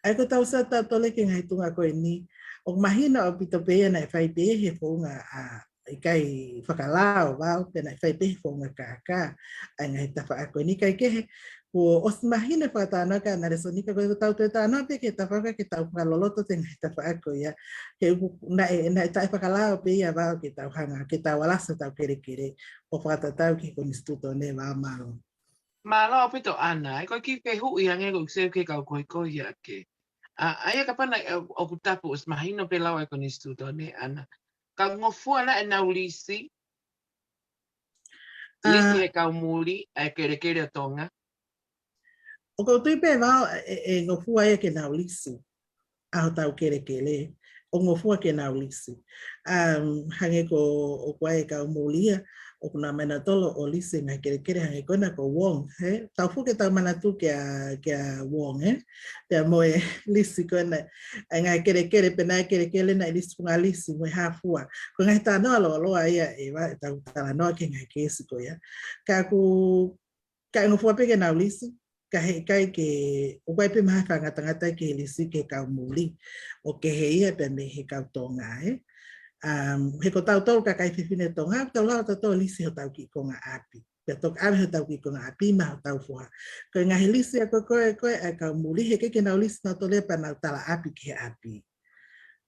ʻA ia ko ʻetau sio atu tautolu ki he ngaahi tuʻunga ko eni, ʻoku mahino ʻaupito pē ia naʻe fai pē he founga, ʻa, ʻikai fakalao Val, pea naʻe fai pē he founga kākā, ʻa e ngaahi tafaʻaki ko eni kae kehe, Kuo ʻosi mahino e fakatalanoa ʻa Nalesoni ka ko e tau toe talanoa pē ki he tafaʻaki ke tau fakaloloto atu e ngaahi tafaʻaki ko ia. He ʻoku naʻe, naʻe taʻefakalao pē ia Vao ke tau hanga, ke tau alasi hotau kelekele ʻo fakatatau ki he konisitūtone Vao. Mālō. Mālō ʻaupito ʻAna, ʻa ia ko e kiʻi fehuʻi ange ko ʻeku sio ki he kau kohikohi ʻa ke. ʻA, ʻa ia kapau naʻe, ʻoku tapu ʻosi mahino pē lau ʻa e konisitūtone ʻAna. Ka ngofua naʻa ʻenau lisi, lisi ʻa e kau muli ʻa e kelekele ʻo Tonga. ʻOku ou tui pē Vao ʻe, ʻe ngofua ia ke nau lisi ʻa hotau kelekele, ʻo ngofua ke nau lisi. Um, hangē ko ʻoku ʻi ai e kau muli ia, ʻoku nau ō mai nautolu ʻo lisi e ngaahi kelekele hangē ko ena ko Wong, he? Tau fuʻu ke tau manatu kia, kia Wong, he? Pea mo e lisi ko ena, e ngaahi kelekele, pe naʻe kelekele naʻe lisi, funga lisi, mo e hā fua. Ko e ngaahi talanoa lōloa ia ʻe Vao ʻetau talanoa ki he ngaahi keisi ko ia. Ka ʻoku, ka ʻe ngofua pē ke nau lisi, ka heʻikai ke, ʻoku ʻi ai pē mahalo e fakangatangata ki he lisi ki he kau muli, ʻo kehe ia pea mei he kau Tonga, he? Um, he ko tautolu kakai fefine Tonga, tau lava tautolu lisi hotau kiʻi konga ʻapi. Pea toki ʻave hotau kiʻi konga ʻapi maʻa hotau foha. Ko e ngaahi lisi ʻa ko ē, ko ē, ko ē ʻa e kau muli, heʻikai ke nau lisi nautolu ia pea nau tala ʻapi ki he ʻapi.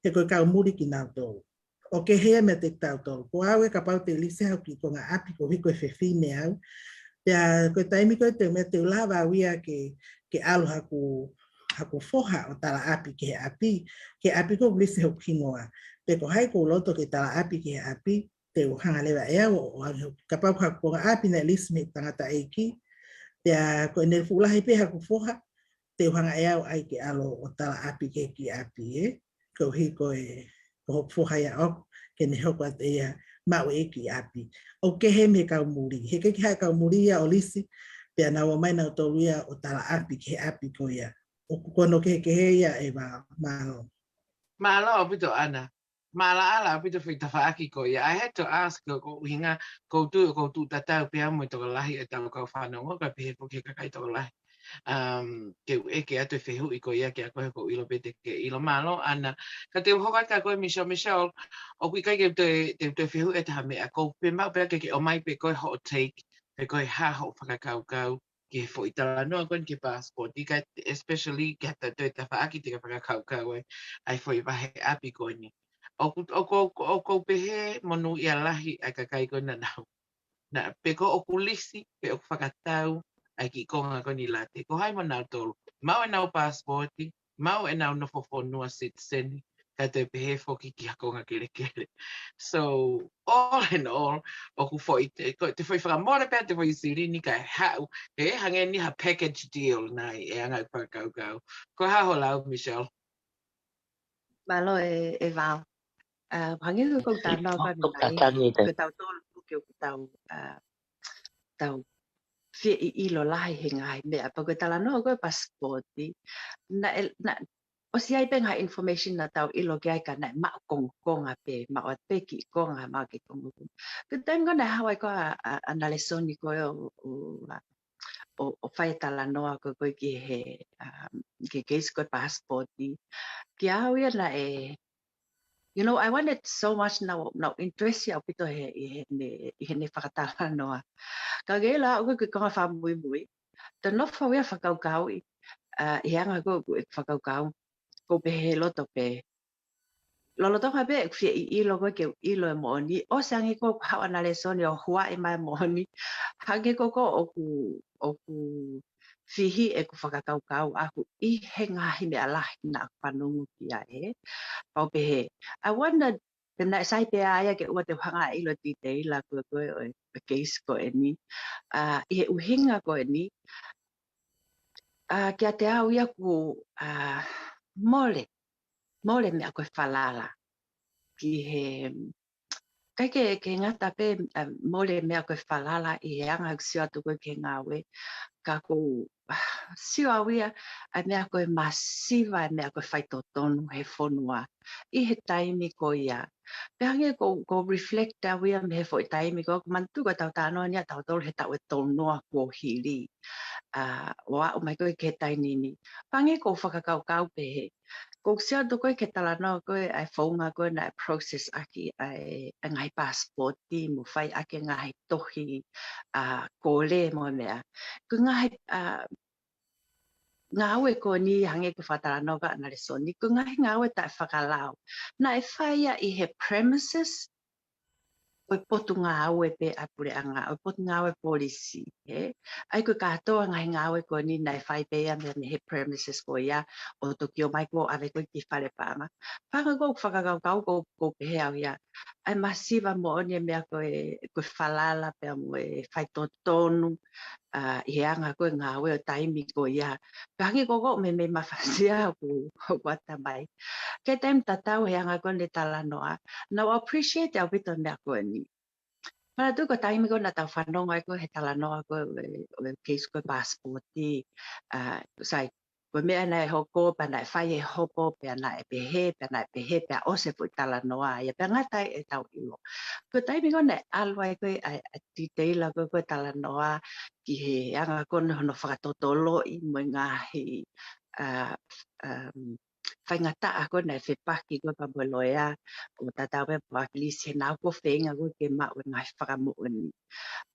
He ko e kau muli kinautolu. ʻO kehe ia meiate kitautolu. Ko au ē kapau te u lisi haʻaku kiʻi konga ʻapi koeʻuhi ko e fefine au. Pea ko e taimi ko ē te u meʻa te u lava au ia ke, ke ʻalu haku, haku foha ʻo tala ʻapi ki he ʻapi. Ki he ʻapi ko ē ʻoku lisi hoku hingoa. Pe ko hai ʻoku ou loto ke tala ʻapi ki he ʻapi, te u hanga leva ʻe au ʻo, ʻo ʻave hoku, kapau ko haku konga ʻapi naʻe lisi mei he tangataʻeiki. Pea ko ʻene fuʻu lahi pē haku foha, te u hanga ʻe au ʻai ke ʻalu ʻo tala ʻapi ki he kiʻi ʻapi, he? Koeʻuhi ko e, ko hoku foha ia ʻoku, ke ne hoko atu ia maʻu e kiʻi ʻapi. ʻOku kehe mei he kau muli. Heʻikai ke haʻu e kau muli ia ʻo lisi, pea nau ō mai nautolu ia ʻo tala ʻapi ki he ʻapi ko ia. ʻOku, ko hono kehekehe ia ʻe Vao. Mālō. Mālō ʻaupito ʻAna. Maʻalaʻala ʻaupito e foʻi tafaʻaki ko ia. I had to ask, ko, ko e ʻuhinga, ʻoku ou tui, ʻoku ou tui tatau pē au mo e tokolahi ʻetau kau fanongo, kae pehē foki ki he kakai tokolahi. Um, ke u ʻeke atu e fehuʻi ko ia kiate koe, ʻoku ou ʻilo pē te ke ʻilo. Mālō ʻAna. Ka te u hoko atu kia koe Michelle, Michelle, ʻoku ʻikai ke u toe, te u toe fehuʻi atu ha meʻa, ʻoku ou fiemaʻu pē ke ke ʻomai pē ko e hot take, pe ko e hā hoʻo fakakaukau ki he foʻi talanoa ko eni ki he passport, ʻikai, especially ki ha toe tafaʻaki te ke fakakaukau ai, ʻa e foʻi vahe ʻapi ko eni. ʻOku, ʻoku, ʻoku, ʻoku ou pehē monūʻia lahi ʻa e kakai ko ena naʻa nau, naʻa pe ko ʻoku lisi, pe ʻoku fakatau ʻa e kiʻi konga ko eni late. Ko hai mo nautolu? Maʻu ʻenau passport, maʻu ʻenau nofo fonua citizen, kae toe pehē foki ki ha konga kelekele. So, all in all, ʻoku foʻi te, ko e foʻi fakamole pē ʻa e foʻi silini kae haʻu, he hangē ni ha package deal nai, ʻe anga e fakakaukau. Ko e hā hoʻo lau, Michelle? Mālō ʻe, ʻe Vao. Uh, hangē ko ʻeku talanoa ko ē mei ai, ko tautolu ke ʻoku tau, uh, tau fie ʻilo lahi he ngaahi meʻa, pea ko e talanoa ko ē passport, naʻe, naʻe ʻosi ʻi ai pē ngaahi information naʻa tau ʻilo ki ai ka naʻe maʻu kongokonga pē, maʻu atu pē kiʻi konga, maʻu kiʻi kongokonga. Ko e taimi ko ē naʻe haʻu ai ko ē ʻa, ʻa, ʻa Nalesoni ko ē ʻo, ʻo, ʻo, ʻo fai e talanoa ko ē, ko ē ki he, um, ki he case ko ē passport. Kiate au ia naʻe, you know, I wanted so much, naʻa, naʻa ku interested ʻaupito he, ʻi heʻene, ʻi heʻene fakatalanoa. Ka ke ʻilo ʻoku ʻikai ke u konga fakamuimui. Te u nofo au ia ʻo fakakaukauʻi, uh, ʻi he anga ko ē ʻeku fakakaukau, ʻoku ou pehē he loto pē. Lolotonga pē ʻeku fie ʻilo ko ē ke u ʻilo e moʻoni, ʻosi ange ko ē ʻoku haʻu ʻa Nalesoni ʻo huaʻi mai e moʻoni, hangē ko ē ko ē ʻoku, ʻoku fihi ʻeku fakakaukau ʻaʻaku ʻi he ngaahi meʻa lahi naʻa ku fanongo ki ai, he? Pea u pehē, I wonder, te u naʻe sai pē ʻa ia ke ʻoua te u hanga ʻo ʻilo detail ko ē ko ē ʻo e case ko eni. Uh, ʻi he ʻuhinga ko eni, uh, kiate au ia ʻoku, uh, mole, mole e meʻa ko e falala. Ki he, ʻikai ke, ke ngata pē, uh, mole e meʻa ko e falala ʻi he anga ʻeku sio atu ko ē ki he ngāue. Ka ʻoku ou, uh, sio au ia, ʻa e meʻa ko e masiva, ʻa e meʻa ko e faitotonu he fonua ʻi he taimi ko ia. Pea hangē ʻoku ou, ʻoku ou reflect au ia mei he foʻi taimi ko ē, ʻoku manatu ko ē ʻetau talanoa ni ʻa tautolu he taʻu ʻe tolunoa kuo hili. Uh, ʻo aʻu mai ko ē ki he taimi ni. Pea hangē ʻoku ou fakakaukau pehē, ʻoku ou sio atu ko ē ki he talanoa ko ē ʻa e founga ko ē naʻe process ʻaki ʻa e, ʻa e ngaahi passport mo fai ʻaki e ngaahi tohi, ʻa, kole mo e meʻa. Ko e ngaahi, ʻa, ngāue ko eni hangē ko e fakatalanoa ʻa Nalesoni, ko e ngaahi ngāue taʻefakalao. Naʻe fai ia ʻi he premises ʻo e potungāue pē ʻa e puleʻanga, ʻo e potungāue polisi, ē? ʻA ia ko e kātoa ngaahi ngāue ko eni naʻe fai pē ia mei, mei he premises ko ia ʻo toki ō mai ko ē ʻave ko ē ki fale paʻanga. Paʻanga ko ē ʻoku fakakaukau ko ē, ʻoku ou pehē au ia, ʻa e masiva moʻoni e meʻa ko e, ko e falala pea mo e faitotonu, ʻa, ʻi he anga ko ē ngāue ʻo e taimi ko ia. Pea hangē ko ē ʻoku ou meimei mafasia ʻoku, ʻoku ʻata mai. Ki he taimi tatau he anga ko ē ʻene talanoa, naʻá ku appreciate ʻaupito e meʻa ko eni. Manatuʻi ko e taimi ko ē naʻa tau fanongo ai ko ē he talanoa ko ē ʻo e, ʻo e case ko ē passport, ʻa, sai, ko e meʻa naʻe hoko, pea naʻe fai e hopo, pea naʻe pehē, pea naʻe pehē, pea ʻosi e foʻi talanoa ia, pea ngata ai ʻetau ʻilo. Ko e taimi ko ē naʻe ʻalu ai ko ē ʻa e, ʻa e detail ko ē, ko e talanoa ki he anga ko ē hono fakatotoloʻi mo e ngaahi, ʻa, um, faingataʻa ko ē naʻe fepaki ko ē pea mo e loea, ʻo tatau pē mo ʻAkilisi, he naʻa ku feinga ko ē ke maʻu e ngaahi fakamoʻoni.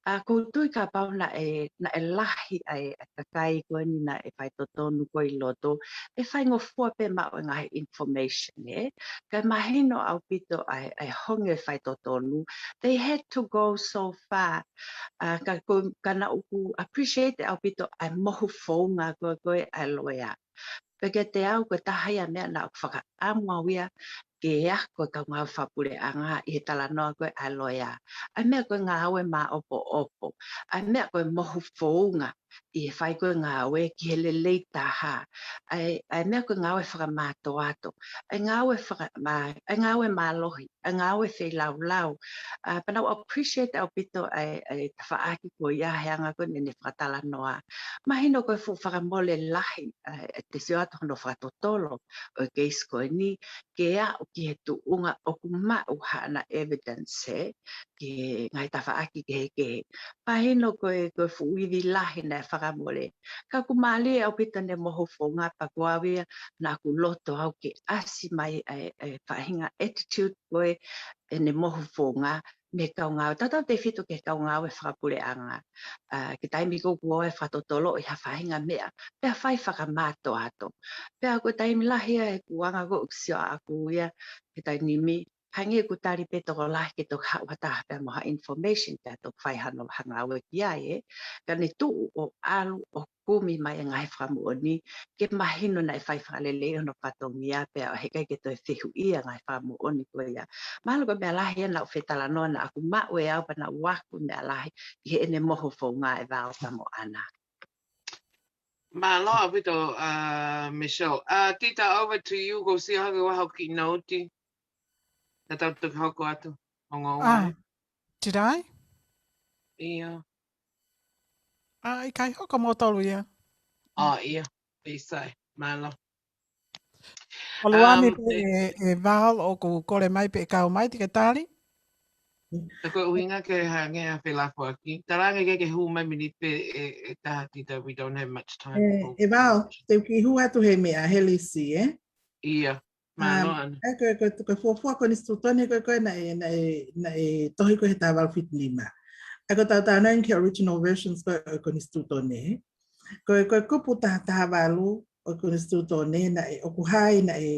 ʻA, ʻoku ou tui kapau naʻe, naʻe lahi ʻa e, ʻa e kakai ko eni naʻe faitotonu ko ē ʻi loto, ʻe faingofua pē maʻu e ngaahi information, ē? Kae mahino ʻaupito ʻa e, ʻa e honge faitotonu. They had to go so far. ʻA, ka ko, ka naʻá ku appreciate ʻaupito ʻa e mohu founga ko ē, ko ē ʻa e loea. Pea kiate au, ko e taha ia e meʻa naʻá ku fakaʻamu au ia ke ako e kau ngāue fakapuleʻanga ʻi he talanoa ko ē ʻa e loea. ʻA e meʻa ko e ngāue māʻopoʻopo. ʻA e meʻa ko e mohu founga ʻi he fai ko ē ngāue ki he lelei taha. ʻA e, ʻa e meʻa ko e ngāue fakamātoato. ʻA e ngāue faka-, mā-, ʻa e ngāue mālohi. ʻA e ngāue feilaulau. ʻA, pea naʻá ku appreciate ʻaupito ʻa e, ʻa e tafaʻaki ko ia he anga ko ē ʻene fakatalanoa. Mahino ko e fuʻu fakamole lahi, ʻa, ʻete sio atu hono fakatotolo ʻo e case ko eni, ke aʻu ki he tuʻunga ʻoku maʻu haʻana evidence, ē, ki he ngaahi tafaʻaki kehekehe. Mahino ko e, ko e fuʻu ivi lahi naʻe fakamole. Ka ʻoku mālie ʻaupito ʻene mohu founga, pea ko au ia naʻá ku loto au ke ʻasi mai ʻa e, ʻa e faʻahinga attitude ko ē ʻene mohu founga mei he kau ngāue, tautautefito ki he kau ngāue fakapuleʻanga. ʻA, ki he taimi ko ē ʻoku ʻi ai e fakatotoloʻi ha faʻahinga meʻa, pea fai fakamātoato. Pea ko e taimi lahi ia he kuonga ko ē ʻoku sio ʻaʻaku ia, he taimi ni, hangē ʻoku tali pē tokolahi ke toki haʻu ha taha pea mo ha information pea toki fai hano, ha ngāue ki ai, ē. Ka ne tuʻu ʻo ʻalu ʻo kumi mai e ngaahi fakamoʻoni, ke mahino naʻe fai fakalelei hono fatongia pea ʻoku ʻikai ke toe fehuʻia e ngaahi fakamoʻoni ko ia. Mahalo ko e meʻa lahi ia naʻá ku fetalanoa naʻá ku maʻu ʻe au pea naʻá ku ako e meʻa lahi ʻi heʻene mohu founga ʻe Val pea mo ʻAna. Mālō ʻaupito, ʻa, Michelle. ʻA, Tita, over to you, ʻoku ou sio hake ʻoku ʻi ai hoʻo kiʻi nouti. Naʻa tau toki hoko atu. Ongo Ah, ai. Did I? ʻIo. ʻA, ʻikai, hoko mo tolu ia. ʻA, ʻio. Pea sai. Mālō. ʻOku ou ʻalu ange Um, pē ʻe, ʻe Val ʻoku kole mai pē ʻe kau mai, te ke tali. Ka ko e ʻuhinga ke hangē ha felāfoaki. Talaange ke ke hū mai miniti pē ʻe, ʻe taha, Tita, we don't have much time ʻE, for ʻe Val, te u kiʻi hū atu he meʻa, he lisi, ē? ʻIa, mālō Um, ʻAna. ʻA ia ko e, ko e, ko e fuofua konisitūtone ko ē, ko ē naʻe, naʻe, naʻe tohi ko ē he taha valu fitu nima. ʻA ia ko ʻetau talanoa ki he original versions ko ē ʻo e konisitūtone. Ko e, ko e kupu taha taha valu ʻo e konisitūtone naʻe, ʻoku hā ai naʻe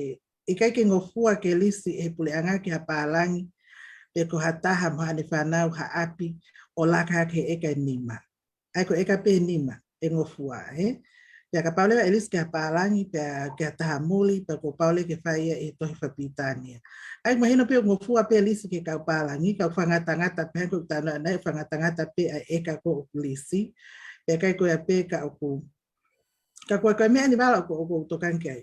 ʻikai ke ngofua ke lisi ʻe he puleʻanga ki ha pālangi, pe ko ha taha mo haʻane fānau ha ʻapi ʻo laka hake he ʻeka ʻe nima. ʻA ia ko e ʻeka pē ʻe nima ʻe ngofua, ē? Pea kapau leva ʻe lisi ki ha pālangi, pea ki ha taha muli, pea kuo pau leva ke fai ia ʻi he tohi fakapilitānia. ʻA ia mahino pē ʻoku ngofua pē lisi ki he kau pālangi, ka ʻoku fakangatangata pē, ko e talanoa naʻe fakangatangata pē ʻa e ʻeka ko ē ʻoku lisi. Pea ʻikai ko ia pē ka ʻoku, ka ko e, ko e meʻa ʻeni Val ʻoku, ʻoku ou tokanga ki ai.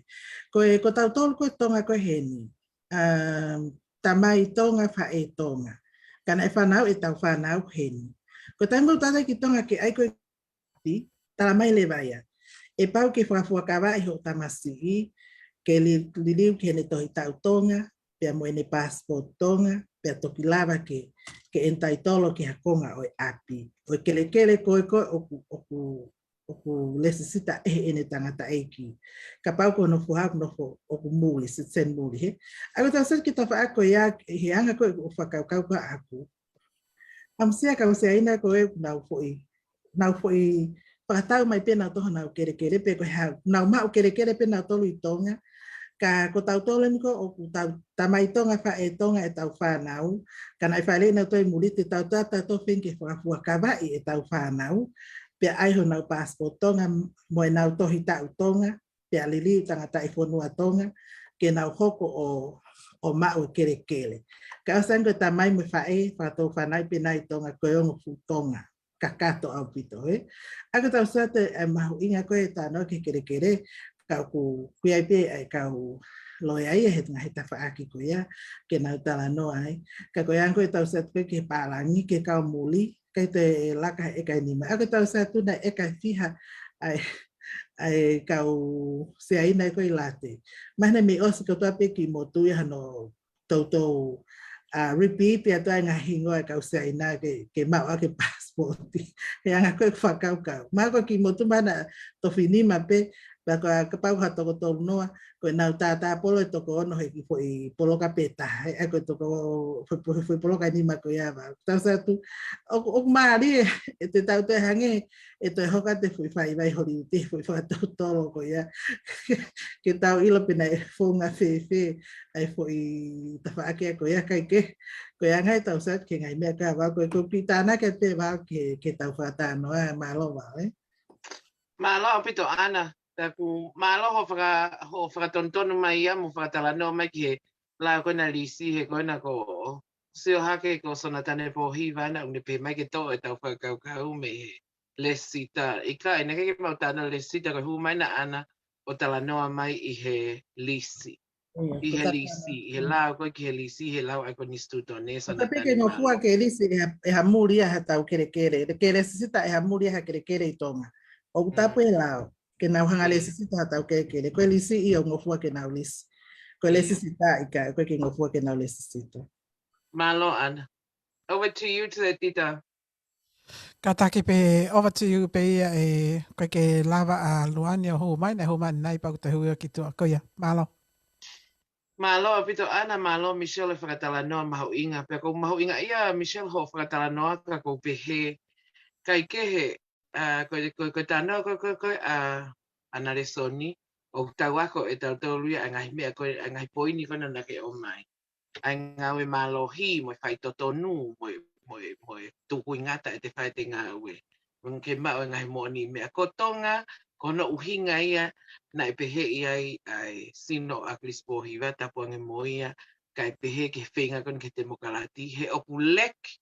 Ko e, ko tautolu ko ē Tonga ko ē heni. Um, tamai Tonga, faʻē Tonga. Ka naʻe fānau ʻetau fānau heni. Ko e taimi ʻoku tau ʻalu ai ki Tonga ke ʻai ko ē ʻapi, talamai leva ia, ʻe pau ke fakafuakavaʻi hoʻo tamasiʻi, ke li-, liliu ki heʻene tohi taʻu Tonga, pea mo ʻene passport Tonga, pea toki lava ke, ke entitle ki ha konga ʻo e ʻapi. ʻO e kelekele ko ē ko ē ʻoku, ʻoku ʻoku lēsisita ʻe heʻene tangataʻeiki. Kapau ko hono foha ʻoku nofo ʻoku muli, citizen muli, hē. ʻA ia ko e tauseti ki he tafaʻaki ko ia, he anga ko ē ʻeku fakakaukau ko ē ʻaʻaku. ʻAmusia e kau Siaina ko ē ʻoku nau foʻi, nau foʻi fakatau mai pē nautolu honau kelekele, pe ko e hā, nau maʻu kelekele pē nautolu ʻi Tonga. Ka ko tautolu eni ko ē ʻoku tau tamai Tonga, faʻē Tonga ʻetau fānau. Ka naʻe fāʻeleʻi nautolu ʻi muli, te tau tā tautolu feinga ke fakafuakavaʻi ʻetau fānau. Pea ʻai honau passport Tonga mo ʻenau tohi taʻu Tonga, pea liliu tangataʻi fonua Tonga, ke nau hoko ʻo, ʻo maʻu e kelekele. Ka ʻosi ange ko e tamai mo e faʻē, fakatou fānau pē nai Tonga, ko e ongo fuʻu Tonga kakato ʻaupito, ē. ʻA ia ko e tauseti ʻa e mahuʻinga ko ē e talanoa ki he kelekele, ka ʻoku, ʻoku ʻi ai pē ʻa e kau loea ia he ngaahi tafaʻaki ko ia, ke nau talanoa ai. Ka ko e anga ko ē e tauseti ko ē ki he pālangi, ki he kau muli, ʻikai toe laka he ʻeka ʻe nima. ʻA ia ko e tauseti naʻe ʻeka ʻe fiha ʻa e, ʻa e kau Siaina ko ē ʻi Late. Mahino mei ʻosi kotoa pē ki motu ia hano toutou, ʻa, repeat pē atu ʻa e ngaahi hingoa e kau Siaina ke, ke maʻu ʻaki e passport. He anga ko ē ʻeku fakakaukau. Mahalo ko e kiʻi motu mahalo naʻa tofi nima pē, pea ko e kapau ha toko tolu noa, ko ʻenau tātāpolo e toko ono he kiʻi foʻi poloka pē taha, ē, ʻa ia ko e toko, foʻi, foʻi, foʻi poloka ʻe nima ko ia ʻa e vā. Tauseti, ʻoku, ʻoku mālie, ʻe te tau toe hangē, ʻe toe hoko atu e foʻi fai vai Holiuti, foʻi fakatotolo ko ia. Ke tau ʻilo pe naʻe founga fēfē ʻa e foʻi tafaʻaki ko ia, kae kehe, ko e anga e tauseti ki he ngaahi meʻa ko ia, Vao, ko e, ko e kiʻi tānaki pē Vao ki he, ki he tau fakatalanoa, mālō Vao, ē. Mālō ʻaupito ʻAna, taku mālō hoʻo faka-, hoʻo fakatonutonu mai ia mo fakatalanoa mai ki he lao ko ena lisi, he ko ena ʻoku sio hake ko Sonatane Pōhiva ʻana ʻoku ne pehē mai ke toʻo ʻetau fakakaukau mei he lēsisita. ʻIkai, naʻe ʻikai ke mau talanoa lēsisita, ko e hū mai ena ʻAna ʻo talanoa mai ʻi he lisi. ʻIo, ʻi he lisi, ʻi he lao ko ē ki he lisi, he lao ʻa e konisitūtone, Sonatane, mālō. Pea ke ngofua ke lisi ʻe ha, ʻe ha muli ia ha tau kelekele, ke lēsisita ʻe ha muli ia ha kelekele ʻi Tonga. ʻOku tapu e lao ke nau hanga lēsisita ha tau kelekele. Ko e lisi ia ʻoku ngofua ke nau lisi. Ko e lēsisita ʻikai, ʻoku ʻikai ke ngofua ke nau lēsisita. Mālō ʻAna. Over to you, Tita. Kātaki pē, over to you pē ia, ē, ʻoku ʻikai ke lava ʻa Luani ʻo hū mai, naʻe hū mai ʻanenai pea ʻoku te hū ʻo ki tuʻa, ko ia, mālō. Mālō ʻaupito ʻAna, mālō Michelle e fakatalanoa mahuʻinga, pea ʻoku mahuʻinga ia Michelle hoʻo fakatalanoa ka ʻoku ou pehē, kae kehe, ʻa, ko, ko, ko e talanoa ko, ko, ko, ʻa, ʻAna Lēsoni, ʻoku tau ako ʻe tautolu ia ʻa e ngaahi meʻa ko ē, ʻa e ngaahi poini ko ena naʻa ke ʻomai. ʻA e ngāue mālohi, mo e faitotonu, mo e, mo e, mo e tukuingata ʻete fai ʻete ngāue. Mo ke maʻu e ngaahi moʻoniʻi meʻa ko Tonga, ko hono ʻuhinga ia naʻe pehē ai ʻa e sino ʻo ʻAkilisi Pōhiva, tapu ange mo ia, kae pehē ki he feinga ko ena ki he temokalati, he ʻoku leki,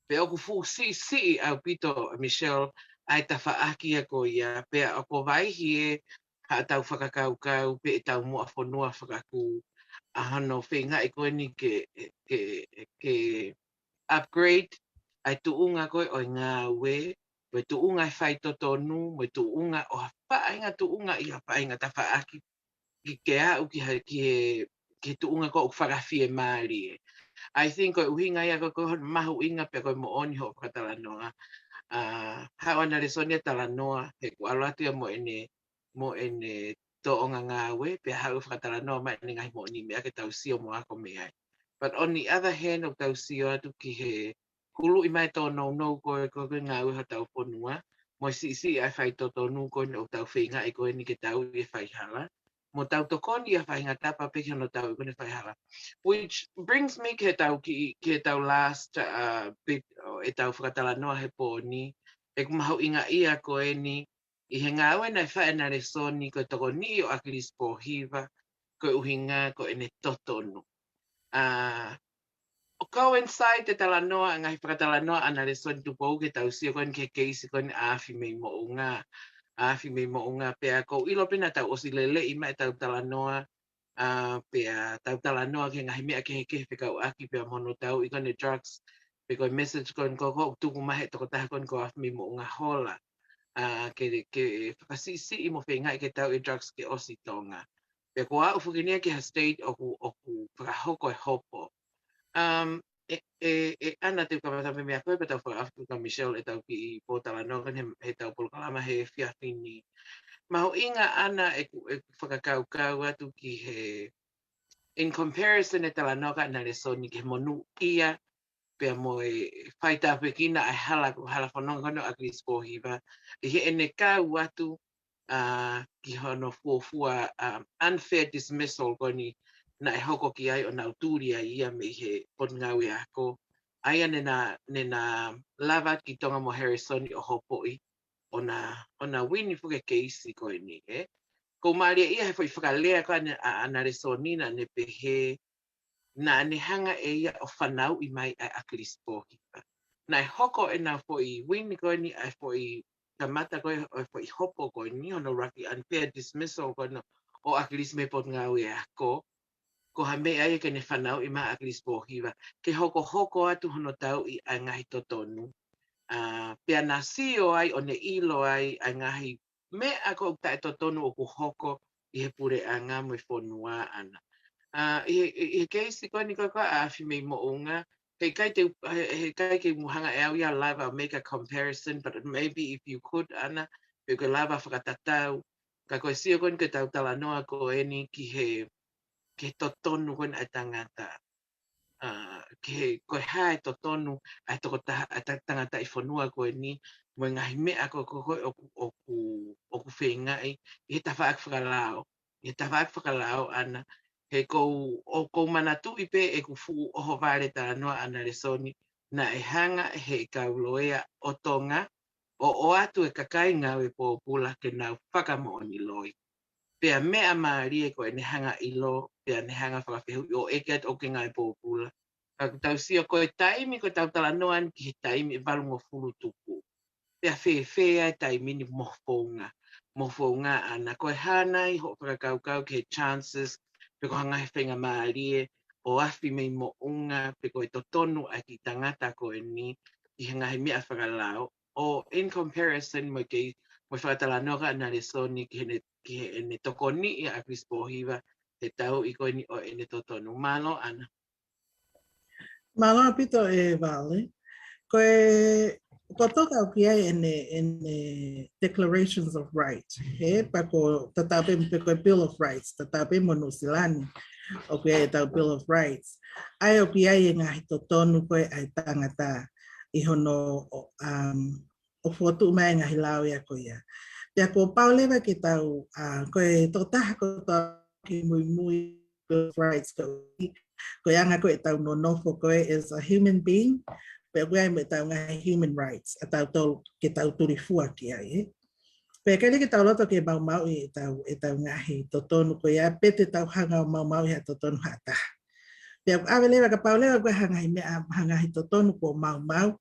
pe ʻoku fuʻu siʻisiʻi ʻaupito, Michelle, ʻa e tafaʻaki ia ko ia, pea ʻoku ʻi ai ʻe haʻatau fakakaukau pe ʻetau moʻuafonua fakakū, ʻa hono feingaʻi ko eni ke, ke, ke upgrade ʻa e tuʻunga ko ē ʻo e ngāue, mo e tuʻunga e faitotonu, mo e tuʻunga ʻo ha faʻahinga tuʻunga ʻi ha faʻahinga tafaʻaki ki, ke aʻu ki ha, ki he, ki he tuʻunga ko ē ʻoku fakafiemālie. I think ko e ʻuhinga ia ko, ko hono mahuʻinga pea ko e moʻoni hoʻo fakatalanoa. ʻA, haʻu ʻAna Lēsoni ʻo talanoa, he ʻoku ʻalu atu ia mo ʻene, mo ʻene tōʻonga ngāue, pea haʻu ʻo fakatalanoa mai ʻene ngaahi moʻoniʻi meʻa ke tau sio mo ako mei ai. But on the other hand, ʻoku tau sio atu ki he kuluʻi mai tōnounou ko ē, ko ē, ko e ngāue hotau fonua, mo e siʻisiʻi ʻa e faitotonu ko eni ʻoku tau feingaʻi ko eni ke tau ʻi he faihala. Mo tau tokoni ʻi ha faʻahinga tapa pē ki hono tau ʻi he faihala. Which brings me ki he tau ki, ki he tau last, uh, bit ʻo ʻetau fakatalanoa he pō ni. ʻOku mahuʻinga ia ko eni, ʻi he ngāue naʻe fai ʻe ʻAna Lēsoni ko e tokoniʻi ʻo ʻAkilisi Pōhiva, ko e ʻuhinga ko ʻene totonu. ʻA, ʻo coincide e talanoa, ʻa e ngaahi fakatalanoa ʻa ʻAna Lēsoni Tupou ke tau sio ko eni ki he keisi ko eni ʻa Afi mei Moʻunga. ʻA Afi mei Moʻunga pea ʻoku ou ʻilo pē naʻa tau ʻosi leleʻi mai ʻetau talanoa, ʻa, pea tau talanoa ki he ngaahi meʻa kehekehe fekauʻaki pea mo hono tauʻi ko eni e drugs, pe ko e message ko eni ko ē ʻoku tuku mai he tokotaha ko eni ko Afi mei Moʻunga Hola. ʻA, ke, ke fakasiʻisiʻi mo feingaʻi ke tauʻi e drugs ke ʻosi Tonga. Pea ko au foki eni ia ki ha state ʻoku, ʻoku fakahoko e hopo. Um, ʻe, ʻe, ʻe ʻAna te u kamata mei meʻa ko ē pea tau fakaʻafu ka Michelle ʻetau kiʻi pōtalanoa ko eni he, heʻetau polokalama he efiafi ni. Mahuʻinga ʻAna ʻeku, ʻeku fakakaukau atu ki he, in comparison e talanoa ko ē ʻa ʻAna Lēsoni ki he monūʻia pea mo e faitāpuekina ʻa e hala, ko e hala fononga ko eni ʻo ʻAkilisi Pōhiva, ʻi heʻene kau atu, ʻa, ki hono fuofua, ʻa, unfair dismissal ko eni naʻe hoko ki ai ʻo nau tuli ai ia mei he Potungāue Ako. ʻA ia naʻa na, naʻa na lava ki Tonga mo Harrison ʻo hopoʻi ʻo na, ʻo na wini foki e keisi ko eni, ē. Ko e mālie ia he foʻi fakalea ko eni ʻa, ʻa ʻAna Lēsoni naʻa ne pehē, naʻa ne hanga ʻe ia ʻo fanauʻi mai ʻa ʻAkilisi Pōhiva. Naʻe hoko ʻenau foʻi wini ko eni ʻa e foʻi kamata ko ē ʻo e foʻi hopo ko eni hono ʻuluaki unfair dismissal ko eni ʻo ʻAkilisi mei he Potungāue Ako. Ko ha meʻa ia ke ne fanauʻi mai ʻa ʻAkilisi Pōhiva. Ke hokohoko atu hono tauʻi ʻa e ngaahi totonu. ʻA, pea na sio ai ʻo ne ʻilo ai ʻa e ngaahi meʻa ko ē ʻoku taʻetotonu ʻoku hoko ʻi he puleʻanga mo e fonua ʻAna. ʻA, ʻi he, ʻi he keisi ko eni ko ē ʻa Afimeimoʻunga, heʻikai te u, he, heʻikai ke u hanga ʻe au ia ʻo lava make a comparison, but maybe if you could, ʻAna, pe ko e lava fakatatau, ka ko e sio ko eni ko ʻetau talanoa ko eni ki he, ki he totonu ko eni ʻa e tangata. ʻA, ki he, ko e hā e totonu ʻa e tokotaha, ʻa e ta-, tangataʻi fonua ko eni, mo e ngaahi meʻa ko ē, ko ē, ko ē ʻoku, ʻoku, ʻoku feingaʻi, ʻi he tafaʻaki fakalao, ʻi he tafaʻaki fakalao ʻAna, he ʻoku ou, ʻoku ou manatuʻi pē ʻeku fuʻu ʻohovale talanoa ʻa ʻAna Lēsoni, naʻe hanga ʻe he kau loea ʻo Tonga, ʻo ʻoatu e kakai ngāue pōpula ke nau fakamoʻoni loi. Pea meʻa mālie ko ʻene hanga ʻilo, pea ne hanga fakafehuʻi ʻo ʻeke atu ʻoku ke ngāue pōpula. Ka ʻoku tau sio ko e taimi ko ʻetau talanoa eni ki he taimi ʻe valungofulu tupu. Pea fēfē ʻa e taimi ni mo e founga. Mo e founga ʻAna ko e hā nai hoʻo fakakaukau ki he chances, pe ko e hā e ngaahi faingamālie ʻo Afimeimoʻunga, pe ko e totonu ʻa e kiʻi tangata ko eni, ʻi he ngaahi meʻa fakalao, ʻo in comparison mo e kei, mo e fakatalanoa ko ē ʻa ʻAna Lēsoni ki heʻene, ki heʻene tokoniʻi ʻa ʻAkilisi Pōhiva he tauʻi ko eni ʻo ʻene totonu. Mālō ʻAna. Mālō ʻaupito ʻe Vale. Ko e, ko e toka ʻoku ʻi ai ʻene, ʻene Declarations of Right, he, pea ko e tatau pē, pe ko e Bill of Rights, tatau pē mo Nuʻusila ni, ʻoku ʻi ai ʻetau Bill of Rights. ʻA ia ʻoku ʻi ai e ngaahi totonu ko ē ʻa e tangata ʻi hono, ʻo, um, ʻo fokotuʻu mai e ngaahi lao ia ko ia. Pea kuo pau leva ke tau, ʻa, ko e tokotaha kotoa ke muimui Bill of Rights ko, ko e anga ko ē ʻetau nonofo ko ē as a human being, pea ʻoku ʻi ai mo ʻetau ngaahi human rights, ʻa tautolu ke tau tulifua ki ai, ē. Pea ʻikai ke tau loto ke maumauʻi ʻetau, ʻetau ngaahi totonu ko ia, pe te tau hanga ʻo maumauʻi ha totonu ha taha. Pea ʻave leva kapau leva ko e hā e ngaahi meʻa, hā e ngaahi totonu kuo maumau.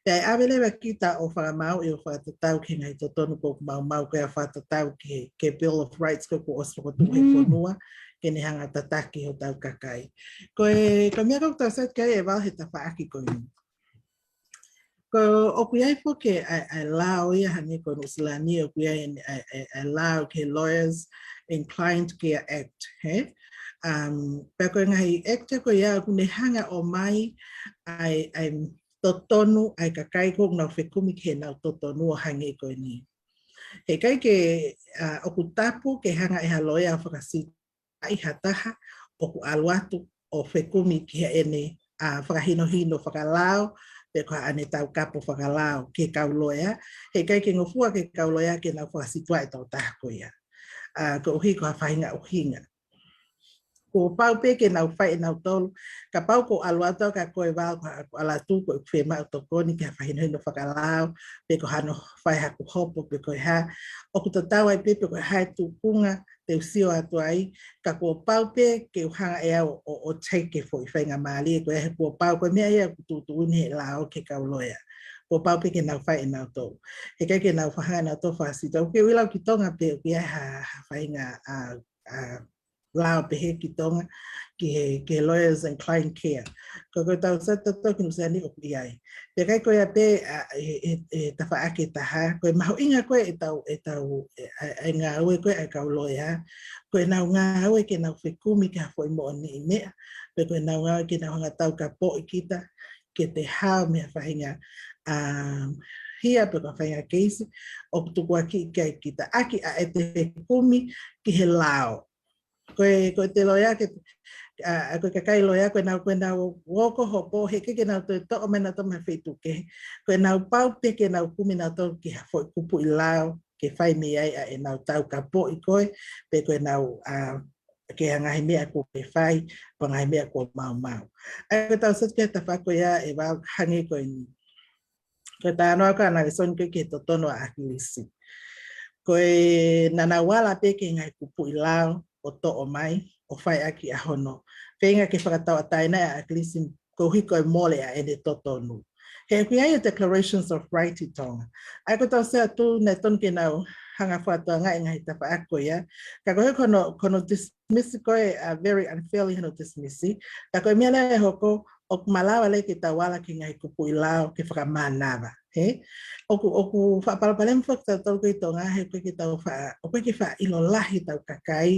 Pea ʻave leva kita ʻo fakamāuʻi ʻo fakatatau ki he ngaahi totonu kuo maumau ko ia fakatatau ki he, ki he Bill of Rights ko ē kuo ʻosi fokotuʻu he fonua, ke ne hanga ʻo tataki hotau kakai. Ko e, ko e meʻa ko ē ʻoku tau sio ki ai ʻe Vale he tafaʻaki ko eni. Ko ʻoku ʻi ai foki ʻa e, ʻa e lao ia hangē ko Nuʻusila ni ʻoku ʻi ai ʻa e, ʻa e, ʻa e lao ki he Lawyers and Client Care Act, he? Um, pea ko e ngaahi act ko ia ʻoku ne hanga ʻo ʻomai ʻa e, ʻa e totonu ʻa e kakai ko ē ʻoku nau fekumi ki heʻenau totonu ʻo hangē ko eni. Heʻikai ke, ʻa, ʻoku tapu ke hanga ʻe ha loea ʻo fakasi- ʻi ha taha ʻoku ʻalu atu ʻo fekumi ki heʻene, ʻa, fakahinohino fakalao, pe ko haʻane taukapo fakalao ki he kau loea, heʻikai ke ngofua ki he kau loea ke nau fakasituaʻi e tokotaha ko ia. ʻA, koeʻuhi ko ha faʻahinga ʻuhinga. Kuo pau pē ke nau fai ʻe nautolu, kapau ʻoku ʻalu atu ka ko e vā ko ha ʻalu atu ko e fiemaʻu tokoni ki ha fakahinohino fakalao, pe ko hano fai haku hopo, pe ko e hā, ʻoku tatau ai pē pe ko e hā e tuʻunga te u sio atu ai, ka kuo pau pē ke u hanga ʻe au ʻo, ʻo take e foʻi faingamālie ko ia he kuo pau ko e meʻa ia ʻoku tuʻutuʻuni he lao ki he kau loea. Kuo pau pē ke nau fai ʻe nautolu. Heʻikai ke nau fakahanga ʻe nautolu fakasito. Ke u ʻilo ki Tonga pē ʻoku ʻi ai ha, ha faʻahinga, ʻa, ʻa, lao pehē ki Tonga, ki he, ki he lawyers and client care. Ko, ko ʻetau sētuata ki Nuʻusila ni ʻoku ʻi ai. Pea ʻikai ko ia pē, ʻa, e, e, e tafaʻaki ʻe taha, ko e mahuʻinga ko ē ʻetau, ʻetau, e, ʻa, ʻa e ngāue ko ē ʻa e kau loea, ko ʻenau ngāue ke nau fekumi ki ha foʻi moʻoniʻi meʻa, pe ko ʻenau ngāue ke nau hanga ʻo taukapoʻi kita, ke te hao mei ha faʻahinga, um, hia pe ko ha faʻahinga keisi, ʻoku tukuakiʻi ki ai kita ʻaki ʻa ʻete fekumi ki he lao. Ko e, ko ʻete loea ke, ʻa, ʻa, ko e kakai loea ko ʻenau, ko ʻenau ō ko hopo, heʻikai ke nau toe toʻo mai nautolu mei ha feituʻu kehe. Ko ʻenau pau pē ke nau kumi nautolu ki ha foʻi kupuʻi lao, ke fai mei ai ʻa ʻenau taukapoʻi koe, pe ko ʻenau, ʻa, ki ha ngaahi meʻa kuo ke fai, pe ngaahi meʻa kuo maumau. ʻA ia ko ʻetau sētuata ki he tafaʻaki ko ia ʻe ua hangē ko eni. Ko e talanoa ko ē ʻa Nalesoni ko ē ki he totonu ʻa ʻAkilisi. Ko e naʻa nau ala pē ki he ngaahi kupuʻi lao ʻo toʻo mai, ʻo fai ʻaki ʻa hono feinga ke fakatauʻatāinaʻi ʻa ʻAkilisi koeʻuhi ko e mole ʻa ʻene totonu. He ʻoku ʻi ai e Declarations of Right ʻi Tonga. ʻA ia ko ʻetau sētuata naʻe tonu ke nau hanga ʻo fakatokangaʻi e ngaahi tafaʻaki ko ia. Ka ko e hā ko hono, ko hono dismiss ko ē, ʻa, very unfairly hono dismiss. Ka ko e meʻa leva ʻe hoko, ʻoku malava leva ke tau ala ki he ngaahi kupuʻi lao ke fakamānava, hē? ʻOku, ʻoku faʻa palopalema foki kitautolu ko ē ʻi Tonga, he ʻoku ʻikai ke tau faʻa, ʻoku ʻikai ke faʻa ʻilo lahi ʻetau kakai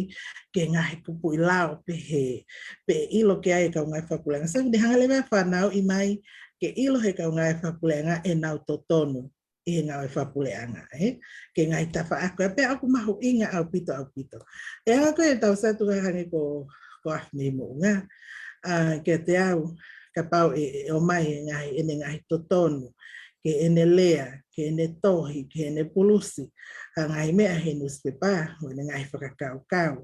ki he ngaahi kupuʻi lao pehē, pe ʻe ʻilo ki ai e kau ngāue fakapuleʻanga. So, ne hanga leva ʻe he fānau ʻi mai ke ʻilo ʻe he kau ngāue fakapuleʻanga ʻenau totonu ʻi he ngāue fakapuleʻanga, ē? Ki he ngaahi tafaʻaki ko ia, pea ʻoku mahuʻinga ʻaupito, ʻaupito. ʻE anga ko ē ʻetau sētuata hangē ko, ko Afimeimoʻunga, ʻa, kiate au, kapau ʻe, ʻe ʻomai e ngaahi, ʻene ngaahi totonu, ki heʻene lea, ki heʻene tohi, ki heʻene pulusi, ha ngaahi meʻa he newspaper, mo ʻene ngaahi fakakaukau,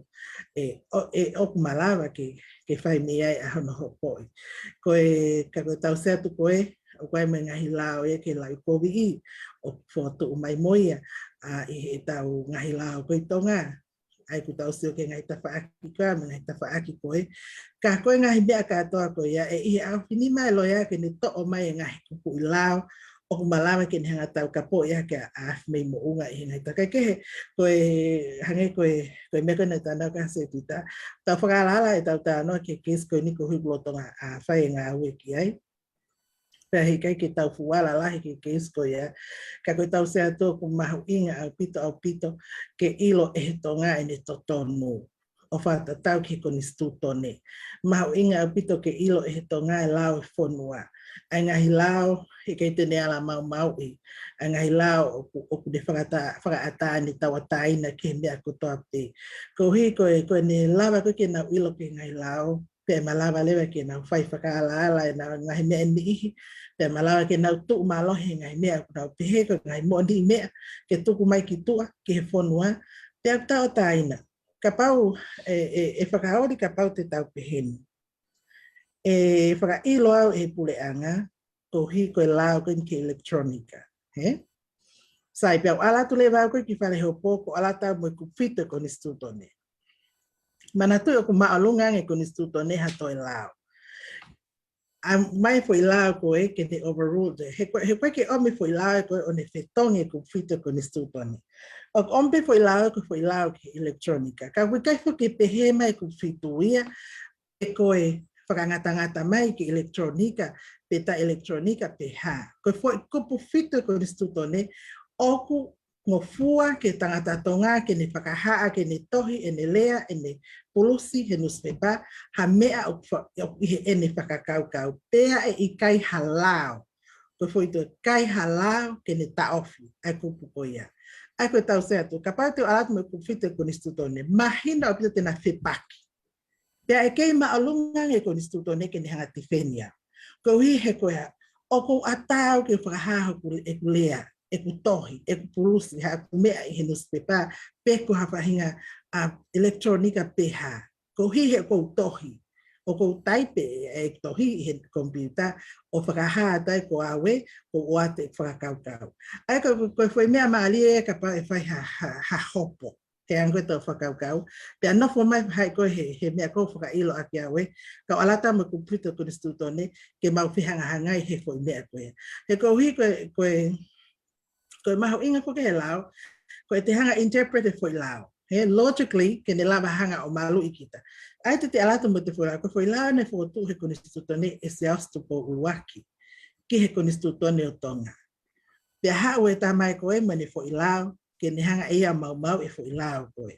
ʻe, ʻo, ʻe ʻoku malava ke, ke fai mei ai ʻa hono hopoʻi. Ko e, ka ko ʻetau sētuata ko ē, ʻoku ʻi ai mo e ngaahi lao ia ki he Lauʻikoviʻi, ʻoku fokotuʻu mai mo ia, ʻa, ʻi heʻetau ngaahi lao ko ē ʻi Tonga. ʻA ia ʻoku tau sio ki he ngaahi tafaʻaki ko ia, mo e ngaahi tafaʻaki ko ē. Ka ko e ngaahi meʻa kātoa ko ia, ʻe ʻi he ʻaofini mai e loea ke ne toʻo mai e ngaahi kupuʻi lao, ʻoku malava ke ne hanga ʻo taukapoʻi ʻaki ʻa, ʻa Afimeimoʻunga ʻi he ngaahi tafaʻaki kehe, ko e hangē ko e, ko e meʻa ko ē naʻe talanoa ki ai ʻa Setita, tau fakaalaala ʻetau talanoa ki he keisi ko eni koeʻuhi ʻoku lolotonga ʻa, fai e ngāue ki ai. Pea heʻikai ke tau fuʻu ala lahi ki he keisi ko ia. Ka ko ʻetau sētuata ʻoku mahuʻinga ʻaupito, ʻaupito ke ʻilo ʻe he Tonga ʻene totonu ʻo fakatatau ki he konisitūtone. Mahuʻinga ʻaupito ke ʻilo ʻe he Tonga e lao e fonua. ʻA e ngaahi lao heʻikai te ne ala maumauʻi. ʻA e ngaahi lao ʻoku, ʻoku ne fakata-, fakaʻatā ʻene tauʻatāina ki he meʻa kotoa pē. Koeʻuhi ko e, ko ʻene lava ko ē ke nau ʻilo ki he ngaahi lao, pea ʻe malava leva ke nau fai fakaalaala ʻenau ngaahi meʻa ʻe niʻihi, pea ʻe malava ke nau tuʻu mālohi he ngaahi meʻa ʻoku nau pehē ko e ngaahi moʻoniʻi meʻa, ke tuku mai ki tuʻa, ki he fonua, pea ʻoku tauʻatāina. Kapau, ʻe, ʻe, ʻe fakaoli kapau te tau pehē ni. ʻE fakaʻilo au ʻe he puleʻanga, koeʻuhi ko e lao ko eni ki he ʻilekitulōnika, hē? Sai, pea u ala atu leva au ko ē ki Falehopo, ko e ʻalu atu au mo e kupu fitu e konisitūtone. Manatuʻi ʻoku māʻolunga ange e konisitūtone ha toe lao. ʻA, mai e foʻi lao ko ē ke ne overrule, he ko, he ʻoku ʻikai ke ʻomi e foʻi lao ko ē ʻo ne fetongi e kupu fitu e konisitūtone. ʻOku ʻomi pē foʻi lao ko e foʻi lao ki he ʻilekitulōnika. Ka ʻoku ʻikai foki ke pehē mai e kupu fitu ia, pe ko e fakangatangata mai ki he ʻilekitulōnika, pe taʻe ʻilekitulōnika, pe hā. Ko e foʻi kupu fitu e konisitūtone, ʻoku ngofua ki he tangata Tonga ke ne fakahā, ke ne tohi, ʻene lea, ʻene pulusi he newspaper, ha meʻa ʻoku fa-, ʻoku ʻi heʻene fakakaukau. Pea ʻe ʻikai ha lao. Ko e foʻi toe ʻikai ha lao ke ne taʻofi ʻa e kupu ko ia. ʻA ia ko ʻetau sētuata, kapau te u ʻalu atu mo e kupu fitu e konisitūtone, mahino ʻaupito te na fepaki. Pea ʻe kei māʻolunga ange e konisitūtone ke ne hanga ʻo tifeni au. Koeʻuhi he ko e hā, ʻoku ou ʻatā au ke fakahā hoku, ʻeku lea, ʻeku tohi, ʻeku pulusi, haʻaku meʻa ʻi he newspaper, pe ko ha faʻahinga, ʻa, ʻilekitulōnika pe hā. Koeʻuhi he ʻoku ou tohi, ʻoku ou taipe ʻeku tohi ʻi he komipiuta, ʻo fakahā atu ai ko au ē, ʻoku ou ʻoatu e fakakaukau. ʻA ia ko, ko, ko e foʻi meʻa mālie ia kapau ʻe fai ha, ha, ha hopo. He anga ko ē ʻetau fakakaukau. Pea nofo mai hai ko ē he, he meʻa ʻoku ou fakaʻilo ʻaki au ē, ka u ʻalu atu au mo e kupu fitu e konisitūtone, ke mau fehangahangai he foʻi meʻa ko ē. He koeʻuhi ko e, ko e, ko e mahuʻinga foki he lao, ko ʻete hanga ʻo interpret e foʻi lao. He logically, ke ne lava hanga ʻo maluʻi kita. ʻA ia te te ʻalu atu mo e foʻi lao, ko e foʻi lao naʻe fokotuʻu he konisitūtone ʻe Siaosi Tupou ʻUluaki ki he konisitūtone ʻo Tonga. Pea haʻu e tamai ko ē mo ʻene foʻi lao, ke ne hanga ʻe ia ʻo maumauʻi e foʻi lao ko ē.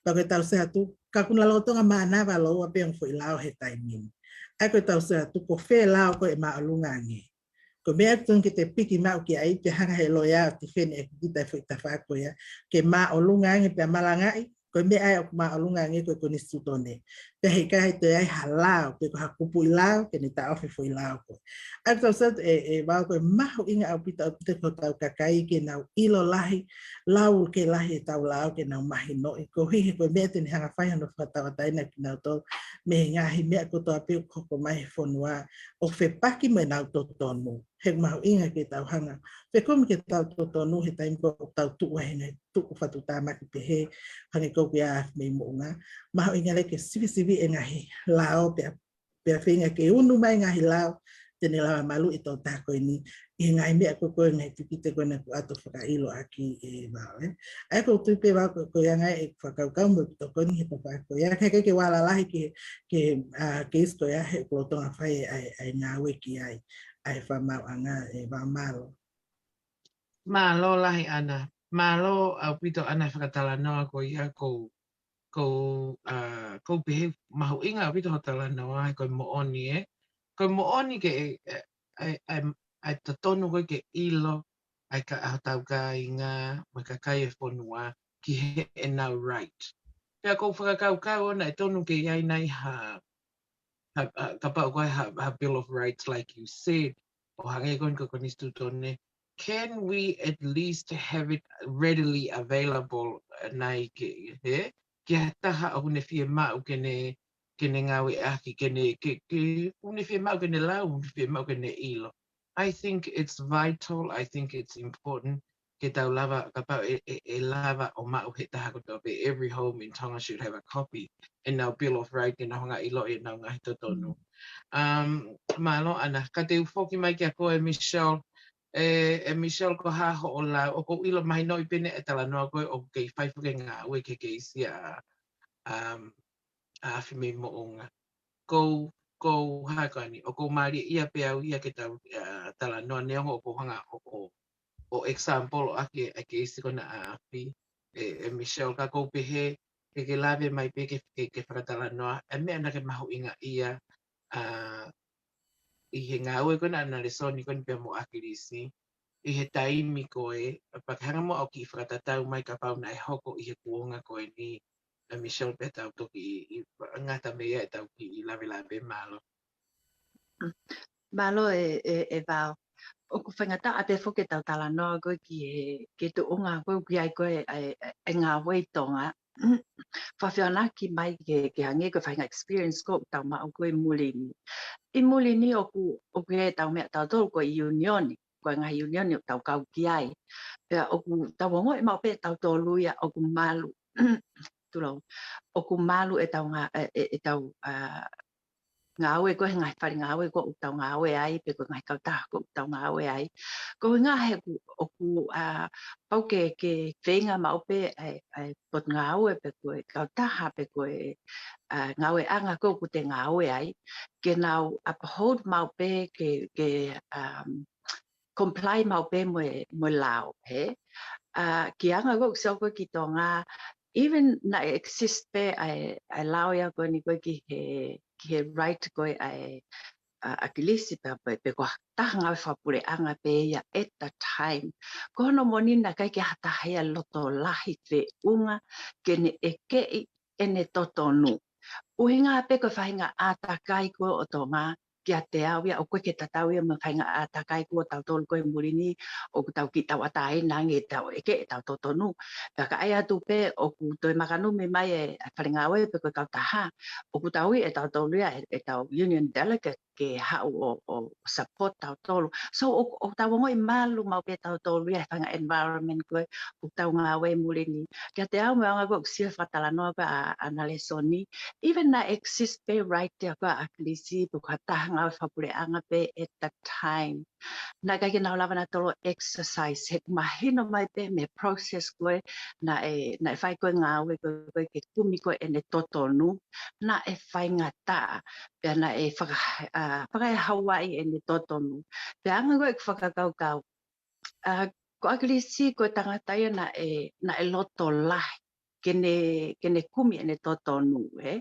Pea ko e tau sio atu, ka ʻoku na lolotonga mānava lōua pē ʻa e foʻi lao he taimi ni. ʻA ia ko e tau sio atu, ko fē lao ko ē ʻe māʻolunga ange. Ko e meʻa ʻoku totonu ke te piki maʻu ki ai, pea hanga he loea ʻo tifeni ʻe kita e foʻi tafaʻaki ko ia, ke māʻolunga ange pea malangaʻi, ko e meʻa ia ʻoku māʻolunga ange ko e konisitūtone. Pea heʻikai toe ʻi ai ha lao, pe ko ha kupuʻi lao, ke ne taʻofi e foʻi lao ko ē. ʻA ia ko e tau sio atu ʻe, ʻe Vao, ko e mahuʻinga ʻaupito ʻaupito ki hotau kakai ke nau ʻilo lahi, lau ke lahi ʻetau lao ke nau mahinoʻi. Koeʻuhi he ko e meʻa te ne hanga fai hono fakatauʻatāina kinautolu mei he ngaahi meʻa kotoa pē ʻoku hoko mai he fonua, ʻo fepaki mo ʻenau totonu. He mahuʻinga ke tau hanga fekumi ki heʻetau totonu he taimi ko ē ʻoku tau tuʻu ai he ngaahi tuʻu fatutāmaki pehē, hangē ko ʻeku ʻaʻahi mei Moʻunga. Mahuʻinga leva ke sivisiviʻi e ngaahi lao pea, pea feinga ke unu mai e ngaahi lao te ne lava maluʻi e tokotaha ko eni ʻi he ngaahi meʻa ko ē, ko e ngaahi tukite ko ena ʻoku ʻoatu ʻo fakaʻilo ʻaki ʻe Vao, ē. ʻA ia ʻoku ou tui pē Vao ko, ko e anga ʻeku fakakaukau mo e tokoni he tafaʻaki ko ia. Ka ʻikai ke u ala lahi ki he, ki he, ʻa, case ko ia he ʻoku lolotonga fai ʻa e, ʻa e ngāue ki ai ʻa e fakamaauʻanga, ē Vao. Mālō. Mālō lahi ʻAna. Mālō ʻaupito ʻAna e fakatalanoa ko ia, ʻoku ou, ʻoku ou, ʻa, ʻoku ou pehē mahuʻinga ʻaupito hoʻo talanoa, he ko e moʻoni, ē. Ko e moʻoni ke, ʻe, ʻe, ʻe, ʻe totonu ko ē ke ʻilo ʻa e ka, ʻa hotau kāinga mo e kakai e fonua ki heʻenau right. Pea ʻoku ou fakakaukau ʻona ʻe tonu ke ʻi ai nai ha, ha, ha, kapau ko e ha, ha Bill of Rights, like you said, ʻo hangē ko eni ko e konisitūtone, can we at least have it readily available, ʻa, nai ke, he, ki ha taha ʻoku ne fiemaʻu ke ne, ke ne ngāueʻaki, ke ne, ke, ke, ʻoku ne fiemaʻu ke ne lau, ʻoku ne fiemaʻu ke ne ʻilo. I think it's vital, I think it's important ke tau lava, kapau ʻe, ʻe, ʻe lava ʻo maʻu he taha kotoa pē, every home in Tonga should have a copy ʻenau Bill of Rights, ke nau hanga ʻo ʻiloʻi ʻenau ngaahi totonu. Um, mālō ʻAna, ka te u foki mai kia koe Michelle, ē, ē Michelle, ko e hā hoʻo lau, ʻoku ou ʻilo mahinoʻi pē ʻeni e talanoa ko ē ʻoku kei fai foki e ngāue ki he keisi ʻa, um, ʻa ʻAfimei Moʻunga. ʻOku ou, ʻoku ou hā ko eni, ʻoku ou mālieʻia pē au ia ke tau, ʻa, talanoa neongo ʻoku ou hanga ʻo, ʻo, ʻo example ʻaki e keisi ko ena ʻa ʻAfi, ē, ē Michelle, ka ʻoku ou pehē, ke ke lave mai pē ke, ke, ke fakatalanoa e meʻa naʻa ke mahuʻingaʻia, ʻa, ʻi he ngāue ko ena ʻa ʻAna Lēsoni ko eni pea mo ʻAkilisi, ʻi he taimi ko ē, pea ke hanga muʻa ʻo kiʻi fakatatau mai kapau naʻe hoko ʻi he kuonga ko eni, ē Michelle, pea tau toki ʻi, ʻi, ngata mei ai ʻetau kiʻi lavelave. Mālō. Mālō ē, ē, ē Vao. ʻOku faingataʻa pē foki ʻetau talanoa ko ē ki he, ki he tuʻunga ko ē ʻoku ʻi ai ko ē ʻa e, ʻa e, ʻa e ngāue ʻi Tonga. Fakafehoanaki mai ki he, ki he hangē ko e faʻahinga experience ko ē ʻoku tau maʻu ko ē ʻi muli ni. ʻI muli ni ʻoku, ʻoku ʻi ai ʻetau meʻa ʻatautolu ko e ʻiunioni, ko e ngaahi ʻiunioni ʻoku tau kau ki ai. Pea ʻoku tau ongoʻi maʻu pē ʻe tautolu ia ʻoku malu. Tulou. ʻOku malu ʻetau ngā-, ʻe, ʻe, ʻetau, ʻa, ngāue ko ē he ngaahi fale ngāue ko ē ʻoku tau ngāue ai, pe ko e ngaahi kautaha ko ē ʻoku tau ngāue ai. Koeʻuhinga he ʻoku, ʻoku, ʻa, pau ke, ke feinga maʻu pē ʻa e, ʻa e potungāue pe ko e kautaha pe ko e, ʻa, ngāueʻanga ko ē ʻoku te ngāue ai, ke nau uphold maʻu pē ke, ke, um, comply maʻu pē mo e, mo e lao, hē? ʻA, ki he anga ko ē ʻoku sio ko ē ki Tonga, even naʻe exist pē ʻa e, ʻa e lao ia ko eni ko ē ki he, ki he right ko ē ʻa e, ʻa, ʻAkilisi pea, pe, pe ko ha taha ngāue fakapuleʻanga pē ia at the time. Ko hono moʻoni naʻe ʻikai ke ʻi ai ha taha ia loto lahi feʻunga ke ne ʻekeʻi ʻene totonu. ʻUhinga pē ko e faʻahinga ʻātakai ko ē ʻo Tonga, kiate au ia, ʻoku ʻikai ke tatau ia mo e faʻahinga ʻātakai ko ē ʻo tautolu ko ē ʻi muli ni, ʻoku tau kiʻi tauʻatāina ange ʻetau ʻeke ʻetau totonu. Pea ka ʻai atu pē ʻoku toe makanumi mai e, e fale ngāue pe ko e kautaha, ʻoku tau ui ʻe tautolu ia e, ʻetau union delegate ke haʻu ʻo, ʻo support tautolu. So, ʻo, ʻoku tau ongoʻi malu maʻu pē tautolu ia he faʻahinga environment ko ē ʻoku tau ngāue ʻi muli ni. Kiate au, mo e anga ko ē ʻoku sio he fakatalanoa ko ē ʻa, ʻa ʻAna Lēsoni, even naʻe exist pē right ia ko ē ʻa ʻAkilisi pe ko ha taha ngāue fakapuleʻanga pē at that time. Naʻe ʻikai ke nau lava nautolu ʻo exercise, he ʻoku mahino mai pē mei he process ko ē naʻe, naʻe fai ko ē ngāue ko ē, ko ē ke kumi ko ē ʻene totonu, naʻe faingataʻa, pea naʻe faka-, ʻa, fakaeʻahaua ʻene totonu. Pea anga ko ē ʻeku fakakaukau, ʻa, ko ʻAkilisi ko e tangata ia naʻe, naʻe loto lahi ke ne, ke ne kumi ʻene totonu, ē?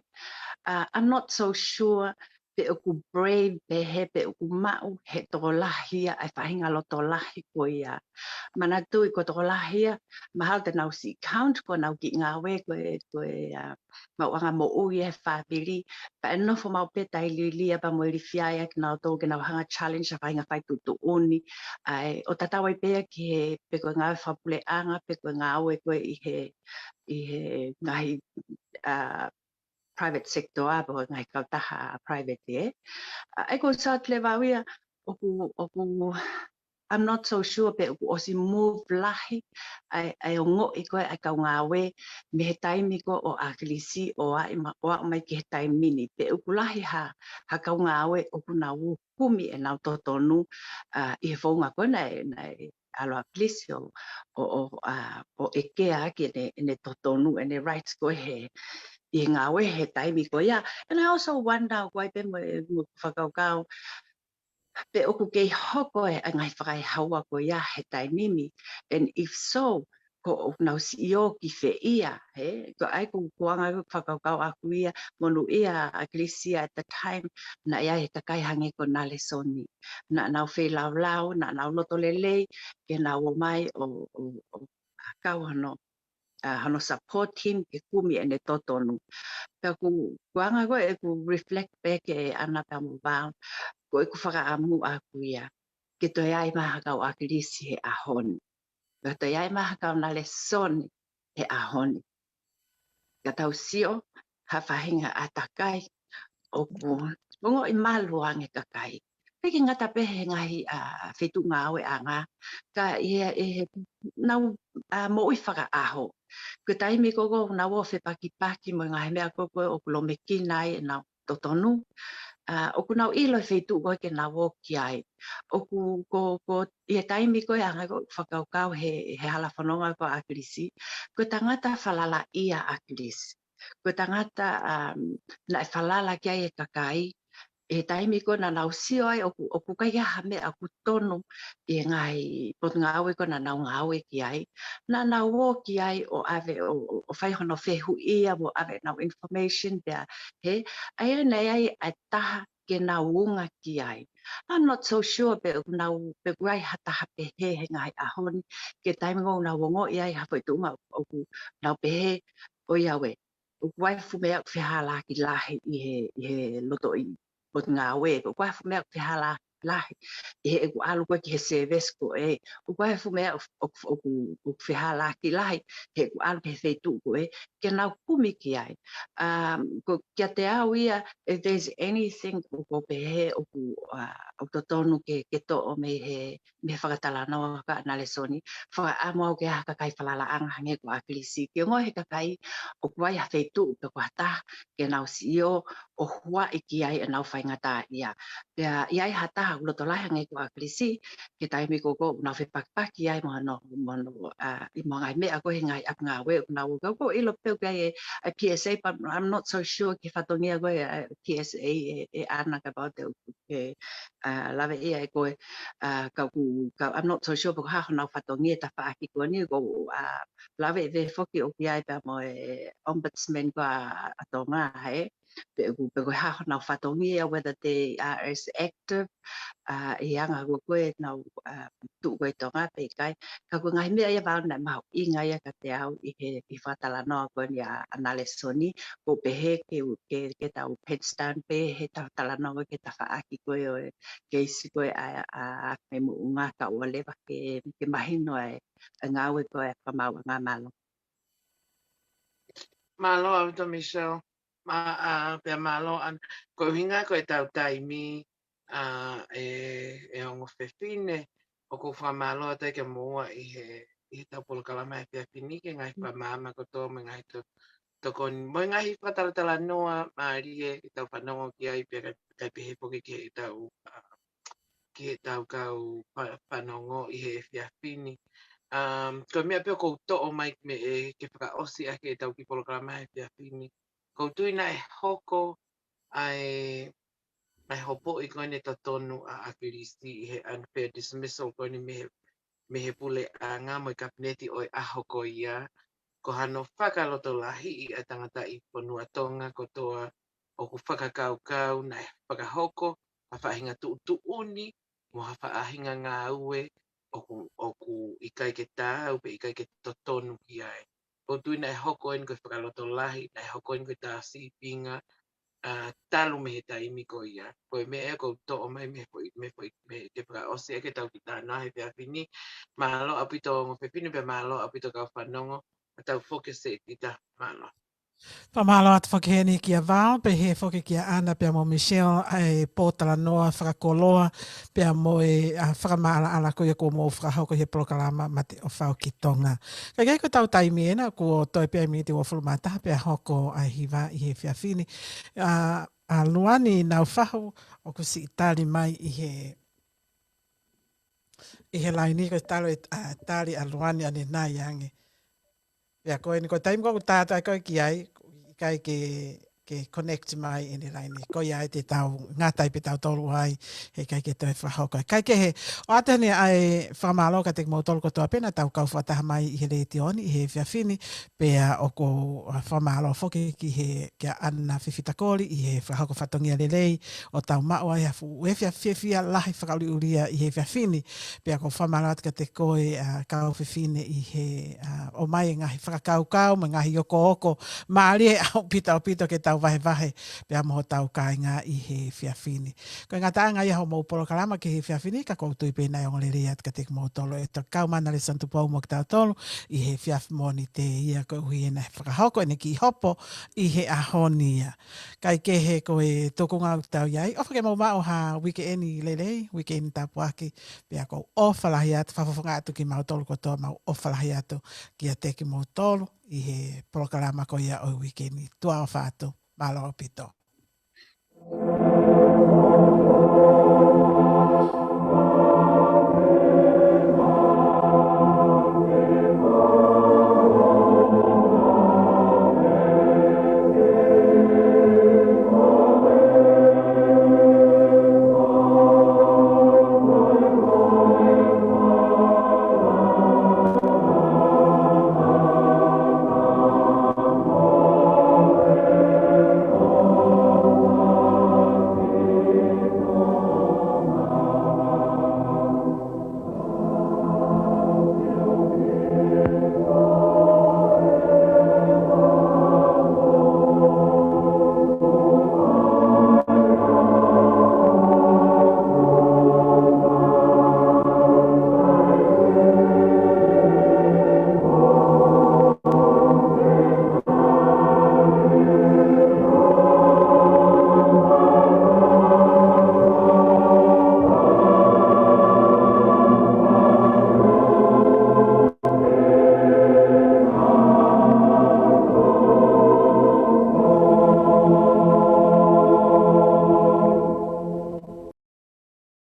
ʻA, I'm not so sure pe ʻoku brave pehē, pe ʻoku maʻu he tokolahi ia ʻa e faʻahinga loto lahi ko ia. Manatuʻi ko e tokolahi ia, mahalo te nau siʻi count ko ʻenau kiʻi ngāue ko ē, ko e, ʻa, maʻuʻanga moʻui ʻa e fāmili, pea ʻe nofo maʻu pē taililia pea mo e ilifia ia kinautolu ke nau hanga ʻo challenge ʻa e faʻahinga fai tuʻutuʻuni. ʻA ē, ʻo tatau ai pē ia ki he, pe ko e ngāue fakapuleʻanga, pe ko e ngāue ko ē ʻi he, ʻi he ngaahi, ʻa, private sector ʻa, pe ko e ngaahi kautaha private ē. ʻA, ʻa ia ko e sātele vau ia, ʻoku, ʻoku, I'm not so sure pe ʻoku ʻosi move lahi ʻa e, ʻa e ongoʻi ko ē ʻa e kau ngāue mei he taimi ko ē ʻo ʻAkilisi ʻo aʻu ma-, ʻo aʻu mai ki he taimi ni. Pe ʻoku lahi ha, ha kau ngāue ʻoku nau kumi ʻenau totonu, ʻa, ʻi he founga ko ē naʻe, naʻe ʻalu ʻa ʻAkilisi ʻo, ʻo, ʻo, ʻa, ʻo ʻekea ʻaki ʻene, ʻene totonu, ʻene rights ko ē he, ʻi he ngāue he taimi ko ia. And I also wonder, ʻoku ʻi ai pē mo, mo e fakakaukau, pe ʻoku kei hoko ʻa e ngaahi fakaeʻahaua ko ia he taimi ni, and if so, ko ʻenau siʻi ō ki fē ia, ē? Ko ʻai ko, ko e anga ʻeku fakakaukau ʻaku ia, monūʻia ʻa ʻAkilisi at the time, naʻe ʻi ai e kakai hangē ko Nalesoni. Naʻa nau feilaulau, naʻa nau loto lelei ke nau ō mai ʻo, ʻo, ʻo kau hano, ʻa, hano support him ke kumi ʻene totonu. Pea ko, ko e anga ko ē ʻeku reflect back ē ʻAna pea mo Val, ko ʻeku fakaʻamu ʻaku ia ke toe ʻi ai mai ha kau ʻAkilisi he ʻaho ni. Ka toe ʻi ai mai ha kau Nalesoni he ʻaho ni. Ka tau sio ha faʻahinga ʻātakai ʻoku ongoʻi malu ange kakai. ʻIkai ke ngata pē he ngaahi, ʻa, feituʻu ngāueʻanga, ka ʻi he, ʻi heʻenau, ʻa, moʻui fakaʻaho. Ko e taimi ko ē ʻoku nau ō ʻo fepakipaki mo e ngaahi meʻa ko ē ʻoku lōmekina ai ʻenau totonu, ʻa, ʻoku nau ʻilo e feituʻu ko ē ke nau ō ki ai. ʻOku, ko, ko, ʻi he taimi ko ē ʻa e ngaahi ko e fakakaukau he, he hala fononga ko ē ʻa ʻAkilisi, ko e tangata falalaʻia ʻa ʻAkilisi. Ko e tangata, um, naʻe falala ki ai e kakai, ʻi he taimi ko ē naʻa nau sio ai ʻoku, ʻoku ʻikai ha meʻa ʻoku tonu ʻi he ngaahi potungāue ko ē naʻa nau ngāue ki ai. Naʻa nau ō ki ai ʻo ʻave, ʻo, ʻo, ʻo fai hono fehuʻia, ʻo ʻave ʻenau information pea, hē, ʻa ia naʻe ʻi ai ʻa e taha ke nau unga ki ai. I'm not so sure pe ʻoku nau, pe ʻoku ʻi ai ha taha pehē he ngaahi ʻaho ni, ki he taimi ko ē ʻoku nau ongoʻi ai ha foʻi tuʻunga ʻoku nau pehē, ʻoiauē, ʻoku ʻi ai ha fuʻu meʻa ʻoku fehālaaki lahi ʻi he, ʻi he lotoʻi potungāue, ʻoku ʻi ai ha fuʻu meʻa ʻoku fehālaaki lahi ʻi heʻeku ʻalu ko ē ki he service ko ē, ʻoku ʻi ai ha fuʻu meʻa ʻoku, ʻoku, ʻoku, ʻoku fehālaaki lahi heʻeku ʻalu ki he feituʻu ko ē, ke nau kumi ki ai. Um, ko kiate au ia, if there's anything ʻoku ou pehē ʻoku, ʻa, ʻoku totonu ke, ke toʻo mei he, mei he fakatalanoa ko ē ʻa Nalesoni, fakaʻamu au ke ʻi ai ha kakai falalaʻanga hangē ko ʻAkilisi, ke ongoʻi he kakai ʻoku ʻi ai ha feituʻu pe ko ha taha ke nau siʻi ō ʻo huaʻi ki ai ʻenau faingataʻaʻia. Pea ʻi ai ha taha ʻoku loto lahi hangē ko ʻAkilisi, ki he taimi ko ē ʻoku nau fepakipaki ai mo hono, mo hono, ʻa, ʻi mo e ngaahi meʻa ko ē he ngaahi ʻapi ngāue ʻoku nau ō, ʻoku ou ʻilo pē ʻoku ʻi ai e, e P S A, but I'm not so sure ki he fatongia ko ē ʻa e P S A ē, ē ʻAna, kapau te u, ke, ʻa, lave ia ʻe koe, ʻa, ka ʻoku, ka, I'm not so sure pe ko e hā honau fatongia he tafaʻaki ko eni, ʻoku ou, ʻa, lave ʻe foki ʻoku ʻi ai pea mo e Ombudsman ko ē ʻa, ʻa Tonga, hē? Pe ʻoku, pe ko e hā honau fatongia, whether they are as active, ʻa, ʻi he anga ko ē ʻenau, ʻa, tuʻu ko ē ʻi Tonga pe ʻikai. Ka ko e ngaahi meʻa ia Val naʻe mahuʻinga ia kiate au ʻi he, ʻi he fakatalanoa ko eni ʻa, ʻa Nalesoni, ʻoku ou pehē ke, ke, ke tau head stand pē he tau talanoa ki he tafaʻaki ko ē ʻo e keisi ko ē ʻa, ʻa, ʻa Faimuʻunga kae ʻoua leva ke, ke mahino e, e ngāue ko ē ʻa e fakamaauʻanga. Mālō. Mālō ʻaupito Michelle, ma, ʻa, pea mālō ʻAna, ko e ʻuhinga ko ʻetau taimi, ʻa, ʻe, ʻe ongo fefine, ʻoku ou fakamālō atu ai kia moua ʻi he, ʻi heʻetau polokalama he efiafi ni, ki he ngaahi fakamaama kotoa mo e ngaahi to-, tokoni, mo e ngaahi fakatalatalanoa mālie ʻetau fanongo ki ai pea ʻikai, ʻikai pehē foki ki heʻetau, ʻa, ki heʻetau kau fa-, fanongo ʻi he efiafi ni. Um, ko e meʻa pē ʻoku ou toʻo mai mei he, ke fakaʻosi ʻaki ʻetau kiʻi polokalama he efiafi ni. ʻOku ou tui naʻe hoko ʻa e, ʻa e hopoʻi ko eni totonu ʻa ʻAkilisi ʻi he unfair dismissal ko eni mei he, mei he puleʻanga mo e kapineti ʻo e ʻaho ko ia, ko hano fakalotolahiʻi ʻa e tangataʻi fonua Tonga kotoa ʻoku fakakaukau naʻe fakahoko ha faʻahinga tuʻutuʻuni mo ha faʻahinga ngāue ʻoku, ʻoku ʻikai ke taau pe ʻikai ke totonu ki ai. ʻOku ou tui naʻe hoko eni ko e fakalotolahi, naʻe hoko eni ko e tā sīpinga, ʻa, talu mei he taimi ko ia. Ko e meʻa ia ʻoku ou toʻo mai mei he foʻi, mei he foʻi, mei he fakaʻosi ʻaki ʻetau kiʻi talanoa he efiafi ni. Mālō ʻaupito ongo fefine pea mālō ʻaupito kau fanongo, ʻa tau foki se kita mālō. Fakamālō atu foki heni kia Val, pehē foki kia Ana pea mo Michelle, ʻa e pōtalanoa fakakoloa, pea mo e, ʻa, fakamaʻalaʻala ko ia kuo mou fakahoko he polokalama Mate ʻo Fau ki Tonga. Ka ʻi ai ko ʻetau taimi ena, kuo toe pē miniti uofulu mā taha pea hoko ʻa e hiva ʻi he efiafi ni. ʻA, ʻa Luani Naufahu, ʻoku siʻi tali mai ʻi he, ʻi he laini ko e talo e, ʻa, tali ʻa Luani ʻanenai ange. Pea ko eni ko e taimi ko ē ʻoku tātā ko ē ki ai, ʻikai ke, ke connect mai ʻene laini. Ko ia ai te tau ngata ai pē tautolu ai, heʻikai ke toe fakahoko. Kae kehe, ʻoatu eni ʻa e fakamālō kiate kimoutolu kotoa pē naʻa tau kau fakataha mai ʻi he letiō ni, ʻi he efiafi ni, pea ʻoku ou, ʻa, fakamālō foki ki he, kia Ana Fifita Koli ʻi he fakahoko fatongia lelei, ʻo tau maʻu ai ha fuʻu efiafi, fiefia lahi fakaʻuliʻulia ʻi he efiafi ni. Pea ʻoku ou fakamālō atu kiate koe, ʻa, kau fefine ʻi he, ʻa, ʻomai e ngaahi fakakaukau, mo e ngaahi okooko, mālie ʻaupito ʻaupito ke tau vahevahe, pea mo hotau kāinga ʻi he efiafi ni. Ko e ngataʻanga ia hoʻomou polokalama ki he efiafi ni, ka ʻoku ou tui pē naʻe ongo lelei atu kiate kimoutolu ʻetau kau mai ʻanenai Lēsoni Tupu Au mo kitautolu, ʻi he efiafi Mōnite ia koeʻuhi ʻene fakahoko ʻene kiʻi hopo ʻi he ʻaho ni ia. Kae kehe ko e tūkunga ʻoku tau ʻi ai, ʻofa ke mou maʻu ha uikeʻeni lelei, uikeʻeni tāpuaki, pea ʻoku ou ʻofa lahi atu, fakafofonga atu kimautolu kotoa, mau ʻofa lahi atu kiate kimoutolu ʻi he polokalama ko ia ʻo e uike ni. Tuʻa ʻofa atu, mālō ʻaupito.